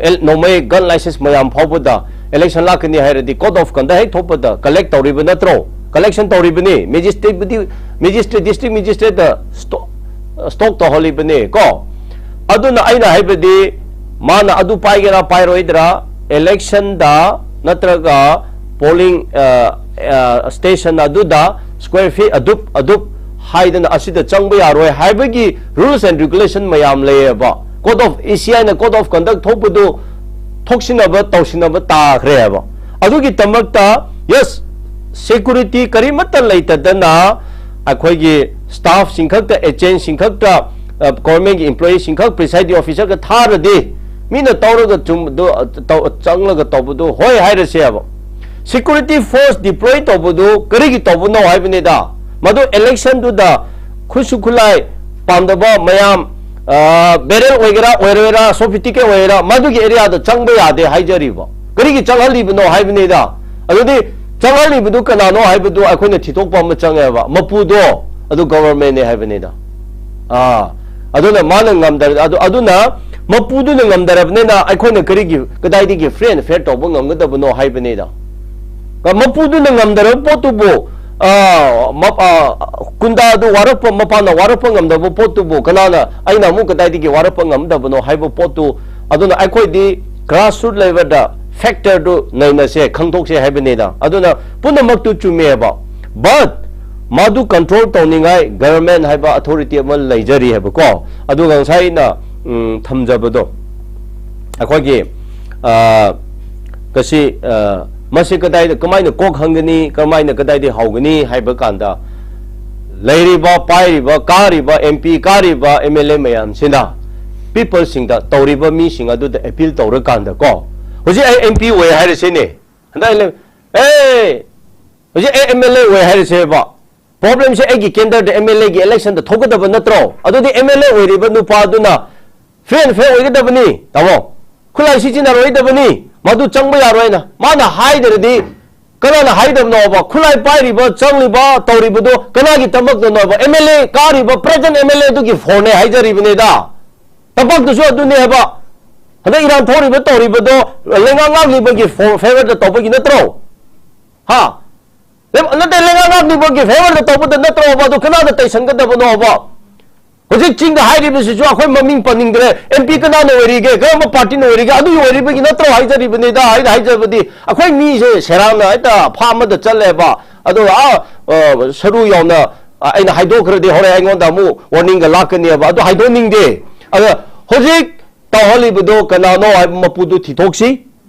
ꯑꯦꯜ- ꯅꯣꯡꯃꯩ gun license ꯃꯌꯥꯝ ꯐꯥꯎꯕꯗ election ꯂꯥꯛꯀꯅꯤ ꯍꯥꯏꯔꯗꯤ code of conduct ꯍꯦꯛ ꯊꯣꯛꯄꯗ collect ꯇꯧꯔꯤꯕ ꯅꯠꯇ꯭ꯔꯣ? Collection ꯇꯧꯔꯤꯕꯅꯤ꯫ Magistrateꯕꯨꯗꯤ, magistrate, district magistrateꯇ stock, stock ꯇꯧꯍꯜꯂꯤꯕꯅꯤ ꯀꯣ꯫ ꯑꯗꯨꯅ ꯑꯩꯅ ꯍꯥꯏꯕꯗꯤ ꯃꯥꯅ ꯑꯗꯨ ꯄꯥꯏꯒꯦꯔꯥ ꯄꯥꯏꯔꯣꯏꯗ꯭ꯔꯥ, electionꯗ ꯅꯠꯇ꯭ꯔꯒ polling, ꯑ, ꯑ, station ꯑꯗꯨꯗ square feet ꯑꯗꯨꯞ ꯑꯗꯨꯞ ꯍꯥꯏꯗꯅ ꯑꯁꯤꯗ ꯆꯪꯕ ꯌꯥꯔꯣꯏ ꯍꯥꯏꯕꯒꯤ rules and regulation ꯃꯌꯥꯝ ꯂꯩꯌꯦꯕ꯫ Code of, ECIꯅ code of conduct ꯊꯣꯛꯄꯗꯨ ꯊꯣꯛꯁꯤꯟꯅꯕ ꯇꯧꯁꯤꯟꯅꯕ ꯇꯥꯈ꯭ꯔꯦꯕ꯫ ꯑꯗꯨꯒꯤꯗꯃꯛꯇ, yes, security ꯀꯔꯤꯃꯠꯇ ꯂꯩꯇꯗꯅ ꯑꯩꯈꯣꯏꯒꯤ staffꯁꯤꯡ ꯈꯛꯇ, agentꯁꯤꯡ ꯈꯛꯇ, ꯑ, governmentꯀꯤ employeeꯁꯤꯡ ꯈꯛ presiding officerꯒ ꯊꯥꯔꯗꯤ ꯃꯤꯅ ꯇꯧꯔꯒ ꯆꯨꯝꯕꯗꯨ, ꯑ, ꯇꯧ-, ꯆꯪꯂꯒ ꯇꯧꯕꯗꯨ ꯍꯣꯏ ꯍꯥꯏꯔꯁꯦꯕ꯫ Security force deploy ꯇꯧꯕꯗꯨ ꯀꯔꯤꯒꯤ ꯇꯧꯕꯅꯣ ꯍꯥꯏꯕꯅꯤꯗ꯫ ꯃꯗꯨ electionꯗꯨꯗ ꯈꯨꯠꯁꯨ ꯈꯨꯠꯂꯥꯏ ꯄꯥꯝꯗꯕ ꯃꯌꯥꯝ, ꯑ, barrel ꯑꯣꯏꯒꯦꯔꯥ ꯑꯣꯏꯔꯣꯏꯔꯥ, sophisticated ꯑꯣꯏꯒꯦꯔꯥ, ꯃꯗꯨꯒꯤ areaꯗ ꯆꯪꯕ ꯌꯥꯗꯦ ꯍꯥꯏꯖꯔꯤꯕ꯫ ꯀꯔꯤꯒꯤ ꯆꯪꯍꯜꯂꯤꯕꯅꯣ ꯍꯥꯏꯕꯅꯤꯗ꯫ ꯑꯗꯨꯗꯤ ꯆꯪꯍꯜꯂꯤꯕꯗꯨ ꯀꯅꯥꯅꯣ ꯍꯥꯏꯕꯗꯨ ꯑꯩꯈꯣꯏꯅ ꯊꯤꯗꯣꯛꯄ ꯑꯃ ꯆꯪꯉꯦꯕ꯫ ꯃꯄꯨꯗꯣ ꯑꯗꯨ governmentꯅꯦ ꯍꯥꯏꯕꯅꯤꯗ꯫ ꯑꯥ, ꯑꯗꯨꯅ ꯃꯥꯅ ꯉꯝꯗ-, ꯑꯗꯨ, ꯑꯗꯨꯅ ꯃꯄꯨꯗꯨꯅ ꯉꯝꯗꯔꯕꯅꯤꯅ ꯑꯩꯈꯣꯏꯅ ꯀꯔꯤꯒꯤ, ꯀꯗꯥꯏꯗꯒꯤ free and fair ꯇꯧꯕ ꯉꯝꯒꯗꯕꯅꯣ ꯍꯥꯏꯕꯅꯤꯗ꯫ ꯃꯄꯨꯗꯨꯅ ꯉꯝꯗꯔꯕ ꯄꯣꯠꯇꯨꯕꯨ, ꯑꯥ, ꯃ-, ꯑꯥ, ꯀꯨꯟꯗꯥꯗꯨ ꯋꯥꯔꯛꯄ, ꯃꯄꯥꯅ ꯋꯥꯔꯛꯄ ꯉꯝꯗꯕ ꯄꯣꯠꯇꯨꯕꯨ ꯀꯅꯥꯅ ꯑꯩꯅ ꯑꯃꯨꯛ ꯀꯗꯥꯏꯗꯒꯤ ꯋꯥꯔꯛꯄ ꯉꯝꯗꯕꯅꯣ ꯍꯥꯏꯕ ꯄꯣꯠꯇꯨ, ꯑꯗꯨꯅ ꯑꯩꯈꯣꯏꯗꯤ grassroot levelꯗ factorꯗꯨ ꯅꯩꯅꯁꯦ, ꯈꯪꯗꯣꯛꯁꯦ ꯍꯥꯏꯕꯅꯤꯗ꯫ ꯑꯗꯨꯅ ꯄꯨꯝꯅꯃꯛꯇꯨ ꯆꯨꯝꯃꯦꯕ, but ꯃꯗꯨ control ꯇꯧꯅꯤꯡꯉꯥꯏ government ꯍꯥꯏꯕ authority ꯑꯃ ꯂꯩꯖꯔꯤ ꯍꯥꯏꯕꯀꯣ꯫ ꯑꯗꯨꯒ ꯉꯁꯥꯏ ꯑꯩꯅ, ꯎꯝ, ꯊꯝꯖꯕꯗꯣ, ꯑꯩꯈꯣꯏꯒꯤ, ꯑ, ꯀꯁꯤ, ꯑ, ꯃꯁꯤ ꯀꯗꯥꯏꯗ, ꯀꯃꯥꯏꯅ ꯀꯣꯛ ꯍꯪꯒꯅꯤ, ꯀꯃꯥꯏꯅ ꯀꯗꯥꯏꯗꯒꯤ ꯍꯧꯒꯅꯤ ꯍꯥꯏꯕ ꯀꯥꯟꯗ, ꯂꯩꯔꯤꯕ, ꯄꯥꯏꯔꯤꯕ, ꯀꯥꯔꯤꯕ MP, ꯀꯥꯔꯤꯕ MLA ꯃꯌꯥꯝꯁꯤꯅ peopleꯁꯤꯡꯗ, ꯇꯧꯔꯤꯕ ꯃꯤꯁꯤꯡ ꯑꯗꯨꯗ appeal ꯇꯧꯔꯀꯥꯟꯗ ꯀꯣ, ꯍꯧꯖꯤꯛ ꯑꯩ MP ꯑꯣꯏ ꯍꯥꯏꯔꯁꯤꯅꯦ, ꯍꯟꯗꯛ ꯑꯩ ꯂꯩ-, ꯑꯦ, ꯍꯧꯖꯤꯛ ꯑꯩ MLA ꯑꯣꯏ ꯍꯥꯏꯔꯁꯦꯕ, ꯄ꯭ꯔꯣꯕ꯭ꯂꯦꯝꯁꯦ ꯑꯩꯒꯤ ꯀꯦꯟꯗꯔꯗ ꯑꯦꯝ ꯑꯦꯜ ꯑꯦꯒꯤ ꯏꯂꯦꯛꯁꯟꯗ ꯊꯣꯛꯀꯗꯕ ꯅꯠꯇ꯭ꯔꯣ? ꯑꯗꯨꯗꯤ ꯑꯦꯝ ꯑꯦꯜ ꯑꯦ ꯑꯣꯏꯔꯤꯕ ꯅꯨꯄꯥꯗꯨꯅ ꯐ꯭ꯔꯤ ꯑꯦꯟ ꯐꯦꯌꯔ ꯑꯣꯏꯒꯗꯕꯅꯤ꯫ ꯇꯥꯃꯣ, ꯈꯨꯠꯂꯥꯏ ꯁꯤꯖꯤꯟꯅꯔꯣꯏꯗꯕꯅꯤ, ꯃꯗꯨ ꯆꯪꯕ ꯌꯥꯔꯣꯏꯅ ꯃꯥꯅ ꯍꯥꯏꯗ꯭ꯔꯗꯤ ꯀꯅꯥꯅ ꯍꯥꯏꯗꯕꯅꯣꯕ? ꯈꯨꯠꯂꯥꯏ ꯄꯥꯏꯔꯤꯕ, ꯆꯪꯂꯤꯕ, ꯇꯧꯔꯤꯕꯗꯣ ꯀꯅꯥꯒꯤ ꯊꯕꯛꯇꯅꯣꯕ? ꯑꯦꯝ ꯑꯦꯜ ꯑꯦ ꯀꯥꯔꯤꯕ ꯄ꯭ꯔꯖꯦꯟ ꯑꯦꯝ ꯑꯦꯜ ꯑꯦ ꯑꯗꯨꯒꯤ ꯐꯣꯟꯅꯦ ꯍꯥꯏꯖꯔꯤꯕꯅꯤꯗ꯫ ꯊꯕꯛꯇꯨꯁꯨ ꯑꯗꯨꯅꯦ ꯍꯥꯏꯕ꯫ ꯍꯟꯗꯛ ꯏꯔꯥꯡ ꯊꯣꯛꯔꯤꯕ ꯇꯧꯔꯤꯕꯗꯣ ꯂꯩꯉꯥꯛ ꯉꯥꯛꯂꯤꯕꯒꯤ ꯐꯣ-, ꯐꯦꯚꯔꯗ ꯇꯧꯕꯒꯤ ꯅꯠꯇ꯭ꯔꯣ? ꯍꯥ? ꯂꯩ-, ꯅꯠꯇꯦ, ꯂꯩꯉꯥꯛ ꯉꯥꯛꯂꯤꯕꯒꯤ ꯐꯦꯚꯔꯗ ꯇꯧꯕꯗ ꯅꯠꯇ꯭ꯔꯣꯕ? ꯑꯗꯨ ꯀꯅꯥꯗ ꯇꯩꯁꯟꯒꯗꯕꯅꯣꯕ? ꯍꯧꯖꯤꯛ ꯆꯤꯡꯗ ꯍꯥꯏꯔꯤꯕꯁꯤꯁꯨ ꯑꯩꯈꯣꯏ ꯃꯃꯤꯡ ꯄꯟꯅꯤꯡꯗ꯭ꯔꯦ꯫ ꯑꯦꯝ ꯄꯤ ꯀꯅꯥꯅ ꯑꯣꯏꯔꯤꯒꯦ? ꯀꯔꯝꯕ ꯄꯥꯔꯇꯤꯅ ꯑꯣꯏꯔꯤꯒꯦ? ꯑꯗꯨꯒꯤ ꯑꯣꯏꯔꯤꯕꯒꯤ ꯅꯠꯇ꯭ꯔꯣ ꯍꯥꯏꯖꯔꯤꯕꯅꯤꯗ꯫ ꯑꯩꯅ ꯍꯥꯏꯖꯕꯗꯤ ꯑꯩꯈꯣꯏ ꯃꯤꯁꯦ ꯁꯦꯔꯥꯟꯅ ꯍꯦꯛꯇ ꯐꯥ ꯑꯃꯗ ꯆꯠꯂꯦꯕ꯫ ꯑꯗꯨꯒ ꯑꯥ, ꯑ, ꯁꯔꯨ ꯌꯥꯎꯅ, ꯑ, ꯑꯩꯅ ꯍꯥꯏꯗꯣꯛꯈ꯭ꯔꯗꯤ ꯍꯣꯔꯦꯟ ꯑꯩꯉꯣꯟꯗ ꯑꯃꯨꯛ ꯋꯥꯔꯅꯤꯡꯒ ꯂꯥꯛꯀꯅꯦꯕ꯫ ꯑꯗꯨ ꯍꯥꯏꯗꯣꯛꯅꯤꯡꯗꯦ꯫ ꯑꯗ ꯍꯧꯖꯤꯛ ꯇꯧꯍꯜꯂꯤꯕꯗꯣ ꯀꯅꯥꯅꯣ ꯍꯥꯏꯕ ꯃꯄꯨꯗꯨ ꯊꯤꯊꯣꯛꯁꯤ꯫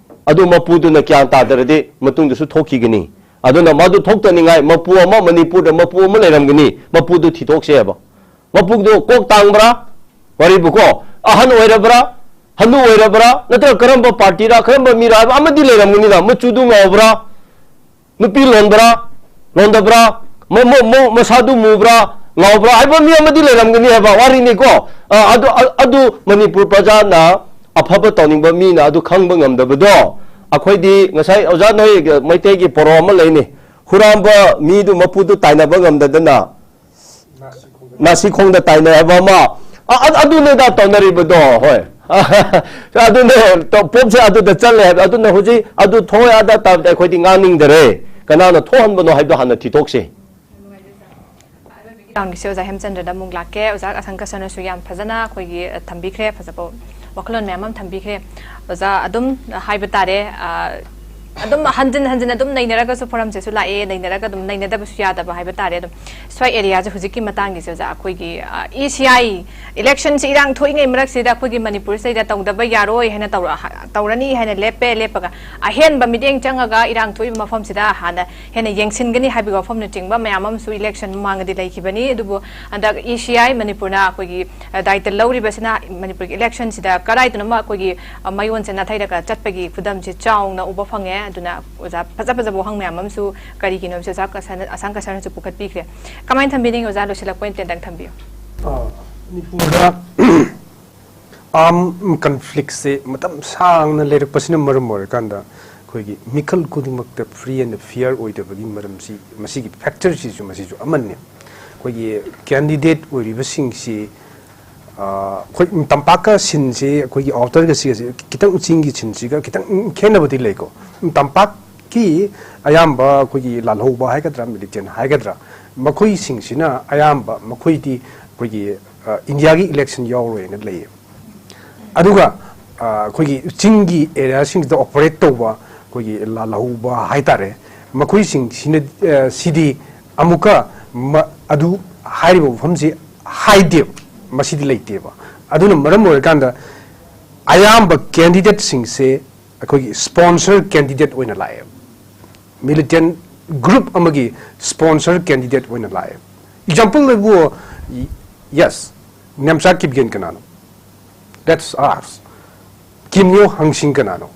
ꯑꯗꯨ ꯃꯄꯨꯗꯨꯅ ꯒ꯭ꯌꯥꯟ ꯇꯥꯗ꯭ꯔꯗꯤ ꯃꯇꯨꯡꯗꯁꯨ ꯊꯣꯛꯈꯤꯒꯅꯤ꯫ ꯑꯗꯨꯅ ꯃꯗꯨ ꯊꯣꯛꯇꯅꯤꯡꯉꯥꯏ ꯃꯄꯨ ꯑꯃ, ꯃꯅꯤꯄꯨꯔꯗ ꯃꯄꯨ ꯑꯃ ꯂꯩꯔꯝꯒꯅꯤ, ꯃꯄꯨꯗꯨ ꯊꯤꯊꯣꯛꯁꯦ ꯍꯥꯏꯕ꯫ ꯃꯄꯨꯗꯣ ꯀꯣꯛ ꯇꯥꯡꯕ꯭ꯔꯥ? ꯋꯥꯔꯤꯕꯨꯀꯣ, ꯑꯍꯟ ꯑꯣꯏꯔꯕ꯭ꯔꯥ? ꯍꯅꯨ ꯑꯣꯏꯔꯕ꯭ꯔꯥ? ꯅꯠꯇ꯭ꯔꯒ ꯀꯔꯝꯕ ꯄꯥꯔꯇꯤꯔꯥ, ꯀꯔꯝꯕ ꯃꯤꯔꯥ ꯍꯥꯏꯕ ꯑꯃꯗꯤ ꯂꯩꯔꯝꯒꯅꯤꯅ꯫ ꯃꯆꯨꯗꯨ ꯉꯧꯕ꯭ꯔꯥ? ꯅꯨꯄꯤ ꯂꯣꯟꯕ꯭ꯔꯥ? ꯂꯣꯟꯗꯕ꯭ꯔꯥ? ꯃ-, ꯃ-, ꯃ-, ꯃꯁꯥꯗꯨ ꯃꯨꯕ꯭ꯔꯥ? ꯉꯥꯎꯕ꯭ꯔꯥ? ꯍꯥꯏꯕ ꯃꯤ ꯑꯃꯗꯤ ꯂꯩꯔꯝꯒꯅꯤ ꯍꯥꯏꯕ ꯋꯥꯔꯤꯅꯤꯀꯣ꯫ ꯑ, ꯑꯗꯨ, ꯑ, ꯑꯗꯨ ꯃꯅꯤꯄꯨꯔ ꯄ꯭ꯔꯖꯥꯅ ꯑꯐꯕ ꯇꯧꯅꯤꯡꯕ ꯃꯤꯅ ꯑꯗꯨ ꯈꯪꯕ ꯉꯝꯗꯕꯗꯣ꯫ ꯑꯩꯈꯣꯏꯗꯤ ꯉꯁꯥꯏ ꯑꯣꯖꯥ ꯅꯣꯏ ꯃꯩꯇꯩꯒꯤ ꯄꯣꯔꯣ ꯑꯃ ꯂꯩꯅꯤ, "ꯍꯨꯔꯥꯟꯕ ꯃꯤꯗꯨ ꯃꯄꯨꯗꯨ ꯇꯥꯏꯅꯕ ꯉꯝꯗꯗꯅ ꯅꯥꯁꯤꯈꯣꯡꯗ ꯇꯥꯏꯅꯩ" ꯍꯥꯏꯕ ꯑꯃ꯫ ꯑ-, ꯑ-, ꯑꯗꯨꯅꯦꯗ ꯇꯧꯅꯔꯤꯕꯗꯣ, ꯍꯣꯏ꯫ ꯑꯗꯨꯅꯦ, ꯇ-, ꯄꯣꯠꯁꯦ ꯑꯗꯨꯗ ꯆꯠꯂꯦ ꯍꯥꯏꯕ꯫ ꯑꯗꯨꯅ ꯍꯧꯖꯤꯛ ꯑꯗꯨ ꯊꯣꯛꯑꯦ ꯑꯗꯥ ꯇꯥꯕꯗ ꯑꯩꯈꯣꯏꯗꯤ ꯉꯥꯡꯅꯤꯡꯗꯔꯦ꯫ ꯀꯅꯥꯅ ꯊꯣꯛꯍꯟꯕꯅꯣ ꯍꯥꯏꯕꯗꯣ ꯍꯥꯟꯅ ꯊꯤꯗꯣꯛꯁꯤ꯫ ꯏꯔꯥꯡꯒꯤꯁꯦ ꯑꯣꯖꯥ ꯍꯦꯝꯆꯟꯗ꯭ꯔꯗ ꯑꯃꯨꯛ ꯂꯥꯛꯀꯦ꯫ ꯑꯣꯖꯥ ꯑꯁꯪꯀ ꯁꯔꯅꯁꯨ ꯌꯥꯝ ꯐꯖꯅ ꯑꯩꯈꯣꯏꯒꯤ, ꯑ, ꯊꯝꯕꯤꯈ꯭ꯔꯦ, ꯐꯖꯕ ꯋꯥꯈꯜꯂꯣꯟ ꯃꯌꯥꯝ ꯑꯃ ꯊꯝꯕꯤꯈ꯭ꯔꯦ꯫ ꯑꯣꯖꯥ, ꯑꯗꯨꯝ ꯍꯥꯏꯕ ꯇꯥꯔꯦ, ꯑ, ꯑꯗꯨꯝ ꯍꯟꯖꯤꯟ ꯍꯟꯖꯤꯟ ꯑꯗꯨꯝ ꯅꯩꯅꯔꯒꯁꯨ ꯐꯣꯔꯝꯁꯤꯁꯨ ꯂꯥꯛꯑꯦ, ꯅꯩꯅꯔꯒ ꯑꯗꯨꯝ ꯅꯩꯅꯗꯕꯁꯨ ꯌꯥꯗꯕ ꯍꯥꯏꯕ ꯇꯥꯔꯦ꯫ ꯑꯗꯨꯝ ꯁ꯭ꯋꯥꯏ ꯑꯦꯔꯤꯌꯥꯁꯦ ꯍꯧꯖꯤꯛꯀꯤ ꯃꯇꯥꯡꯒꯤꯁꯦ ꯑꯣꯖꯥ, ꯑꯩꯈꯣꯏꯒꯤ, ꯑ, ꯏ ꯁꯤ ꯑꯥꯏ ꯏꯂꯦꯛꯁꯟꯁꯤ ꯏꯔꯥꯡ ꯊꯣꯛꯏꯉꯩ ꯃꯔꯛꯁꯤꯗ ꯑꯩꯈꯣꯏꯒꯤ ꯃꯅꯤꯄꯨꯔꯁꯤꯗꯩꯗ ꯇꯧꯗꯕ ꯌꯥꯔꯣꯏ ꯍꯥꯏꯅ ꯇꯧꯔ-, ꯇꯧꯔꯅꯤ ꯍꯥꯏꯅ ꯂꯦꯞꯄꯦ꯫ ꯂꯦꯞꯄꯒ ꯑꯍꯦꯟꯕ ꯃꯤꯠꯌꯦꯡ ꯆꯪꯉꯒ ꯏꯔꯥꯡ ꯊꯣꯛꯏꯕ ꯃꯐꯝꯁꯤꯗ ꯍꯥꯟꯅ ꯍꯦꯟꯅ ꯌꯦꯡꯁꯤꯟꯒꯅꯤ ꯍꯥꯏꯕꯒꯤ ꯋꯥꯐꯝꯅꯆꯤꯡꯕ ꯃꯌꯥꯝ ꯑꯃꯁꯨ ꯏꯂꯦꯛꯁꯟ ꯃꯃꯥꯡꯗꯗꯤ ꯂꯩꯈꯤꯕꯅꯤ꯫ ꯑꯗꯨꯕꯨ ꯍꯟꯗꯛ ꯏ ꯁꯤ ꯑꯥꯏ ꯃꯅꯤꯄꯨꯔꯅ ꯑꯩꯈꯣꯏꯒꯤ, ꯑ, ꯗꯥꯏꯇ ꯂꯧꯔꯤꯕꯁꯤꯅ ꯃꯅꯤꯄꯨꯔꯒꯤ ꯏꯂꯦꯛꯁꯟꯁꯤꯗ ꯀꯗꯥꯏꯗꯅꯣꯃ ꯑꯩꯈꯣꯏꯒꯤ, ꯑ, ꯃꯌꯣꯟꯁꯦ ꯅꯥꯊꯩꯔꯒ ꯆꯠꯄꯒꯤ ꯈꯨꯗꯝꯁꯤ ꯆꯥꯎꯅ ꯎꯕ ꯐꯪꯉꯦ꯫ ꯑꯗꯨꯅ ꯑꯣꯖꯥ ꯐꯖ ꯐꯖꯕ ꯋꯥꯍꯪ ꯃꯌꯥꯝ ꯑꯃꯁꯨ ꯀꯔꯤꯒꯤꯅꯣ ꯍꯥꯏꯕꯁꯤ ꯑꯣꯖꯥ ꯀꯁꯟ-, ꯑꯁꯥꯡ ꯀꯁꯟꯅꯁꯨ ꯄꯨꯈꯠꯄꯤꯈ꯭ꯔꯦ꯫ ꯀꯃꯥꯏꯅ ꯊꯝꯕꯤꯅꯤꯡꯉꯤ ꯑꯣꯖꯥ? ꯂꯣꯏꯁꯤꯜꯂꯛꯄ ꯑꯣꯏꯅ ꯇꯦꯟꯇꯪ ꯊꯝꯕꯤꯌꯨ꯫ ꯑ, ꯃꯅꯤꯄꯨꯔꯗ armed conflict ꯁꯦ ꯃꯇꯝ ꯁꯥꯡꯅ ꯂꯩꯔꯛꯄꯁꯤꯅ ꯃꯔꯝ ꯑꯣꯏꯔꯀꯥꯟꯗ ꯑꯩꯈꯣꯏꯒꯤ ꯃꯤꯈꯜ ꯈꯨꯗꯤꯡꯃꯛꯇ free and fair ꯑꯣꯏꯗꯕꯒꯤ ꯃꯔꯝꯁꯤ, ꯃꯁꯤꯒꯤ factor ꯁꯤꯁꯨ, ꯃꯁꯤꯁꯨ ꯑꯃꯅꯤ꯫ ꯑꯩꯈꯣꯏꯒꯤ candidate ꯑꯣꯏꯔꯤꯕꯁꯤꯡꯁꯤ, ꯑ, ꯑꯩꯈꯣꯏ ꯇꯝꯄꯥꯛꯀ ꯁꯤꯟꯁꯤ, ꯑꯩꯈꯣꯏꯒꯤ outer ꯒ ꯁꯤꯒꯁꯤ ꯈꯤꯇꯪ, ꯆꯤꯡꯒꯤ ꯁꯤꯟꯁꯤꯒ ꯈꯤꯇꯪ ꯈꯦꯠꯅꯕꯗꯤ ꯂꯩꯀꯣ꯫ ꯇꯝꯄꯥꯛꯀꯤ ꯑꯌꯥꯝꯕ ꯑꯩꯈꯣꯏꯒꯤ ꯂꯥꯜꯍꯧꯕ ꯍꯥꯏꯒꯗ꯭ꯔꯥ, militant ꯍꯥꯏꯒꯗ꯭ꯔꯥ, ꯃꯈꯣꯏꯁꯤꯡꯁꯤꯅ ꯑꯌꯥꯝꯕ ꯃꯈꯣꯏꯗꯤ ꯑꯩꯈꯣꯏꯒꯤ, ꯑ, ꯏꯟꯗꯤꯌꯥꯒꯤ election ꯌꯥꯎꯔꯣꯏꯅ ꯂꯩꯌꯦ꯫ ꯑꯗꯨꯒ, ꯑ, ꯑꯩꯈꯣꯏꯒꯤ ꯆꯤꯡꯒꯤ area ꯁꯤꯡꯁꯤꯗ operate ꯇꯧꯕ ꯑꯩꯈꯣꯏꯒꯤ ꯂꯥꯜꯍꯧꯕ ꯍꯥꯏꯇꯥꯔꯦ, ꯃꯈꯣꯏꯁꯤꯡꯁꯤꯅ, ꯑ, ꯁꯤꯗꯤ ꯑꯃꯨꯛꯀ ꯃ-, ꯑꯗꯨ ꯍꯥꯏꯔꯤꯕ ꯋꯥꯐꯝꯁꯤ ꯍꯥꯏꯗꯦꯕ, ꯃꯁꯤꯗꯤ ꯂꯩꯇꯦꯕ꯫ ꯑꯗꯨꯅ ꯃꯔꯝ ꯑꯣꯏꯔꯀꯥꯟꯗ ꯑꯌꯥꯝꯕ candidate ꯁꯤꯡꯁꯦ ꯑꯩꯈꯣꯏꯒꯤ sponsor candidate ꯑꯣꯏꯅ ꯂꯥꯛꯑꯦꯕ꯫ Militant group ꯑꯃꯒꯤ sponsor candidate ꯑꯣꯏꯅ ꯂꯥꯛꯑꯦ꯫ Example ꯂꯩꯕꯨ, yes, ꯅꯦꯝꯆꯥ ꯀꯤꯞꯒꯦꯟ ꯀꯅꯥꯅꯣ? That's us. ꯀꯤꯝꯌꯣ ꯍꯪꯁꯤꯡ ꯀꯅꯥꯅꯣ?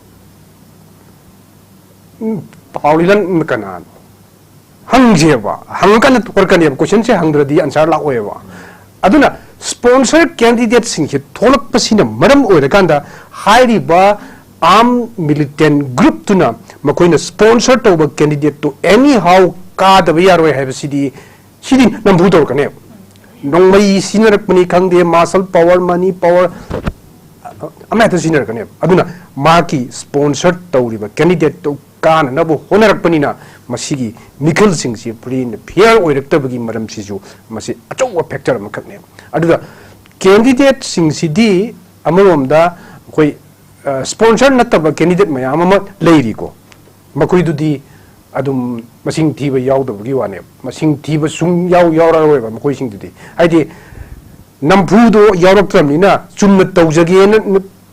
ꯎꯝ, ꯄꯥꯎꯂꯤꯂꯟ ꯀꯅꯥꯅꯣ? ꯍꯪꯁꯦꯕ, ꯍꯪꯉꯀꯥꯟꯗ ꯊꯣꯛꯂꯛꯀꯅꯦꯕ, question ꯁꯦ ꯍꯪꯗ꯭ꯔꯗꯤ answer ꯂꯥꯛꯑꯣꯏꯕ꯫ ꯑꯗꯨꯅ sponsor candidate ꯁꯤꯡꯁꯦ ꯊꯣꯛꯂꯛꯄꯁꯤꯅ ꯃꯔꯝ ꯑꯣꯏꯔꯀꯥꯟꯗ ꯍꯥꯏꯔꯤꯕ armed militant group ꯇꯨꯅ ꯃꯈꯣꯏꯅ sponsor ꯇꯧꯕ candidate ꯇꯨ anyhow ꯀꯥꯗꯕ ꯌꯥꯔꯣꯏ ꯍꯥꯏꯕꯁꯤꯗꯤ, ꯁꯤꯗꯤ ꯅꯝꯐꯨ ꯇꯧꯔꯛꯀꯅꯦꯕ꯫ ꯅꯣꯡꯃꯩ ꯁꯤꯖꯤꯟꯅꯔꯛꯄꯅꯤ ꯈꯪꯗꯦ, muscle power, money power, ꯑꯃ ꯍꯦꯛꯇ ꯁꯤꯖꯤꯟꯅꯔꯛꯀꯅꯦꯕ꯫ ꯑꯗꯨꯅ ꯃꯍꯥꯛꯀꯤ sponsor ꯇꯧꯔꯤꯕ candidate ꯇꯨ ꯀꯥꯅꯅꯕ ꯍꯣꯠꯅꯔꯛꯄꯅꯤꯅ ꯃꯁꯤꯒꯤ ꯃꯤꯈꯜꯁꯤꯡꯁꯤ free and fair ꯑꯣꯏꯔꯛꯇꯕꯒꯤ ꯃꯔꯝꯁꯤꯁꯨ ꯃꯁꯤ ꯑꯆꯧꯕ factor ꯑꯃꯈꯛꯅꯦꯕ꯫ ꯑꯗꯨꯒ candidate ꯁꯤꯡꯁꯤꯗꯤ ꯑꯃꯔꯣꯝꯗ ꯑꯩꯈꯣꯏ, ꯑ, sponsor ꯅꯠꯇꯕ candidate ꯃꯌꯥꯝ ꯑꯃ ꯂꯩꯔꯤꯀꯣ, ꯃꯈꯣꯏꯗꯨꯗꯤ ꯑꯗꯨꯝ ꯃꯁꯤꯡ ꯊꯤꯕ ꯌꯥꯎꯗꯕꯒꯤ ꯋꯥꯅꯦꯕ꯫ ꯃꯁꯤꯡ ꯊꯤꯕ ꯁꯨꯡ ꯌꯥꯎ ꯌꯥꯎꯔꯔꯣꯏꯕ ꯃꯈꯣꯏꯁꯤꯡꯗꯨꯗꯤ꯫ ꯍꯥꯏꯗꯤ ꯅꯝꯐꯨꯗꯣ ꯌꯥꯎꯔꯛꯇ꯭ꯔꯕꯅꯤꯅ, ꯆꯨꯝꯅ ꯇꯧꯖꯒꯦꯅ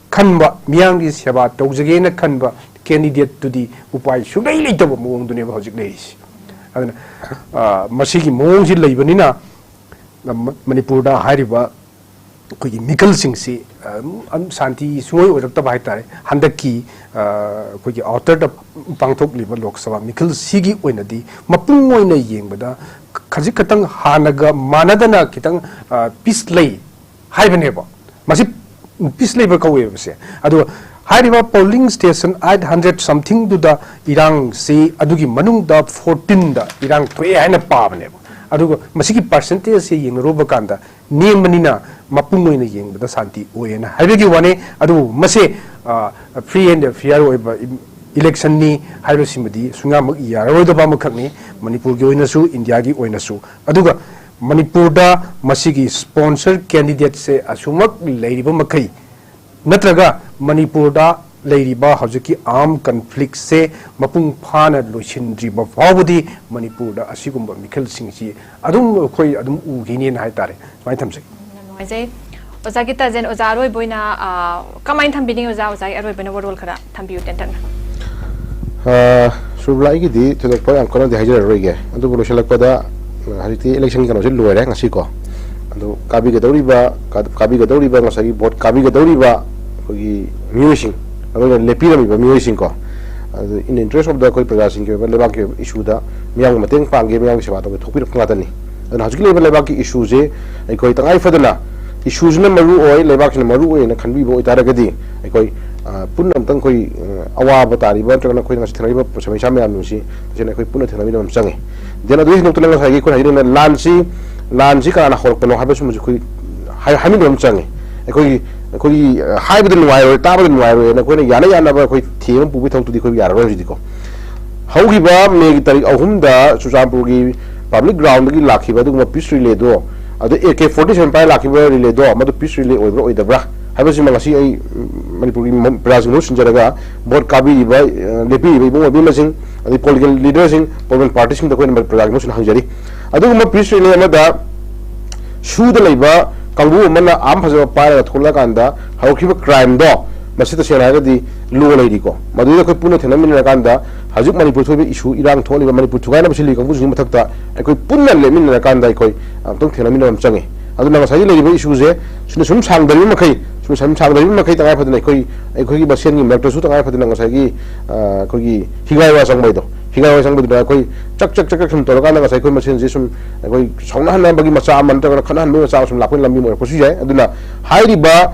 ꯈꯟꯕ, ꯃꯤꯌꯥꯝꯒꯤ ꯁꯦꯕꯥ ꯇꯧꯖꯒꯦꯅ ꯈꯟꯕ candidate ꯇꯨꯗꯤ ꯎꯄꯥꯏ ꯁꯨꯡꯂꯩ ꯂꯩꯇꯕ ꯃꯑꯣꯡꯗꯨꯅꯦꯕ ꯍꯧꯖꯤꯛ ꯂꯩꯔꯤꯁꯤ꯫ ꯑꯗꯨꯅ, ꯑ, ꯃꯁꯤꯒꯤ ꯃꯑꯣꯡꯁꯤ ꯂꯩꯕꯅꯤꯅ, ꯃ-, ꯃꯅꯤꯄꯨꯔꯗ ꯍꯥꯏꯔꯤꯕ ꯑꯩꯈꯣꯏꯒꯤ ꯃꯤꯈꯜꯁꯤꯡꯁꯤ, ꯑ, ꯑꯝ, ꯁꯥꯟꯇꯤ ꯁꯨꯡꯑꯣꯏ ꯑꯣꯏꯔꯛꯇꯕ ꯍꯥꯏꯇꯥꯔꯦ꯫ ꯍꯟꯗꯛꯀꯤ, ꯑ, ꯑꯩꯈꯣꯏꯒꯤ ꯑꯥꯎꯇꯔꯗ ꯄꯥꯡꯊꯣꯛꯂꯤꯕ ꯂꯣꯛ ꯁꯚꯥ ꯃꯤꯈꯜꯁꯤꯒꯤ ꯑꯣꯏꯅꯗꯤ ꯃꯄꯨꯡ ꯑꯣꯏꯅ ꯌꯦꯡꯕꯗ ꯈꯖꯤꯛ ꯈꯛꯇꯪ ꯍꯥꯟꯅꯒ ꯃꯥꯟꯅꯗꯅ ꯈꯤꯇꯪ, ꯑ, ꯄꯤꯁ ꯂꯩ ꯍꯥꯏꯕꯅꯦꯕ꯫ ꯃꯁꯤ ꯄꯤꯁ ꯂꯩꯕ ꯀꯧꯋꯦꯕꯁꯦ꯫ ꯑꯗꯨꯒ ꯍꯥꯏꯔꯤꯕ ꯄꯣꯂꯤꯡ ꯁ꯭ꯇꯦꯁꯟ ꯑꯩꯠ ꯍꯟꯗ꯭ꯔꯦꯠ ꯁꯝꯊꯤꯡꯗꯨꯗ ꯏꯔꯥꯡꯁꯤ, ꯑꯗꯨꯒꯤ ꯃꯅꯨꯡꯗ ꯐꯣꯔꯇꯤꯟꯗ ꯏꯔꯥꯡ ꯊꯣꯛꯑꯦ ꯍꯥꯏꯅ ꯄꯥꯕꯅꯦꯕ꯫ ꯑꯗꯨꯒ ꯃꯁꯤꯒꯤ ꯄꯥꯔꯁꯦꯟꯇꯦꯖꯁꯦ ꯌꯦꯡꯅꯔꯨꯕ ꯀꯥꯟꯗ ꯅꯦꯝꯕꯅꯤꯅ ꯃꯄꯨꯡ ꯑꯣꯏꯅ ꯌꯦꯡꯕꯗ ꯁꯥꯟꯇꯤ ꯑꯣꯏꯌꯦꯅ ꯍꯥꯏꯕꯒꯤ ꯋꯥꯅꯤ꯫ ꯑꯗꯨꯕꯨ ꯃꯁꯦ, ꯑ, free and fair ꯑꯣꯏꯕ ꯏ-, ꯏꯂꯦꯛꯁꯟꯅꯤ ꯍꯥꯏꯕꯁꯤꯃꯗꯤ ꯁꯨꯡꯌꯥꯃꯛ ꯌꯥꯔꯔꯣꯏꯗꯕ ꯑꯃꯈꯛꯅꯤ꯫ ꯃꯅꯤꯄꯨꯔꯒꯤ ꯑꯣꯏꯅꯁꯨ, ꯏꯟꯗꯤꯌꯥꯒꯤ ꯑꯣꯏꯅꯁꯨ꯫ ꯑꯗꯨꯒ ꯃꯅꯤꯄꯨꯔꯗ ꯃꯁꯤꯒꯤ ꯁ꯭ꯄꯣꯟꯁꯔ ꯀꯦꯟꯗꯤꯗꯦꯠꯁꯦ ꯑꯁꯨꯃꯛ ꯂꯩꯔꯤꯕ ꯃꯈꯩ, ꯅꯠꯇ꯭ꯔꯒ ꯃꯅꯤꯄꯨꯔꯗ ꯂꯩꯔꯤꯕ ꯍꯧꯖꯤꯛꯀꯤ ꯑꯥꯔꯝ ꯀꯟꯐ꯭ꯂꯤꯛꯁꯦ ꯃꯄꯨꯡ ꯐꯥꯅ ꯂꯣꯏꯁꯤꯟꯗ꯭ꯔꯤꯕ ꯐꯥꯎꯕꯗꯤ ꯃꯅꯤꯄꯨꯔꯗ ꯑꯁꯤꯒꯨꯝꯕ ꯃꯤꯈꯜꯁꯤꯡꯁꯤ ꯑꯗꯨꯝ ꯑꯩꯈꯣꯏ ꯑꯗꯨꯝ ꯎꯈꯤꯅꯤꯅ ꯍꯥꯏꯇꯥꯔꯦ꯫ ꯁꯨꯃꯥꯏꯅ ꯊꯝꯖꯒꯦ꯫ ꯌꯥꯝ ꯅꯨꯡꯉꯥꯏꯖꯩ꯫ ꯑꯣꯖꯥ ꯒꯤꯇꯥꯖꯦꯟ, ꯑꯣꯖꯥ ꯑꯔꯣꯏꯕ ꯑꯣꯏꯅ, ꯑ, ꯀꯃꯥꯏꯅ ꯊꯝꯕꯤꯅꯤꯡꯉꯤ ꯑꯣꯖꯥ? ꯑꯣꯖꯥꯒꯤ ꯑꯔꯣꯏꯕ ꯑꯣꯏꯅ ꯋꯥꯔꯣꯜ ꯈꯔ ꯊꯝꯕꯤꯌꯨ ꯇꯦꯟꯇꯛꯅ꯫ ꯑ, ꯁꯨꯔꯕꯂꯥ, ꯑꯩꯒꯤꯗꯤ ꯊꯣꯏꯗꯣꯛꯄ ꯌꯥꯝ ꯀꯟꯅꯗꯤ ꯍꯥꯏꯖꯔꯔꯣꯏꯒꯦ꯫ ꯑꯗꯨꯕꯨ ꯂꯣꯏꯁꯤꯜꯂꯛꯄꯗ, ꯑ, ꯍꯧꯖꯤꯛꯇꯤ ꯏꯂꯦꯛꯁꯟꯒꯤ ꯀꯩꯅꯣꯁꯦ ꯂꯣꯏꯔꯦ ꯉꯁꯤꯀꯣ꯫ ꯑꯗꯨ ꯀꯥꯕꯤꯒꯗꯧꯔꯤꯕ, ꯀꯥ-, ꯀꯥꯕꯤꯒꯗꯧꯔꯤꯕ, ꯉꯁꯥꯏꯒꯤ ꯚꯣꯠ ꯀꯥꯕꯤꯒꯗꯧꯔꯤꯕ ꯑꯩꯈꯣꯏꯒꯤ ꯃꯤꯑꯣꯏꯁꯤꯡ, ꯑꯩꯈꯣꯏꯅ ꯂꯦꯞꯄꯤꯔꯝꯃꯤꯕ ꯃꯤꯑꯣꯏꯁꯤꯡꯀꯣ, ꯑꯗꯨ in the interest of the ꯑꯩꯈꯣꯏ ꯄ꯭ꯔꯖꯥꯁꯤꯡꯒꯤ ꯑꯣꯏꯕ ꯂꯩꯕꯥꯛꯀꯤ ꯑꯣꯏꯕ ꯏꯁꯨꯗ ꯃꯤꯌꯥꯝꯒꯤ ꯃꯇꯦꯡ ꯄꯥꯡꯒꯦ, ꯃꯤꯌꯥꯝꯒꯤ ꯁꯦꯕꯥ ꯇꯧꯒꯦ ꯊꯣꯛꯄꯤꯔꯛꯄ ꯉꯥꯛꯇꯅꯤ꯫ ꯑꯗꯨꯅ ꯍꯧꯖꯤꯛꯀꯤ ꯂꯩꯔꯤꯕ ꯂꯩꯕꯥꯛꯀꯤ ꯏꯁꯨꯁꯦ ꯑꯩꯈꯣꯏ ꯇꯉꯥꯏ ꯐꯗꯅ ꯏꯁꯨꯁꯤꯅ ꯃꯔꯨ ꯑꯣꯏ, ꯂꯩꯕꯥꯛꯁꯤꯅ ꯃꯔꯨ ꯑꯣꯏꯅ ꯈꯟꯕꯤꯕ ꯑꯣꯏꯇꯥꯔꯒꯗꯤ ꯑꯩꯈꯣꯏ, ꯑ, ꯄꯨꯟꯅ ꯑꯃꯨꯛꯇꯪ ꯑꯩꯈꯣꯏ, ꯑ, ꯑꯋꯥꯕ ꯇꯥꯔꯤꯕ ꯅꯠꯇ꯭ꯔꯒꯅ ꯑꯩꯈꯣꯏꯅ ꯉꯁꯤ ꯊꯦꯡꯅꯔꯤꯕ ꯁꯃꯁ꯭ꯌꯥ ꯃꯌꯥꯝꯁꯤꯡꯁꯤ ꯇꯁꯦꯡꯅ ꯑꯩꯈꯣꯏ ꯄꯨꯟꯅ ꯊꯦꯡꯅꯃꯤꯟꯅꯕ ꯑꯃ ꯆꯪꯉꯤ꯫ Then ꯑꯗꯨꯒꯤ ꯍꯦꯟꯗꯣꯛꯇꯅ ꯉꯁꯥꯏꯒꯤ ꯑꯩꯈꯣꯏꯅ ꯍꯥꯏꯖꯅꯤꯡꯕ ꯂꯥꯟꯁꯤ, ꯂꯥꯟꯁꯤ ꯀꯅꯥꯅ ꯍꯧꯔꯛꯄꯅꯣ ꯍꯥꯏꯕꯁꯤꯃꯁꯨ ꯑꯩꯈꯣꯏ ꯍꯥꯏ-, ꯍꯥꯏꯃꯤꯟꯅꯕ ꯑꯃ ꯆꯪꯉꯤ꯫ ꯑꯩꯈꯣꯏꯒꯤ, ꯑꯩꯈꯣꯏꯒꯤ, ꯑ, ꯍꯥꯏꯕꯗ ꯅꯨꯡꯉꯥꯏꯔꯣꯏ, ꯇꯥꯕꯗ ꯅꯨꯡꯉꯥꯏꯔꯣꯏꯅ ꯑꯩꯈꯣꯏꯅ ꯌꯥꯅ ꯌꯥꯅꯕ ꯑꯩꯈꯣꯏ ꯊꯦꯝ ꯑꯃ ꯄꯨꯕꯒꯤ ꯊꯕꯛꯇꯨꯗꯤ ꯑꯩꯈꯣꯏ ꯌꯥꯔꯔꯣꯏ ꯍꯧꯖꯤꯛꯇꯤꯀꯣ꯫ ꯍꯧꯈꯤꯕ ꯃꯦꯒꯤ ꯇꯥꯔꯤꯛ ꯑꯍꯨꯝꯗ ꯆꯨꯔꯆꯥꯟꯄꯨꯔꯒꯤ ꯄꯕ꯭ꯂꯤꯛ ꯒ꯭ꯔꯥꯎꯟꯗꯒꯤ ꯂꯥꯛꯈꯤꯕ ꯑꯗꯨꯒꯨꯝꯕ ꯄꯤꯁ ꯔꯤꯂꯦꯗꯣ, ꯑꯗ ꯑꯦ ꯀꯦ ꯐꯣꯔꯇꯤ ꯁꯚꯦꯟ ꯄꯥꯏꯔ ꯂꯥꯛꯈꯤꯕ ꯔꯤꯂꯦꯗꯣ, ꯃꯗꯨ ꯄꯤꯁ ꯔꯤꯂꯦ ꯑꯣꯏꯕ꯭ꯔꯥ ꯑꯣꯏꯗꯕ꯭ꯔꯥ ꯍꯥꯏꯕꯁꯤꯃ ꯉꯁꯤ ꯑꯩ, ꯎꯝ, ꯃꯅꯤꯄꯨꯔꯒꯤ ꯃ-, ꯄ꯭ꯔꯖꯥꯁꯤꯡ ꯃꯍꯨꯠ ꯁꯤꯟꯖꯔꯒ ꯚꯣꯠ ꯀꯥꯕꯤꯔꯤꯕ, ꯑ, ꯂꯦꯞꯄꯤꯔꯤꯕ ꯏꯕꯨꯡ ꯑꯣꯏꯕꯤꯃꯁꯤꯡ, ꯑꯗꯩ ꯄꯣꯂꯤꯇꯤꯀꯦꯜ ꯂꯤꯗꯔꯁꯤꯡ, ꯄꯣꯂꯤꯇꯤꯀꯦꯜ ꯄꯥꯔꯇꯤꯁꯤꯡꯗ ꯑꯩꯈꯣꯏꯅ ꯄ꯭ꯔꯖꯥꯒꯤ ꯃꯍꯨꯠ ꯁꯤꯟꯅ ꯍꯪꯖꯔꯤ꯫ ꯑꯗꯨꯒꯨꯝꯕ ꯄꯤꯁ ꯔꯤꯂꯦ ꯑꯃꯗ ꯁꯨꯗ ꯂꯩꯕ ꯀꯥꯡꯕꯨ ꯑꯃꯅ ꯑꯥꯔꯝ ꯐꯖꯕ ꯄꯥꯏꯔꯒ ꯊꯣꯛꯂꯛꯑꯀꯥꯟꯗ ꯍꯧꯔꯛꯈꯤꯕ ꯀ꯭ꯔꯥꯏꯝꯗꯣ, ꯃꯁꯤ ꯇꯁꯦꯡꯅ ꯍꯥꯏꯔꯒꯗꯤ ꯂꯣ ꯂꯩꯔꯤꯀꯣ꯫ ꯃꯗꯨꯗ ꯑꯩꯈꯣꯏ ꯄꯨꯟꯅ ꯊꯦꯡꯅꯃꯤꯟꯅꯔꯀꯥꯟꯗ ꯍꯧꯖꯤꯛ ꯃꯅꯤꯄꯨꯔ ꯊꯣꯛꯏꯕ ꯏꯁꯨ, ꯏꯔꯥꯡ ꯊꯣꯛꯍꯜꯂꯤꯕ, ꯃꯅꯤꯄꯨꯔ ꯊꯨꯒꯥꯏꯅꯕ ꯁꯤꯜꯂꯤ ꯀꯥꯡꯕꯨꯁꯤꯡꯒꯤ ꯃꯊꯛꯇ ꯑꯩꯈꯣꯏ ꯄꯨꯟꯅ ꯂꯦꯞꯃꯤꯟꯅꯔꯀꯥꯟꯗ ꯑꯩꯈꯣꯏ ꯑꯃꯨꯛꯇꯪ ꯊꯦꯡꯅꯃꯤꯟꯅꯕ ꯑꯃ ꯆꯪꯉꯤ꯫ ꯑꯗꯨꯅ ꯉꯁꯥꯏꯒꯤ ꯂꯩꯔꯤꯕ ꯏꯁꯨꯁꯦ ꯁꯤꯅ ꯁꯨꯝ ꯁꯥꯡꯗꯔꯤꯕ ꯃꯈꯩ, ꯁꯨꯝ ꯁꯨꯝ ꯁꯥꯡꯗꯔꯤꯕ ꯃꯈꯩ ꯇꯉꯥꯏ ꯐꯗꯅ ꯑꯩꯈꯣꯏ, ꯑꯩꯈꯣꯏꯒꯤ ꯃꯁꯦꯟꯒꯤ ꯃꯔꯛꯇꯁꯨ ꯇꯉꯥꯏ ꯐꯗꯅ ꯉꯁꯥꯏꯒꯤ, ꯑ, ꯑꯩꯈꯣꯏꯒꯤ ꯍꯤꯒꯥꯏ ꯋꯥ ꯆꯪꯕ ꯍꯥꯏꯗꯣ, ꯍꯤꯒꯥꯏ ꯋꯥ ꯆꯪꯕꯗꯨꯅ ꯑꯩꯈꯣꯏ ꯆꯛ ꯆꯛ ꯆꯛ ꯆꯛ ꯁꯨꯝ ꯇꯧꯔꯀꯥꯟꯗ ꯉꯁꯥꯏ ꯑꯩꯈꯣꯏ ꯃꯁꯦꯟꯁꯦ ꯁꯨꯝ ꯑꯩꯈꯣꯏ ꯁꯥꯎꯅꯍꯟꯅꯕꯒꯤ ꯃꯆꯥꯛ ꯑꯃ ꯅꯠꯇ꯭ꯔꯒꯅ ꯈꯠꯅꯍꯟꯕꯒꯤ ꯃꯆꯥꯛ ꯑꯃ ꯁꯨꯝ ꯂꯥꯛꯄꯒꯤ ꯂꯝꯕꯤ ꯑꯃ ꯑꯣꯏꯔꯛꯄꯁꯨ ꯌꯥꯏ꯫ ꯑꯗꯨꯅ ꯍꯥꯏꯔꯤꯕ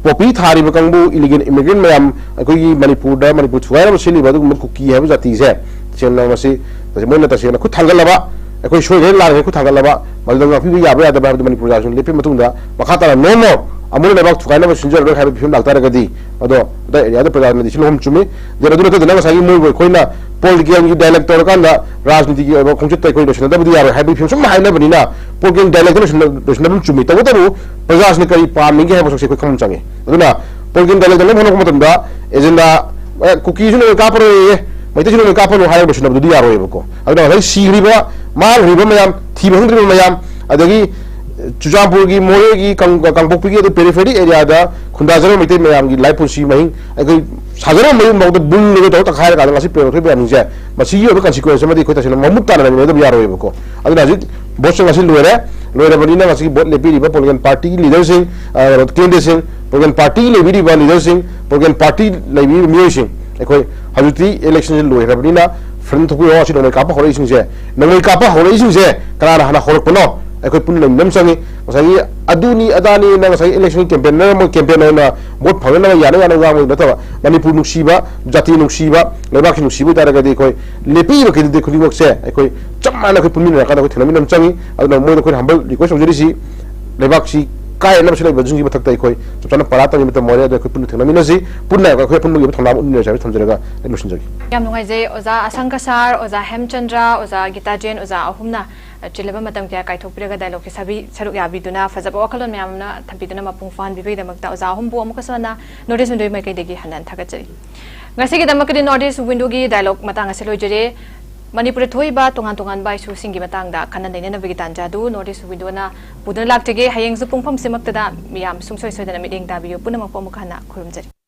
ꯄꯣꯄꯤ ꯊꯥꯔꯤꯕ ꯀꯥꯡꯕꯨ, ꯏꯂꯤꯒꯦꯜ ꯏꯃꯤꯒ꯭ꯔꯦꯟ ꯃꯌꯥꯝ, ꯑꯩꯈꯣꯏꯒꯤ ꯃꯅꯤꯄꯨꯔꯗ, ꯃꯅꯤꯄꯨꯔ ꯊꯨꯒꯥꯏꯅꯕ ꯁꯤꯜꯂꯤꯕ ꯑꯗꯨꯒꯨꯝꯕ ꯀꯨꯀꯤ ꯍꯥꯏꯕ ꯖꯥꯇꯤꯁꯦ, ꯇꯁꯦꯡꯅ ꯃꯁꯤ, ꯃꯣꯏꯅ ꯇꯁꯦꯡꯅ ꯈꯨꯠ ꯊꯥꯡꯒꯠꯂꯕ, ꯑꯩꯈꯣꯏ ꯁꯣꯏꯈ꯭ꯔꯦ ꯂꯥꯟꯈ꯭ꯔꯦ ꯈꯨꯠ ꯊꯥꯡꯒꯠꯂꯕ, ꯃꯗꯨꯗ ꯉꯥꯛꯄꯤꯕ ꯌꯥꯕ ꯌꯥꯗꯕ ꯍꯥꯏꯕꯗꯨ ꯃꯅꯤꯄꯨꯔ ꯔꯥꯖ꯭ꯌꯅ ꯂꯦꯞꯄ ꯃꯇꯨꯡꯗ, ꯃꯈꯥ ꯇꯥꯅ no more, ꯑꯃꯨꯛ ꯂꯩꯕꯥꯛ ꯊꯨꯒꯥꯏꯅꯕ ꯁꯤꯟꯖꯔꯔꯣꯏ ꯍꯥꯏꯕ ꯐꯤꯕꯝ ꯂꯥꯛꯇꯥꯔꯒꯗꯤ, ꯃꯗꯣ ꯑꯗꯥꯏ ꯑꯦꯔꯤꯌꯥꯗ ꯄ꯭ꯔꯖꯥꯅꯗꯤ ꯁꯤ ꯂꯧꯐꯝ ꯆꯨꯝꯃꯤ꯫ ꯗꯦꯟ ꯑꯗꯨ ꯅꯠꯇꯗꯅ ꯉꯁꯥꯏꯒꯤ ꯃꯣꯏꯕꯨ ꯑꯩꯈꯣꯏꯅ ꯄꯣꯜꯒꯦꯟꯒꯤ ꯗꯥꯏꯂꯦꯛ ꯇꯧꯔꯀꯥꯟꯗ ꯔꯥꯖꯅꯤꯇꯤꯒꯤ ꯑꯣꯏꯕ ꯈꯣꯡꯆꯠꯇ ꯑꯩꯈꯣꯏ ꯂꯣꯏꯁꯤꯟꯅꯗꯕꯗꯤ ꯌꯥꯔꯣꯏ ꯍꯥꯏꯕꯒꯤ ꯐꯤꯕꯝ ꯁꯨꯝ ꯍꯥꯏꯅꯕꯅꯤꯅ, ꯄꯣꯜꯒꯦꯟ ꯗꯥꯏꯂꯦꯛꯇ ꯂꯣꯏꯁꯤꯟꯅ-, ꯂꯣꯏꯁꯤꯟꯅꯐꯝ ꯆꯨꯝꯃꯤ꯫ ꯇꯧꯕꯇꯕꯨ ꯄ꯭ꯔꯖꯥꯁꯤꯅ ꯀꯔꯤ ꯄꯥꯝꯃꯤꯒꯦ ꯍꯥꯏꯕ ꯃꯁꯛꯁꯦ ꯑꯩꯈꯣꯏ ꯈꯪꯐꯝ ꯆꯪꯉꯤ꯫ ꯑꯗꯨꯅ ꯄꯣꯜꯒꯦꯟ ꯗꯥꯏꯂꯦꯛꯇ ꯂꯣꯏ ꯍꯣꯠꯅꯔꯛꯄ ꯃꯇꯝꯗ ꯑꯦꯖꯦꯟꯗꯥ, ꯑꯦ, ꯀꯨꯀꯤꯁꯨ ꯅꯣꯡꯃꯩ ꯀꯥꯞꯄꯔꯣꯏꯌꯦ, ꯃꯩꯇꯩꯁꯨ ꯅꯣꯡꯃꯩ ꯀꯥꯞꯄꯔꯣꯏ ꯍꯥꯏꯔꯒ ꯂꯣꯏꯁꯤꯟꯅꯕꯗꯨꯗꯤ ꯌꯥꯔꯣꯏꯕꯀꯣ꯫ ꯑꯗꯨꯅ ꯉꯁꯥꯏ ꯁꯤꯈ꯭ꯔꯤꯕ, ꯃꯥꯡꯈ꯭ꯔꯤꯕ ꯃꯌꯥꯝ, ꯊꯤꯕ ꯈꯪꯗ꯭ꯔꯤꯕ ꯃꯌꯥꯝ, ꯑꯗꯒꯤ ꯆꯨꯔꯆꯥꯟꯄꯨꯔꯒꯤ, ꯃꯣꯔꯦꯒꯤ, ꯀꯥꯡ-, ꯀꯥꯡꯄꯣꯛꯄꯤꯒꯤ ꯑꯗꯨ ꯄꯦꯔꯤꯐꯦꯔꯤ ꯑꯦꯔꯤꯌꯥꯗ ꯈꯨꯟꯗꯥꯖꯔꯝꯕ ꯃꯩꯇꯩ ꯃꯌꯥꯝꯒꯤ ꯂꯥꯏ ꯄꯨꯟꯁꯤ ꯃꯍꯤꯡ, ꯑꯩꯈꯣꯏ ꯁꯥꯖꯔꯝꯕ ꯌꯨꯝꯐꯥꯎꯗ ꯕꯨꯜꯂꯒ ꯇꯧꯔ ꯇꯛꯈꯥꯏꯔꯀꯥꯟꯗ ꯉꯁꯤ ꯄ꯭ꯔꯦꯔꯛ ꯊꯣꯛꯏꯕ ꯃꯌꯥꯝꯁꯤꯡꯁꯦ, ꯃꯁꯤꯒꯤ ꯑꯣꯏꯕ ꯀꯟꯁꯤꯀ꯭ꯋꯦꯟꯁ ꯑꯃꯗꯤ ꯑꯩꯈꯣꯏ ꯇꯁꯦꯡꯅ ꯃꯃꯨꯠ ꯇꯥꯅ ꯂꯩꯃꯤꯟꯅꯗꯕ ꯌꯥꯔꯣꯏꯕꯀꯣ꯫ ꯑꯗꯨꯅ ꯍꯧꯖꯤꯛ ꯚꯣꯠꯁꯤꯡ ꯑꯁꯤ ꯂꯣꯏꯔꯦ꯫ ꯂꯣꯏꯔꯕꯅꯤꯅ ꯉꯁꯤꯒꯤ ꯚꯣꯠ ꯂꯦꯞꯄꯤꯔꯤꯕ ꯄꯣꯂꯤꯇꯤꯀꯦꯜ ꯄꯥꯔꯇꯤꯒꯤ ꯂꯤꯗꯔꯁꯤꯡ, ꯑ, ꯀꯦꯟꯗꯤꯗꯦꯠꯁꯤꯡ, ꯄꯣꯂꯤꯇꯤꯀꯦꯜ ꯄꯥꯔꯇꯤꯒꯤ ꯂꯩꯕꯤꯔꯤꯕ ꯂꯤꯗꯔꯁꯤꯡ, ꯄꯣꯂꯤꯇꯤꯀꯦꯜ ꯄꯥꯔꯇꯤ ꯂꯩꯕꯤꯔꯤꯕ ꯃꯤꯑꯣꯏꯁꯤꯡ, ꯑꯩꯈꯣꯏ ꯍꯧꯖꯤꯛꯇꯤ ꯏꯂꯦꯛꯁꯟꯁꯤ ꯂꯣꯏꯈ꯭ꯔꯕꯅꯤꯅ ꯐ꯭ꯔꯤꯗꯝ ꯊꯣꯛꯄꯤꯔꯣ꯫ ꯑꯁꯤ ꯅꯣꯡꯃꯩ ꯀꯥꯞꯄ ꯍꯧꯔꯛꯏꯁꯤꯡꯁꯦ, ꯅꯣꯡꯃꯩ ꯀꯥꯞꯄ ꯍꯧꯔꯛꯏꯁꯤꯡꯁꯦ ꯀꯅꯥꯅ ꯍꯥꯟꯅ ꯍꯧꯔꯛꯄꯅꯣ? ꯑꯩꯈꯣꯏ ꯄꯨꯟꯅ ꯂꯩꯃꯤꯟꯅꯕ ꯆꯪꯉꯤ꯫ ꯉꯁꯥꯏꯒꯤ ꯑꯗꯨꯅꯤ ꯑꯗꯥꯅꯤꯅ ꯉꯁꯥꯏꯒꯤ ꯏꯂꯦꯛꯁꯟ ꯀꯦꯝꯄꯦꯟꯅꯔ ꯑꯃ ꯀꯦꯝꯄꯦꯟ ꯑꯣꯏꯅ ꯚꯣꯠ ꯐꯪꯅꯅꯕ ꯌꯥꯅ ꯌꯥꯅ ꯉꯥꯡꯕꯗꯨ ꯅꯠꯇꯕ, ꯃꯅꯤꯄꯨꯔ ꯅꯨꯡꯁꯤꯕ, ꯖꯥꯇꯤ ꯅꯨꯡꯁꯤꯕ, ꯂꯩꯕꯥꯛꯀꯤ ꯅꯨꯡꯁꯤꯕ ꯑꯣꯏꯇꯥꯔꯒꯗꯤ ꯑꯩꯈꯣꯏ ꯂꯦꯞꯄꯤꯕ ꯀꯦꯟꯗꯤꯗꯦꯠ ꯈꯨꯗꯤꯡꯃꯛꯁꯦ ꯑꯩꯈꯣꯏ ꯆꯞ ꯃꯥꯟꯅ ꯑꯩꯈꯣꯏ ꯄꯨꯟꯃꯤꯟꯅꯔꯀꯥꯟꯗ ꯑꯩꯈꯣꯏ ꯊꯦꯡꯅꯃꯤꯟꯅꯕ ꯆꯪꯉꯤ꯫ ꯑꯗꯨꯅ ꯃꯣꯏꯗ ꯑꯩꯈꯣꯏꯅ ꯍꯝꯕꯜ ꯔꯤꯀ꯭ꯋꯦꯁ ꯇꯧꯖꯔꯤꯁꯤ, ꯂꯩꯕꯥꯛꯁꯤ ꯀꯥꯏꯅꯕ ꯁꯤꯜꯂꯛꯏꯕꯁꯤꯡꯒꯤ ꯃꯊꯛꯇ ꯑꯩꯈꯣꯏ ꯆꯞ ꯆꯥꯅ ꯄꯥꯔꯥ ꯇꯝꯕꯒꯤ ꯃꯇꯝ ꯑꯣꯏꯔꯦ꯫ ꯑꯗꯣ ꯑꯩꯈꯣꯏ ꯄꯨꯟꯅ ꯊꯦꯡꯅꯃꯤꯟꯅꯁꯤ, ꯄꯨꯟꯅ ꯑꯩꯈꯣꯏ ꯑꯄꯨꯟꯕꯒꯤ ꯑꯣꯏꯕ ꯊꯧꯅꯥ ꯑꯃ ꯎꯠꯃꯤꯟꯅꯔꯁꯤ ꯍꯥꯏꯕꯁꯤ ꯊꯝꯖꯔꯒ ꯑꯩ ꯂꯣꯏꯁꯤꯟꯖꯒꯦ꯫ ꯌꯥꯝ ꯅꯨꯡꯉꯥꯏꯖꯩ ꯑꯣꯖꯥ ꯑꯁꯪ ꯀꯁꯥꯔ, ꯑꯣꯖꯥ ꯍꯦꯝꯆꯟꯗ꯭ꯔ, ꯑꯣꯖꯥ ꯒꯤꯇꯥꯖꯦꯟ, ꯑꯣꯖꯥ ꯑꯍꯨꯝꯅ, ꯑ, ꯆꯤꯜꯂꯕ ꯃꯇꯝ ꯀꯌꯥ ꯀꯥꯏꯊꯣꯛꯄꯤꯔꯒ ꯗꯥꯏꯂꯣꯒꯁꯦ ꯁꯥꯕꯤ-, ꯁꯔꯨꯛ ꯌꯥꯕꯤꯗꯨꯅ ꯐꯖꯕ ꯋꯥꯈꯜꯂꯣꯟ ꯃꯌꯥꯝ ꯑꯃ ꯊꯝꯕꯤꯗꯨꯅ ꯃꯄꯨꯡ ꯐꯥꯍꯟꯕꯤꯕꯒꯤꯗꯃꯛꯇ ꯑꯣꯖꯥ ꯑꯍꯨꯝꯕꯨ ꯑꯃꯨꯛꯀꯁꯨ ꯍꯟꯅ North East Window ꯒꯤ ꯃꯥꯏꯀꯩꯗꯒꯤ ꯍꯟꯅ ꯍꯟꯅ ꯊꯥꯒꯠꯆꯔꯤ꯫ ꯉꯁꯤꯒꯤꯗꯃꯛꯇꯗꯤ North East Window ꯒꯤ ꯗꯥꯏꯂꯣꯒ ꯃꯇꯥꯡ ꯑꯁꯤ ꯂꯣꯏꯖꯔꯦ꯫ ꯃꯅꯤꯄꯨꯔꯗ ꯊꯣꯛꯏꯕ ꯇꯣꯉꯥꯟ ꯇꯣꯉꯥꯟꯕ ꯏꯁꯨꯁꯤꯡꯒꯤ ꯃꯇꯥꯡꯗ ꯈꯟꯅ ꯅꯩꯅꯅꯕꯒꯤ ꯇꯥꯟꯖꯥ ꯑꯗꯨ North East Window ꯅ ꯄꯨꯗꯨꯅ ꯂꯥꯛꯆꯒꯦ꯫ ꯍꯌꯦꯡꯁꯨ ꯄꯨꯡꯐꯝꯁꯤꯃꯛꯇꯗ ꯃꯤꯌꯥꯝ ꯁꯨꯡꯁꯣꯏ ꯁꯣꯏꯗꯅ ꯃꯤꯠꯌꯦꯡ ꯇꯥꯕꯤꯌꯨ꯫ ꯄꯨꯝꯅꯃꯛꯄꯨ ꯑꯃꯨꯛ ꯍꯟꯅ ꯈꯨꯔꯨꯝꯖꯔꯤ꯫